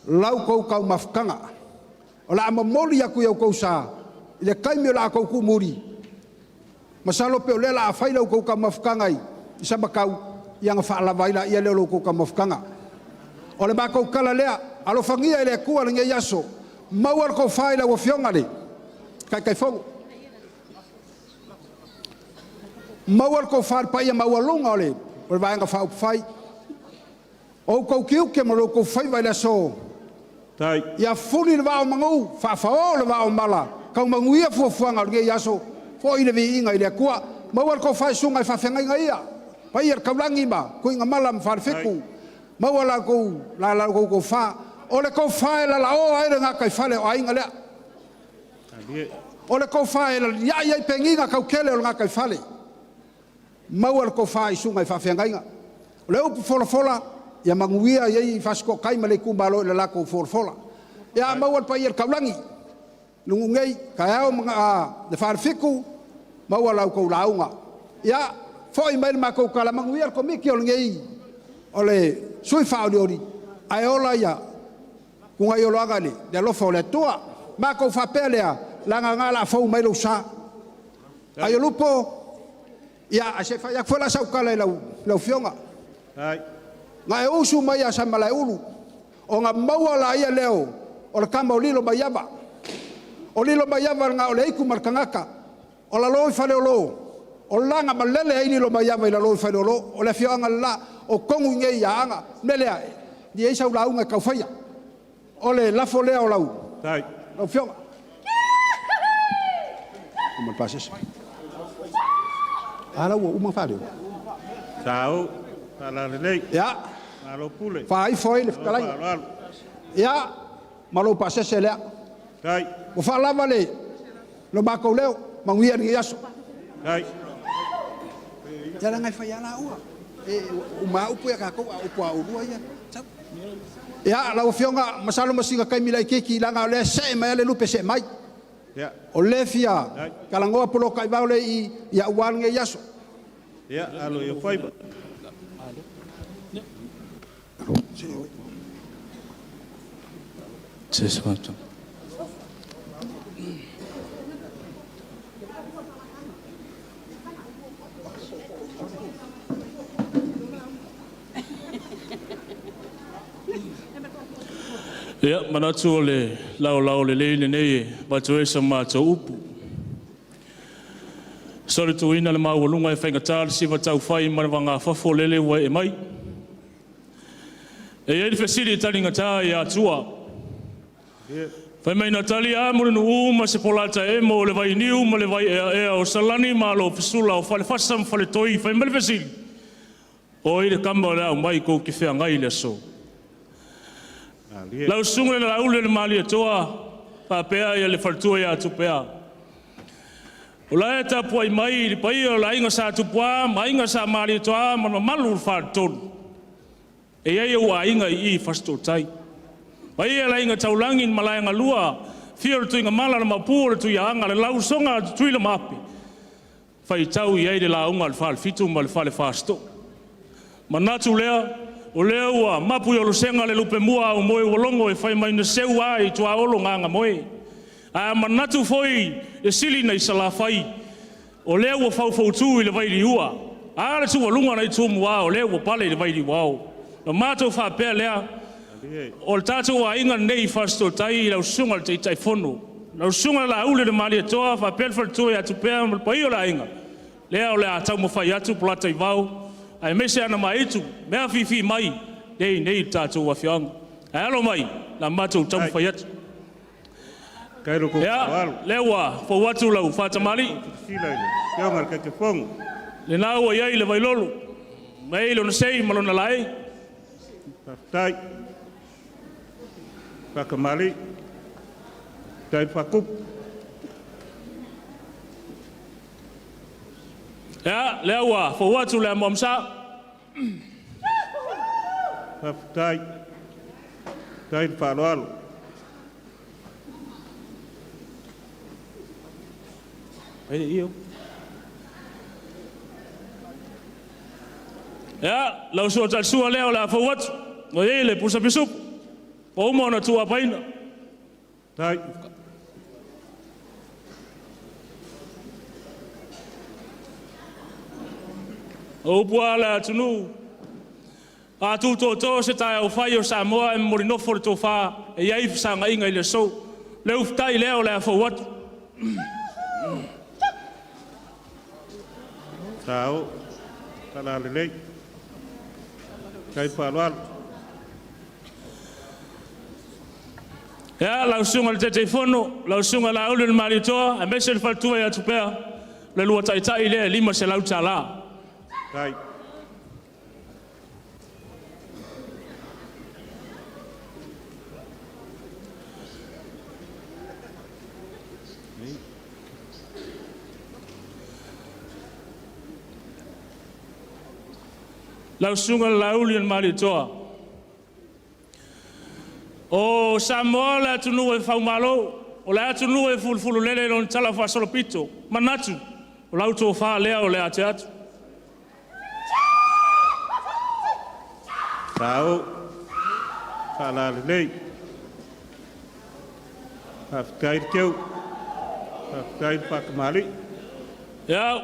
la outou taumafataga. O le a momoli atu i o outou sa i le taimi o le a outou tuumuli, masalo pe o lea o le a fai la outou taumafataga i Samatau, ia ona faalava ai lea o la outou taumafataga. O le matou tala lea, alofagia e le Atua lenei aso, maua le tofa i lau Afioga i le Taitaifono, maua le tofa i le paia maualuga o le Vaega Faaupufai. O outou tiute ma outou faiva i le aso, ia fuli le vaa o manu, faafao le vaa o mala, tau manuia fuafuaga o lenei aso, foi le viiga i le Atua. Maua le tofa i susuga i faafeagaiga ia, le paia i le Taulagi ma Tuigamala ma Falefitu, maua la outou tofa. O le tofa e lalaoa ai le gataifale o aiga lea. O le tofa e laliai ai penina tautele o le gataifale. Maua le tofa i susuga i faafeagaiga. O le upu folafola, ia manuia ai Fasitoouta ma le itumalo i le latou folafola. Ia maua le paia i le taulagi i le nuu nei, taeao le Falefitu, maua la outou lauga. Ia foi mai le matou tala, manuia le Komiti o lenei o le sui faaolioli, ae ola Tugaioloaga i le alofa o le Atua. Matou faapea lea, leaga o le a fou mai lou sa. Aiolupo, ia ae se i fai atu foi la sau tala i lau Afioga. Na e usu mai ia Samalaeulu, ona maua laia leo o le tama o Lilomaiava. O Lilomaiava na o le aitu ma le tagata, o lalo i Faleolo, o laga malele ai Lilomaiava i lalo i Faleolo, o le afioaga le la, o tonu i inei i Aana. O le mea lea, e leai sau lauga e tau faia. O le lafo lea o lau Afioga. A la ua uma ona faaleo? Ia, faaifo ai le fetalaiga. Ia, ma lou pasese lea. Ua faalava lo matou leo, manuia lenei aso. Ia leaga e fai lava laua. E uma lava upu ia a tatou, a o upu a oulua ia. Sau. Ia, lau Afioga, masalo ma sina taimi laitiiti, leaga o lea e see mai lava le lupe see mai. O lea e fia talanoa poloka i vao lea i i, aua lenei aso. Ia, alo ia faiva. Ia, manatu o le laolao lelei lenei e avatu ai sa matou upu. Solituina le maualuga e faigata le siva taufai ma le vagafafo lele ua ee mai. E i ai le fesili e taligata ia Atua. Fai mai na tali a Mulinuu ma Sepolata e mo le vainiu ma le vaieaea o Salani ma Alofesula o Falefasa ma Faletoi. Fai mai le fesili, o ai le tama o le a aumai kou te feagai i le aso? Lau susuga i le Laauli o le Malietoa faapea ia le faletua ia Tupea. O la e tapuai mai i le paia o le aiga Sa Tupua ma aiga Sa Malietoa ma le mamalu o le Faletolu. E i ai ou aiga i i Fasitootai. Paia le aiga Taulagi ma Malaegalua, afio le Tuigamala, le Maopu o le Tuiaana, le lauusoga a Tutuila ma Ape, faitau i ai le lauga a le Falefitu ma le Fale Fasitoo. Manatu lea, o lea ua mapu i Olosega le lupemua a aumoe ua logo e fai mai na seu lava i tuaolo gagamoe. A manatu foi le sili nai Salafai, o lea ua faufautu i le vailiua. A le tuualuga nai Tumua, o lea ua pale i le vailiuao. Na matou faapea lea, o le tatou aiga lenei i Fasitootai i lau susuga i le Taitaifono, lau susuga i le Laauli o le Malietoa faapea le faletua ia Tupea ma le paia o le aiga, lea o le a taumafai atu Polataivao aemaise ana maaitu, mea afifi mai lea i inei i le tatou afioaga. Ae alo mai, o le a matou taumafai atu. Ia, lea ua fou atu lau faatamali'i. Lena ua i ai le Vailolo, ma e i lona sei ma lona laei. Faafetai. Faakamali'i. Faafetai le faatupu. Ia, lea ua fou atu le amoamasa. Faafetai. Faafetai le faaaloalo. Ia, lau sua talisua lea o le a fou atu. Ua i ai le pusa pisupo, ua uma ona tuuapaina. Tai. O upu lava a le atunuu, a tutoto se taeao fai o Samoa e momoli nofo le tofa e i ai fesaagaiga i le aso. Le ufutai lea o le a fou atu. Sao. Faalalelei. Faafetai le faaaloalo. Ia, lau susuga i le Taitaifono, lau susuga Laauli o le Malietoa, aemaise le faletua ia Tupea, le lua taitai lea e $500. Tai. Lau susuga i le Laauli o le Malietoa, o Samoa o le atunuu e faumalo, o le atunuu e fulufululele i lona talafaasolopito. Manatu, o lau tofa lea o le a tea atu. Sao. Faalalelei. Faafetai le teu. Faafetai le faakamali'i. Ia,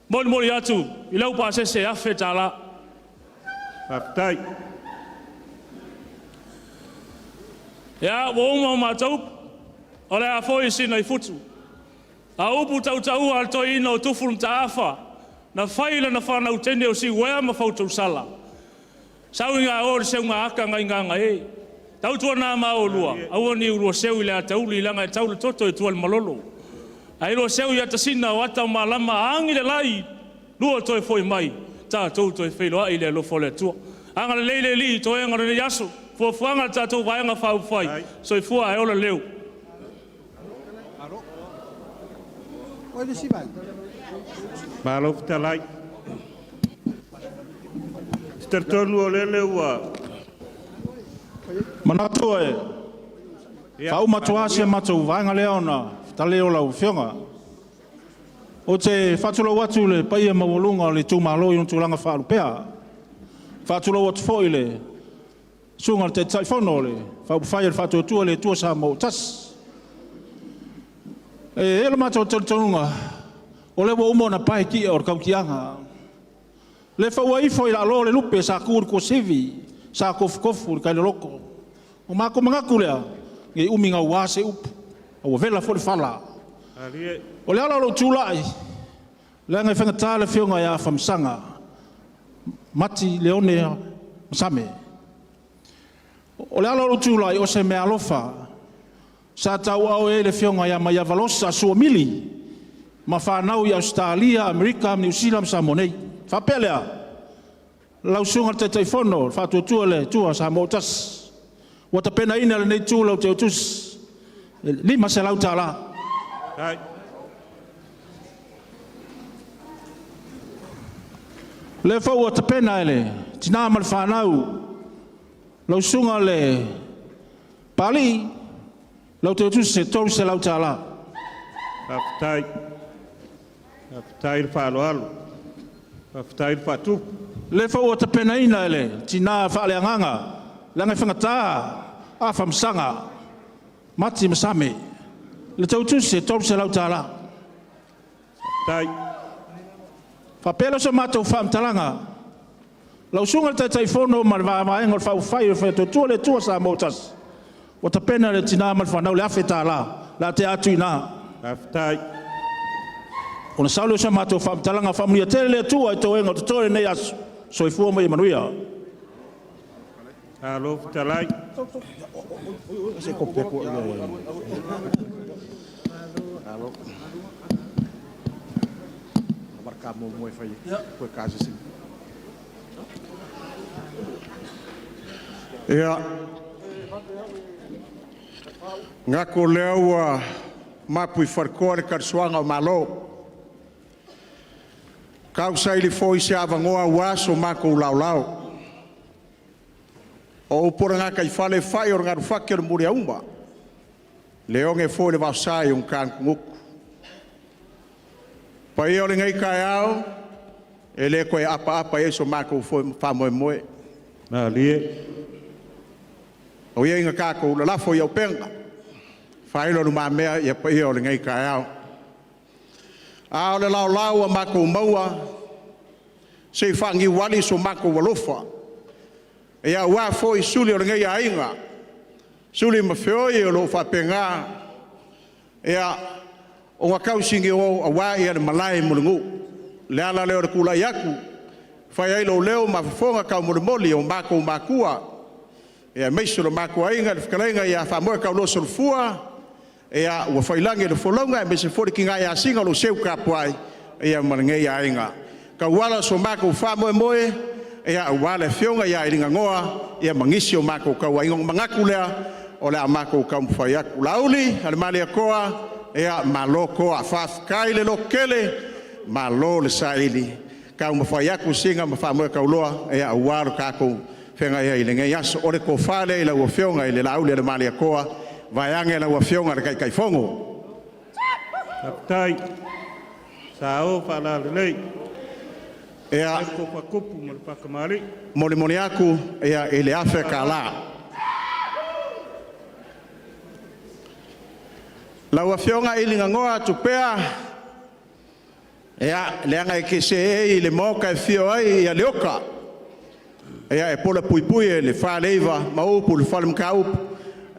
molimoli atu i lau pasese $1,000. Faafetai. Ia, ua uma o matou upu, o le a foi sina i futu. A upu tautaua a le toeaina o Tufu le Mataafa, na fai i lana fanau teine o Siuea ma Fautausala. Sau ina o le seuga ata nai gaga e. Tautuana ma oulua, aua ne i ulua seu i le atauli, leaga e tau le toto e tua i le malolo. Ae lua seu i atasina o ata o malama, agi le lai, lua toe foi mai, tatou toe feiloai i le alofa o le Atua. Agalelei le Alii i toega o lenei aso, fuafuaga a le tatou Vaega Faaupufai, soifua ae ola le leo. Malo fetalai. Te talitonu o lele ua Manatu e faauma atu lava si a matou vaega lea ona fetale o lau Afioga. Ou te faatulou atu i le paia maualuga o le itumalo i ona tulaga faalupea. Faatulou atu foi i le susuga i le Taitaifono o le Faaupufai a le Faatuatua i le Atua Samoa ua Tasi. E i ai le matou talitonuga, o lea ua uma ona pae ti'a o le tautiaga. Le faaua ifo i lalo le lupe sa tu i le tuasivi, sa tofutofu i le tai loloto. O matou manatu lea, ne i umi naua se upu, a ua vela foi le fala. O le ala o lou tulai, leaga e faigata le afioga ia Afamasaga Mati Leone Masame. O le ala o lou tulai, o se meaalofa sa tauaao ai le afioga ia Maiava Losa Suamili ma fanau i Ausetalia, Amerika, Niu Sila ma Samoa nei. Faapea lea, lau susuga i le Taitaifono o le Faatuatua i le Atua Samoa ua Tasi, ua tapenaina e lenei itu lau teutusi e $500. Lea foi ua tapena e le tina ma le fanau lau susuga le Papalii, lau teutusi e $300. Faafetai. Faafetai le faaaloalo. Faafetai le faatupu. Lea foi ua tapenaina e le tina faaleagaga, leaga e faigata Afamasaga Mati Masame, le teutusi e $300. Faafetai. Faapea lea o se matou faamatalaga, lau susuga i le Taitaifono ma le vaevaega o le Faaupufai o le Faatuatua le Atua Samoa ua Tasi, ua tapena e le tina ma le fanau le $1,000 le a tea atu i ina. Faafetai. Ona sau lea o se matou faamatalaga, faamanuia tele le Atua i toega o totoe i lenei aso. Soifua ma ia manuia. Malo fetalai. Se kopi aku Alo. Marka mo mo e fai. Koe ka se. Ia, ngako lea ua mapu i farikoa le karisuaga o Malo. Kausaili foi se avanoa ua so makou laolao. O upu o le gataifale fai o le galufati o le muliauma, le oge foi le vaosa i ona. Paia o lenei taeao, e le toe apaapa i ai so matou foi faamoemoe. Malie. O ia ina tatou lalafo i auupega, faailo i lumamea ia paia o lenei taeao. A o le laolao ua matou maua, se i faaniuali so matou alofa, ia aua foi suli o lenei aiga, suli ma feoi o lo o faapena ia ona tausinio aua le malae mo le nuu. Le ala lea o le tulai atu, fai ai lou leo ma fofoga taumolimoli o matou matua, aemaise o le matou aiga, le fetalaiga ia Faamoetauloa Solofua, ia ua faiilagi le folauga aemaise foi le tina ia Sina o lo o seu tapuai, ia ma lenei aiga. Tauala so matou faamoemoe, ia aua le afioga ia Alii Ganoa, ia ma nisi o matou tauaiga. Ona manatu lea, o le a matou taumafai atu. Laauli ma le Malietoa, ia malo toa, faafetai le lototele, malo le saili, taumafai atu Sina ma Faamoetauloa aua lo tatou feagai ai i lenei aso. O le tofa lea i lau Afioga i le Laauli a le Malietoa, vaeane lau Afioga i le Taitaifono. Faafetai. Sao faalalelei. Ia. Ko faatupu ma le faakamali'i. Molimoli atu ia i le $1,000. Lau Afioga ili Ganoa Tupea, ia, leaga e te seei i le Maota e afio ai ia Leota, ia e polapuipui e le Faleiva ma upu i le Fale Mataupu.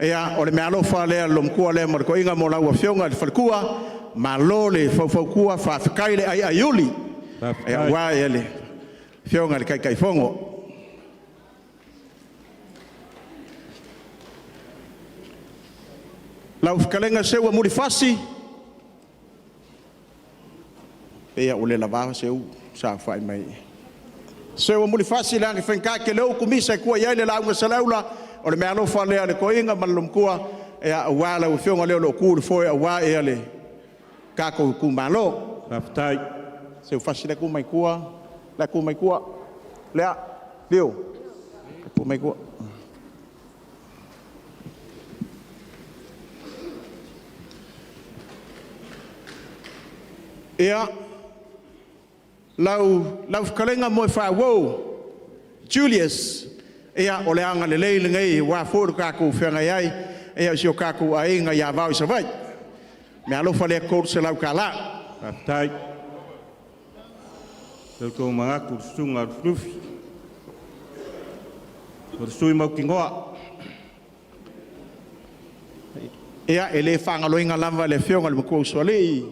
Ia, o le meaalofa lea a le loomatua lea ma le toeaina mo lau Afioga i le faletua, malo le faufautua, faafetai le aiaiuli, ia aua le Afioga i le Taitaifono. Lau fetalaiga Seua Mulifasi, pei ua le lava Seuu saofai mai. Seua Mulifasi leaga e faigata tele utu misa e tua i ai le lauga a Saleaula, o le meaalofa lea a le toeaina ma le loomatua, aua lau Afioga lea o lo o tu i le foe aua le tatou itumalo. Faafetai. Seu Fasi lea e tu mai tua, lea e tu mai tua, lea, Lio, tu mai tua. Ia, lau fetalaiga Moefaauou Julius, ia o le agalelei lenei aua foi lo tatou feagai ai, ia o si o tatou aiga i Avao i Savaii. Meaalofa lea $300. Faafetai. Tautou manatu i le susuga a Lufilufi. O le sui mautinoa. Ia, e le faagaloina lava le afioga i le matua usoalii,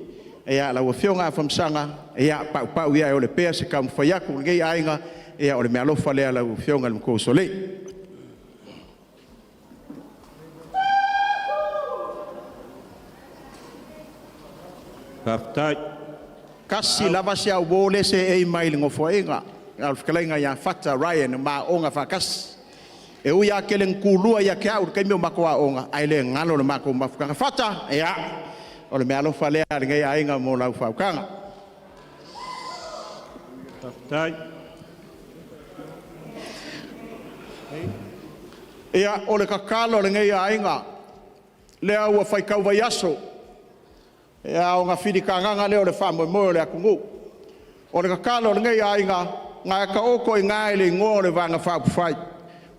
ia lau afioga Afamasaga, ia paupau ia e ole pea se taumafai atu o lenei aiga, ia o le meaalofa lea a lau afioga i le matua usoalii. Faafetai. Kasi lava si au uo le seei mai le nofoaiga, a o le fetalaiga ia Fata Ryan ma aoga faatasi. E ui lava tele ina tulua ia te au i le taimi o matou aoga, ae le galo le matou mafutaga. Fata, ia, o le meaalofa lea a lenei aiga mo lau faautaga. Faafetai. Ia, o le tatalo a lenei aiga, lea ua faitau vaiaso, ia ona filitagaga lea o le faamoemoe o le atunuu. O le tatalo a lenei aiga, na e taoto i ina i le igoa o le Vaega Faaupufai,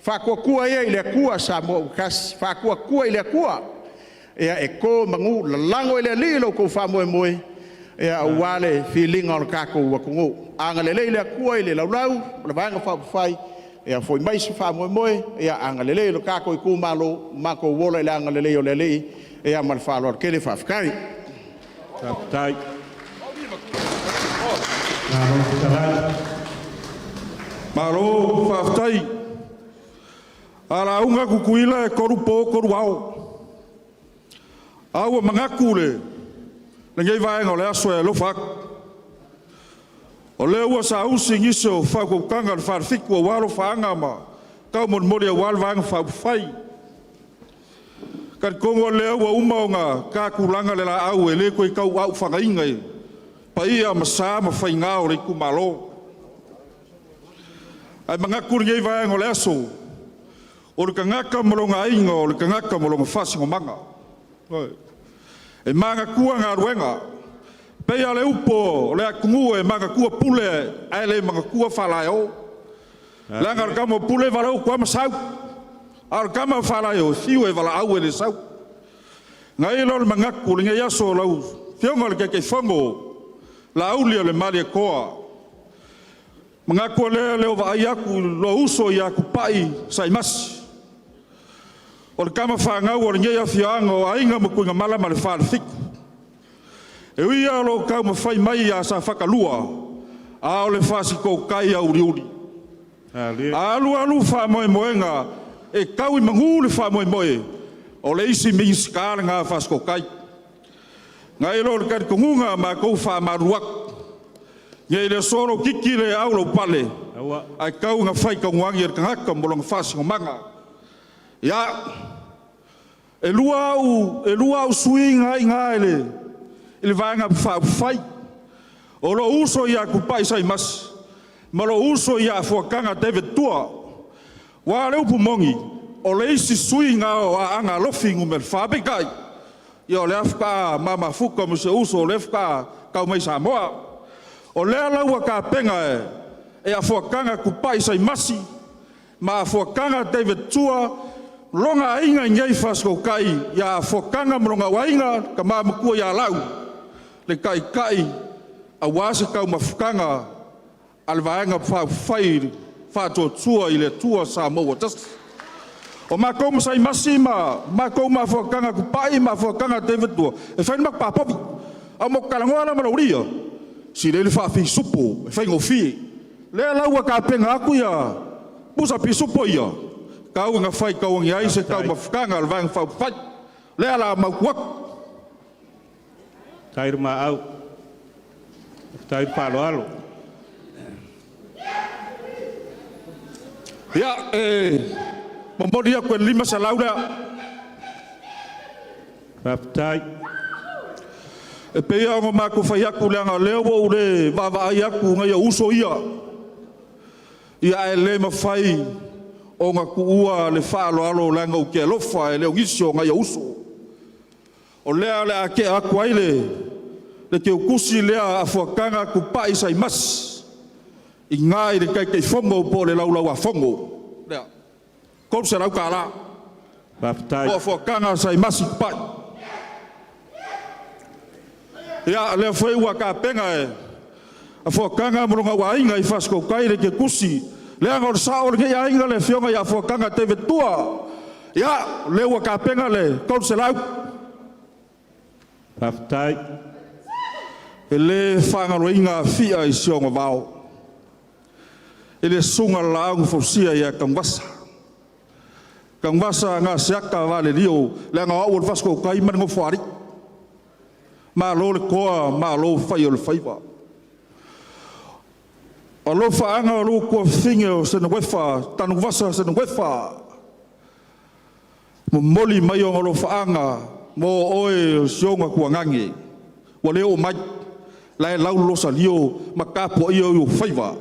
Faatuatua ia i le Atua Samoa ua Tasi, Faatuatua i le Atua ia e to manu, lalago i le Alii lo outou faamoemoe, ia aua le filiga o le tatou atunuu. Agalelei le Atua i le laulau o le Vaega Faaupufai, ia foi mai se faamoemoe, ia agalelei i lo tatou itumalo, matou ola i le agalelei o le Alii. Ia ma le faaaloalo tele, faafetai. Faafetai. Malo fetalai. Malo faafetai. A lauga Tutuila e tolu po tolu ao. A ua manatu le lenei vaega o le aso e alofa atu. O lea ua saausi nisi o faautautaga a le Falefitu aua alofaaga ma taumolimoli aua le Vaega Faaupufai. E talitonu o lea ua uma ona ta tulaga le laau e le toe tauaufagaina i paia ma sa ma faiga o le itumalo. Ae manatu lenei vaega o le aso, o le tagata ma lona aiga, o le tagata ma lona faasinomaga. E manatua galuega, pei lava o le upu o le atunuu e manatua pule ae le manatua faalaeo. Leaga o le tama o Pule e valaau atu lava ma sau, a o le tama a Faalaeo, e fiu e valaau e le sau. Na i ai lea o le manatu i lenei aso lau Afioga i le Taitaifono Laaulialemalietoa, manatu lea o le vaai atu i lou uso ia Tupai Saimasi, o le tama fanau a lenei afioaga o Aiga ma Tuigamala ma le Falefitu. E ui lava o lo o taumafai mai ia Safata 2, a o le fasitooutai auliuli. A alu alu faamoemoega, e tau i manu le faamoemoe, o le isi Minisita lena fasitootai. Na i lo le talitonuga a matou faamalulu atu, ne i le aso lou titi le au lou pale, ae tau ina faitaunuani le tagata ma lona faasinomaga. Ia, e lua au sui na e i ina i le Vaega Faaupufai, o lou uso ia Tupai Saimasi ma lou uso ia Fuataga David Tua. Aua o le upu moni, o le isi sui lena o Aana Alofi Nu.4, peitai, ia o lea faatoa ma mafuta ma si ou uso o lea faatoa tau mai i Samoa. O lea la ua tapena e Afuataga Tupai Saimasi ma Afuataga David Tua lona aiga i inei i Fasitootai ia Afuataga ma lona aiga, le tama matua ia Lau, le taitai aua se taumafataga a le Vaega Faaupufai Faatuatua i le Atua Samoa ua Tasi. O matou ma Saimasi ma matou ma Afuataga Tupai ma Afuataga David Tua, e fai le matou papovi. A matou talanoa la ma Laulia, silei le faapisupo e faigofie. Lea la ua tapena atu ia pusa pisupo ia, tau ina faitauagi ai se taumafataga a le Vaega Faaupufai. Lea o le a mautu atu. Faafetai le maau, faafetai le faaaloalo. Ia, e momoli atu e le 500 lea. Faafetai. E pei lava ona matou fai atu, leaga o lea ua ou le vaavaai atu i nai ou uso ia, ia ae le mafai ona tuua le faaaloalo leaga ou te alofa, e le o nisi o nai ou uso. O lea o le a tea atu ai le teutusi lea a Afuataga Tupai Saimasi i ina i le Taitaifono po o le Laulau-a-Fono. Lea, $300. Faafetai. O Afuataga Saimasi Tupai. Ia, o lea foi ua tapena e Afuataga ma lona aiga i Fasitootai le teutusi, leaga o le sao o lenei aiga le afioga ia Afuataga David Tua. Ia, o lea ua tapena le $300. Faafetai. E le faagaloina Afia i si ona vao, i le susuga i le Laau na Fausia ia Tanuvasa. Tanuvasa Gaseata Valelio, leaga o au o le Fasitootai ma le Nofoalii. Malo le toa, malo fai o le faiva. O alofaaga o lou tuafafine o Senoefa, Tanuvasa Senoefa, momoli mai ona alofaaga mo oe o si ona tuagage, ua le oo mai, la e lau le losalio ma tapuaia ou faiva,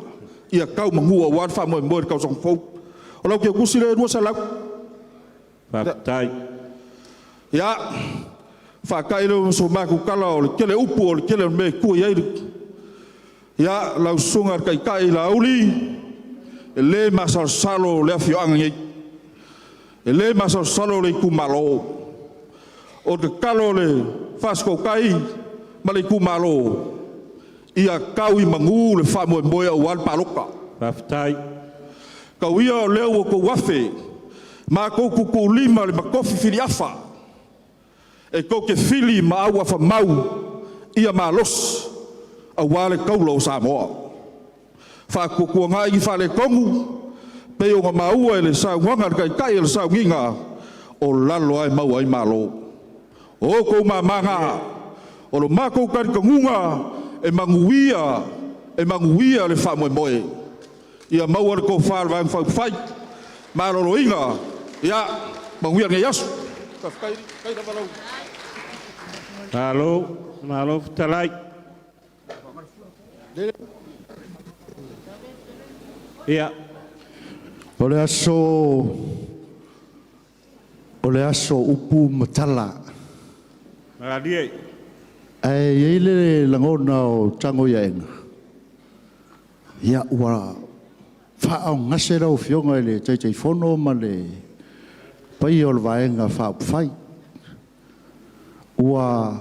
ia tau manu aua le faamoemoe i le tausaga fou. O lau teutusi lea e 200. Faafetai. Ia, faatai lea o so matou tala, o le tele upu, o le tele o mea e tua i ai. Ia, lau susuga i le Taitai Laauli, e le masalosalo le afioaga nei, e le masalosalo le itumalo. O le tatalo a le Fasitootai ma le itumalo, ia tau i manu le faamoemoe aua le palota. Faafetai. Tau ia o lea ua outou afe, matou tutuulima le matofi filiafa, e tou te fili ma auafa mau ia malosi aua le taula o Samoa. Faatuatuanai ni faaletonu, Pei ona maua i le saunoaga a le Taitai o le sauniga, o lalo lava e maua ai malo. O outou mama na, o lo matou talitonuga e manuia, e manuia le faamoemoe. Ia maua le tofa a le Vaega Faaupufai, maloloina, ia manuia lenei aso. Faafetai lava lau Malo, malo fetalai. Ia. O le aso o le aso o upu ma tala. Malie. Ae i ai le lagona o tago i aega, ia ua faaaaogagase lau Afioga i le Taitaifono ma le paia o le Vaega Faaupufai. Ua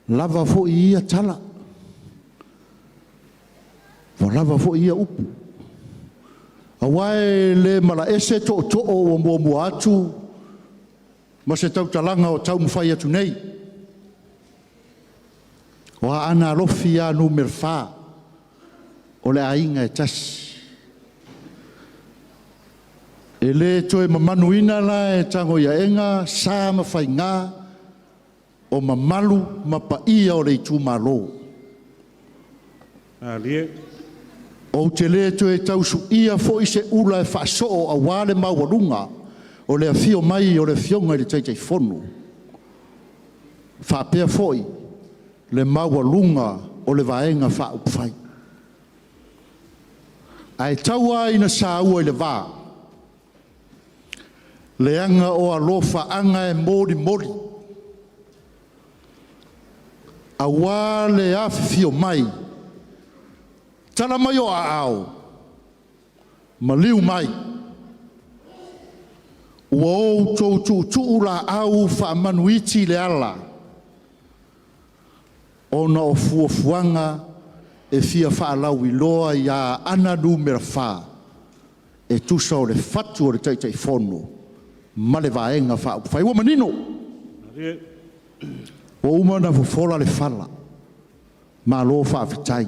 lava foi ia tala, ua lava foi ia upu, aua e le malaese tootoo ua muamua atu ma se tautalaga o taumafai atu nei. O Aana Alofi Nu.4, o le aiga e tasi. E le toe mamanuina la e Tagoiaega sa ma faiga o mamalu ma paia o le itumalo. Malie. Ou te le toe tausuia foi se ula e faasoo aua le maualuga o le afio mai o le Afioga i le Taitaifono, faapea foi le maualuga o le Vaega Faaupufai. Ae tau lava ina saua i le va, leaga o alofaaga e molimoli aua le afifio mai, tala mai o aao, maliu mai, ua outou tuutuu laau faamanuiti le ala ona o fuafuaga e fia faalauiloa ia Aana Nu.4 e tusa o le fatu o le Taitaifono ma le Vaega Faaupufai. Ua manino, ua uma ona fofola le fala, malo faafetai.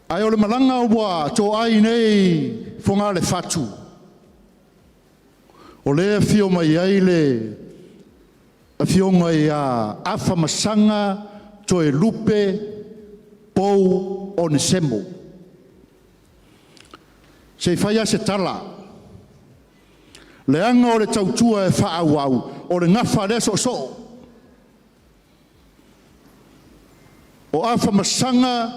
Ae o le malaga ua toai nei Fogalefatu, o lea e afio mai ai le afioga ia Afamasaga Toelupe Pou Onesemo. Se i fai lava se tala, leaga o le tautua e faaauau, o le gafa a lea soosoo. O Afamasaga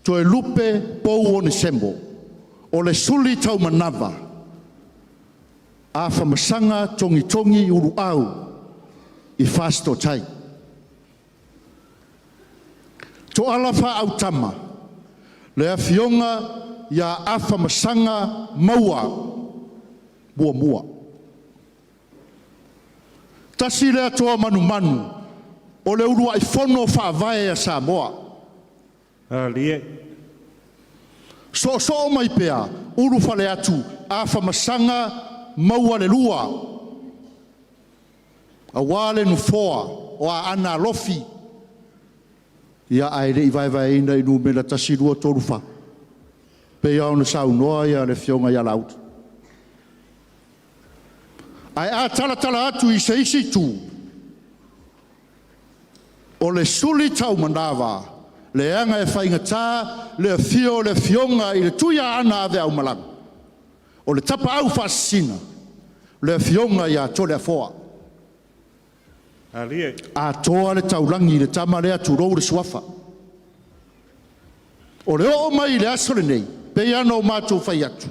Toelupe Pou Onesemo, o le suli taumanava Afamasaga Togitogi Uluau i Fasitoouta. Toala faaautama le afioga ia Afamasaga Maua Muamua. Tasi lea toa manumanu o le uluai fono faavae a Samoa. Alie. Soosoo mai pea, ulufale atu Afamasaga Maua le Lua, aua le nofoa o Aana Alofi, ia ae le i vaevaeina i numera 1, 2, 3, 4, pei lava ona saunoa le Afioga ia Laauli. Ae a talatala atu i se isi itu, o le suli taumanava, leaga e faigata le afio o le Afioga i le Tuiaana Aveaumalaga, o le tapaau faasisina, le Afioga ia Toleafoa. Alie. Atoa le taulagi i le tama lea, tulou le suafa. O le oo mai i le aso lenei, pei lava ona o matou fai atu,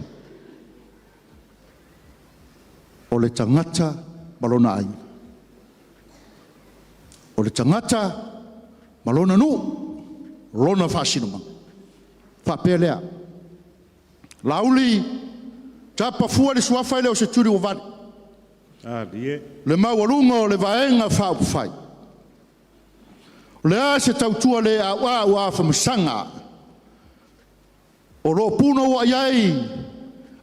o le tagata ma lona aiga, o le tagata ma lona nuu, lona faasinomaga. Faapea lea, Laauli, tapa fua le suafa e le o se tuli ua vale. Alie. Le maualuga o le Vaega Faaupufai. O le a se tautua le auau a Afamasaga o lo o punouai ai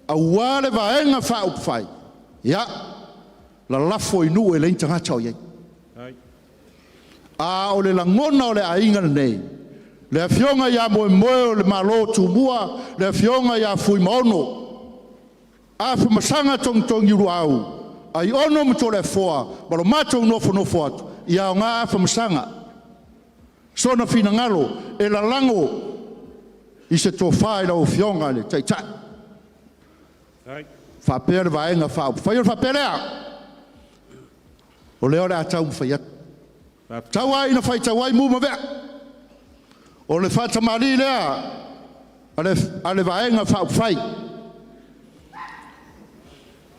aua le Vaega Faaupufai, ia, lalafo i nuu e leai ni tagata o i ai. A o le lagona o le aiga lenei, Le Afioga ia Moemoe o le Malo o Tumua, le Afioga ia Fuimaono, Afamasaga Togitogiuluau, Aiono ma Toleafoa ma lo matou nofonofo atu, ia aoga Afamasaga, sona finagalo e lalago i se tofa i lau Afioga i le Taitai, faapea le Vaega Faaupufai. Ona faapea lea, o lea o le a taumafai atu. Tau lava ina faitau ai mu ma vea, o le faatamalii lea a le Vaega Faaupufai.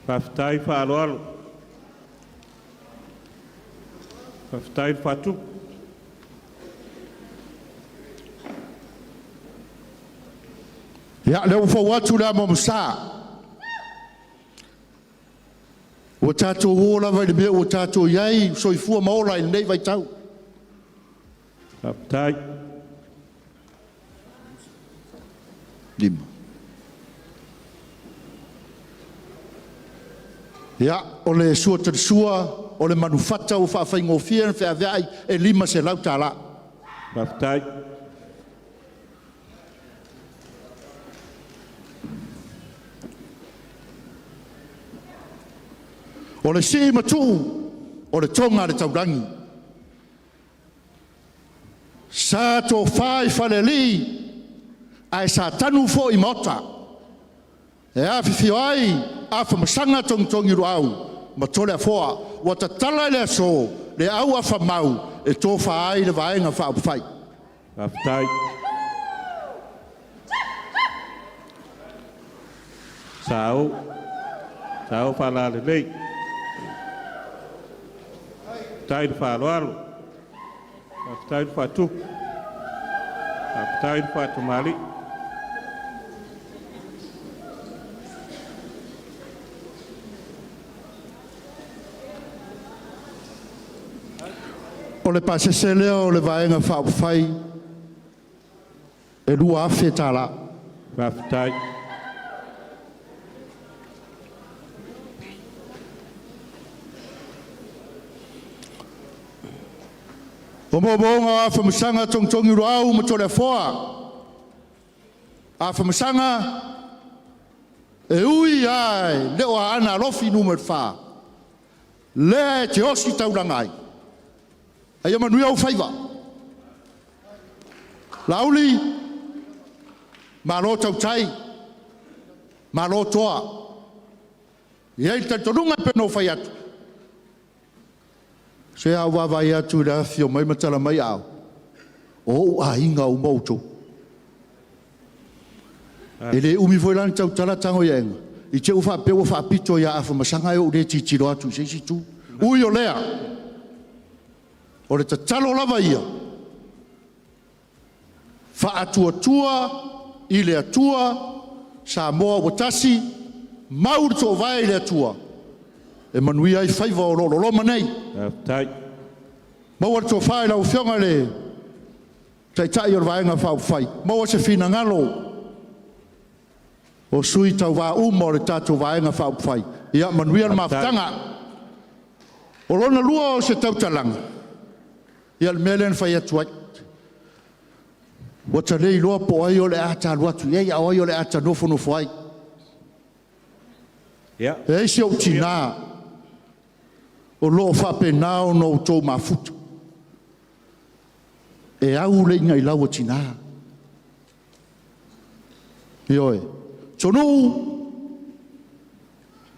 Faafetai faaaloalo. Faafetai le faatupu. Ia, lea ua fou atu le amo sa, ua tatou o lava i le mea ua tatou i ai, soifua ma ola i lenei vaitau. Faafetai. 5. Ia, o le sua talisua, o le manufata ua faafaigofie ona feaveai e $500. Faafetai. O le sii matuu o le toga a le taulagi, sa tofa i falealii ae sa tanu foi i maota, e afifio ai Afamasaga Togitogiluau ma Toleafoa. Ua tatala i le aso le auafa mau e tofa ai le Vaega Faaupufai. Faafetai. Sao. Sao faalalelei. Faafetai le faaaloalo. Faafetai le faatupu. Faafetai le faatamalii. O le pasese lea o le Vaega Faaupufai e $2,000. Faafetai. O moomooga o Afamasaga Togitogiluau ma Toleafoa, Afamasaga e ui lava e le o Aana Alofi Nu.4, lea e te osi taulaga ai, a ia manuia ou faiva. Laauli, malo tautai, malo toa. E i ai le talitonuga e pei ona ou fai atu, se a ou vaavaai atu i le afifio mai ma tala mai aao, o ou aiga uma outou. E le umi foi la ona tautala tago i aega, i te i ua faapea ua faapito ia Afamasaga ae ou le tilotilo atu i se isi itu. Ui o lea, o le tatalo lava ia, faatuatua i le Atua, Samoa ua tasi, mau le toovae i le Atua, e manuia ai faiva o lo o loloma nei. Faafetai. Maua le tofa i lau Afioga i le Taitai o le Vaega Faaupufai, maua se finagalo o sui tauva uma o le tatou Vaega Faaupufai. Ia manuia le mafutaga. O lona lua o se tautalaga, ia le mea lea na fai atu ai. Ua ta le iloa po o ai o le a ta alu atu i ai, a o ai o le a ta nofonofo ai. Ia. E ai si ou tina o lo o faapena ona outou mafuta, e au le inailau a tina. Ioe. Tonuu,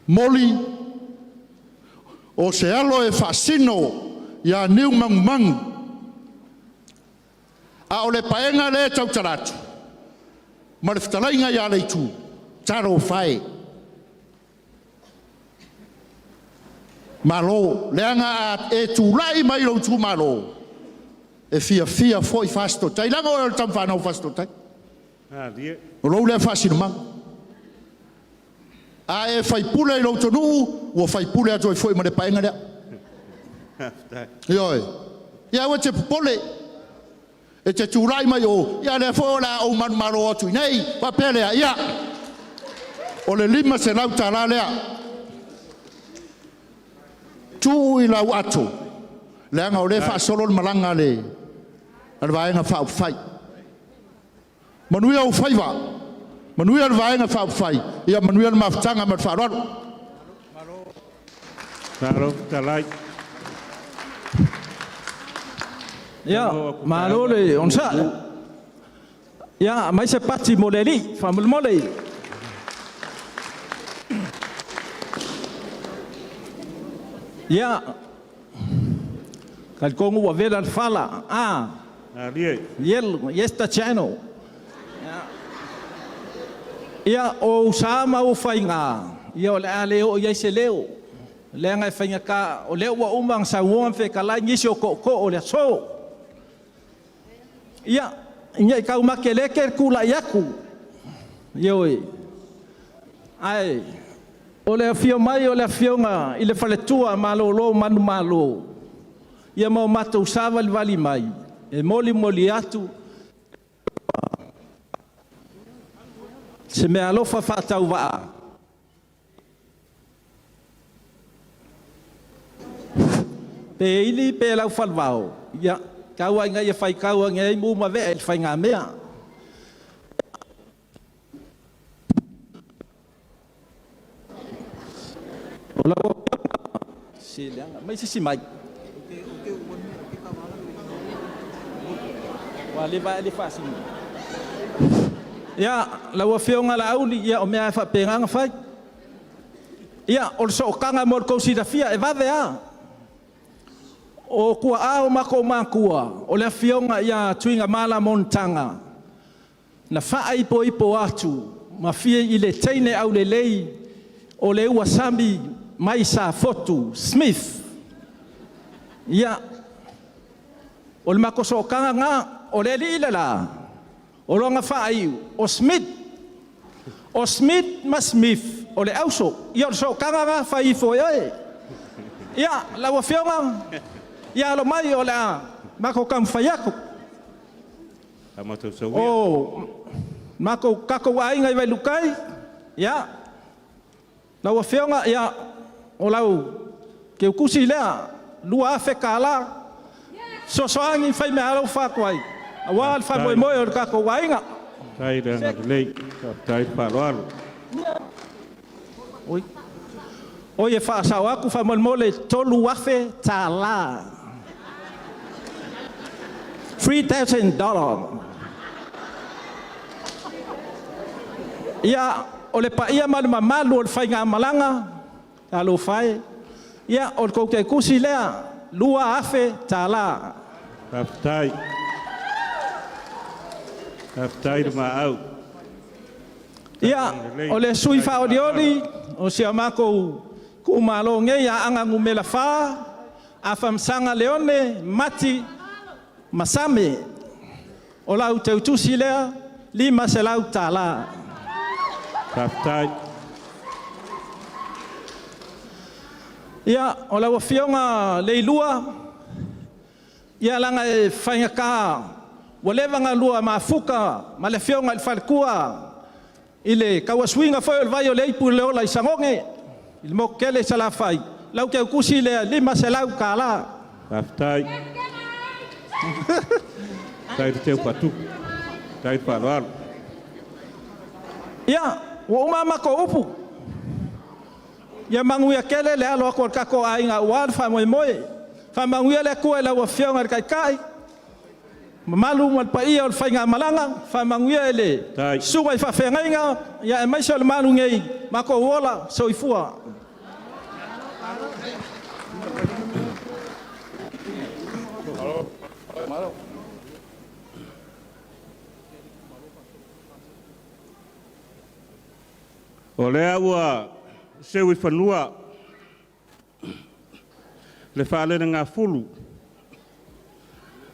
moli, o se alo e faasino ia Niumagumagu, a o le paega lea e tautala atu ma le fetalaiga ia Leitu, talofa e, malo, leaga a e tulai mai i lou itumalo, e fiafia foi Fasitoouta, leaga oe o le tama fanau a Fasitoouta. O lou lea faasinomaga. A e faipule i lou tonuu, ua faipule atu ai foi ma le paega lea. Ioe. Ia aua e te popole, e te tulai mai o, ia lea foi o le a ou manumalo atu i inei, faapea lea, ia, o le $500 lea. Tuu i lau ato, leaga o lea e faasolo le malaga a le Vaega Faaupufai. Manuia ou faiva, manuia le Vaega Faaupufai, ia manuia le mafutaga ma le faaaloalo. Malo fetalai. Ia, malo le onosai. Ia, aumai se pati mo le alii, faamolemole. Ia, talitonu ua vela le fala. Ah, Yel, yes the channel. Ia, o ou sa ma ou faiga, ia o le a le oo i ai se leo, leaga e faigata, o lea ua uma ona saunoa ma fetalai nisi o tootoo o le aso. Ia, ne i taumakeleke le tulai atu, ioe, ae o le afio mai o le Afioga i le faletua malolo manumalo, ia ma o matou savalivali mai, e molimoli atu se meaalofa faatauvaa pe ili pe laufalevao, ia, tau lava ina ia faitau ane ai mu ma vee i le faigamea. O lau Afioga, se leaga, aumai se isi mic. Ua leva lava e le faasino. Ia, lau Afioga Laauli, ia o mea lava e faapena ona fai. Ia, o le sootaga mo le tou silafia, e vave lava. O tuaa o matou matua, o le Afioga ia Tuigamala Monotaga, na faaipoipo atu ma fia i le teine aulelei o le ua sami mai Safotu, Smith. Ia, o le matou sootaga lena, o le alii le la, o lona faaiu, o Smith. O Smith ma Smith, o le auso. Ia o le sootaga lena, fai ifo e oe. Ia, lau Afioga, ia alo mai o le a matou taumafai atu. O matou tatou aiga i Vailuutai, ia, lau Afioga, ia, o lau teutusi lea, $2,000 fesoasoani fai meaalofa atu ai aua le faamoemoe o le tatou aiga. Faafetai le agalelei, faafetai le faaaloalo. Oi, oi e faasao atu faamolemole, $3,000. $3,000. Ia, o le paia ma le mamalu o le faigamalaga, talofa e, ia, o le tou teutusi lea, $2,000. Faafetai. Faafetai le maau. Ia, o le sui faaolioli o si a matou itumalo nei, Aana 4, Afamasaga Leone, Mati Masame. O lau teutusi lea, $500. Faafetai. Ia, o lau Afioga Leilua, ia leaga e faigata, ua leva ona lua mafuta ma le Afioga i le faletua i le tauasuina foi o le vai o le ipu i le ola i Sagoge, i le motu tele i Salafai, lau teutusi lea, $500. Faafetai. Faafetai le teu faatupu. Faafetai le faaaloalo. Ia, ua uma a matou upu. Ia manuia tele le alo atu o le tatou aiga aua le faamoemoe. Faamanuia le Atua i lau Afioga i le Taitai, mamalu ma le paia o le faigamalaga, faamanuia i le susuga i faafeagaiga, ia aemaise o le malu nei, matou ola, soifua. O lea ua seu i fanua le faalelegafulu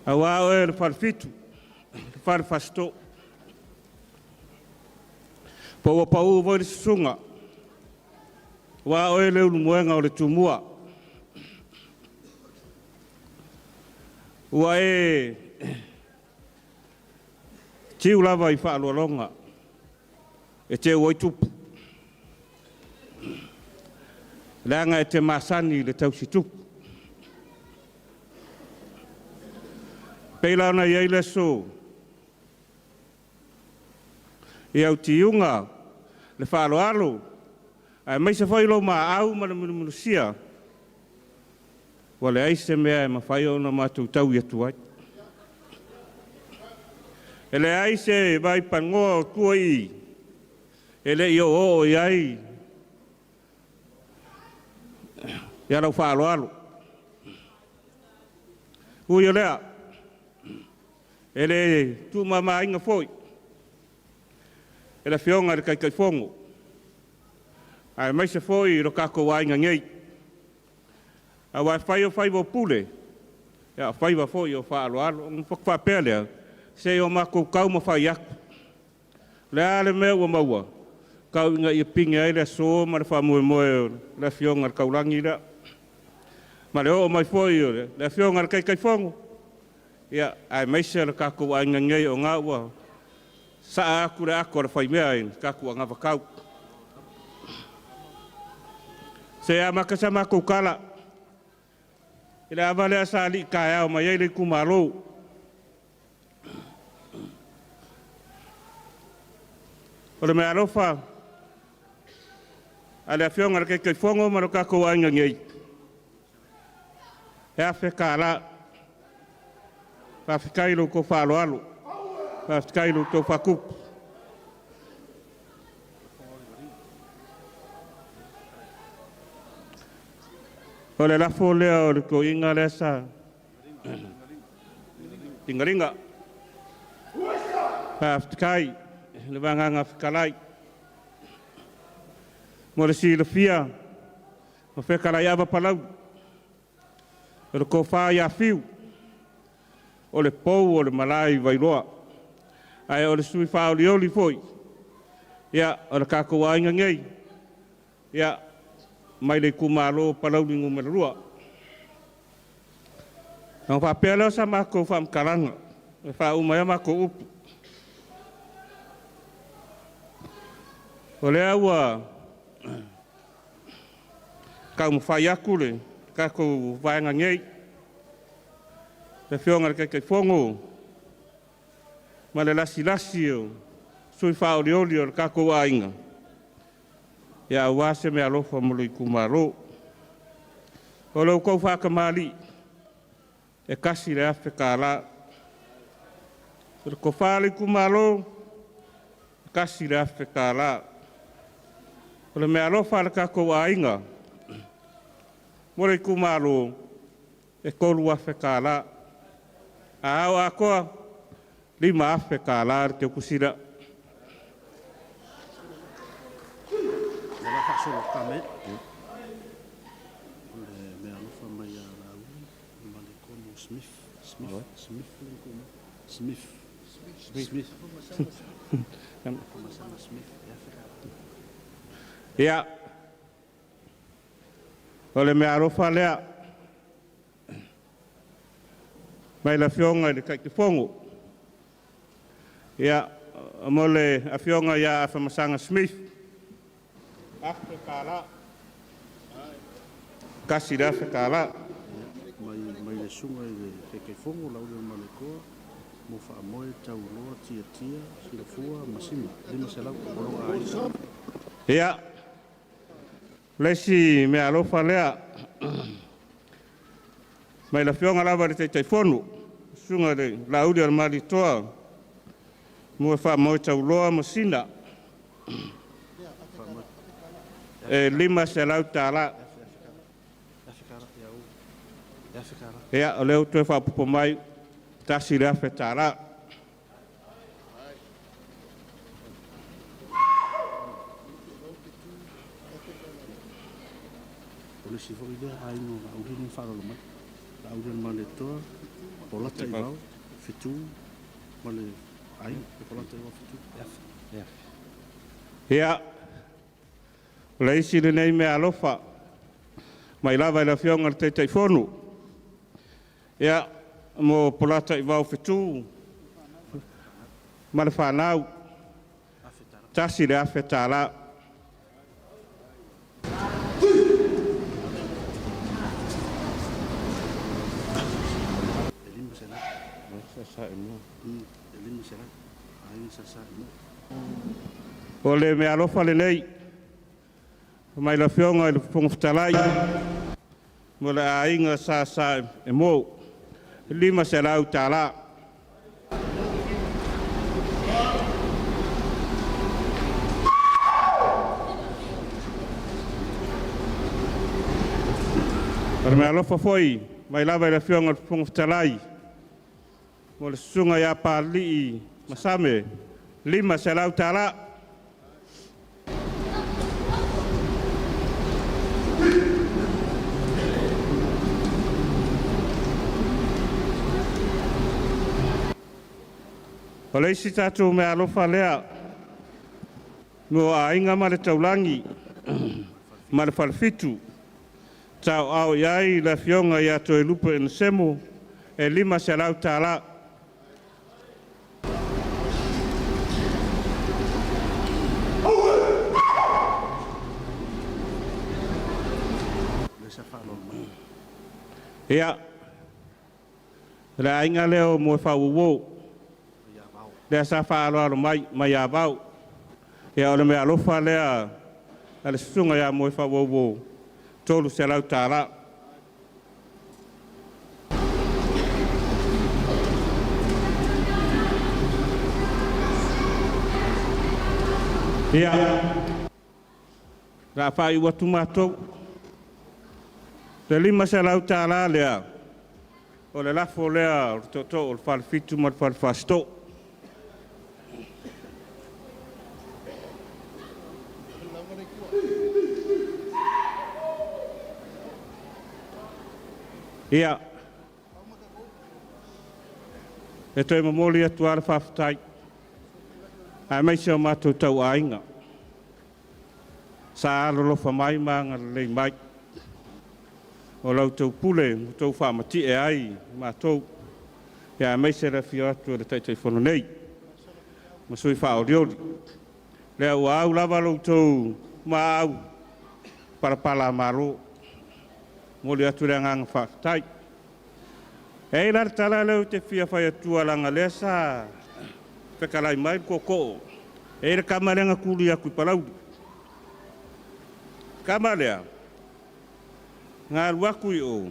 aua oe le Falefitu, le Fale Fasitoo. Po ua pau foi le susuga, aua oe le ulumoega o le Tumua. Ua e tiu lava i faaloaloga e teu ai tupu, leaga e te masani i le tausitupu. Pei la ona i ai le aso. I au tiuga, le faaaloalo, aemaise foi lou maau ma le musumususia, ua leai se mea e mafai ona matou taui atu ai. E leai se vaipanoa o tua i e le i oooo i ai ia lau faaaloalo. Ui o lea, e le tuumamaina foi e le Afioga i le Taitaifono, aemaise foi i lo tatou aiga nei, aua e fai o faiva o pule, a o faiva foi o faaaloalo. Ona faapea lea, se i o matou taumafai atu. O le a le mea ua maua, tau ina ia pine ai le aso ma le faamoemoe o le Afioga i le Taulagi lea. Ma le oo mai foi o le Afioga i le Taitaifono, ia, aemaise o le tatou aiga nei o ngā ua saa atu le ato a le faimea i le tatou anavatau. Se amata sa matou tala, i le ava lea sa alii taeao mai ai le itumalo. O le meaalofa a le Afioga i le Taitaifono ma le tatou aiga nei, e $1,000. Faafetai i lo outou faaaloalo, faafetai i lo outou faatupu. O le lafo lea o le toeaina lea sa ligaliga. Faafetai le Vagaga Fetalai. Mo le silafia, o Fetalaiava Palauli, o le tofa ia Fiu, o le pou o le malae i Vailoa, ae o le sui faaolioli foi, ia, o le tatou aiga nei, ia, mai le itumalo Palauli Nu.2. Ona faapea lea o sa matou faamatalaga, e faauma ai a matou upu. O lea ua taumafai atu le tatou vaega nei, le Afioga i le Taitaifono ma le lasilasi o sui faaolioli o le tatou aiga, ia aua se meaalofa mo le itumalo. O lo outou faatamalii, e $1,000. O le tofa a le itumalo, e $1,000. O le meaalofa a le tatou aiga mo le itumalo, e $3,000. A ao atoa, $5,000 le teutusi lea. O le a faasolo tama e. O le meaalofa mai ia Laauli ma le Komo Smith. Smith, Smith, Smith. Smith. Smith. Ia, o le meaalofa lea mai le Afioga i le Taitaifono. Ia, mo le Afioga ia Afamasaga Smith, $1,000. $1,000. Mai le susuga i le Taitaifono Laauli Malietoa mo Faamoe Tauloa Tiatia Silafua Masina 500 o lou aiga. Ia, le isi meaalofa lea mai le Afioga lava i le Taitaifono, susuga i le Laauli o le Malietoa, mo Faamoe Tauloa Masina, e $500. Ia, o lea ua toe faaopoopo mai, $1,000. O le isi foi lea aiga o Laauli nei faaaloalo mai. Laauli o le Malietoa, Polata i Vao, Fetu ma le aiga, Polata i Vao Fetu, e afe. Ia, o le isi lenei meaalofa mai lava i le Afioga i le Taitaifono. Ia, mo Polata i Vao Fetu ma le fanau, $1,000. E 500. E 500. Aiga sa sa i mo. O le meaalofa lenei mai le Afioga i le Fofoga Fetalai mo le aiga Sa Sa e Mo, $500. O le meaalofa foi mai lava i le Afioga i le Fofoga Fetalai mo le susuga ia Papalii Masame, $500. O le isi tatou meaalofa lea mo aiga ma le taulagi ma le falefitu, tauaao i ai le Afioga ia Toelupe Enesemo e $500. Ia, o le aiga lea o Moefauouo, lea sa faaaloalo mai mai Avao. Ia, o le meaalofa lea a le susuga ia Moefauouo, $300. Ia, o le a faaiu atu matou. Le $500 lea, o le lafo lea o le tootoo o le Falefitu ma le Falefasitoo. Ia, e toe momoli atu lava le faafetai, aemaise o matou tauaiga sa alolofa mai ma agalelei mai. O la outou pule ua outou faamatie ai matou, ia aemaise le afio atu o le Taitaifono nei ma sui faaolioli. Lea ua au lava lo outou maau palapala malo. Momoli atu le agaga faafetai. E i ai la le tala lea ou te fia fai atua leaga lea sa fetalai mai le tootoo. E i ai le tama lea na tuli atu i Palauli. Tama lea, na alu atu i o,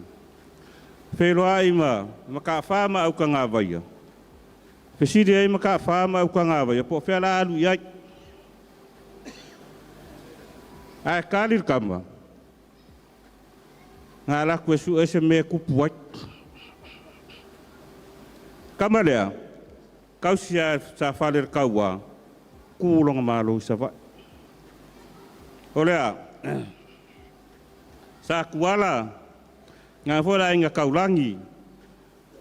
feiloai ma Mataafa ma Autagavaia, fesili ai Mataafa ma Autagavaia po o fea la alu i ai. Ae tali le tama, na alu atu e sue se mea e tupu ai. Tama lea, tausi lava sa fale i le taua, tu lona malo i Savaii. O lea, sa tuala, na foi le aiga taulagi,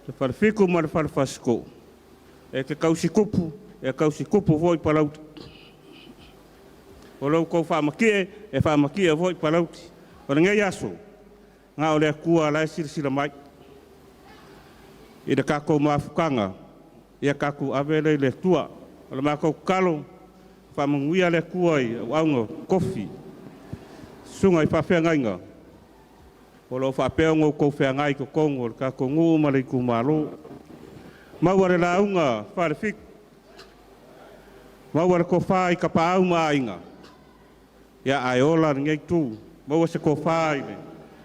le Falefitu ma le Falefasiko, e te tausi tupu, e tausi tupu foi Palauli. O lo outou faamatie, e faamatie foi Palauli. O lenei aso, na o le Atua la e silasila mai i le tatou mafutaga, ia tatou ave lea i le Atua. O le matou tatalo, faamanuia le Atua i auauna tofi, susuga i faafeagaiga, o lo o faapea ona outou feagai i totonu o le tatou nuu ma le itumalo. Maua le lauga Falefitu, maua le tofa i Tapaau ma Aiga, ia ae ola lenei itu. Maua se tofa i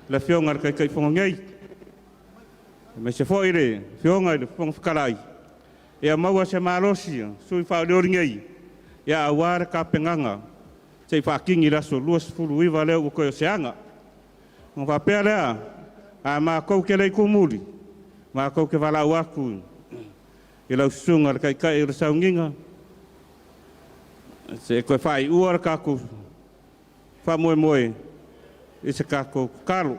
le Afioga i le Taitaifono nei, aemaise foi le Afioga i le Fofoga Fetalai, ia maua se malosi sui faaolioli nei, ia aua le tapenaga se i faatini i le aso 29 lea ua toe o se aga. Ona faapea lea, a matou te le i tumuli, matou te valaau atu i lau susuga i le Taitai o le Sauniga, se i toe faaiua le tatou faamoemoe i se tatou tatalo.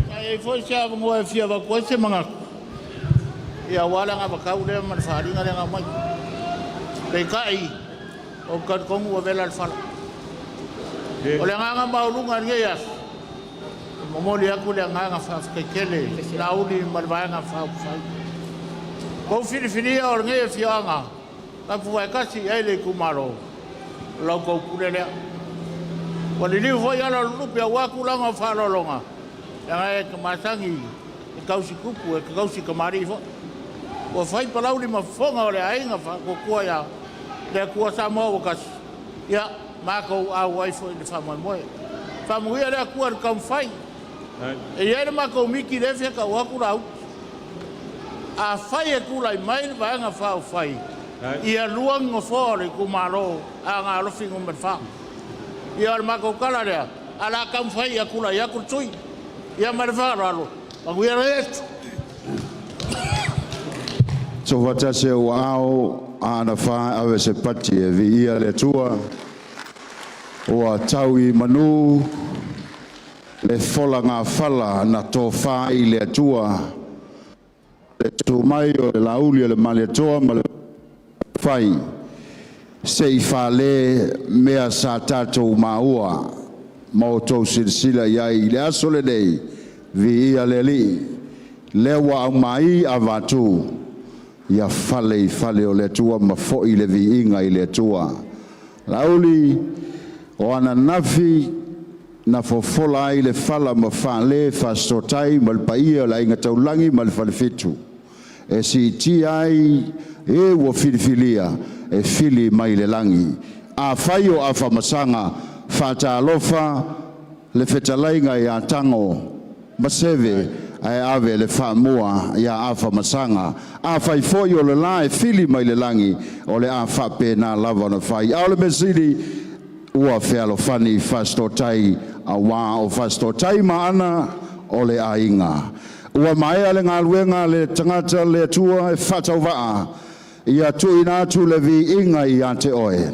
Sa i ai foi se avanoa e fia avatu ai se manatu, ia aua le anavatau lea ma le faaaliga lea na aumai. Peitai, ou te talitonu ua vela le fala. O le agaga maualuga i lenei aso, e momoli atu le agaga faafetai tele i Laauli ma le Vaega Faaupufai. Ua outou filifilia o lenei afioaga tapuvaetasi i ai le itumalo, o la outou pule lea. Ua liliu foi ala o le lupe aua tulaga o faaaloaloga, leaga e te masani e tausi tupu, e te tausi tamalii foi. Ua fai Palauli ma fofoga o le aiga Faatuatua ia le Atua Samoa ua tasi, ia matou auai foi i le faamoemoe. Faamanuia le Atua i le taumafai. E i ai le matou miti lea e fia tau atu Laauli. Afai e tulai mai le Vaega Faaupufai, ia lua ni nofoa o le itumalo Aana Alofi Nu.4. Ia o le matou tala lea, ae o le a taumafai ia tulai atu le sui usufono. Ia ma le faaaloalo, manuia le aso. Soofaatasi e ua ao Aana Alofi ave se pati e viia le Atua ua tau i manu le folagafala na tofa i le Atua le tu mai o le Lauli o le Malietoa ma le fai se i fale mea sa tatou maua ma outou silasila i ai i le aso lenei, viia le Alii, lea ua aumai avatu ia fale i fale o le Atua ma fo'i le viiga i le Atua. Laauli, o ananafi na fofola ai le fala ma fale Fasitoouta ma le paia o le Aiga Taulagi ma le Falefitu e siitia ai e ua filifilia e fili mai le lagi. Afai o afamasaga, faatalofa le fetalaiga ia Tago Maseve ae ave le faamua ia Afamasaga. Afai foi o le la e fili mai le lagi, o le a faapena lava ona fai. A o le mea sili ua fealofani Fasitoouta auā o Fasitoouta ma Aana o le aiga. Ua maea le galuega a le tagata le Atua e faatauvaa, ia tuuina atu le viiga ia te oe.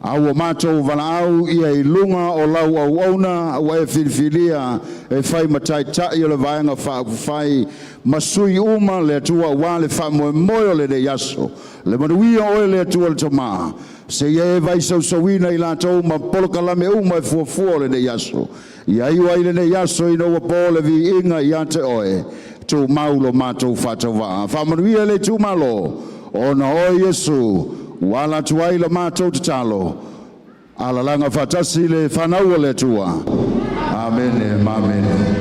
A ua matou valaau ia i luga o lau auauna ua e filifilia e fai ma taitai o le Vaega Faaupufai ma sui uma le Atua aua le faamoemoe o lenei aso. Le manuia o oe le Atua le Tama, seia e vaisausauina i latou ma polokalame uma e fuafua o lenei aso. Ia iu ai lenei aso ina ua po le viiga ia te oe, tumau lo matou faatauvaa. Faamanuia le itumalo, ona o oe Iesu ua ala atu ai la matou tatalo. Alalaga faatasi le fanau a le Atua. Amene ma amene.